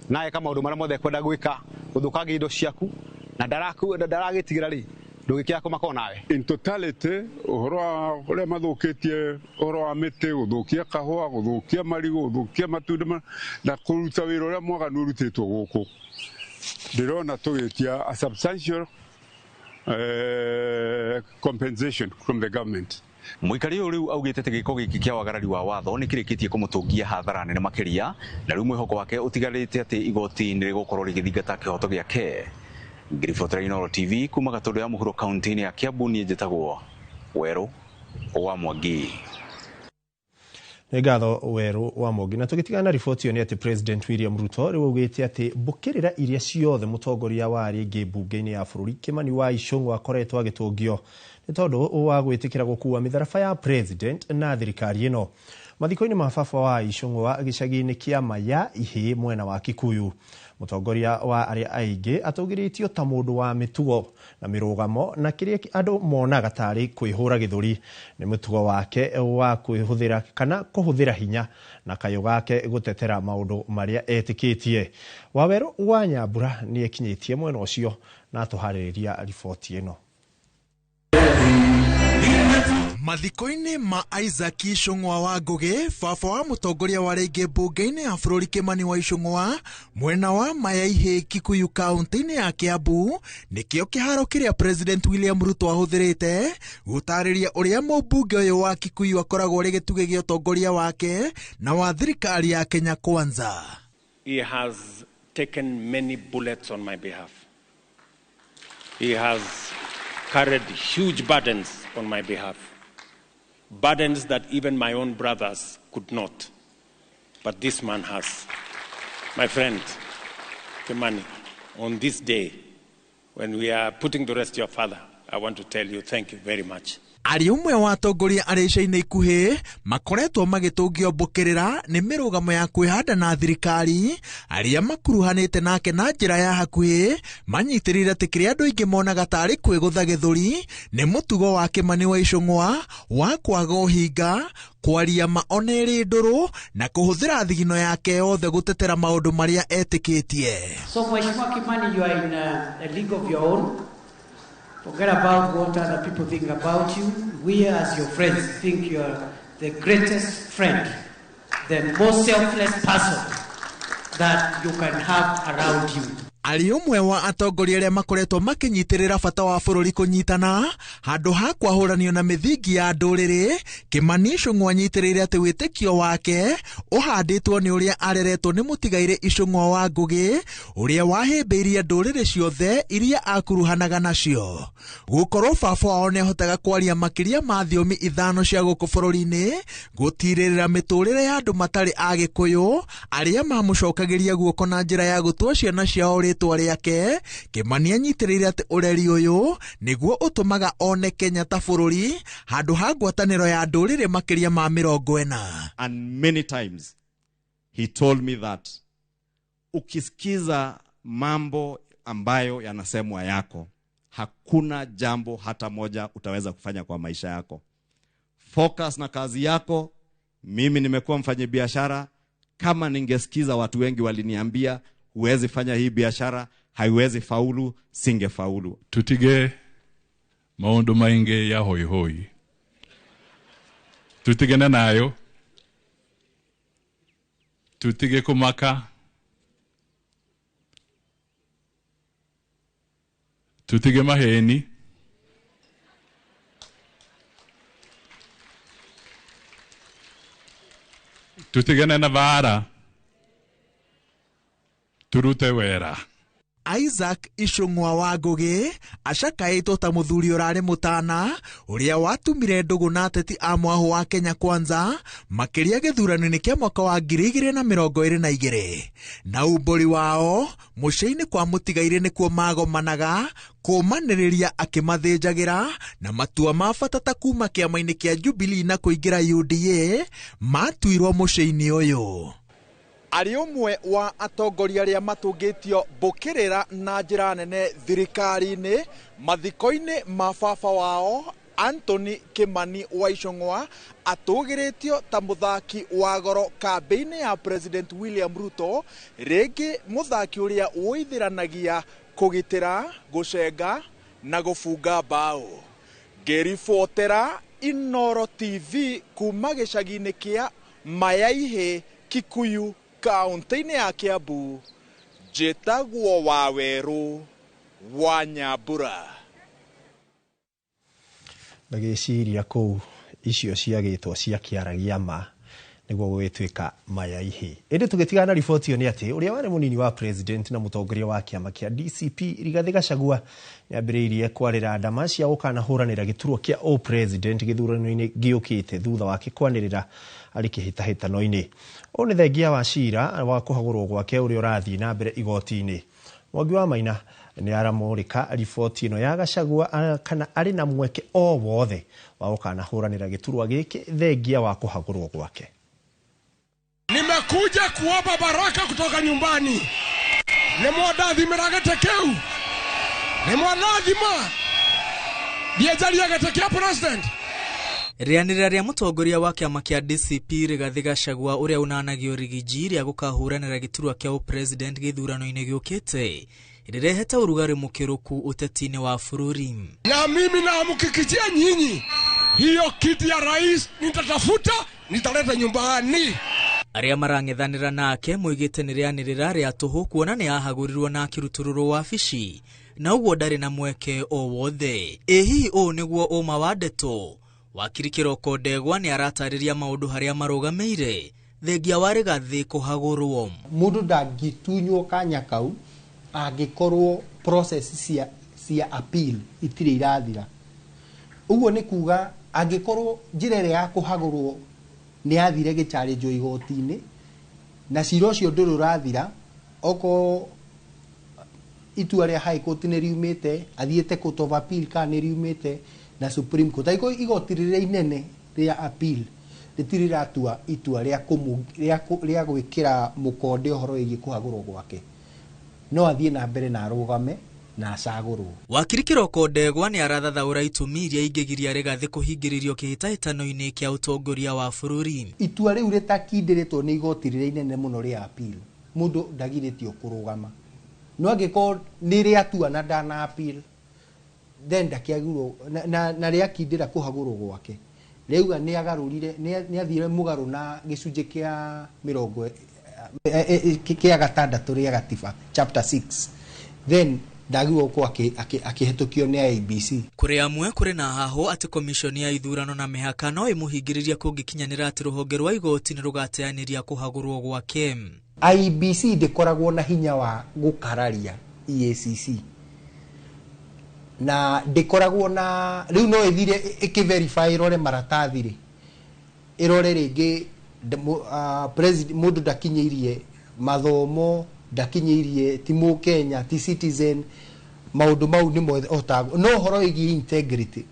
na eka maũndũ marĩa mothe ekwenda gwĩka gũthũkangia indo ciaku na ndaragĩtigĩra rĩ, ndũgĩkĩaga kũmaka onawe. In totality ũhoro wa ũrĩa mathũkĩtie ũhoro wa mĩtĩ, gũthũkia kahũa, gũthũkia marigũ, gũthũkia matunda na kũruta wĩra ũrĩa mwaganu ũrutĩtwo gũkũ, ndĩrona tũgĩtia a substantial compensation from the government. Mũikari ũyũ rĩu augĩte atĩ gĩko gĩkĩ kĩa wagarari wa watho nĩ kĩrĩkĩtie kũmũtũngia hathara nene makĩria, na rĩu mwĩhoko wake ũtigarĩte atĩ igoti nĩ rĩgũkorwo rĩgĩthingata kĩhoto gĩake. Ngĩribotera Inooro TV kuma Gatũndũ ya mũhuro kaunti-inĩ ya Kiambu, niĩ njĩtagwo Werũ wa Mwangi. Nĩ ngatho Werũ wa Mwangi. Na tũgĩtigana na riboti ĩyo nĩ atĩ President William Ruto rĩu augĩte atĩ mbũkĩrĩra iria ciothe mũtongoria wa arĩa aingĩ mbunge-inĩ ya bũrũri Kimani wa Ichung'wa akoretwo agĩtũngio nĩ tondũ wa gwĩtĩkĩra gũkua mĩtharaba ya president na thirikari ĩno. Mathiko-inĩ ma baba wa Ichung'wa gĩcagi-inĩ kĩa Maya Ihĩ mwena wa Kikuyu, mũtongoria wa arĩa aingĩ atũgĩrĩtio ta mũndũ wa mĩtugo na mĩrũgamo na kĩrĩa andũ monaga tarĩ kwĩhũra gĩthũri nĩ mũtugo wake wa kwĩhũthĩra kana kũhũthĩra hinya na kayũ gake gũtetera maũndũ marĩa etĩkĩtie. Wawerũ wa Nyambura nĩ ekinyĩtie mwena ũcio na atũharĩrĩria riboti ĩno. Mathiko-inĩ ma Isaac Ichung'wa wa Ngũgĩ, baba wa mũtongoria wa arĩa aingĩ mbunge-inĩ ya bũrũri Kimani wa Ichung'wa mwena wa Maya Ihĩ Kikuyu kaunti-inĩ ya Kiambu, nĩkĩo kĩharo kĩrĩa President William Ruto ahũthĩrĩte gũtarĩria ũrĩa mũmbunge ũyũ wa Kikuyu akoragwo arĩ gĩtugĩ gĩa ũtongoria wake na wa thirikari ya Kenya Kwanza. He has taken many bullets on my behalf. He has carried huge burdens on my behalf. Burdens that even my own brothers could not. But this man has. My friend, Kimani, on this day, when we are putting to rest your father, I want to tell you thank you very much. Arĩ ũmwe wa atongoria arĩa ica-inĩ ikuhĩ makoretwo magĩtũngio mbũkĩrĩra nĩ mĩrũgamo ya kwĩhanda na thirikari, arĩa makuruhanĩte nake na njĩra ya hakuhĩ manyitĩrĩire atĩ kĩrĩa andũ aingĩ monaga tarĩ kwĩgũtha gĩthũri nĩ mũtugo wa Kimani wa Ichung'wa wa kwaga ũhinga, kwaria ma ona ĩrĩ ndũrũ na kũhũthĩra thigino yake yothe gũtetera maũndũ marĩa etĩkĩtie. So Mheshimiwa Kimani, you are in a league of your own. Forget about what other people think about you. We as your friends think you are the greatest friend, the most selfless person that you can have around you. Arĩ ũmwe wa atongoria arĩa makoretwo makĩnyitĩrĩra bata wa bũrũri kũnyitana handũ ha kwahũranio na mĩthingi ya ndũrĩrĩ, Kimani Ichung'wa anyitĩrĩire atĩ wĩtĩkio wake ũhandĩtwo nĩ ũrĩa areretwo nĩ mũtigairĩ Ichung'wa wa Ngũgĩ, ũrĩa wahĩmbĩirie ndũrĩrĩ ciothe iria akuruhanaga nacio. Gũkorwo baba wao nĩahotaga kwaria makĩria ma thiomi 5 cia gũkũ bũrũri-inĩ, gũtirĩrĩra mĩtũrĩre ya andũ matarĩ a Gĩkũyũ arĩa mamũcokagĩria guoko na njĩra ya gũtua ciana ciao rĩtwa rĩake. Kimani anyitĩrĩire atĩ ũreri ũyũ nĩguo ũtũmaga one Kenya ta bũrũri handũ ha ngwatanĩro ya ndũrĩrĩ makĩria ma 40. And many times he told me that ukisikiza mambo ambayo yanasemwa yako, hakuna jambo hata moja utaweza kufanya kwa maisha yako. Focus na kazi yako. Mimi nimekuwa mfanyabiashara. Kama ningesikiza watu wengi waliniambia huwezi fanya hii biashara, haiwezi faulu, singefaulu. Tutige maundu maingi ya hoi hoi. Tutigane nayo. Tutige kumaka. Tutige maheni. Tutigane na vara. Turute wera. Isaac Ichung'wa wa Ngũgĩ acakaĩtwo ta mũthuri ũrarĩ mũtana ũrĩa watumire ndũgũ na ateti a mwahũ wa Kenya Kwanza makĩria gĩthurano-inĩ kĩa mwaka wa 2022. Na umbũri wao mũciĩ-inĩ kwa mũtigairĩ nĩkuo magomanaga kũmanĩrĩria akĩmathĩnjagĩra na matua ma bata ta kuma kĩama-inĩ kĩa Jubilee na kũingĩra UDA matuirwo mũciĩ-inĩ ũyũ. Arĩ ũmwe wa atongoria arĩa matũngĩtio mbũkĩrĩra na njĩra nene thirikari-inĩ mathiko-inĩ ma baba wao Anthony Kimani wa Ichung'wa atũgĩrĩtio ta mũthaki wa goro kambĩ-inĩ ya President William Ruto, rĩngĩ mũthaki ũrĩa ũithĩranagia kũgitĩra, gũcenga na gũbunga mbaũ. Ngĩribotera Inooro TV kuma gĩcagi-inĩ kĩa Mayaihĩ, Kikuyu, kaunti-inĩ ya Kiambu, njĩtagwo Wawerũ wa Nyambura. Ndagĩciria kũu icio ciagĩtwo cia kĩaragia ma nĩguo gũgĩtuĩka Mayaihĩ. Ĩndĩ tũgĩtigana na riboti ĩyo nĩ atĩ ũrĩa warĩ mũnini wa president na mũtongoria wa kĩama kĩa DCP Rigathĩ Gachagua nĩambĩrĩirie kwarĩra ndama cia gũkanahũranĩra gĩturwa kĩa o president gĩthurano-inĩ gĩũkĩte thutha wake kwanĩrĩra arĩ kĩhĩtahĩtano-inĩ. Ũũ nĩ thengia wa cira wa kũhagũrwo gwake ũrĩa ũrathiĩ na mbere igoti-inĩ. Mwangi wa Maina nĩ aramũrĩka riboti ĩno ya Gachagua kana arĩ na mweke o wothe wa gũkanahũranĩra gĩturwa gĩkĩ thengia wa kũhagũrwo gwake. Nimekuja kuomba baraka kutoka nyumbani. Nimwadathimira gĩtĩ kĩu. Nimwadathima. Ndienjaria gĩtĩ kĩa president. Rĩanĩrĩra rĩa mũtongoria wa kĩama kĩa DCP Rigathĩ Gachagua ũrĩa ũnanagio rigiji rĩa gũkahũranĩra gĩturwa kĩa ũpresident gĩthurano-inĩ gĩũkĩte rĩrehete ũrugarĩ mũkĩrũku ũteti-inĩ wa bũrũri. Na mimi naamkikijia nyinyi, hiyo kiti ya rais nitatafuta, nitaleta nyumbani. Arĩa marang'ethanĩra nake moigĩte nĩ rĩanĩrĩra rĩa tũhũ kuona nĩ ahagũrirwo na akĩrutũrũrwo wabici na ũguo ndarĩ na mweke o wothe. Ĩ hihi ũũ nĩguo ũma wa ndeto? Wakiri Kĩroko Ndegwa nĩ aratarĩria maũndũ harĩa marũgamĩire thengia wa Rigathĩ kũhagũrwo. Mũndũ ndangĩtunywo kanya kau angĩkorwo process cia appeal itirĩ irathira. Ũguo nĩ kuga angĩkorwo njĩra ĩrĩa ya kũhagũrwo nĩ yathire gĩcharĩnjwo igoti-inĩ na cira ũcio ndũrĩ ũrathira, okorwo itua rĩa High Court nĩ riumĩte, athiĩte Court of Appeal kana nĩ riumĩte na Supreme Court, angĩkorwo igoti rĩrĩa inene rĩa appeal rĩtirĩ rĩratua itua rĩa gwĩkĩra mũkonde ũhoro wĩgiĩ kũhagũrwo gwake, no athiĩ na mbere na arũgame na acagũrwo. Wakiri Kĩroko Ndegwa nĩ arathathaũra itũmi iria ingĩgiria Rigathĩ kũhingĩrĩrio kĩhĩtahĩtano-inĩ kĩa ũtongoria wa bũrũri. Itua rĩu rĩtakindĩrĩtwo nĩ igoti rĩrĩa inene mũno rĩa appeal, mũndũ ndagirĩtio kũrũgama. No angĩkorwo nĩ rĩatua na ndana appeal, then ndakĩagĩrĩirwo na rĩakindĩra kũhagũrwo gwake, rĩauga nĩ agarũrire, nĩ athire mũgarũ na gĩcunjĩ kĩa mĩrongo kĩa gatandatũ rĩa gatiba chapter 6 Then ndagĩrĩirwo gũkorwo akĩhetũkio nĩ IEBC. Kũrĩ amwe kũrĩ na hahũ atĩ komishoni ya ithurano na mĩhaka no ĩmũhingĩrĩria kũngĩkinyanĩra atĩ rũhonge rwa igoti nĩ rũgateanĩria kũhagũrwo gwake. IEBC ndĩkoragwo na hinya wa gũkararia EACC, na ndĩkoragwo na rĩu no ĩthire ĩkĩverify ĩrore maratathi rĩ, ĩrore rĩngĩ mũndũ ndakinyĩirie mathomo, ndakinyĩirie ti mũkenya, ti citizen, maũndũ mau nĩmo ĩhotaga. No ũhoro wĩgiĩ integrity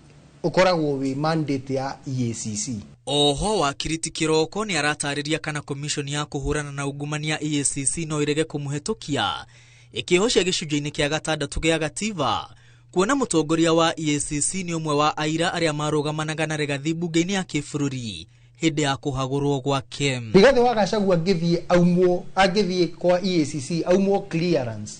ũkoragwo wĩ mandate ya EACC. Oho wakiri Ti Kĩroko nĩ aratarĩria kana komishoni ya kũhũrana na ungumania EACC no ĩrege kũmũhetũkia ĩkĩhocia gĩcunjĩ-inĩ kĩa gatandatũ gĩa gatiba, kuona mũtongoria wa EACC nĩ ũmwe wa aira arĩa marũgamanaga na Rigathi mbunge-inĩ ya kĩbũrũri hĩndĩ ya kũhagũrwo gwake. Rigathi wa Gachagua angĩthiĩ aumwo, angĩthiĩ kwa EACC aumwo clearance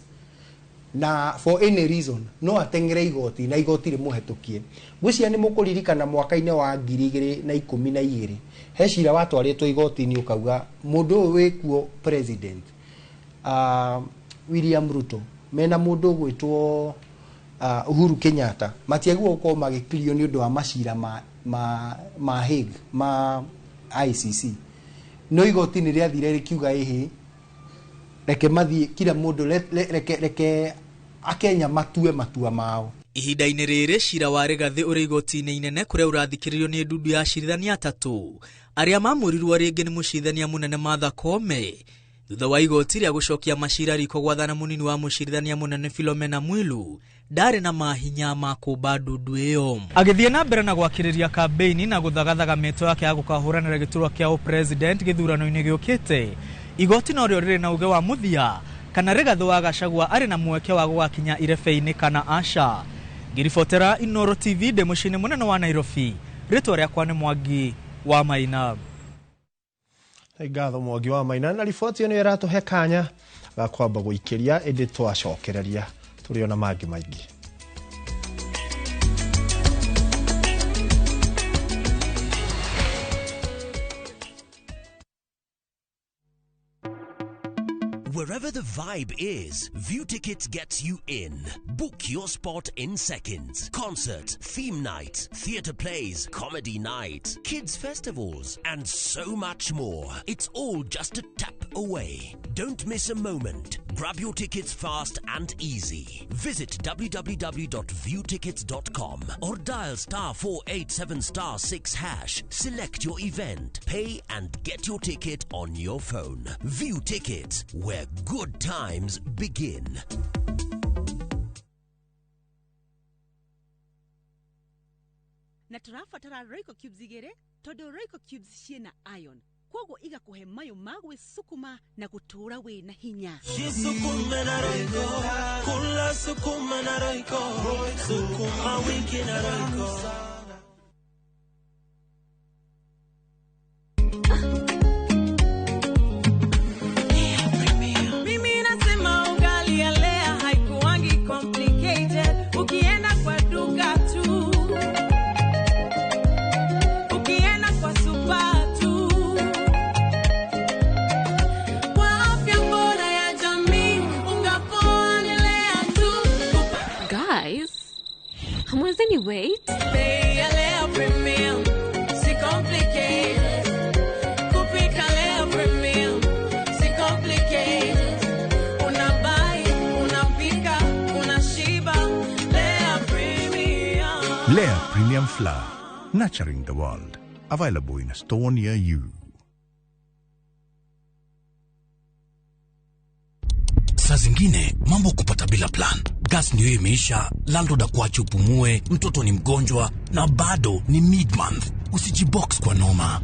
na for any reason no ateng'ere igoti na igoti rĩmũhetũkie. Ngwĩciria nĩ mũkũririkana mwaka-inĩ wa 2012 he cira watwarĩtwo igoti-inĩ ũkauga mũndũ ũyũ wĩkuo president William Ruto mena mũndũ ũgwĩtwo Uhuru Kenyatta matiagĩrĩirwo gũkorwo magĩkirio nĩ ũndũ wa macira ma Hague ma ICC. No igoti nĩ rĩathire rĩkiuga ĩhĩ, reke mathiĩ kila mũndũ, reke akenya matue matua mao. Ihinda-inĩ rĩrĩ cira wa Rigathi ũrĩ igoti-inĩ inene kũrĩa ũrathikĩrĩrio nĩ ndundu ya acirithania atatũ arĩa mamũrirwo rĩngĩ nĩ mũcirithania mũnene Martha Koome thutha wa igoti rĩa gũcokia macira riko gwathana mũnini wa mũcirithania mũnene Philomena Mwilu ndarĩ na mahinya ma kũmba ndundu ĩyo. Agĩthiĩ na mbere na gwakĩrĩria kambeini na gũthagathaga mĩto yake ya gũkahũranĩra gĩturwa kĩa ũpresident gĩthurano-inĩ gĩũkĩte, igoti norĩo rĩrĩ na uge wa mũthia kana Rigathi wa Gachagua arĩ na mweke wa gũgakinya irebe-inĩ kana aca. Ngĩribotera Inooro TV ndĩ mũciĩ-inĩ mũnene wa Nairobi, rĩtwa rĩakwa nĩ Mwangi wa Maina. Ngatho Mwangi wa Maina na riboti ĩno ĩratũhe kanya ga kwamba gũikĩria ĩndĩ twacokereria tũrĩ ona mangĩ maingĩ. Wherever the vibe is, View Tickets gets you in. Book your spot in seconds. Concert, theme night, theatre plays, comedy night, kids festivals, and so much more. It's all just a tap away. Don't miss a moment. Grab your tickets fast and easy. Visit www.viewtickets.com or dial *487*6#. Select your event, pay and get your ticket on your phone. View Tickets, where good times begin. Na tũrabatara Royco cubes igĩrĩ tondũ Royco cubes ciĩna iron, koguo igakũhe mayũ ma gwĩsukuma na gũtũũra wĩna hinya. Jisukume na Royco, kula sukuma na Royco, sukuma wiki na Royco. Mimi nasema ugali ya Lea haikuangi complicated. Ukienda kwa duka tu, ukienda kwa super tu. Kwa afya bora ya jamii, unga poa ni Lea tu. Guys, hamwezi ni wait? Bei ya Lea Premium, si complicated. Kupika Lea Premium, si complicated. Unabuy, unapika, unashiba. Lea Premium. Lea Premium Flour, nurturing the world. Available in a store near you. Saa zingine mambo kupata bila plan. Gas ndio imeisha, landlord akuache upumue, mtoto ni mgonjwa na bado ni mid-month. Usijibox kwa noma.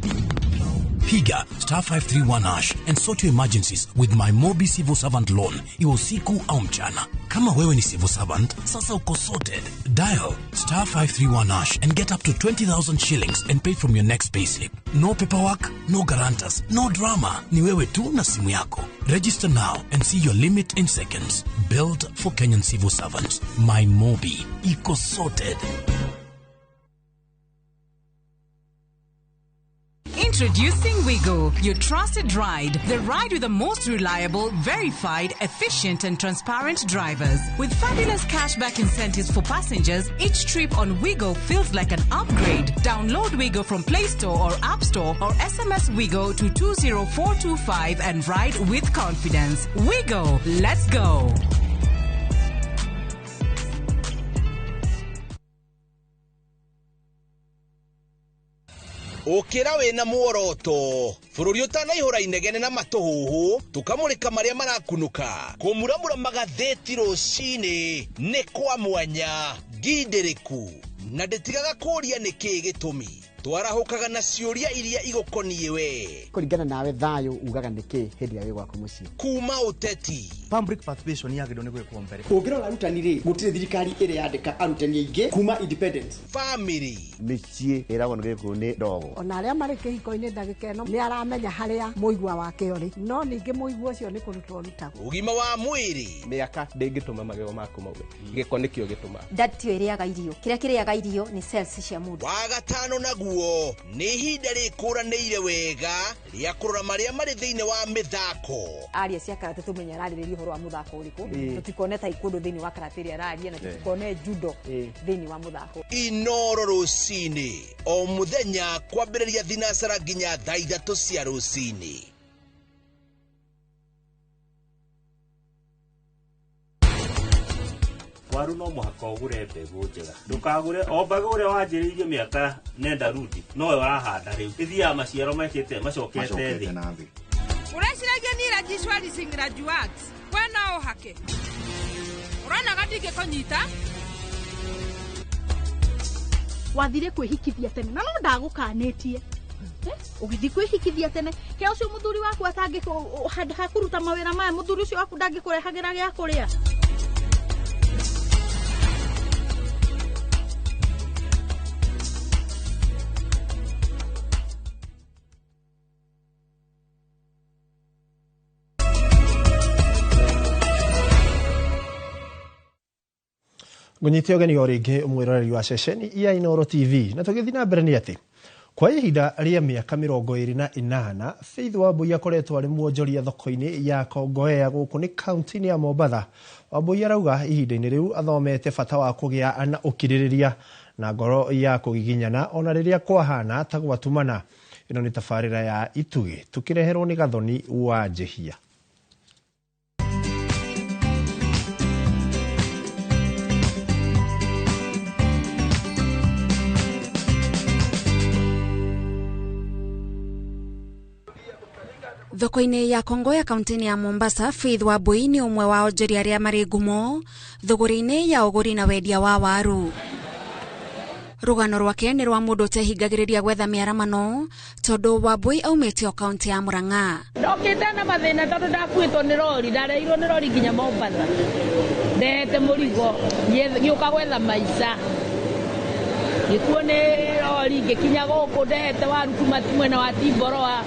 Piga *531# and sort your emergencies with my Mobi Civil Servant Loan, iwe usiku au mchana. Kama wewe ni civil servant, sasa uko sorted. Dial *531# and get up to 20,000 shillings and pay from your next payslip. No paperwork, no guarantors, no drama. Ni wewe tu na simu yako. Register now and see your limit in seconds. Built for Kenyan civil servants. My Mobi. Iko sorted. Introducing Wigo, your trusted ride. The ride with the most reliable, verified, efficient, and transparent drivers. With fabulous cashback incentives for passengers, each trip on Wigo feels like an upgrade. Download Wigo from Play Store or App Store or SMS Wigo to 20425 and ride with confidence. Wigo, let's go. Ũkĩra wĩna muoroto bũrũri ũtanaihũra inegene na matũhũhũ tũkamũrĩka marĩa marakunũka kũmuramura magathĩti rũcinĩ nĩ kwa mwanya ngindĩrĩku na ndĩtigaga kũũria nĩkĩĩ gĩtũmi twarahũkaga na ciũria iria igũkoniĩ we kũringana nawe thayũ ugaga nĩkĩ hĩndĩ ĩrĩa wĩ gwaku mũciĩ kuma ũteti public participation yagĩrĩirwo nĩ gwĩkwo mbere ũngĩrora arutani rĩ gũtirĩ thirikari ĩrĩ yandĩka arutani aingĩ kuma independence family mĩciĩ ĩragwo nĩ gĩkũyũ nĩ ndogo ona arĩa marĩ kĩhiko-inĩ ndagĩka ĩno nĩ aramenya harĩa mũigua wake ũrĩ no ningĩ mũigua ũcio nĩ kũrutwo ũrutagwo ũgima wa mwĩrĩ mĩaka ndĩngĩtũma magego maku maume gĩko nĩkĩo gĩtũmaga ndatio ĩrĩaga irio kĩrĩa kĩrĩaga irio nĩ cells cia mũndũ wa gatano naguo nĩ ihinda rĩkũranĩire wega rĩa kũrora marĩa marĩ thĩinĩ wa mĩthako aria cia karate tũmenye ararĩrĩria ũhoro wa mũthako ũrĩkũ tũtikone taekwondo thĩinĩ wa karate ĩrĩa araria na tũtikone judo thĩinĩ wa mũthako Inoro rũcinĩ o mũthenya kwambĩrĩria thinacara nginya thaa 3 cia rũcinĩ. Waru no mũhaka ũgũre mbegũ njega ndũkagũre o mbegũ ũrĩa wanjĩrĩirie mĩaka nenda rudi nowe ũrahanda rĩu ĩthiaga maciaro mekĩte macokete thĩ ũreciragia ni rajishwari singrajuat we no ũhake ũronaga ndingĩkũnyita wathire kwĩhikithia tene na no ndagũkanĩtie ũgĩthiĩ kwĩhikithia tene ke ũcio mũthuri waku atangĩ handũ ha kũruta mawĩra maya mũthuri ũcio waku ndangĩkũrehagĩra gĩa kũrĩa. Ngũnyite ũgeni o rĩngĩ mwĩroreri wa ceceni ya Inooro TV na tũgĩthiĩ na mbere nĩ atĩ kwa ihinda rĩa mĩaka 28 Faith Wambui akoretwo arĩ mwonjoria thoko-inĩ ya Kongowea gũkũ nĩ kaunti-inĩ ya Mombatha. Wambui arauga ihinda-inĩ rĩu athomete bata wa kũgĩa na ũkirĩrĩria na ngoro ya kũgiginyana ona rĩrĩa kwahana ta gwatumana. Ĩno nĩ tabarĩra ya Itugĩ tũkĩreherwo nĩ Gathoni wa Njĩhia. Thoko-inĩ ya Kongowea kaunti-inĩ ya Mombasa, Faith Wambui nĩ ũmwe wa onjoria arĩa marĩ ngumo thũgũrĩ-inĩ ya ũgũri na wendia wa waru. Rũgano rwake nĩ rwa mũndũ ũtehingagĩrĩria gwetha mĩaramano tondũ Wambui aumĩte o kaunti ya Murang'a. Ndokĩte na mathĩna tondũ ndakuĩtwo nĩ rori, ndareirwo nĩ rori nginya Mombasa. Ndehete mũrigo ngĩũka gwetha maica. Ngĩkuo nĩ rori ngĩkinya gũkũ ndehete waru kuma mwena wa Timboroa.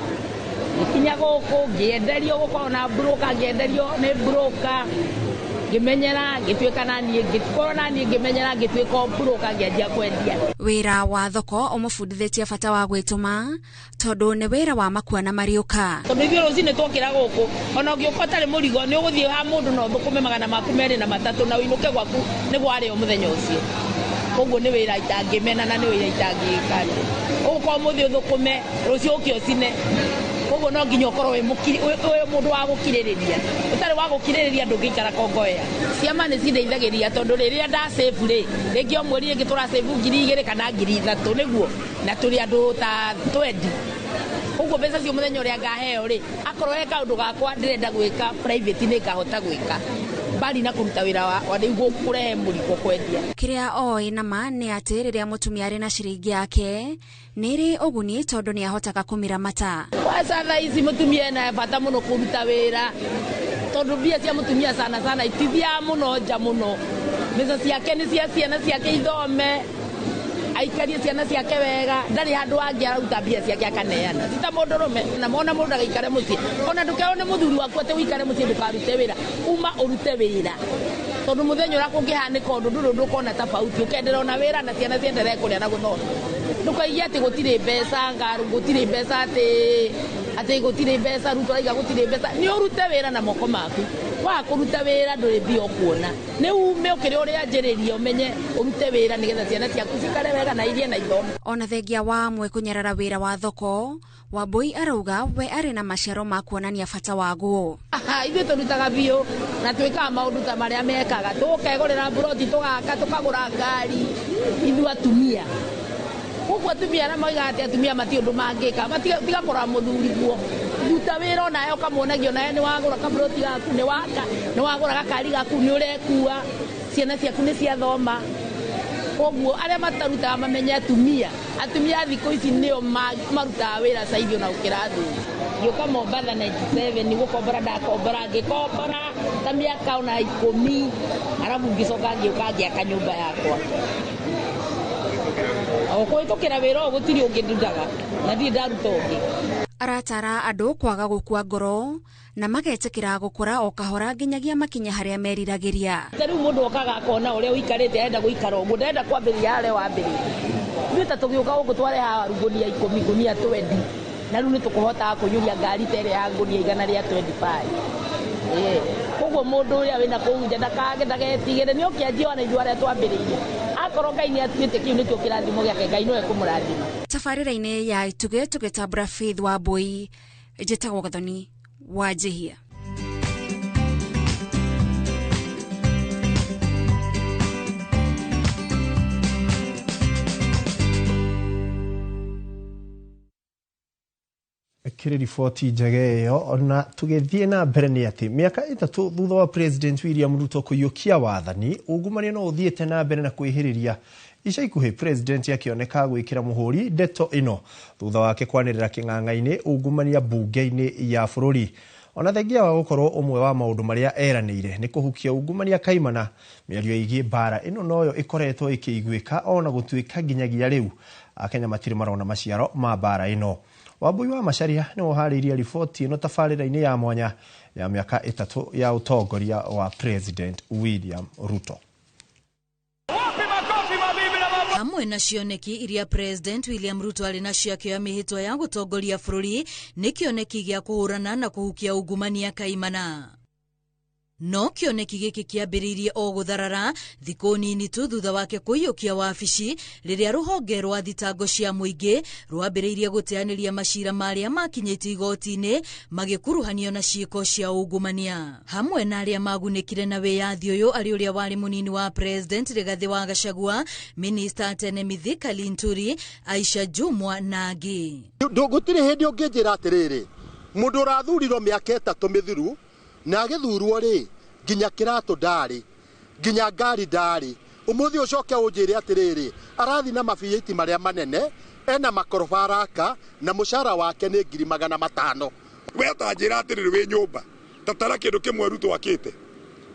Nginya gũkũ ngĩenderio gũkorwo na broker ngĩenderio nĩ broker ngĩmenyera ngĩtuĩka na niĩ ngĩkorwo na niĩ ngĩmenyera ngĩtuĩka broker ngĩanjia kwendia. Wĩra wa thoko ũmũbundithĩtie bata wa gwĩtũma tondũ nĩ wĩra wa makua na mariũka. Tondũ ithuĩ rũcinĩ twokĩra gũkũ ona ũngĩũka ũtarĩ mũrigo nĩ ũgũthiĩ ha mũndũ na ũthũkũme 203 na ũinũke gwaku nĩguo arĩo mũthenya ũcio. Koguo nĩ wĩra itangĩmena na nĩ wĩra itangĩka. Ũgũkorwo mũthĩ ũthũkũme rũciũ ũke ũcine. Koguo no nginya ũkorwo wĩ mũndũ wa gũkirĩrĩria. Ũtarĩ wa gũkirĩrĩria ndũngĩikara Kongowea. Ciama nĩ cindeithagĩrĩria tondũ rĩrĩa ndasave rĩ, rĩngĩ o mweri rĩngĩ tũrasave 2,000 kana 3,000 nĩguo na tũrĩ andũ ta 20. Koguo mbeca cio mũthenya ũrĩa ngaheo rĩ, akorwo he kaũndũ gakwa ndĩrenda gwĩka private nĩ ngahota gwĩka. Mbali na kũruta wĩra wakwa nĩguo kũrehe mũrigo kwendia. Kĩrĩa oĩ nama nĩ atĩ rĩrĩa mũtumia arĩ na ciringi yake nĩ ĩrĩ ũguni tondũ nĩ ahotaga kũmĩramata. Kwanza thaa ici mũtumia ena bata mũno kũruta wĩra tondũ mbia cia mũtumia sana sana itithiaga mũno nja mũno. Mbeca ciake nĩ cia ciana ciake ithome aikarie ciana ciake wega ndarĩ handũ hangĩ araruta mbia ciake akaneana ti ta mũndũrũme na mona mũndũ agaikare mũciĩ ona ndũkerwo nĩ mũthuri waku atĩ ũikare mũciĩ ndũkarute wĩra uma ũrute wĩra Tondu muthenya uria kungihanika undu nduri ndukona tofauti ukendera ona wira na ciana cienderee kuria na guthoma. Ndukaiye ati gutiri mbeca ngaru gutiri mbeca ati gutiri mbeca Ruto araiga gutiri mbeca. Ni urute wira na moko maku. Wa kuruta wira nduri mbia ukuona. Ni ume ukiri uria njiririe umenye urute wira nigetha ciana ciaku cikare wega na irie na ithomo. Ona thengia wa amwe kunyarara wira wa thoko, Wambui arauga we ari na maciaro ma kuonania bata waguo. Ithuĩ tũrutaga biũ na twĩkaga maũndũ ta marĩa mekaga, tũkegũrĩra mburoti, tũgaka, tũkagũra ngari, ithuĩ atumia. Koguo atumia arĩa moigaga atĩ atumia matirĩ ũndũ mangĩka, tiga kũrora mũthuri guo. Ruta wĩra onawe ũkamuonagia onawe nĩ wagũra kaburoti gaku, nĩ waka, nĩ wagũra gakari gaku, nĩ ũrekua, ciana ciaku nĩ ciathoma. Koguo arĩa matarutaga mamenye atumia, atumia thikũ ici nĩo marutaga wĩra caidi ona gũkĩra athuri. Ngĩũka Mombatha 97 nĩ gũkombora ndakombora, ngĩkombora ta mĩaka ona 10, arabu ngĩcoka ngĩũka ngĩaka nyũmba yakwa. O kũhĩtũkĩra wĩra ũyũ gũtirĩ ũngĩ ndutaga na ndirĩ ndaruta ũngĩ. Aratara andũ kwaga gũkua ngoro na magetĩkĩra gũkũra o kahora nginyagia makinya harĩa meriragĩria. Ta rĩu mũndũ okaga akona ũrĩa ũikarĩte arenda gũikara ũguo, ndarenda kwambĩrĩria harĩa wambĩrĩirie. Ithuĩ ta tũgĩũka gũkũ twarehaga waru ngũnia 10, ngũnia 20, na rĩu nĩ tũkũhotaga kũiyũria ngari ta ĩrĩa ya ngũnia 125. Koguo mũndũ ũrĩa wĩna kũu nja ndakage ndagetigĩre, nĩ oke anjie ona ithuĩ arĩa twambĩrĩirie. Akorwo Ngai nĩ atuĩte kĩu nĩkĩo kĩrathimo gĩake, Ngai nowe ekũmũrathima. Tabarĩra-inĩ ya Itugĩ tũgĩtambũra Faith Wambui, njĩtagwo Gathoni wa Njihia. Kiri riboti njega ĩyo. Ona tũgĩthiĩ na mbere nĩ atĩ mĩaka 3 thutha wa President William Ruto kũiyũkia wathani, ungumania no ũthiĩte na mbere na kwĩhĩrĩria. Ica ikuhĩ President akĩoneka gwĩkĩra mũhũri ndeto ĩno thutha wake kwanĩrĩra kĩng'ang'a-inĩ ungumania mbunge-inĩ ya bũrũri. Ona thengia wa gũkorwo ũmwe wa maũndũ marĩa eranĩire nĩ kũhukia ungumania kaimana, mĩario ĩgiĩ mbara ĩno noyo ĩkoretwo ĩkĩiguĩka ona gũtuĩka nginyagia rĩu Akenya matirĩ marona maciaro ma mbara ĩno. Wambui wa Macharia nĩ ũharĩirie riboti ĩno tabarĩra-inĩ ya mwanya ya mĩaka 3 ya ũtongoria wa President William Ruto. Hamwe na cioneki iria President William Ruto arĩ nacio akĩoya mĩhĩtwa ya gũtongoria bũrũri nĩ kĩoneki gĩa kũhũrana na kũhukia ungumania kaimana. No kĩoneki gĩkĩ kĩambĩrĩirie o gũtharara thikũ nini tu thutha wake kũiyũkia wabici rĩrĩa rũhonge rwa thitango cia mũingĩ rwambĩrĩirie gũteanĩria macira marĩa makinyĩtio igoti-inĩ magĩkuruhanio na ciĩko cia ungumania. Hamwe na arĩa magunĩkire na wĩyathi ũyũ arĩ ũrĩa warĩ mũnini wa President Rigathĩ wa Gachagua, Minister tene Mithika Linturi, Aisha Jumwa na angĩ. Gũtirĩ hĩndĩ ũngĩnjĩra atĩrĩrĩ, mũndũ ũrathurirwo mĩaka 3 mĩthiru na agĩthurwo rĩ, nginya kĩratũ ndarĩ, nginya ngari ndarĩ, ũmũthĩ ũcoke ũnjĩre atĩrĩrĩ, arathi na mabiĩti marĩa manene, ena makoroba araka, na mũcara wake nĩ 500,000. We ũtanjĩra atĩrĩrĩ wĩ nyũmba, tatara kĩndũ kĩmwe Ruto akĩte.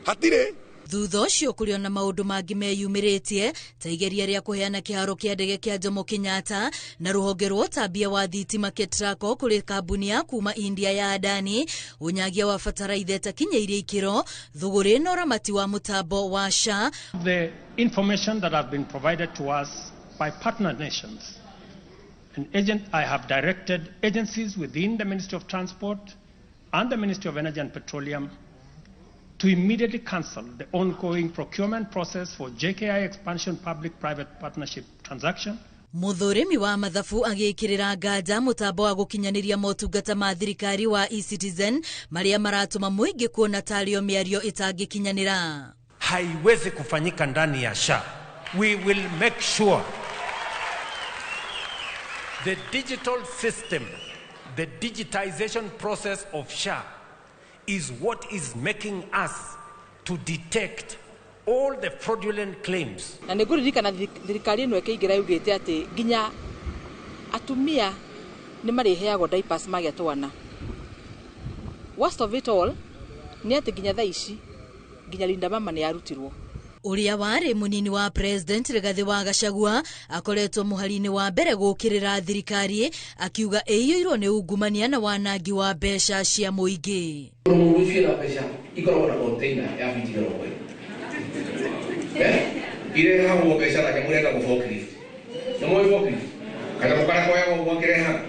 Hatirĩ. Thutha ũcio kũrĩ ona maũndũ mangĩ meyumĩrĩtie ta igeria rĩa kũheana kĩharo kĩa ndege kĩa Jomo Kenyatta na rũhonge rwa ũtambia wa thitima KETRACO kũrĩ kambuni ya kuma India ya Adani, ũnyagia wa bataraitha ĩtakinyĩirie ikĩro, thũgũrĩ na ũramati wa mũtambo wa SHA. The information that has been provided to us by partner nations, and agent, I have directed agencies within the Ministry of Transport and the Ministry of Energy and Petroleum to immediately cancel the ongoing procurement process for JKI expansion public-private partnership transaction. Muthurimi wa mathabu agĩkĩrĩra nganja mũtambo wa gũkinyanĩria motungata ma thirikari wa eCitizen marĩa maratũma mũingĩ kuona tarĩo mĩario ĩtangĩkinyanĩra. Haiwezi kufanyika ndani ya SHA. We will make sure the digital system, the digitization process of SHA is what is making us to detect all the fraudulent claims. Na nĩngũririkana thirikari ĩno ĩkĩingĩra yugĩte atĩ nginya atumia nĩ marĩheagwo diapers magĩa twana. Worst of it all nĩ atĩ nginya thaa ici nginya Linda Mama nĩ yarutirwo. Ũrĩa warĩ mũnini wa President Rigathĩ wa Gachagua akoretwo mũhari-inĩ wa mbere gũkĩrĩra thirikari akiuga ĩiyũirwo nĩ ungumania na wanangi wa mbeca cia mũingĩ. Mũndũ ũcio na mbeca ikoragwo na container ya fiti 40. Irehagwo mbeca na nyamũ ĩretagwo forklift. Nĩ mũĩ forklift? Kanyamũ karĩa koyagwo ũguo akĩrehaga.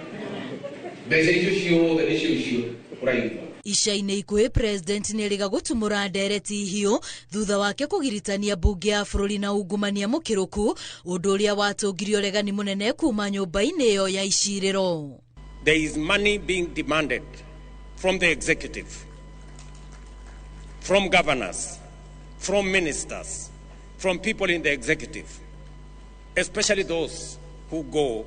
Mbeca icio ciothe nĩcio icio ũraigua. Ica-inĩ ikuhĩ president nĩerĩga gũtumũra ndereti hiũ thutha wake kũgiritania mbunge ya bũrũri na ungumania mũkĩrũku, ũndũ ũrĩa watũngirie ũregani mũnene kuma nyũmba-inĩ ĩyo ya icirĩro. There is money being demanded from the executive, from governors, from ministers, from people in the executive, especially those who go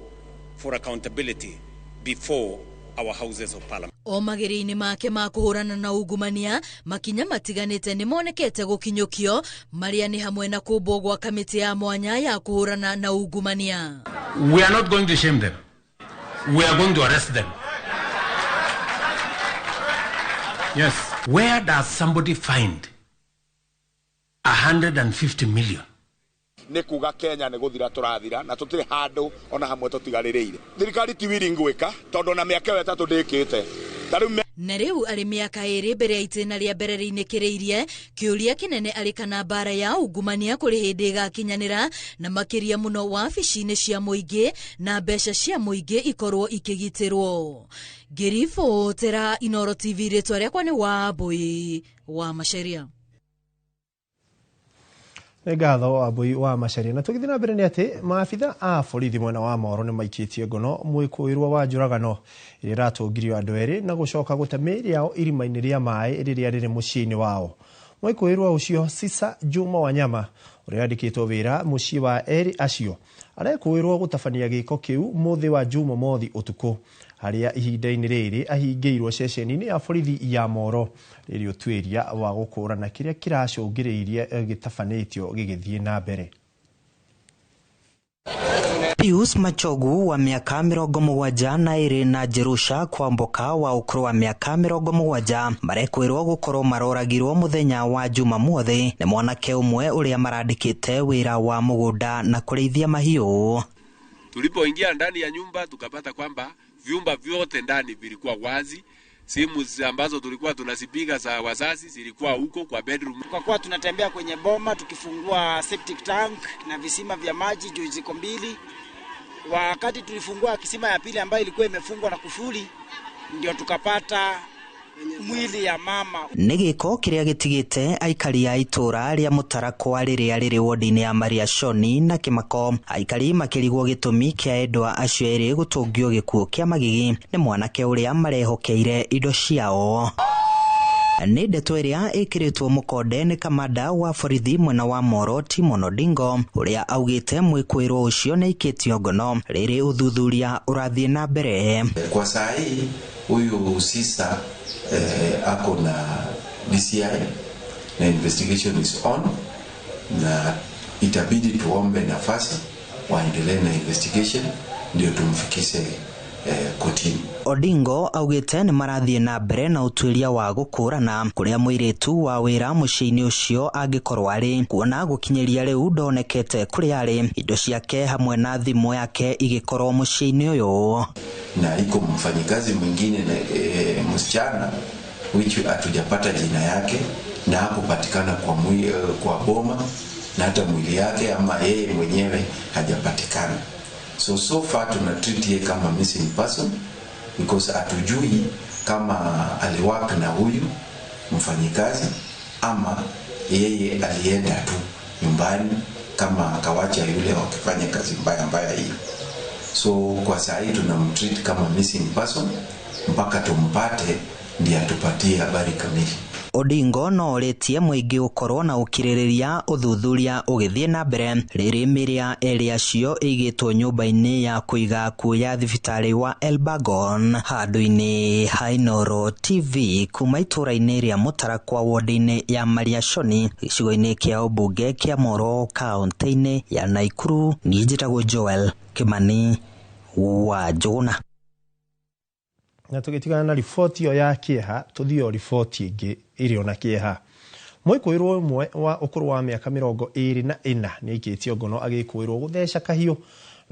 for accountability before our houses of parliament. O magerio-inĩ make ma kũhũrana na ungumania, makinya matiganĩte nĩ monekete gũkinyũkio, marĩa nĩ hamwe na kũmbwo gwa kamĩtĩ ya mwanya ya kũhũrana na ungumania. We are not going to shame them. We are going to arrest them. Yes. Where does somebody find 150 million? Nĩ kuga Kenya nĩ gũthira tũrathira na tũtirĩ handũ ona hamwe tũtigarĩrĩire. Thirikari ti willing gwĩka tondũ ona mĩaka ĩyo 3 ndĩkĩte. Na rĩu arĩ mĩaka 2 mbere ya itĩna rĩa mbere rĩinĩkĩrĩirie, kĩũria kĩnene arĩ kana mbara ya ungumania kũrĩ hĩndĩ ĩgakinyanĩra, na makĩria mũno wabici-inĩ cia mũingĩ na mbeca cia mũingĩ ikorwo ikĩgitĩrwo. Ngĩribotera Inooro TV, rĩtwa rĩakwa nĩ Wambui wa Macharia. Nĩ ngatho Wambui wa Macharia. Na tũgĩthiĩ na mbere nĩ atĩ maabitha a borithi mwena wa Moro nĩ maikĩtie ngono mwĩkũĩrwo wa njũragano ĩrĩa ĩratũngirio andũ erĩ na gũcoka gũte mĩĩrĩ yao irima-inĩ rĩa maĩ rĩrĩa rĩrĩ mũciĩ-inĩ wao. Mwĩkũĩrwo ũcio Sisa Juma Wanyama ũrĩa wandĩkĩtwo wĩra mũciĩ wa erĩ acio arekũĩrwo gũtabania gĩko kĩu mũthĩ wa Jumamothi ũtukũ, harĩa ihinda-inĩ rĩrĩ ahingĩirwo ceceni-inĩ ya borithi ya Moro rĩrĩ ũtuĩria wa gũkũrana kĩrĩa kĩracũngĩrĩirie gĩtabanĩtio gĩgĩthiĩ na mbere. Pius Machogu wa miaka 72 na Jerusha Kwamboka wa ũkũrũ wa miaka 70 marekwĩrwo gũkorwo maroragirwo mũthenya wa Jumamothi nĩ mwanake ũmwe ũrĩa marandĩkĩte wĩra wa mũgũnda na kũrĩithia mahiũ. Tulipoingia ndani ya nyumba tukapata kwamba vyumba vyote ndani vilikuwa wazi. Simu ambazo tulikuwa tunazipiga za wazazi zilikuwa huko kwa bedroom. Kwa kuwa tunatembea kwenye boma tukifungua septic tank na visima vya maji juu ziko mbili. Wakati tulifungua kisima ya pili ambayo ilikuwa imefungwa na kufuli, ndio tukapata mwili ya mama. Nĩ gĩko kĩrĩa gĩtigĩte aikari a itũra rĩa Mũtarakwa rĩrĩa rĩrĩ wodi-inĩ ya Maria Shoni na Kĩmako. Aikari makĩrigwo gĩtũmi kĩa endwa acio erĩ gũtũngio gĩkuũ kĩa magigi nĩ mwanake ũrĩa marehokeire indo ciao. Nĩ ndeto ĩrĩa ĩkĩrĩtwo mũkonde nĩ kamanda wa borithi mwena wa Moro Timon Odingo ũrĩa augĩte mwĩkũĩrwo ũcio nĩ aikĩtio ngono rĩrĩ ũthuthuria ũrathiĩ na mbere. Kwa saa hii huyu sisa ako na DCI na investigation is on, na itabidi tuombe nafasi waendelee na investigation ndio tumfikishe kotini. Odingo augĩte nĩ marathiĩ na mbere na ũtuĩria wa gũkũrana kũrĩa mũirĩtu wa wĩra mũciĩ-inĩ ũcio angĩkorwo arĩ, kuona gũkinyĩria rĩu ndonekete kũrĩa arĩ, indo ciake hamwe na thimũ yake igĩkorwo mũciĩ-inĩ ũyũ. Na iko mfanyikazi mwingine na msichana which hatujapata jina yake na hakupatikana kwa boma na hata mwili yake ama yeye mwenyewe hajapatikana. So far tuna treat yeye kama missing person because hatujui kama aliwaka na huyu mfanyikazi ama yeye alienda tu nyumbani kama akawacha yule wakifanya kazi mbaya mbaya hiyo. So kwa saa hii tunamtreat kama missing person mpaka tumpate ndiye atupatie habari kamili. Odingo no orĩtie mũingĩ gũkorwo na ũkirĩrĩria ũthuthuria ũgĩthiĩ na mbere rĩrĩ mĩrĩ ya erĩ acio ĩigĩtwo nyũmba-inĩ ya kũiga akuũ ya thibitarĩ wa Elbagon handũ-inĩ ha Inooro TV kuma itũra-inĩ rĩa Mũtarakwa ward-inĩ ya Maria Shoni gĩcigo-inĩ kĩa ũmbunge kĩa Moro kaũntĩ-inĩ ya Naikuru. Niĩ njĩtagwo Joel Kimani wa Njũgũna. Na tũgĩtigana na riboti ĩyo ya kĩeha, tũthiĩ o riboti ĩngĩ ĩrĩ ona kĩeha. Mwĩkũĩrwo ũmwe wa ũkũrũ wa mĩaka 24 nĩ aikĩtio ngono agĩkũĩrwo gũtheca kahiũ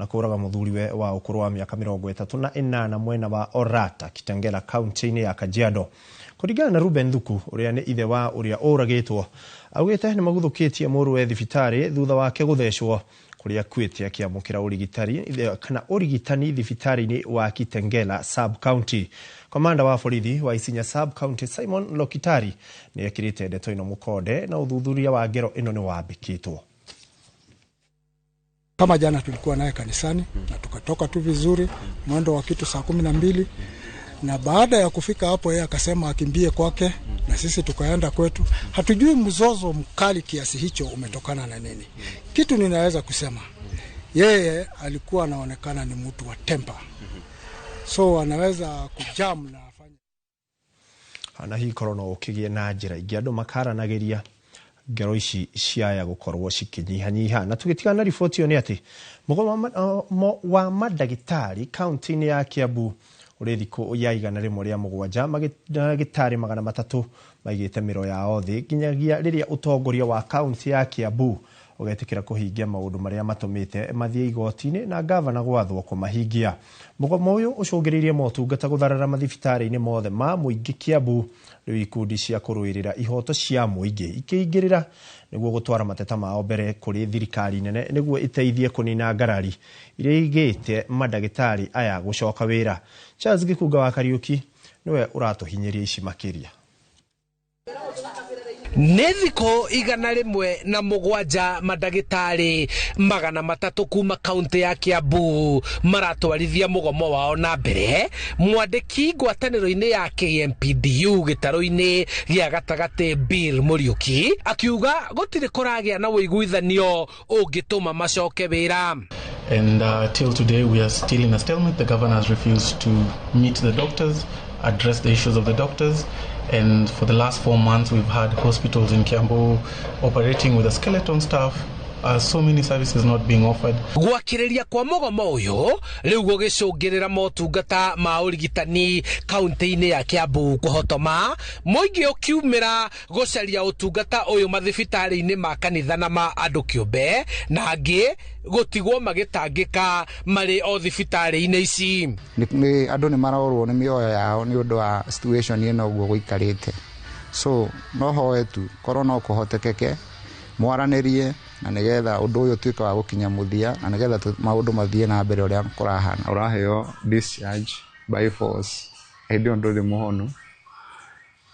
na kũraga mũthuriwe wa ũkũrũ wa mĩaka 38 mwena wa Orata Kitengela kaunti-inĩ ya Kajiado. Kũringana na Ruben Thuku ũrĩa nĩ ithe wa ũrĩa ũragĩtwo, augĩte nĩ maguthũkĩtie mũrũwe thibitarĩ thutha wake gũthecwo kũrĩa akuĩte akĩamũkĩra ũrigitani kana ũrigitani thibitarĩ-inĩ wa Kitengela sub county. Komanda wa borithi wa Isinya sub county Simon Lokitari nĩ ekĩrĩte ndeto ĩno mũkonde na ũthuthuria wa ngero ĩno nĩ wambĩkĩtwo. Kama jana tulikuwa naye kanisani na tukatoka tu vizuri mwendo wa kitu saa 12, na baada ya kufika hapo yeye akasema akimbie kwake na sisi tukaenda kwetu. Hatujui mzozo mkali kiasi hicho umetokana na nini. Kitu ninaweza kusema, yeye alikuwa anaonekana ni mtu wa temper, so anaweza kujam na afanye ana hihi korwo no ũkĩgĩe na njĩra ingĩ andũ makaranagĩria ngero ici ciaya gũkorwo cikĩnyihanyiha. Na tũgĩtigana na riboti ĩyo nĩ atĩ mũgomo wa mandagĩtarĩ kaunti-inĩ ya Kiambu ũrĩ thikũ ya 107 mandagĩtarĩ 300 maigĩte mĩro yao thĩ nginyagia rĩrĩa ũtongoria wa kaunti ya Kiambu ũgetĩkĩra kũhingia maũndũ marĩa matũmĩte mathiĩ igoti-inĩ na gavana gwathwo kũmahingia. Mũgomo ũyũ ũcũngĩrĩirie motungata gũtharara mathibitarĩ-inĩ mothe ma mũingĩ Kiambu, rĩu ikundi cia kũrũĩrĩra ihoto cia mũingĩ ikĩingĩrĩra nĩguo gũtwara mateta mao mbere kũrĩ thirikari nene nĩguo ĩteithie kũnina ngarari iria igĩte mandagĩtarĩ aya gũcoka wĩra. Charles Gĩkunga wa Kariũki nĩwe ũratũhinyĩria ici makĩria. Nĩ thikũ 107 mandagĩtarĩ 300 kuma kaunti ya Kiambu maratwarithia mũgomo wao na mbere. Mwandĩki ngwatanĩro-inĩ ya KMPDU gĩtarũ-inĩ gĩa gatagatĩ Bill Mũriũki akiuga gũtirĩ kũragĩa na ũiguithanio ũngĩtũma macoke wĩra. And till today we are still in a stalemate. The governor has refused to meet the doctors, address the issues of the doctors. And for the last 4 months, we've had hospitals in Kiambu operating with a skeleton staff, so many services not being offered. Gwakĩrĩria kwa mũgomo ũyũ rĩu gũgĩcũngĩrĩra motungata ma ũrigitani kaunti-inĩ ya Kiambu kũhotoma, mũingĩ ũkiumĩra gũcaria ũtungata ũyũ mathibitarĩ-inĩ ma kanitha na ma andũ kĩũmbe, na angĩ gũtigwo magĩtangĩka marĩ o thibitarĩ-inĩ ici. Andũ nĩ marorwo nĩ mĩoyo yao nĩ ũndũ wa situation ĩno ũguo gũikarĩte, so no hoe tu korwo no kũhotekeke mwaranĩrie na nĩgetha ũndũ ũyũ ũtuĩke wa gũkinya mũthia na nĩgetha maũndũ mathiĩ na mbere ũrĩa kũrahana. Ũraheo discharge by force hĩndĩ ĩyo ndũrĩ mũhonu.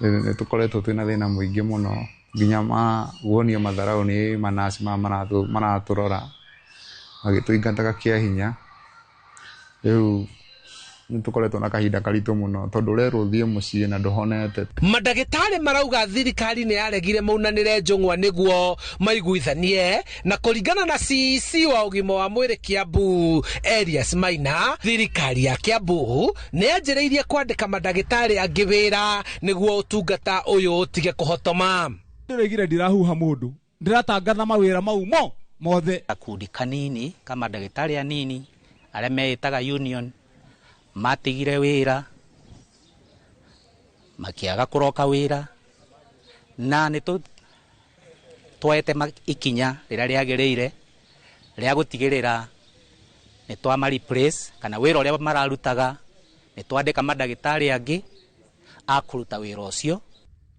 Nĩ tũkoretwo twĩna thĩna mũingĩ mũno nginya ma guonio matharau nĩ manaci ma maratũrora magĩtũingataga kĩa hinya. Rĩu nĩ tũkoretwo na kahinda karitũ mũno tondũ ũrerwo ũthiĩ mũciĩ na ndũhonete. Mandagĩtarĩ marauga thirikari nĩ yaregire maunanĩre njũng'wa nĩguo maiguithanie, na kũringana na CEC wa ũgima wa mwĩrĩ Kiambu Elias Maina, thirikari ya Kiambu nĩ yanjĩrĩirie kwandĩka mandagĩtarĩ angĩ wĩra nĩguo ũtungata ũyũ ũtige kũhotoma. Ndĩroigire ndirahuha mũndũ, ndĩratangatha mawĩra mau mo mothe. Gakundi kanini ka mandagĩtarĩ anini arĩa meĩtaga union matigire wĩra makiaga kũroka wĩra, na nĩ twoete ikinya rĩrĩa rĩagĩrĩire rĩa gũtigĩrĩra nĩ twama replace kana wĩra ũrĩa mararutaga nĩ twandĩka mandagĩtarĩ angĩ a kũruta wĩra ũcio.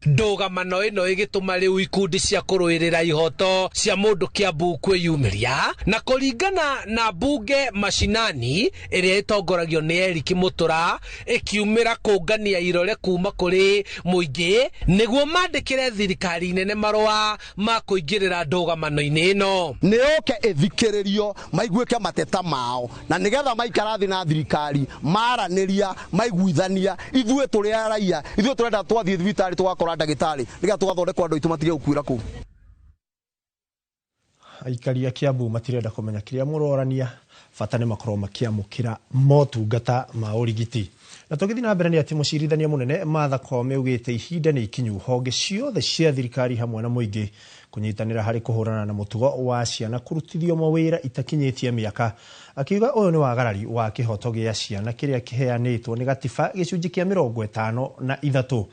Ndũgamano ĩno ĩgĩtũma rĩu ikundi cia kũrũĩrĩra ihoto cia mũndũ Kiambu kwĩyumĩria, na kũringana na mbunge mashinani ĩrĩa ĩtongoragio nĩ Eric Mũtũra ĩkiumĩra kũngania irore kuma kũrĩ mũingĩ nĩguo mandĩkĩre thirikari nene marũa ma kũingĩrĩra ndũgamano-inĩ ĩno. Nĩ yũke ĩthikĩrĩrio maiguĩke mateta mao na nĩgetha maikara thĩ na thirikari maranĩria maiguithania. Ithuĩ tũrĩ araiya, ithuĩ tũrenda twathiĩ thibitarĩ tũgakora ndagĩtarĩ nĩgetha tũgathondekwo andũ aitũ matige gũkuĩra kũu. Aikari a Kiambu matirenda kũmenya kĩrĩa mũrorania, bata nĩ makorwo makĩamũkĩra motungata ma ũrigiti. Na tũgĩthiĩ na mbere nĩ atĩ mũcirithania mũnene Martha Koome augĩte ihinda nĩ ikinyu honge ciothe cia thirikari hamwe na mũingĩ kũnyitanĩra harĩ kũhũrana na mũtugo wa ciana kũrutithio mawĩra itakinyĩtie mĩaka, akiuga ũyũ nĩ wagarari wa kĩhoto gĩa ciana kĩrĩa kĩheanĩtwo nĩ gatiba gĩcunjĩ kĩa 53.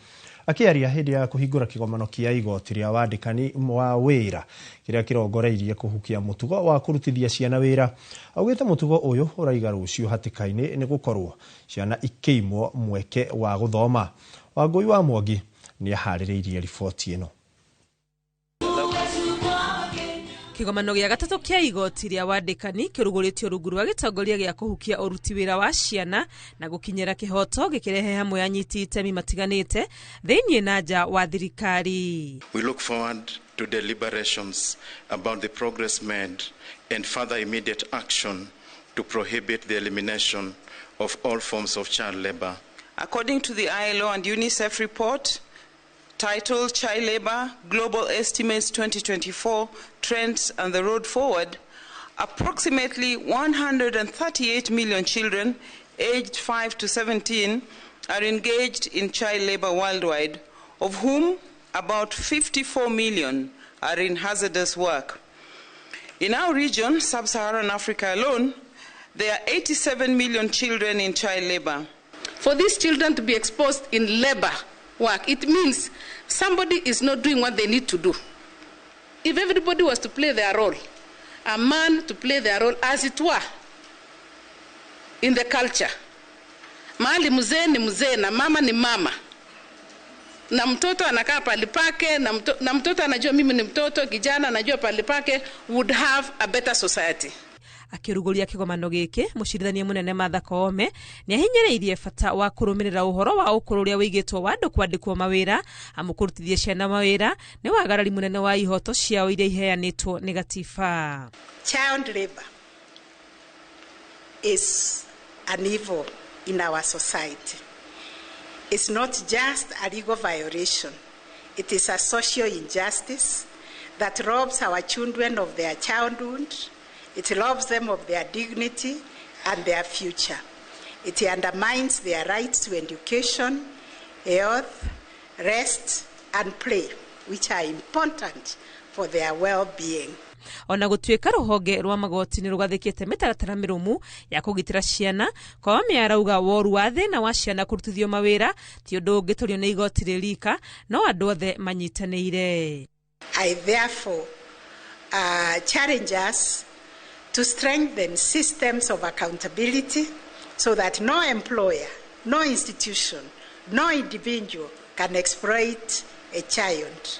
Akĩaria hĩndĩ ya kũhingũra kĩgomano kĩa igoti rĩa wandĩkani wa wĩra kĩrĩa kĩrongoreirie kũhukia mũtugo wa kũrutithia ciana wĩra, augĩte mũtugo ũyũ ũraiga rũciũ hatĩka-inĩ nĩ gũkorwo ciana ikĩimwo mweke wa gũthoma. Wangũi wa Mwangi nĩaharĩrĩirie riboti ĩno. Kĩgomano gĩa gatatũ kĩa igoti rĩa wandĩkani kĩrugũrĩtio rungu rwa gĩtongoria gĩa kũhukia ũruti wĩra wa ciana na gũkinyĩra kĩhoto, gĩkĩrehe hamwe anyiti itemi matiganĩte thĩinĩ na nja wa thirikari. We look forward to deliberations about the progress made and further immediate action to prohibit the elimination of all forms of child labor. According to the ILO and UNICEF report titled Child Labor, Global Estimates 2024, Trends and the Road Forward, approximately 138 million children aged 5 to 17 are engaged in child labor worldwide, of whom about 54 million are in hazardous work. In our region, sub-Saharan Africa alone, there are 87 million children in child labor. For these children to be exposed in labor work, it means somebody is not doing what they need to do. If everybody was to play their role, a man to play their role as it were in the culture, mahali mzee ni mzee na mama ni mama, na mtoto anakaa pahali pake, na mtoto anajua mimi ni mtoto, kijana anajua pahali pake, would have a better society. Akĩrugũria kĩgomano gĩkĩ, mũcirithania mũnene Martha Koome nĩahinyĩrĩirie bata wa kũrũmĩrĩra ũhoro wa ũkũrũ ũrĩa wĩigĩtwo wa andũ kwandĩkwo mawĩra, amu kũrutithia ciana mawĩra nĩ wagarari mũnene wa ihoto ciao iria iheanĩtwo nĩ gatiba. Child labor is an evil in our society. It's not just a legal violation. It is a social injustice that robs our children of their childhood. It robs them of their dignity and their future. It undermines their rights to education, health, rest, and play, which are important for their well-being. Ona gũtuĩka rũhonge rwa magoti nĩ rũgathĩkĩte mĩtaratara mĩrũmu ya kũgitĩra ciana, Koome arauga woru wa thĩna wa ciana kũrutithio mawĩra ti ũndũ ũngĩtũrio nĩ igoti rĩrika, no andũ othe manyitanĩire. I therefore challenge us to strengthen systems of accountability so that no employer, no institution, no individual can exploit a child.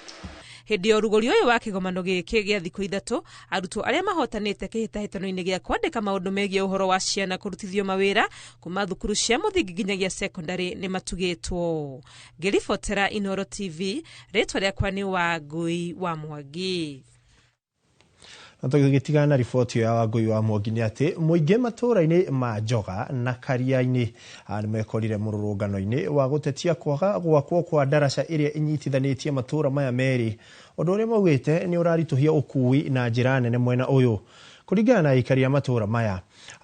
Hĩndĩ ya ũrugũri ũyũ wa kĩgomano gĩkĩ gĩa thikũ ithatũ, arutwo arĩa mahotanĩte kĩhĩtahĩtano-inĩ gĩa kwandĩka maũndũ megiĩ ũhoro wa ciana kũrutithio mawĩra kuma thukuru cia mũthingi nginyagia sekondarĩ nĩ matugĩtwo. Ngĩribotera Inooro TV, rĩtwa rĩakwa nĩ Wangũi wa Mwangi. Na tũgĩtigana na riboti ya Wangũi wa Mwangi nĩ atĩ mũingĩ matũũra-inĩ ma Njoga na Karia-inĩ nĩmekorire mũrũrũngano-inĩ wa gũtetia kwaga gwakwo kwa ndaraca ĩrĩa ĩnyitithanĩtie matũũra maya merĩ, ũndũ ũrĩa maugĩte nĩ ũraritũhia ũkui na njĩra nene mwena ũyũ. Kũringana na aikari a matũũra maya,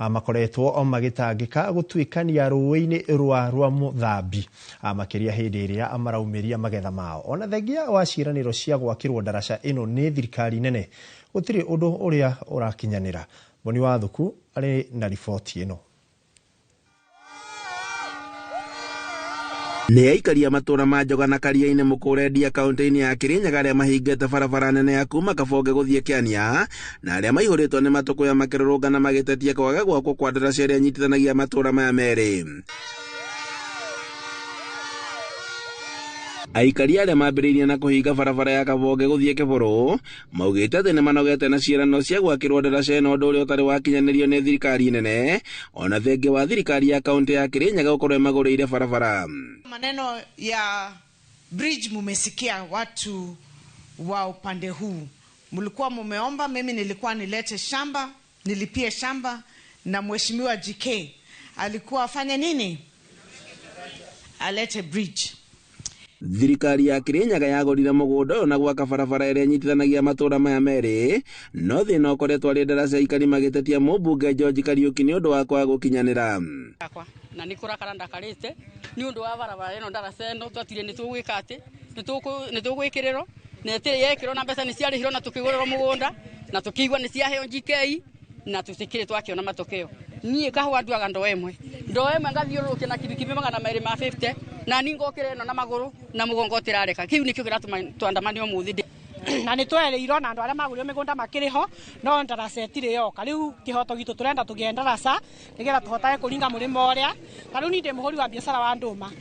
makoretwo magĩtangĩka gũtuĩkania rũĩ-inĩ rwa Mũthambi, makĩria hĩndĩ ĩrĩa maraumĩria magetha mao. Ona thengia wa ciĩranĩro cia gwakĩrwo ndaraca ĩno nĩ thirikari nene, gũtirĩ ũndũ ũrĩa ũrakinyanĩra. Boni wa Thuku arĩ na riboti ĩno. Nĩ aikari a matũũra ma Njoga na Karia-inĩ Mũkũrendia kaunti-inĩ ya Kĩrĩnyaga arĩa mahingĩte barabara nene ya kuma Kabonge gũthiĩ Kĩania, na arĩa maihũrĩtwo nĩ matũkũya makĩrũrũngana magĩtetia kwaga gwakwo kwa ndaraca ĩrĩa ĩnyitithanagia matũũra maya merĩ. Aikari arĩa mambĩrĩirie na kũhinga barabara ya Kabonge gũthiĩ Kĩbũrũ maugĩte atĩ nĩ manogete na ciĩranĩro cia gwakĩrwo ndaraca ĩno, ũndũ ũrĩa ũtarĩ wakinyanĩrio nĩ thirikari nene, ona thengia wa thirikari ya kaunti ya Kĩrĩnyaga gũkorwo ĩmagũrĩire barabara. Maneno ya bridge mumesikia watu wa upande huu, mlikuwa mumeomba, mimi nilikuwa nilete shamba, nilipie shamba, na mheshimiwa GK alikuwa afanye nini? Alete bridge. Thirikari ya Kĩrĩnyaga yagũrire mũgũnda ũyũ na gwaka barabara ĩrĩa ĩnyitithanagia matũũra maya merĩ, no thĩna ũkoretwo arĩ ndaraca aikari magĩtetia mũmbunge George Kariũki nĩ ũndũ wa kwaga gũkinyanĩra. Na nĩ kũrakara ndakarĩte nĩ ũndũ wa barabara ĩno ndaraca ĩno twatire nĩ tũgwĩka atĩ nĩ tũgwĩkĩrĩrwo na ĩtĩrĩ yekĩrwo na mbeca nĩ ciarĩhirwo na tũkĩgũrĩrwo mũgũnda na tũkĩigua nĩ ciaheo GK na tũtikĩrĩ twakĩona matokeo. Niĩ kahũa nduaga ndoo ĩmwe ngathiũrũrũkia na kibikibi 250 Na ni ngokire ĩno na magũrũ na mũgongo ũtĩrareka. Kĩu nĩkĩo kĩratũma twandamane ũmũthĩ. Na nĩ twereirwo na andũ arĩa magũrire mĩgũnda makĩrĩ ho no ndaraca ĩtirĩ yoka. Rĩu kĩhoto gitũ tũrenda tũgĩe ndaraca nĩgetha tũhotage kũringa mũrĩmo ũrĩa. Ta rĩu niĩ ndĩ mũhũri wa biacara wa ndũma,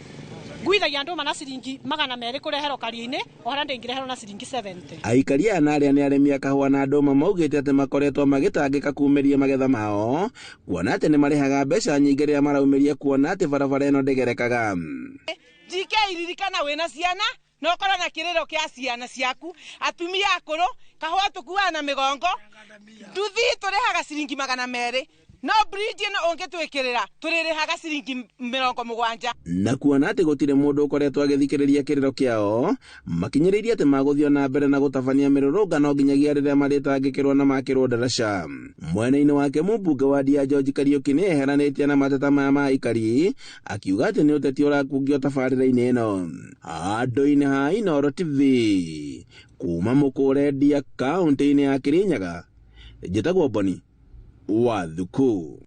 nguithagia ndũma na ciringi 200 kũreherwo karia-inĩ, o harĩa ndĩngĩreherwo na ciringi 70. Aikari aya na arĩa nĩ arĩmi a kahũa na ndũma maugĩte atĩ makoretwo magĩtangĩka kumĩria magetha mao kuona atĩ nĩ marĩhaga mbeca nyingĩ rĩrĩa maraumĩria kuona atĩ barabara ĩno ndĩgerekaga. GK ririkana wĩna ciana na ũkorwo na kĩrĩro kĩa ciana ciaku, atumia akũrũ, kahũa tũkuaga na mĩgongo, nduthi tũrĩhaga ciringi 200, no bridge ĩno ũngĩtwĩkĩrĩra tũrĩrĩhaga ciringi 70. Na kuona atĩ gũtirĩ mũndũ ũkoretwo agĩthikĩrĩria kĩrĩro kĩao, makinyĩrĩirie atĩ magũthiĩ na mbere na gũtabania mĩrũrũngano nginyagia rĩrĩa marĩtangĩkĩrwo na makĩrwo ndaraca. Mwena-inĩ wake mũmbunge wa Ndia George Kariũki nĩ eheranĩtie na mateta maya ma aikari, akiuga atĩ nĩ ũteti ũrakungio tabarĩra-inĩ ĩno. Handũ-inĩ ha Inooro TV kuma Mũkũre Ndia kaũntĩ-inĩ ya Kĩrĩnyaga, njĩtagwo Boni Wathuku.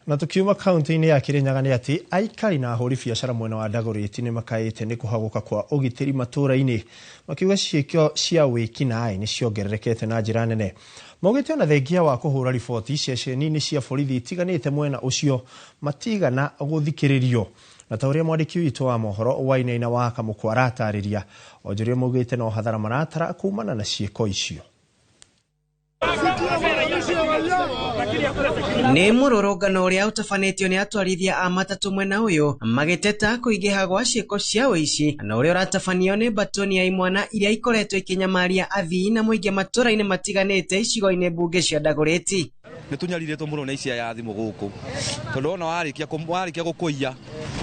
Na tukiuma kaunti-inĩ ya Kirinyaga nĩ atĩ aikari na ahũri biacara mwena wa Dagoretti nĩ makaĩte nĩ kũhagũka kwa ũgitĩri matũũra-inĩ, makiuga ciĩko cia wĩkinaĩ nĩ ciongererekete na njĩra nene. Maugĩte ona thengia wa kũhũra riboti ceceni-inĩ cia borithi itiganĩte mwena ũcio matigana gũthikĩrĩrio. Na ta ũrĩa mwandĩki witũ wa mohoro Wainaina wa Kamũkwa aratarĩria, onjoria maugĩte no hathara maratara kumana na ciĩko icio. Nĩ mũrũrũngano ũrĩa ũtabanĩtio nĩ atwarithia a matatũ mwena ũyũ magĩteta kũingĩha gwa ciĩko cia ũici na ũrĩa ũratabanio nĩ mbatoni ya imwana iria ikoretwo ikĩnyamaria athii na mũingĩ matũũra-inĩ matiganĩte icigo-inĩ mbunge cia Dagoretti. Nĩ tũnyariritwo mũno nĩ ici aya thimũ gũkũ tondũ ona warĩkia gũkũiya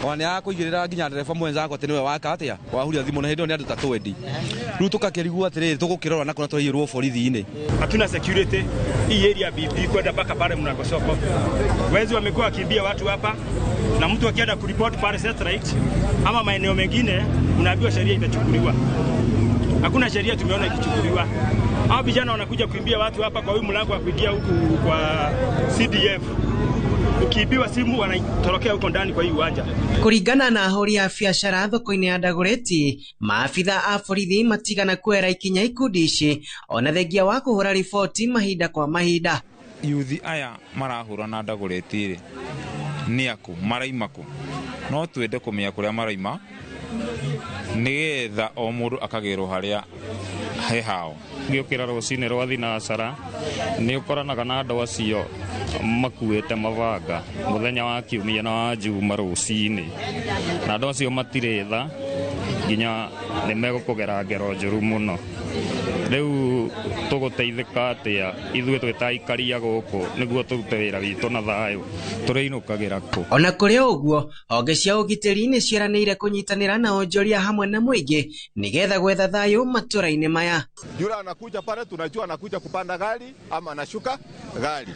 ona nĩ akũigĩrĩra nginya ndereba mwenzako atĩ nĩwe waka atĩa wahuria thimũ na hĩndĩ ĩyo nĩ andũ ta twendi. Rĩu tũgakĩrigwo atĩrĩrĩ tũgũkĩrora na kũrĩa tũraiyĩrwo borithi-inĩ. Hatuna security hii area BP kwenda mpaka pale mlango soko. Wezi wamekuwa wakimbia watu hapa na mtu akienda kuripoti pale satellite ama maeneo mengine unaambiwa sheria itachukuliwa. Hakuna sheria tumeona ikichukuliwa. Hao vijana wanakuja kuimbia watu hapa kwa huyu mlango wa kuingia huku kwa CDF. Ukiibiwa simu wanatorokea huko ndani kwa hii uwanja. Kuringana na ahũri a biacara thoko-inĩ ya Dagoretti, maabitha a borithi matigana kuoera ikinya ikundi ici ona thengia wa kũhũra riboti mahinda kwa mahinda. Yuthi aya marahũra na Dagoretti rĩ nĩ aku maraima kũ? No twende kũmenya kũrĩa maraima nĩgetha o mũndũ akagĩrwo harĩa he hao. Ngĩũkĩra rũcinĩ rwa thinacara nĩ ũkoranaga na andũ acio makuĩte mabanga mũthenya wa kiumia na wa njuma rũcinĩ, na andũ acio matirĩ tha nginya nĩ megũkũgera ngero njũru mũno. Rĩu tũgũteithĩka atĩa ithuĩ twĩ ta aikari a gũkũ nĩguo tũrute wĩra witũ na thayũ tũrĩinũkagĩra kũ? Ona kũrĩ ũguo, honge cia ũgitĩri nĩ ciĩranĩire kũnyitanĩra na onjoria hamwe na mũingĩ nĩgetha gwetha thayũ matũũra-inĩ maya. Yule anakuja pale tunajua anakuja kupanda gari ama anashuka gari.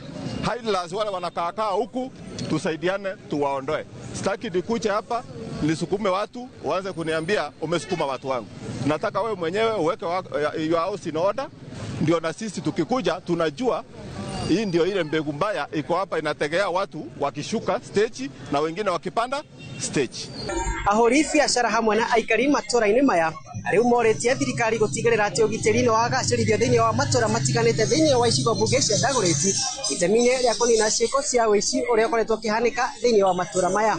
Idlers wale wanakaakaa huku tusaidiane tuwaondoe. Sitaki nikuje hapa nisukume watu waanze kuniambia umesukuma watu wangu. Nataka wewe mwenyewe uweke your house in order, ndio na sisi tukikuja tunajua hii ndio ile mbegu mbaya iko hapa inategea watu wakishuka stage na wengine wakipanda stage. Ahũri biacara hamwe na aikari matũũra-inĩ maya rĩu morĩtie thirikari gũtigĩrĩra atĩ ũgitĩri nĩ wagacĩrithio thĩinĩ wa matũũra matiganĩte thĩinĩ wa icigo mbunge cia Dagoretti itemi-inĩ rĩa kũnina ciĩko cia ũici ũrĩa ũkoretwo ũkĩhanĩka thĩinĩ wa matũũra maya.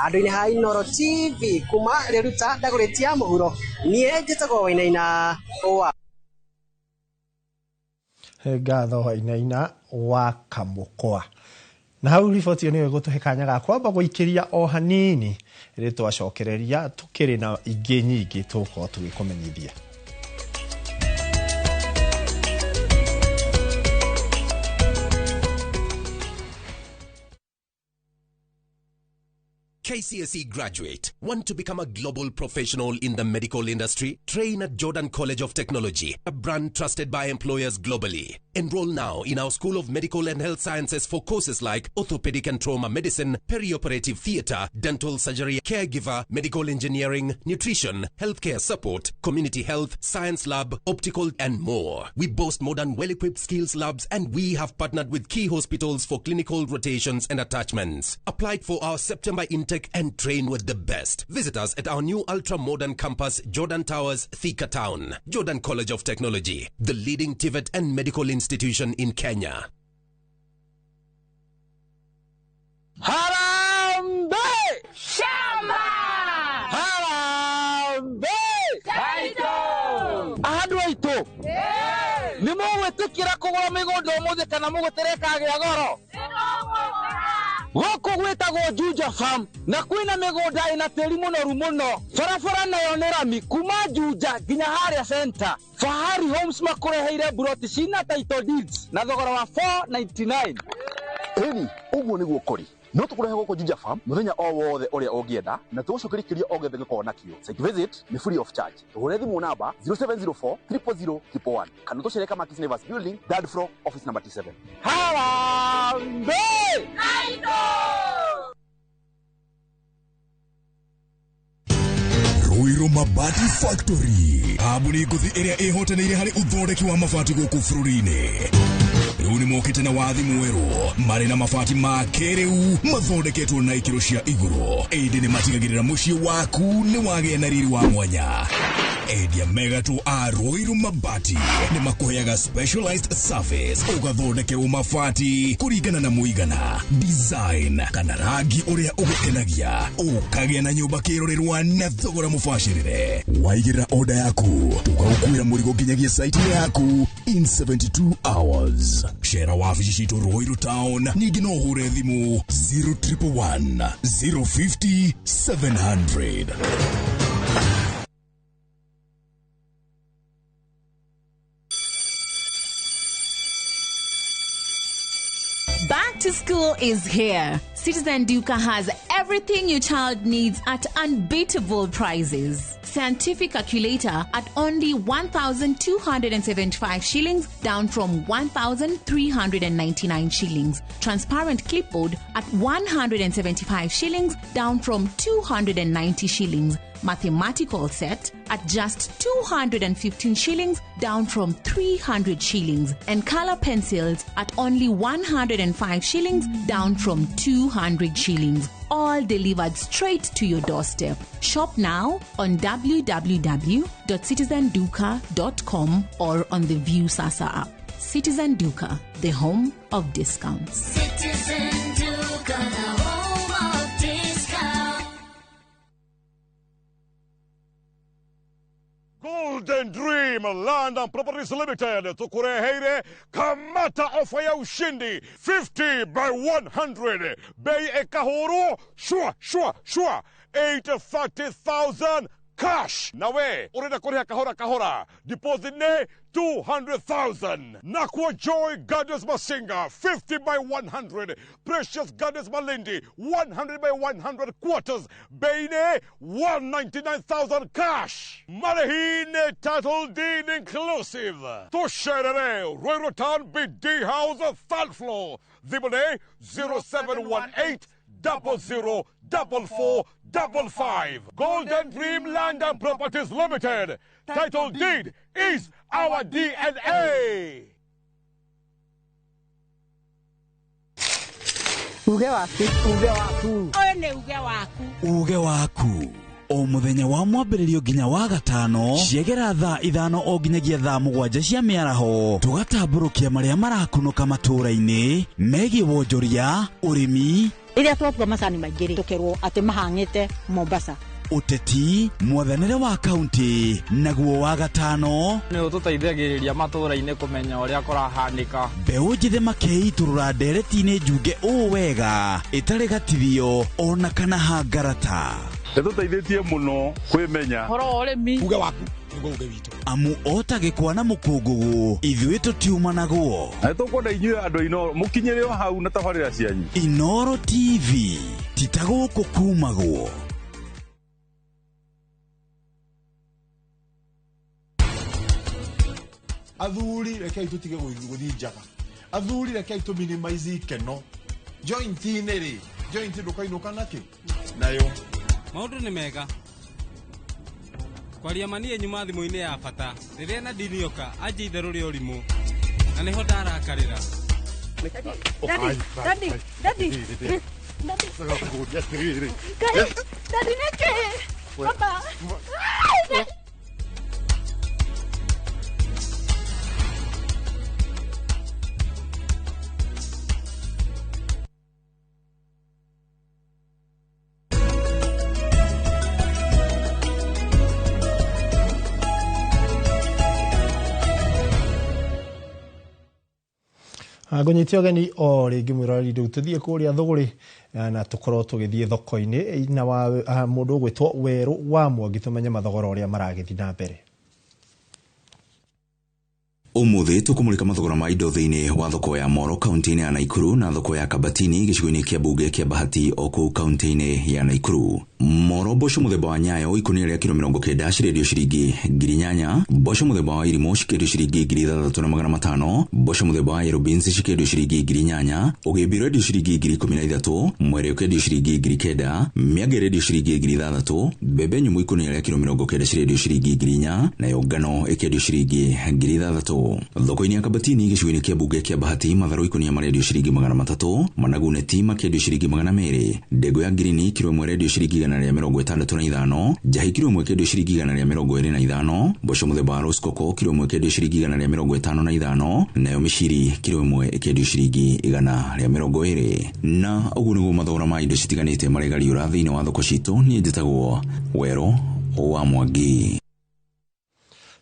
Andũ-inĩ ha Inooro TV kuma Riruta Dagoretti ya mũhuro, niĩ njĩtagwo Wainaina wa Ngatho Wainaina wa Kamũkwa. Na hau riboti ĩyo nĩyo ĩgũtũhe kanya ga kwamba gũikĩria o hanini rĩrĩ twacokereria tũkĩrĩ na ingĩ nyingĩ tũgũkorwo tũgĩkũmenyithia. KCSE graduate, want to become a global professional in the medical industry? Train at Jordan College of Technology, a brand trusted by employers globally. Enroll now in our School of Medical and Health Sciences for courses like orthopedic and trauma medicine, perioperative theater, dental surgery, caregiver, medical engineering, nutrition, healthcare support, community health, science lab, optical, and more. We boast modern, well-equipped skills labs, and we have partnered with key hospitals for clinical rotations and attachments. Apply for our September intake and train with the best. Visit us at our new ultra-modern campus, Jordan Towers, Thika Town. Jordan College of Technology, the leading TVET and medical institution in Kenya. Harambee! Shamba! Harambee! Taito! Andũ aitũ nĩ mũgwĩtĩkĩra kũgũra mĩgũnda ũmũthĩ kana mũgũtere ĩkagĩa goro? Gũkũ gwĩtagwo Juja Farm na kwĩna mĩgũnda ĩna tĩri mũnoru mũno. Barabara nayo nĩ rami kuma Juja nginya harĩa center. Fahari Homes makũreheire mburoti cina title deeds na thogora wa 499. Ĩni ũguo nĩguo kũrĩ. No tũkũrehe gũkũ Juja Farm mũthenya o wothe ũrĩa ũngĩenda na tũgũcokeria kĩũria o gĩothe gĩkorwo nakĩo. Site visit nĩ free of charge. Tũhũre thimũ namba 0704 000 111 kana tũcere Kamakis Neighbors Building, third floor, office number T7. Harambee! Ruiru Mabati Factory, kambuni ngũthi ĩrĩa ĩhotanĩire harĩ ũthondeki wa mabati gũkũ bũrũri-inĩ. Rĩu nĩ mokĩte na wathi mwerũ marĩ na mabati ma kĩrĩu mathondeketwo na ikĩro cia igũrũ, ĩndĩ nĩ matigagĩrĩra mũciĩ waku nĩ wagĩa na riri wa mwanya. Endia megatũ a Ruiru Mabati nĩ makũheaga specialized service, ũgathondekerwo mabati kũringana na mũigana, design kana rangi ũrĩa ũgũkenagia, ũkagĩa na nyũmba kĩrorerwa na thogora mũbacĩrĩre. Waigĩrĩra order yaku tũgagũkuĩra mũrigo nginyagia site yaku in 72 hours. Cera wabici citũ Ruiru Town, ningĩ no ũhũre thimũ 0111 050 700. Back to school is here. Citizen Duka has everything your child needs at unbeatable prices. Scientific calculator at only 1,275 shillings, down from 1,399 shillings. Transparent clipboard at 175 shillings, down from 290 shillings. Mathematical set at just 215 shillings, down from 300 shillings. And color pencils at only 105 shillings, down from 200 shillings. All delivered straight to your doorstep. Shop now on www.citizenduka.com or on the View Sasa app. Citizen Duka, the home of discounts. Citizen Duka, the home of discounts. Golden Dream Land and Properties Limited tukureheire kamata ofa ya ushindi 50 by 100 bei ekahuru shua shua shua 830,000 cash. Nawe urenda kuriha kahora kahora, deposit ne 200,000. Nakwa Joy Gardens Masinga 50 by 100, Precious Gardens Malindi 100 by 100 quarters, bei ne 199,000 cash. Marehine title deed inclusive. Tusherere Ruiru Town BD House third floor. Thimũ 0718 00 44 55. Golden Dream Land and Properties Limited. Title deed is our DNA. Uge waku. Uge waku. Ũyũ nĩ uge waku. Uge waku. O mũthenya wa mwambĩrĩrio nginya wa gatano ciegera thaa 5 o nginyagia thaa 7 cia mĩaraho, tũgatambũrũkia marĩa marakunũka matũũra-inĩ megiĩ wonjoria, ũrĩmi, rĩrĩa twatua macani maingĩ rĩ, tũkerwo atĩ mahang'ĩte Mombasa, ũteti, mwathanĩre wa kaunti, naguo wa gatano nĩ ũtũteithagĩrĩria matũũra-inĩ kũmenya ũrĩa kũrahanĩka. Mbeũ njĩthĩ makeitũrũra ndereti-inĩ njunge ũũ wega ĩtarĩ gatithio ona kana hangarata. Nĩtũteithĩtie mũno kwĩmenya ũhoro wa ũrĩmi. Uge waku nĩguo uge witũ, amu ota gĩkwa na mũkũngũgũ ithuĩ tũtiumanagwo. Na nĩtũkwenda inyuĩ andũ Inooro mũkinyĩre o hau na tabarĩra cianyu. Inooro TV ti ta gũkũ kumagwo. Athuri rekei tũtige gũthiĩ njaga. Athuri rekei tũ minimize ikeno. Joint-inĩ rĩ, joint ndũkainũka nakĩ nayo. Maũndũ nĩ mega. Kwaria manie nyuma thimũ-inĩ ya bata rĩrĩa Nadine oka anjie itherũ rĩa ũrimũ na nĩho ndarakarĩra. Daddy, daddy, daddy, daddy. Daddy, nĩkĩ? Baba. Ngũnyite ũgeni o rĩngĩ mwĩroreri rĩu tũthiĩ kũrĩa Thũgũrĩ na tũkorwo tũgĩthiĩ thoko-inĩ na mũndũ ũgwĩtwo Werũ wa Mwangi tũmenye mathogora ũrĩa maragĩthiĩ na mbere. Umuthi tukumulika mathogora ma indo thiini wa thoko ya Moro kaunti-inĩ ya Naikuru na thoko ya Kabatini gĩcigo-inĩ kĩa mbunge kĩa Bahati o kũu kaunti-inĩ ya Naikuru. Moro mboco mũthemba wa Nyayo ikũnia rĩa kiro 90 cirendio ciringi 8,000, mboco mũthemba wa Irimũ cikĩendio ciringi 6,500, mboco mũthemba wa Yellow Beans cikĩendio ciringi 8,000, ũgĩmbi ũrendio ciringi 13,000, mwere ũkĩendio ciringi 9,000, mĩanga ĩrendio ciringi 6,000, mbembe nyũmũ ikũnia rĩa kiro 90 cirendio ciringi 4,000, nayo ngano ĩkĩendio ciringi 6,000. Thoko-inĩ ya Kabatini gĩcigo-inĩ kĩa mbunge kĩa Bahati matharũ ikũnia marendio ciringi 300, managu neti makĩendio ciringi 200, ndengũ ya ngirini kiro ĩmwe ĩrendio ciringi 165, njahi kiro ĩmwe ĩkĩendio ciringi 125, mboco mũthemba wa roskoko kiro ĩmwe ĩkĩendio ciringi 155, nayo mĩciri kiro ĩmwe ĩkĩendio ciringi 120. Na ũguo nĩguo mathogora ma indo citiganĩte maregariũra thĩinĩ wa thoko citũ. Niĩ njĩtagwo Werũ wa Mwangi.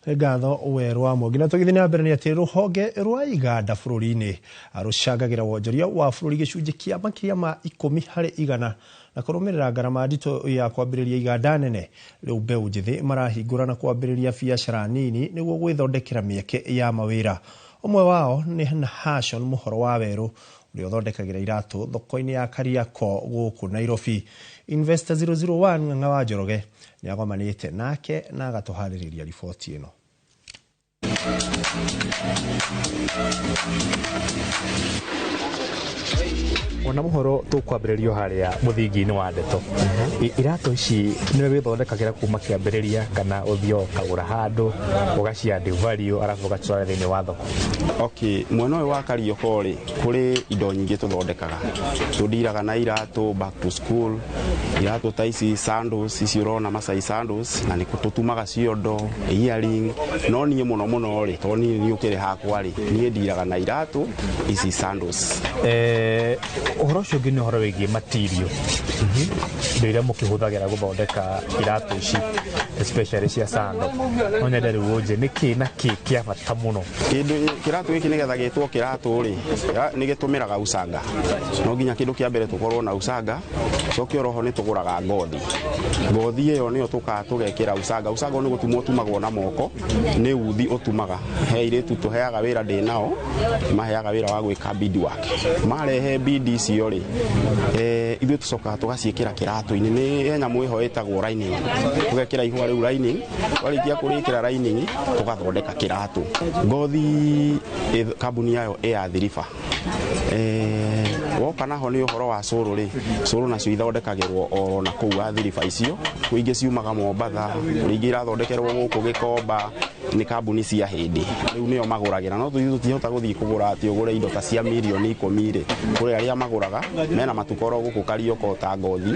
Ngatho Werũ wa Mwangi. Na tũgĩthiĩ na mbere nĩ atĩ rũhonge rwa iganda bũrũri-inĩ rũcangagĩra wonjoria wa bũrũri gĩcunjĩ kĩa makĩria ma 10 harĩ igana na kũrũmĩrĩra ngarama nditũ ya kwambĩrĩria iganda nene. Rĩu mbeũ njĩthĩ marahingũra na kwambĩrĩria biacara nini nĩguo gwĩthondekera mĩeke ya mawĩra. Ũmwe wao nĩ Nahashon Mũhoro wa Werũ ũrĩa ũthondekagĩra iratũ thoko-inĩ ya Kariakoo gũkũ Nairobi. Investor 001 Ng'ang'a wa Njoroge nĩagomanĩte nake na agatũharĩrĩria riboti ĩno. Ona muhoro tukwambĩrĩrio harĩa mũthingi-inĩ wa ndeto. Iratũ ici nĩwe wĩthondekagĩra kuma kĩambĩrĩria kana ũthiĩ ũkagũra handũ ũgaci add value arabu ũgacitwara thĩinĩ wa thoko? Okay, mwena ũyũ wa Kariokor rĩ, kũrĩ indo nyingĩ tũthondekaga. Tũndiraga na iratũ back to school, iratũ ta ici sandals, ici ũrona Masai sandals, na nĩ tũtumaga ciondo, earring, no niĩ mũno mũno rĩ, tondũ niĩ nĩ ũkĩrĩ hakwa rĩ, niĩ ndiraga na iratũ ici sandals. Ũhoro ũcio ũngĩ nĩ ũhoro wĩgiĩ material, indo iria mũkĩhũthagĩra gũthondeka iratũ ici especially cia sando. No nyende rĩu ũnjĩre nĩ kĩ na kĩ kĩa bata mũno? Kĩndũ kĩratũ gĩkĩ nĩgetha gĩtwo kĩratũ rĩ, nĩ gĩtũmĩraga ucanga. No nginya kĩndũ kĩa mbere tũkorwo na ucanga, coke oroho nĩ tũgũraga ngothi. Ngothi ĩyo nĩyo tũkaga tũgekĩra ucanga. Ucanga nĩ gũtumwo ũtumagwo na moko, nĩ uthi ũtumaga. He airĩtu tũheaga wĩra ndĩ nao, maheaga wĩra wa gwĩka beadwork. Marehe bead icio rĩ, ithuĩ tũcokaga tũgaciĩkĩra kĩratũ-inĩ. Nĩ he nyamũ ĩho ĩtagwo lining. Tũgekĩra ihũa rĩu lining, twarĩkia kũrĩkĩra lining tũgathondeka kĩratũ. Ngothi kambuni yayo ĩ ya Thiriba. Woka naho nĩ ũhoro wa cũrũ rĩ, cũrũ nacio ithondekagĩrwo oro na kũu Athiriba icio. Kwĩ ingĩ ciumaga Mombatha, kũrĩ ingĩ irathondekerwo gũkũ Gĩkomba, nĩ kambuni cia hĩndĩ. Rĩu nĩo magũragĩra, no ithuĩ tũtihota gũthiĩ kũgũra atĩ ũgũre indo ta cia mirioni 10 rĩ. Kũrĩ arĩa magũraga mena matukoro gũkũ Kariokor ta ngothi,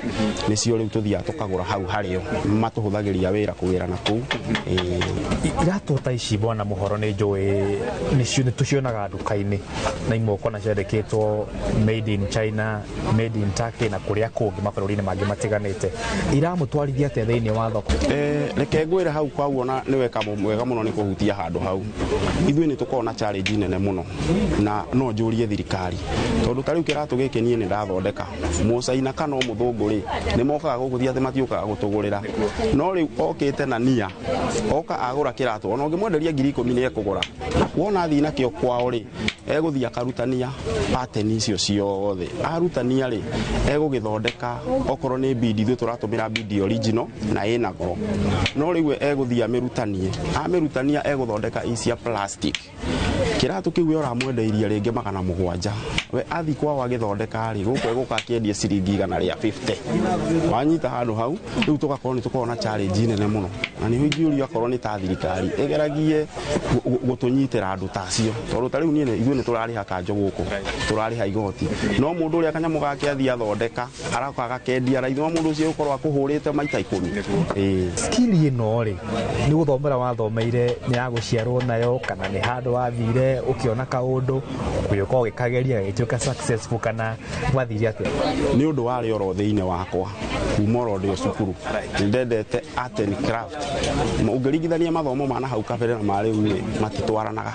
nĩcio rĩu tũthiaga tũkagũra hau harĩo. Matũhũthagĩria wĩra kũgĩra na kũu. Iratũ ta ici bwana Mũhoro nĩ njũĩ nĩ tũcionaga nduka-inĩ na imwe ũkona ciandĩkĩtwo made in China, made in Turkey na kũrĩa kũngĩ mabũrũri-inĩ mangĩ matiganĩte. Iramũtwarithia atĩa thĩinĩ wa thoko? Reke ngwĩre hau kwauona nĩ weka wega mũno nĩ kũhutia handũ hau. Ithuĩ nĩ tũkoragwo na challenge nene mũno na no njũrie thirikari tondũ ta rĩu kĩratũ gĩkĩ niĩ nĩ ndathondeka. Mũcaina kana mũthũngũ rĩ, nĩ mokaga gũkũ ti atĩ matiũkaga gũtũgũrĩra, no rĩu okĩte na nia oka agũra kĩratũ, ona ũngĩmwenderia 10,000 nĩ ekũgũra. Wona athiĩ nakĩo kwao rĩ, Egũthiĩ akarutania pattern icio ciothe. Arutania rĩ, egũgĩthondeka okorwo nĩ bidi, ithuĩ tũratũmĩra bidi original na ĩna goro. No rĩu egũthiĩ amĩrutanie, amĩrutania egũthondeka ici cia plastic. Kĩratũ kĩu we ũramwendeirie rĩngĩ 700, we athi kwao agĩthondeka rĩ, gũkũ egũka akĩendia ciringi 150. Wanyita handũ hau, rĩu tũgakorwo nĩ tũkorwo na challenge nene mũno, na nĩho ingĩũrio akorwo nĩ ta thirikari ĩgeragie gũtũnyitĩra andũ ta acio, tondũ ta rĩu niĩ ithuĩ nĩ tũrarĩha kanjo gũkũ, tũrarĩha igoti, no mũndũ ũrĩa kanyamũ gake athiĩ athondeka aroka agakendia raithi, no mũndũ ũcio ũkorwo akũhũrĩte maita 10. Skill ĩno rĩ, nĩ gũthomera wathomeire, nĩ ya gũciarwo nayo, kana nĩ handũ wathire ũkĩona kaũndũ ũgĩũka ũgĩkageria gagĩtuĩka successful, kana gwathire atĩa? Nĩ ũndũ warĩ oro thĩinĩ wakwa kuma oro ndĩ o cukuru, nĩ ndendete art and craft. Ũngĩringithania mathomo ma na hau kabere na ma rĩu rĩ, matitwaranaga.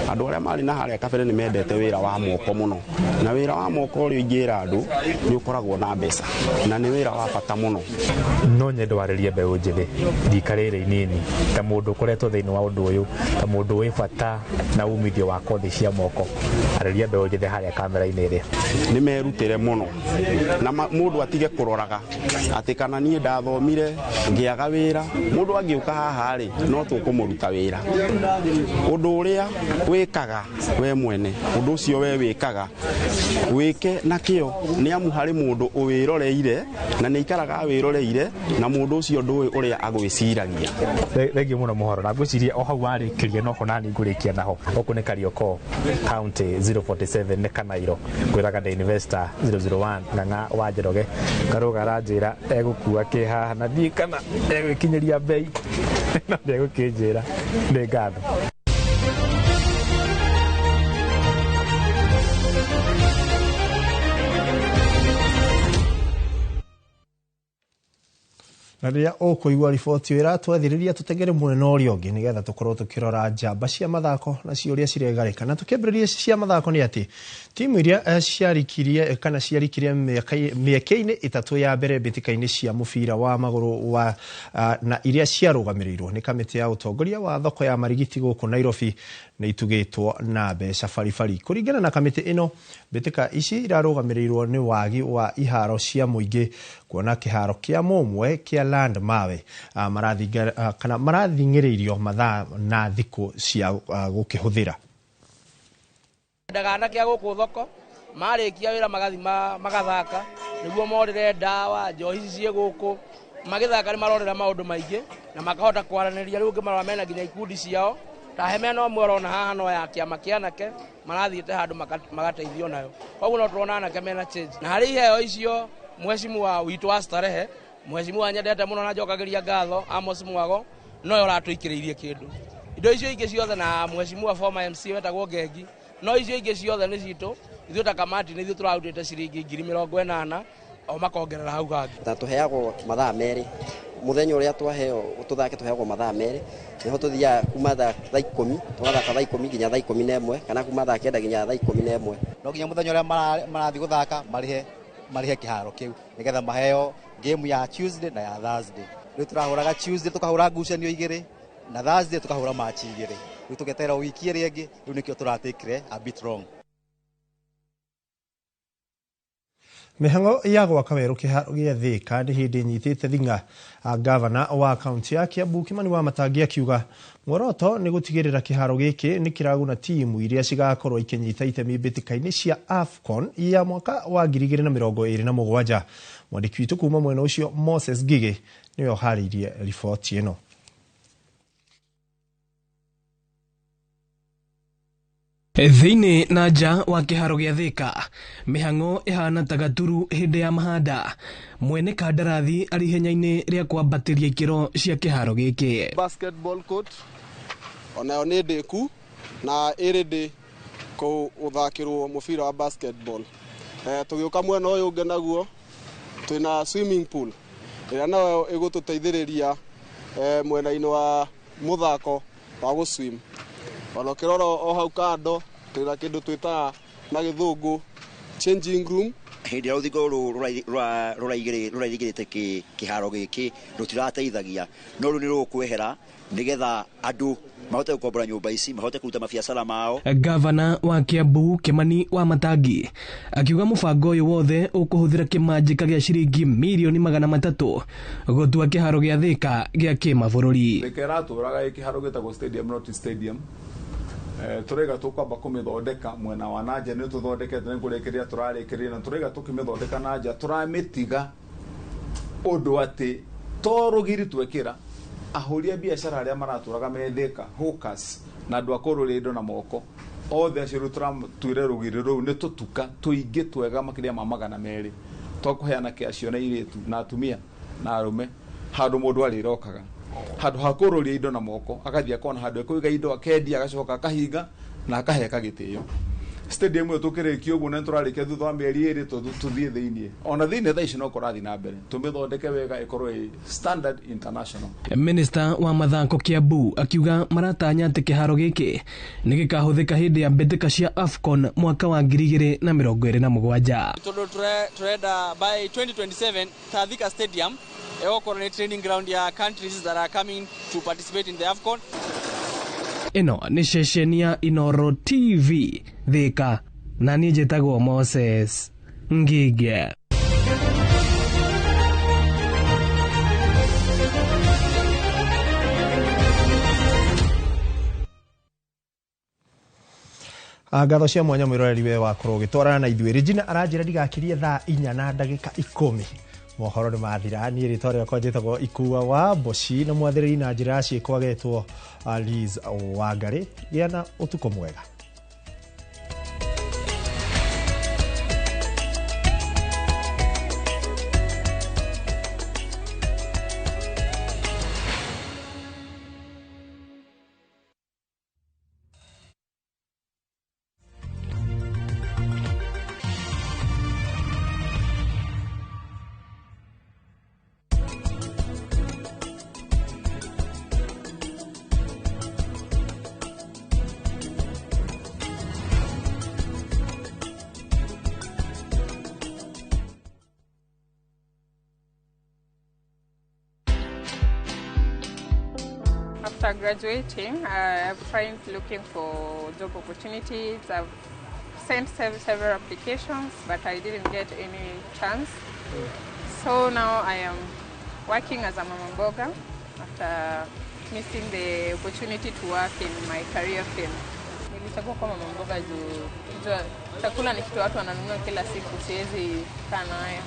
Andũ arĩa marĩ na harĩa kabere nĩ mendete wĩra wa moko mũno, na wĩra wa moko ũrĩa ingĩra andũ nĩ ũkoragwo na mbeca na nĩ wĩra wa bata mũno. No nyende warĩrie mbeũ njĩthĩ rika rĩrĩ inini, ta mũndũ ũkoretwo thĩinĩ wa ũndũ ũyũ, ta mũndũ wĩ bata na umithio wa kothi cia moko, arĩria mbeũ njĩthĩ harĩa kamera-inĩ ĩrĩa. Nĩ merutĩre mũno, na mũndũ atige kũroraga atĩ kana niĩ ndathomire ngĩaga wĩra. Mũndũ angĩũka haha rĩ, no tũkũmũruta wĩra. Ũndũ ũrĩa wĩkaga we mwene, ũndũ ũcio we wĩkaga wĩke na kĩo, nĩ amu harĩ mũndũ ũwĩroreire na nĩ aikaraga awĩroreire, na mũndũ ũcio ndũĩ ũrĩa agwĩciragia. Thengiũ mũno mũhoro, na ngwĩciria o hau warĩkĩria noho nani ngũrĩkia naho. Gũkũ nĩ Kariokor County 047 nĩ Kanairo, ngwĩraga ndĩ investor 001 Ng'ang'a wa Njoroge. Karũga aranjĩra egũkua kĩ haha na ndiĩ kana egwĩkinyĩria mbei, no ndegũkĩnjĩra. Nĩ ngatho. Na rĩrĩa ũkũigua riboti ĩyo ĩratwathĩrĩria tũtengere mwena ũrĩa ũngĩ nĩgetha tũkorwo tũkĩrora njamba cia mathako na cio ũrĩa ciregarĩka. Na tũkĩambĩrĩria cia mathako nĩ atĩ timu iria ciarikirie kana ciarikirie mĩeke-inĩ 3 ya mbere mbĩtĩka-inĩ cia mũbira wa magũrũ wa na iria ciarũgamĩrĩirwo nĩ kamĩtĩ ya ũtongoria wa thoko ya marigiti gũkũ Nairobi nĩ itugĩtwo na mbeca baribari. Kũringana na kamĩtĩ ĩno, mbĩtĩka ici irarũgamĩrĩirwo nĩ wagi wa iharo cia mũingĩ, kuona kĩharo kĩa mũmwe kĩa Land Mawe kana marathing'ĩrĩirio mathaa na thikũ cia gũkĩhũthĩra. Ndaga anake a gũkũ thoko marĩkia wĩra magathi magathaka nĩguo morĩre ndawa njohi ici ciĩ gũkũ magĩthaka nĩ marorĩra maũndũ maingĩ na makahota kwaranĩria. Rĩu ũngĩmarora mena nginya ikundi ciao, ta he mena ũmwe ũrona haha no ya kĩama kĩa anake marathiĩte handũ magateithio nayo, koguo no tũrona anake mena change. Na harĩ iheo icio mheshimiwa witũ wa Starehe, mheshimiwa nyendete mũno na njokagĩria ngatho Amos Mwago, nowe ũratũikĩrĩirie kĩndũ. Indo icio ingĩ ciothe na mheshimiwa former MC wetagwo Ngengi, no icio ingĩ ciothe nĩ citũ ithuĩ ta kamati nĩ ithuĩ tũrarutĩte ciringi 80,000 o makongerera hau hangĩ. Ta tũheagwo mathaa 2 mũthenya ũrĩa twaheo tũthake, tũheagwo mathaa 2 nĩho tũthiaga kuma thaa 10 tũgathaka thaa 10 nginya thaa 11 kana kuma thaa 9 nginya thaa 11. No nginya mũthenya ũrĩa marathiĩ gũthaka marĩhe kĩharo kĩu nĩgetha maheo game ya Tuesday na ya Thursday. Rĩu tũrahũraga Tuesday tũkahũra ngucanio 2 na Thursday tũkahũra match 2. Rĩu tũgeterera wiki ĩrĩa ĩngĩ, rĩu nĩkĩo tũratakire a bit wrong. Mĩhang'o ya gwaka werũ kĩharo gĩa Thika nĩ hĩndĩ ĩnyitĩte thing'a. Gavana wa kaunti ya Kiambu Kimani Wamatangi akiuga muoroto nĩ gũtigĩrĩra kĩharo gĩkĩ nĩ kĩraguna timu iria cigakorwo ikĩnyita itemi mbĩtĩka-inĩ cia AFCON ya mwaka wa 2027. Mwandĩki witũ kuma mwena ũcio Moses Ngigĩ nĩwe ũharĩirie riboti ĩno. Thĩinĩ na nja wa kĩharo gĩa Thika, mĩhang'o ĩhana ta gaturu hĩndĩ ya mahanda. Mwene kandarathi arĩ ihenya-inĩ rĩa kwambatĩria ikĩro cia kĩharo gĩkĩ. Basketball court onayo nĩ ndĩku na ĩrĩ ndĩ gũthakĩrwo mũbira wa basketball. Tũgĩũka mwena ũyũ ũngĩ naguo twĩna swimming pool ĩrĩa nayo ĩgũtũteithĩrĩria mwena-inĩ wa mũthako wa gũswim. Ona ũkĩrora o hau kando twĩna kĩndũ twĩtaga na gĩthũngũ changing room Hĩndĩ ĩrĩa rũthingo rũrũ rũrairigĩrĩte kĩharo gĩkĩ rũtirateithagia, no rĩu nĩ rũkwehera nĩgetha andũ mahote gũkombora nyũmba ici, mahote kũruta mabiacara mao. Gavana wa Kiambu Kimani wa Matangi akiuga mũbango ũyũ wothe ũkũhũthĩra kĩmanjĩka gĩa ciringi mirioni 300 gũtua kĩharo gĩa Thika gĩa kĩmabũrũri. Thika ĩratũraga ĩ kĩharo gĩtagwo stadium, not stadium. Tũraiga tũkwamba kũmĩthondeka mwena wa nanja, nĩ tũthondekete, nĩ kũrĩkĩrĩria tũrarĩkĩrĩria, na tũraiga tũkĩmĩthondeka na nja tũramĩtiga ũndũ atĩ to rũgiri twekĩra ahũri a biacara arĩa maratũraga me Thika, hawkers na andũ a kũrũria indo na moko othe acio, rĩu tũratuire rũgiri rũu nĩ tũtuka tũingĩ twega makĩria ma 200 twa kũheana kĩa na irĩtu na atumia na arũme, handũ mũndũ arĩrokaga handũ ha kũrũria indo na moko, agathiĩ akona handũ ekũiga indo, akendia, agacoka akahinga na akaheka gĩtĩo. Stadium ĩyo tũkĩrĩkia ũguo na tũrarĩkia thutha wa mĩeri 2, tũthiĩ thĩiniĩ, ona thĩiniĩ thaa ici no kũrathiĩ na mbere, tũmĩthondeke wega ĩkorwo ĩ standard international. Minista wa mathako Kiambu akiuga maratanya atĩ kĩharo gĩkĩ nĩ gĩkahũthĩka hĩndĩ ya mbĩtĩka cia AFCON mwaka wa 2027. Tondũ turenda by 2027 ta Thika Stadium ĩgũkorwo nĩ training ground ya countries that are coming to participate in the AFCON. Ĩno nĩ ceceni ya Inoro TV Thika, na niĩ njĩtagwo Moses Ngige. Ngatho cia mwanya mwĩroreri we wakorwo ũgĩtwarana na ithuĩ. Regina aranjĩra ndigakirie thaa 4:10, mohoro nĩ mathira. Niĩ rĩtwa rĩakwa njĩtagwo Ikua wa Mboci, na mwathĩrĩri na njĩra ya ciĩko agetwo Liz Wangari. Gĩa na ũtukũ mwega. After graduating, I've tried looking for job opportunities. I've sent several applications, but I didn't get any chance. So now I am working as a mama mboga after missing the opportunity to work in my career field. Nilichagua kuwa mama mboga juu jua chakula ni kitu watu wananunua kila siku, siwezi kaa nayo.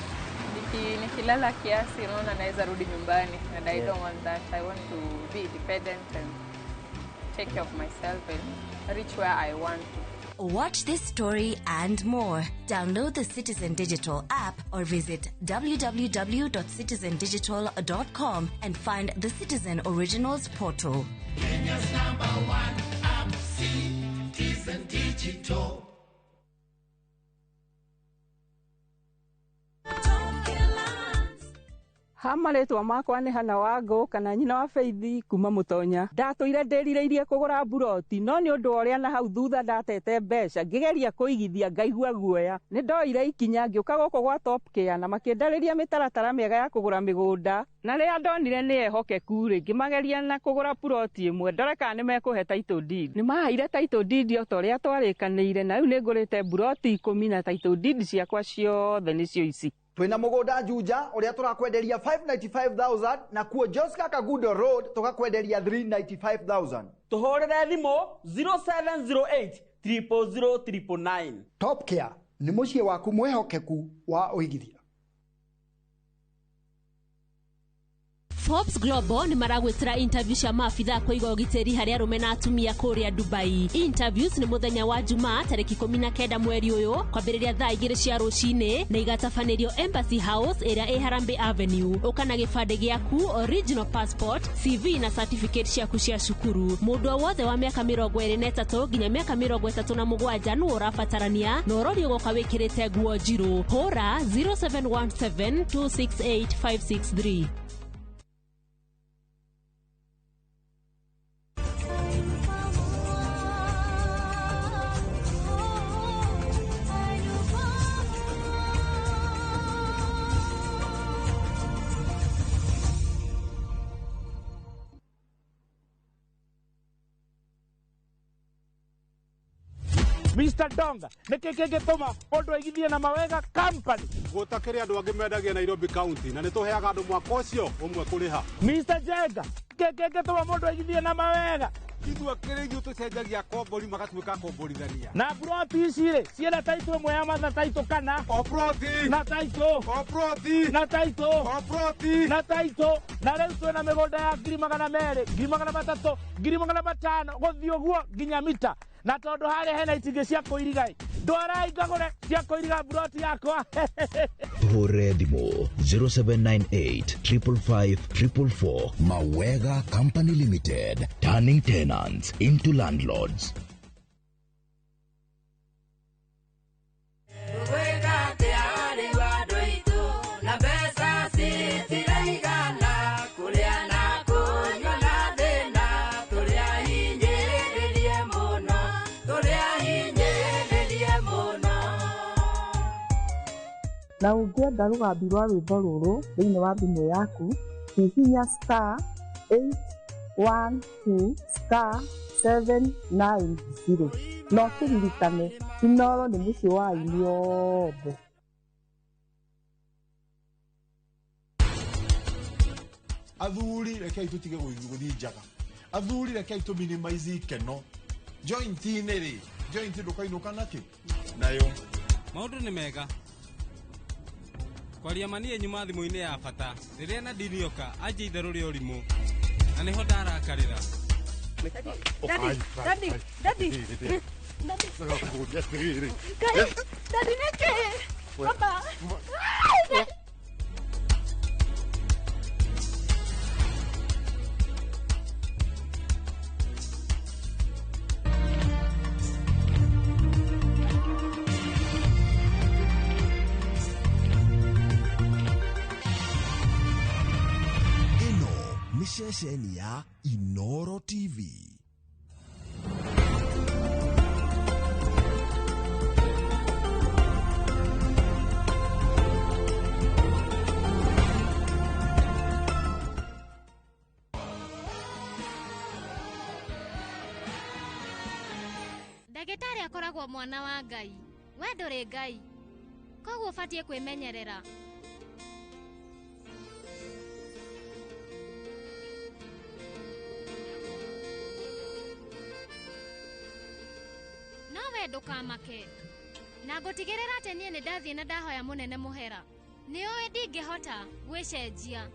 Nikilala kiasi, naona naweza rudi nyumbani, and I don't want that. I want to be independent and take care of myself and reach where I want to. Watch this story and more. Download the Citizen Digital app or visit www.citizendigital.com and find the Citizen Originals portal. Kenya's number one app, Citizen Digital. Ha marĩtwa makwa nĩ Hana Wangũ kana nyina wa Faithi kuma Mũtonya. Ndatũire ndĩrirĩirie kũgũra mburoti, no nĩ ũndũ wa ũrĩa na hau thutha ndatete mbeca ngĩgeria kũigithia ngaigua guoya. Nĩ ndoire ikinya ngĩũka gũkũ gwa Top Care na makĩndarĩria mĩtaratara mĩega ya kũgũra mĩgũnda, na rĩrĩa ndonire nĩ ehokeku rĩ, ngĩmageria na kũgũra puroti ĩmwe ndore kana nĩ mekũhe title deed. Nĩ maheire title deed o ta ũrĩa twarĩkanĩire, na rĩu nĩ ngũrĩte mburoti 10 na title deed ciakwa ciothe nĩcio ici. Twina mugunda Juja uria turakwenderia 595,000, na kuo Joska Kagudo Road tukakwenderia 395,000. Tuhurire thimu 0708 000 999. Top Care ni muciĩ waku mwihokeku wa uigithia. Forbes Global nĩ maragwĩtĩra interview cia maabitha kũiga ũgitĩri harĩ arũme na atumia kũrĩa Dubai. Interviews nĩ mũthenya wa Jumaa tarĩki 19 mweri ũyũ kwambĩrĩria thaa 2 cia rũcinĩ na igatabanĩrio Embassy House ĩrĩa ĩ Harambee Avenue. Ũka na gĩbandĩ gĩaku, original passport, CV na certificate ciaku cia cukuru. Mũndũ o wothe wa mĩaka 23 nginya mĩaka 37 nĩwe ũrabatarania na ũrorio gũka wĩkĩrĩte nguo njirũ. Hũra 0717 268 563. Mr. Donga, nĩkĩ kĩngĩtũma mũndũ aigithie na Mawega Company? Gũtakĩrĩ andũ angĩ mendagia Nairobi County na nĩtũheaga andũ mwaka ũcio ũmwe kũrĩha. Mr. Jenga, nĩkĩ kĩngĩtũma mũndũ aigithie na Mawega? Ithuĩ kĩrĩ ithuĩ tũcenjagia kombori magatuĩka komborithania. Na broti ici rĩ, ciĩna taitũ ĩmwe ya matha taitũ kana? O broti. Na taitũ. O broti. Na taitũ. O broti. Na taitũ. Na rĩu twĩna mĩgũnda ya 200,000, 300,000, 500,000 gũthiĩ ũguo nginya mita. Na tondũ harĩa hena itingĩ cia kũiriga ĩ, ndwarai ngagũre cia kũiriga broti yakwa. Tũhũrĩre thimũ 0798 555 444. Mawega Company Limited, turning tenants into landlords. Na ũngĩenda rũgambi rwa rwĩmbo rũrũ thĩinĩ wa thimũ yaku, hihinya star 812 star 790 na ũkĩririkane Inooro nĩ mũciĩ wa aini othe. Athuri rekei tutige gũthiĩ njaga. Athuri rekei tũ minimize ikeno. Joint-inĩ rĩ, joint ndũkainũka nakĩ? Nayo. Maũndũ nĩ mega. Kwaria ma niĩ nyuma thimũ-inĩ ya bata rĩrĩa Nadine oka anjia itherũ rĩa ũrimũ na nĩho ndarakarĩra. Daddy, Daddy, Daddy, Daddy. Daddy nĩkĩ? Baba. Nĩ ceceni ya Inooro TV. Ndagĩtarĩ akoragwo mwana wa Ngai, we ndũrĩ Ngai, koguo ũbatiĩ kwĩmenyerera. No we ndũkamake, na ngũtigĩrĩra atĩ niĩ nĩ ndathiĩ na ndahoya mũnene mũhera. Nĩ ũĩ ndingĩhota gwĩcenjia.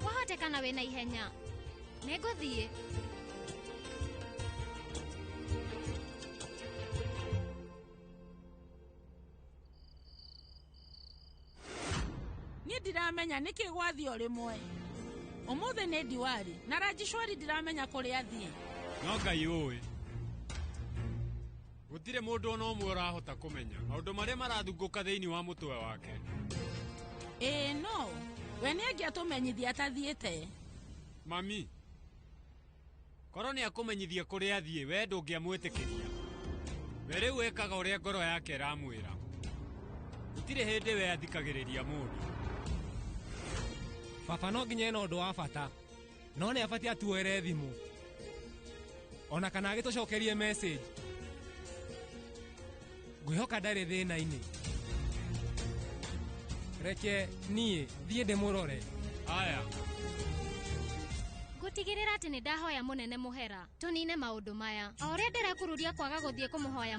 Wahotekana wĩna ihenya. Nĩngũthiĩ. Niĩ ndiramenya nĩkĩ gwathiĩ o rĩmwe. Ũmũthĩ nĩ Diwali na Rajishwari ndiramenya kũrĩa athiĩ. No Ngai ũĩ. Gũtirĩ mũndũ ona ũmwe ũrahota kũmenya maũndũ marĩa marathungũka thĩinĩ wa mũtwe wake. Ĩĩ no, we nĩangĩatũmenyithia atathiĩte. Mami, korwo nĩakũmenyithia kũrĩa athiĩ, we ndũngĩamwĩtĩkĩria. We rĩu ekaga ũrĩa ngoro yake ĩramwĩra. Gũtirĩ hĩndĩ we athikagĩrĩria mũndũ. Baba no nginya ena ũndũ wa bata, no nĩ abatiĩ atuoere thimũ ona kana agĩtũcokerie message. Ngwĩhoka ndarĩ thĩna-inĩ. Reke niĩ thiĩ ndĩmũrore. Aya. Ngũtigĩrĩra atĩ nĩ ndahoya mũnene mũhera tũnine maũndũ maya. O ũrĩa ndĩrakururia kwaga gũthiĩ kũmũhoya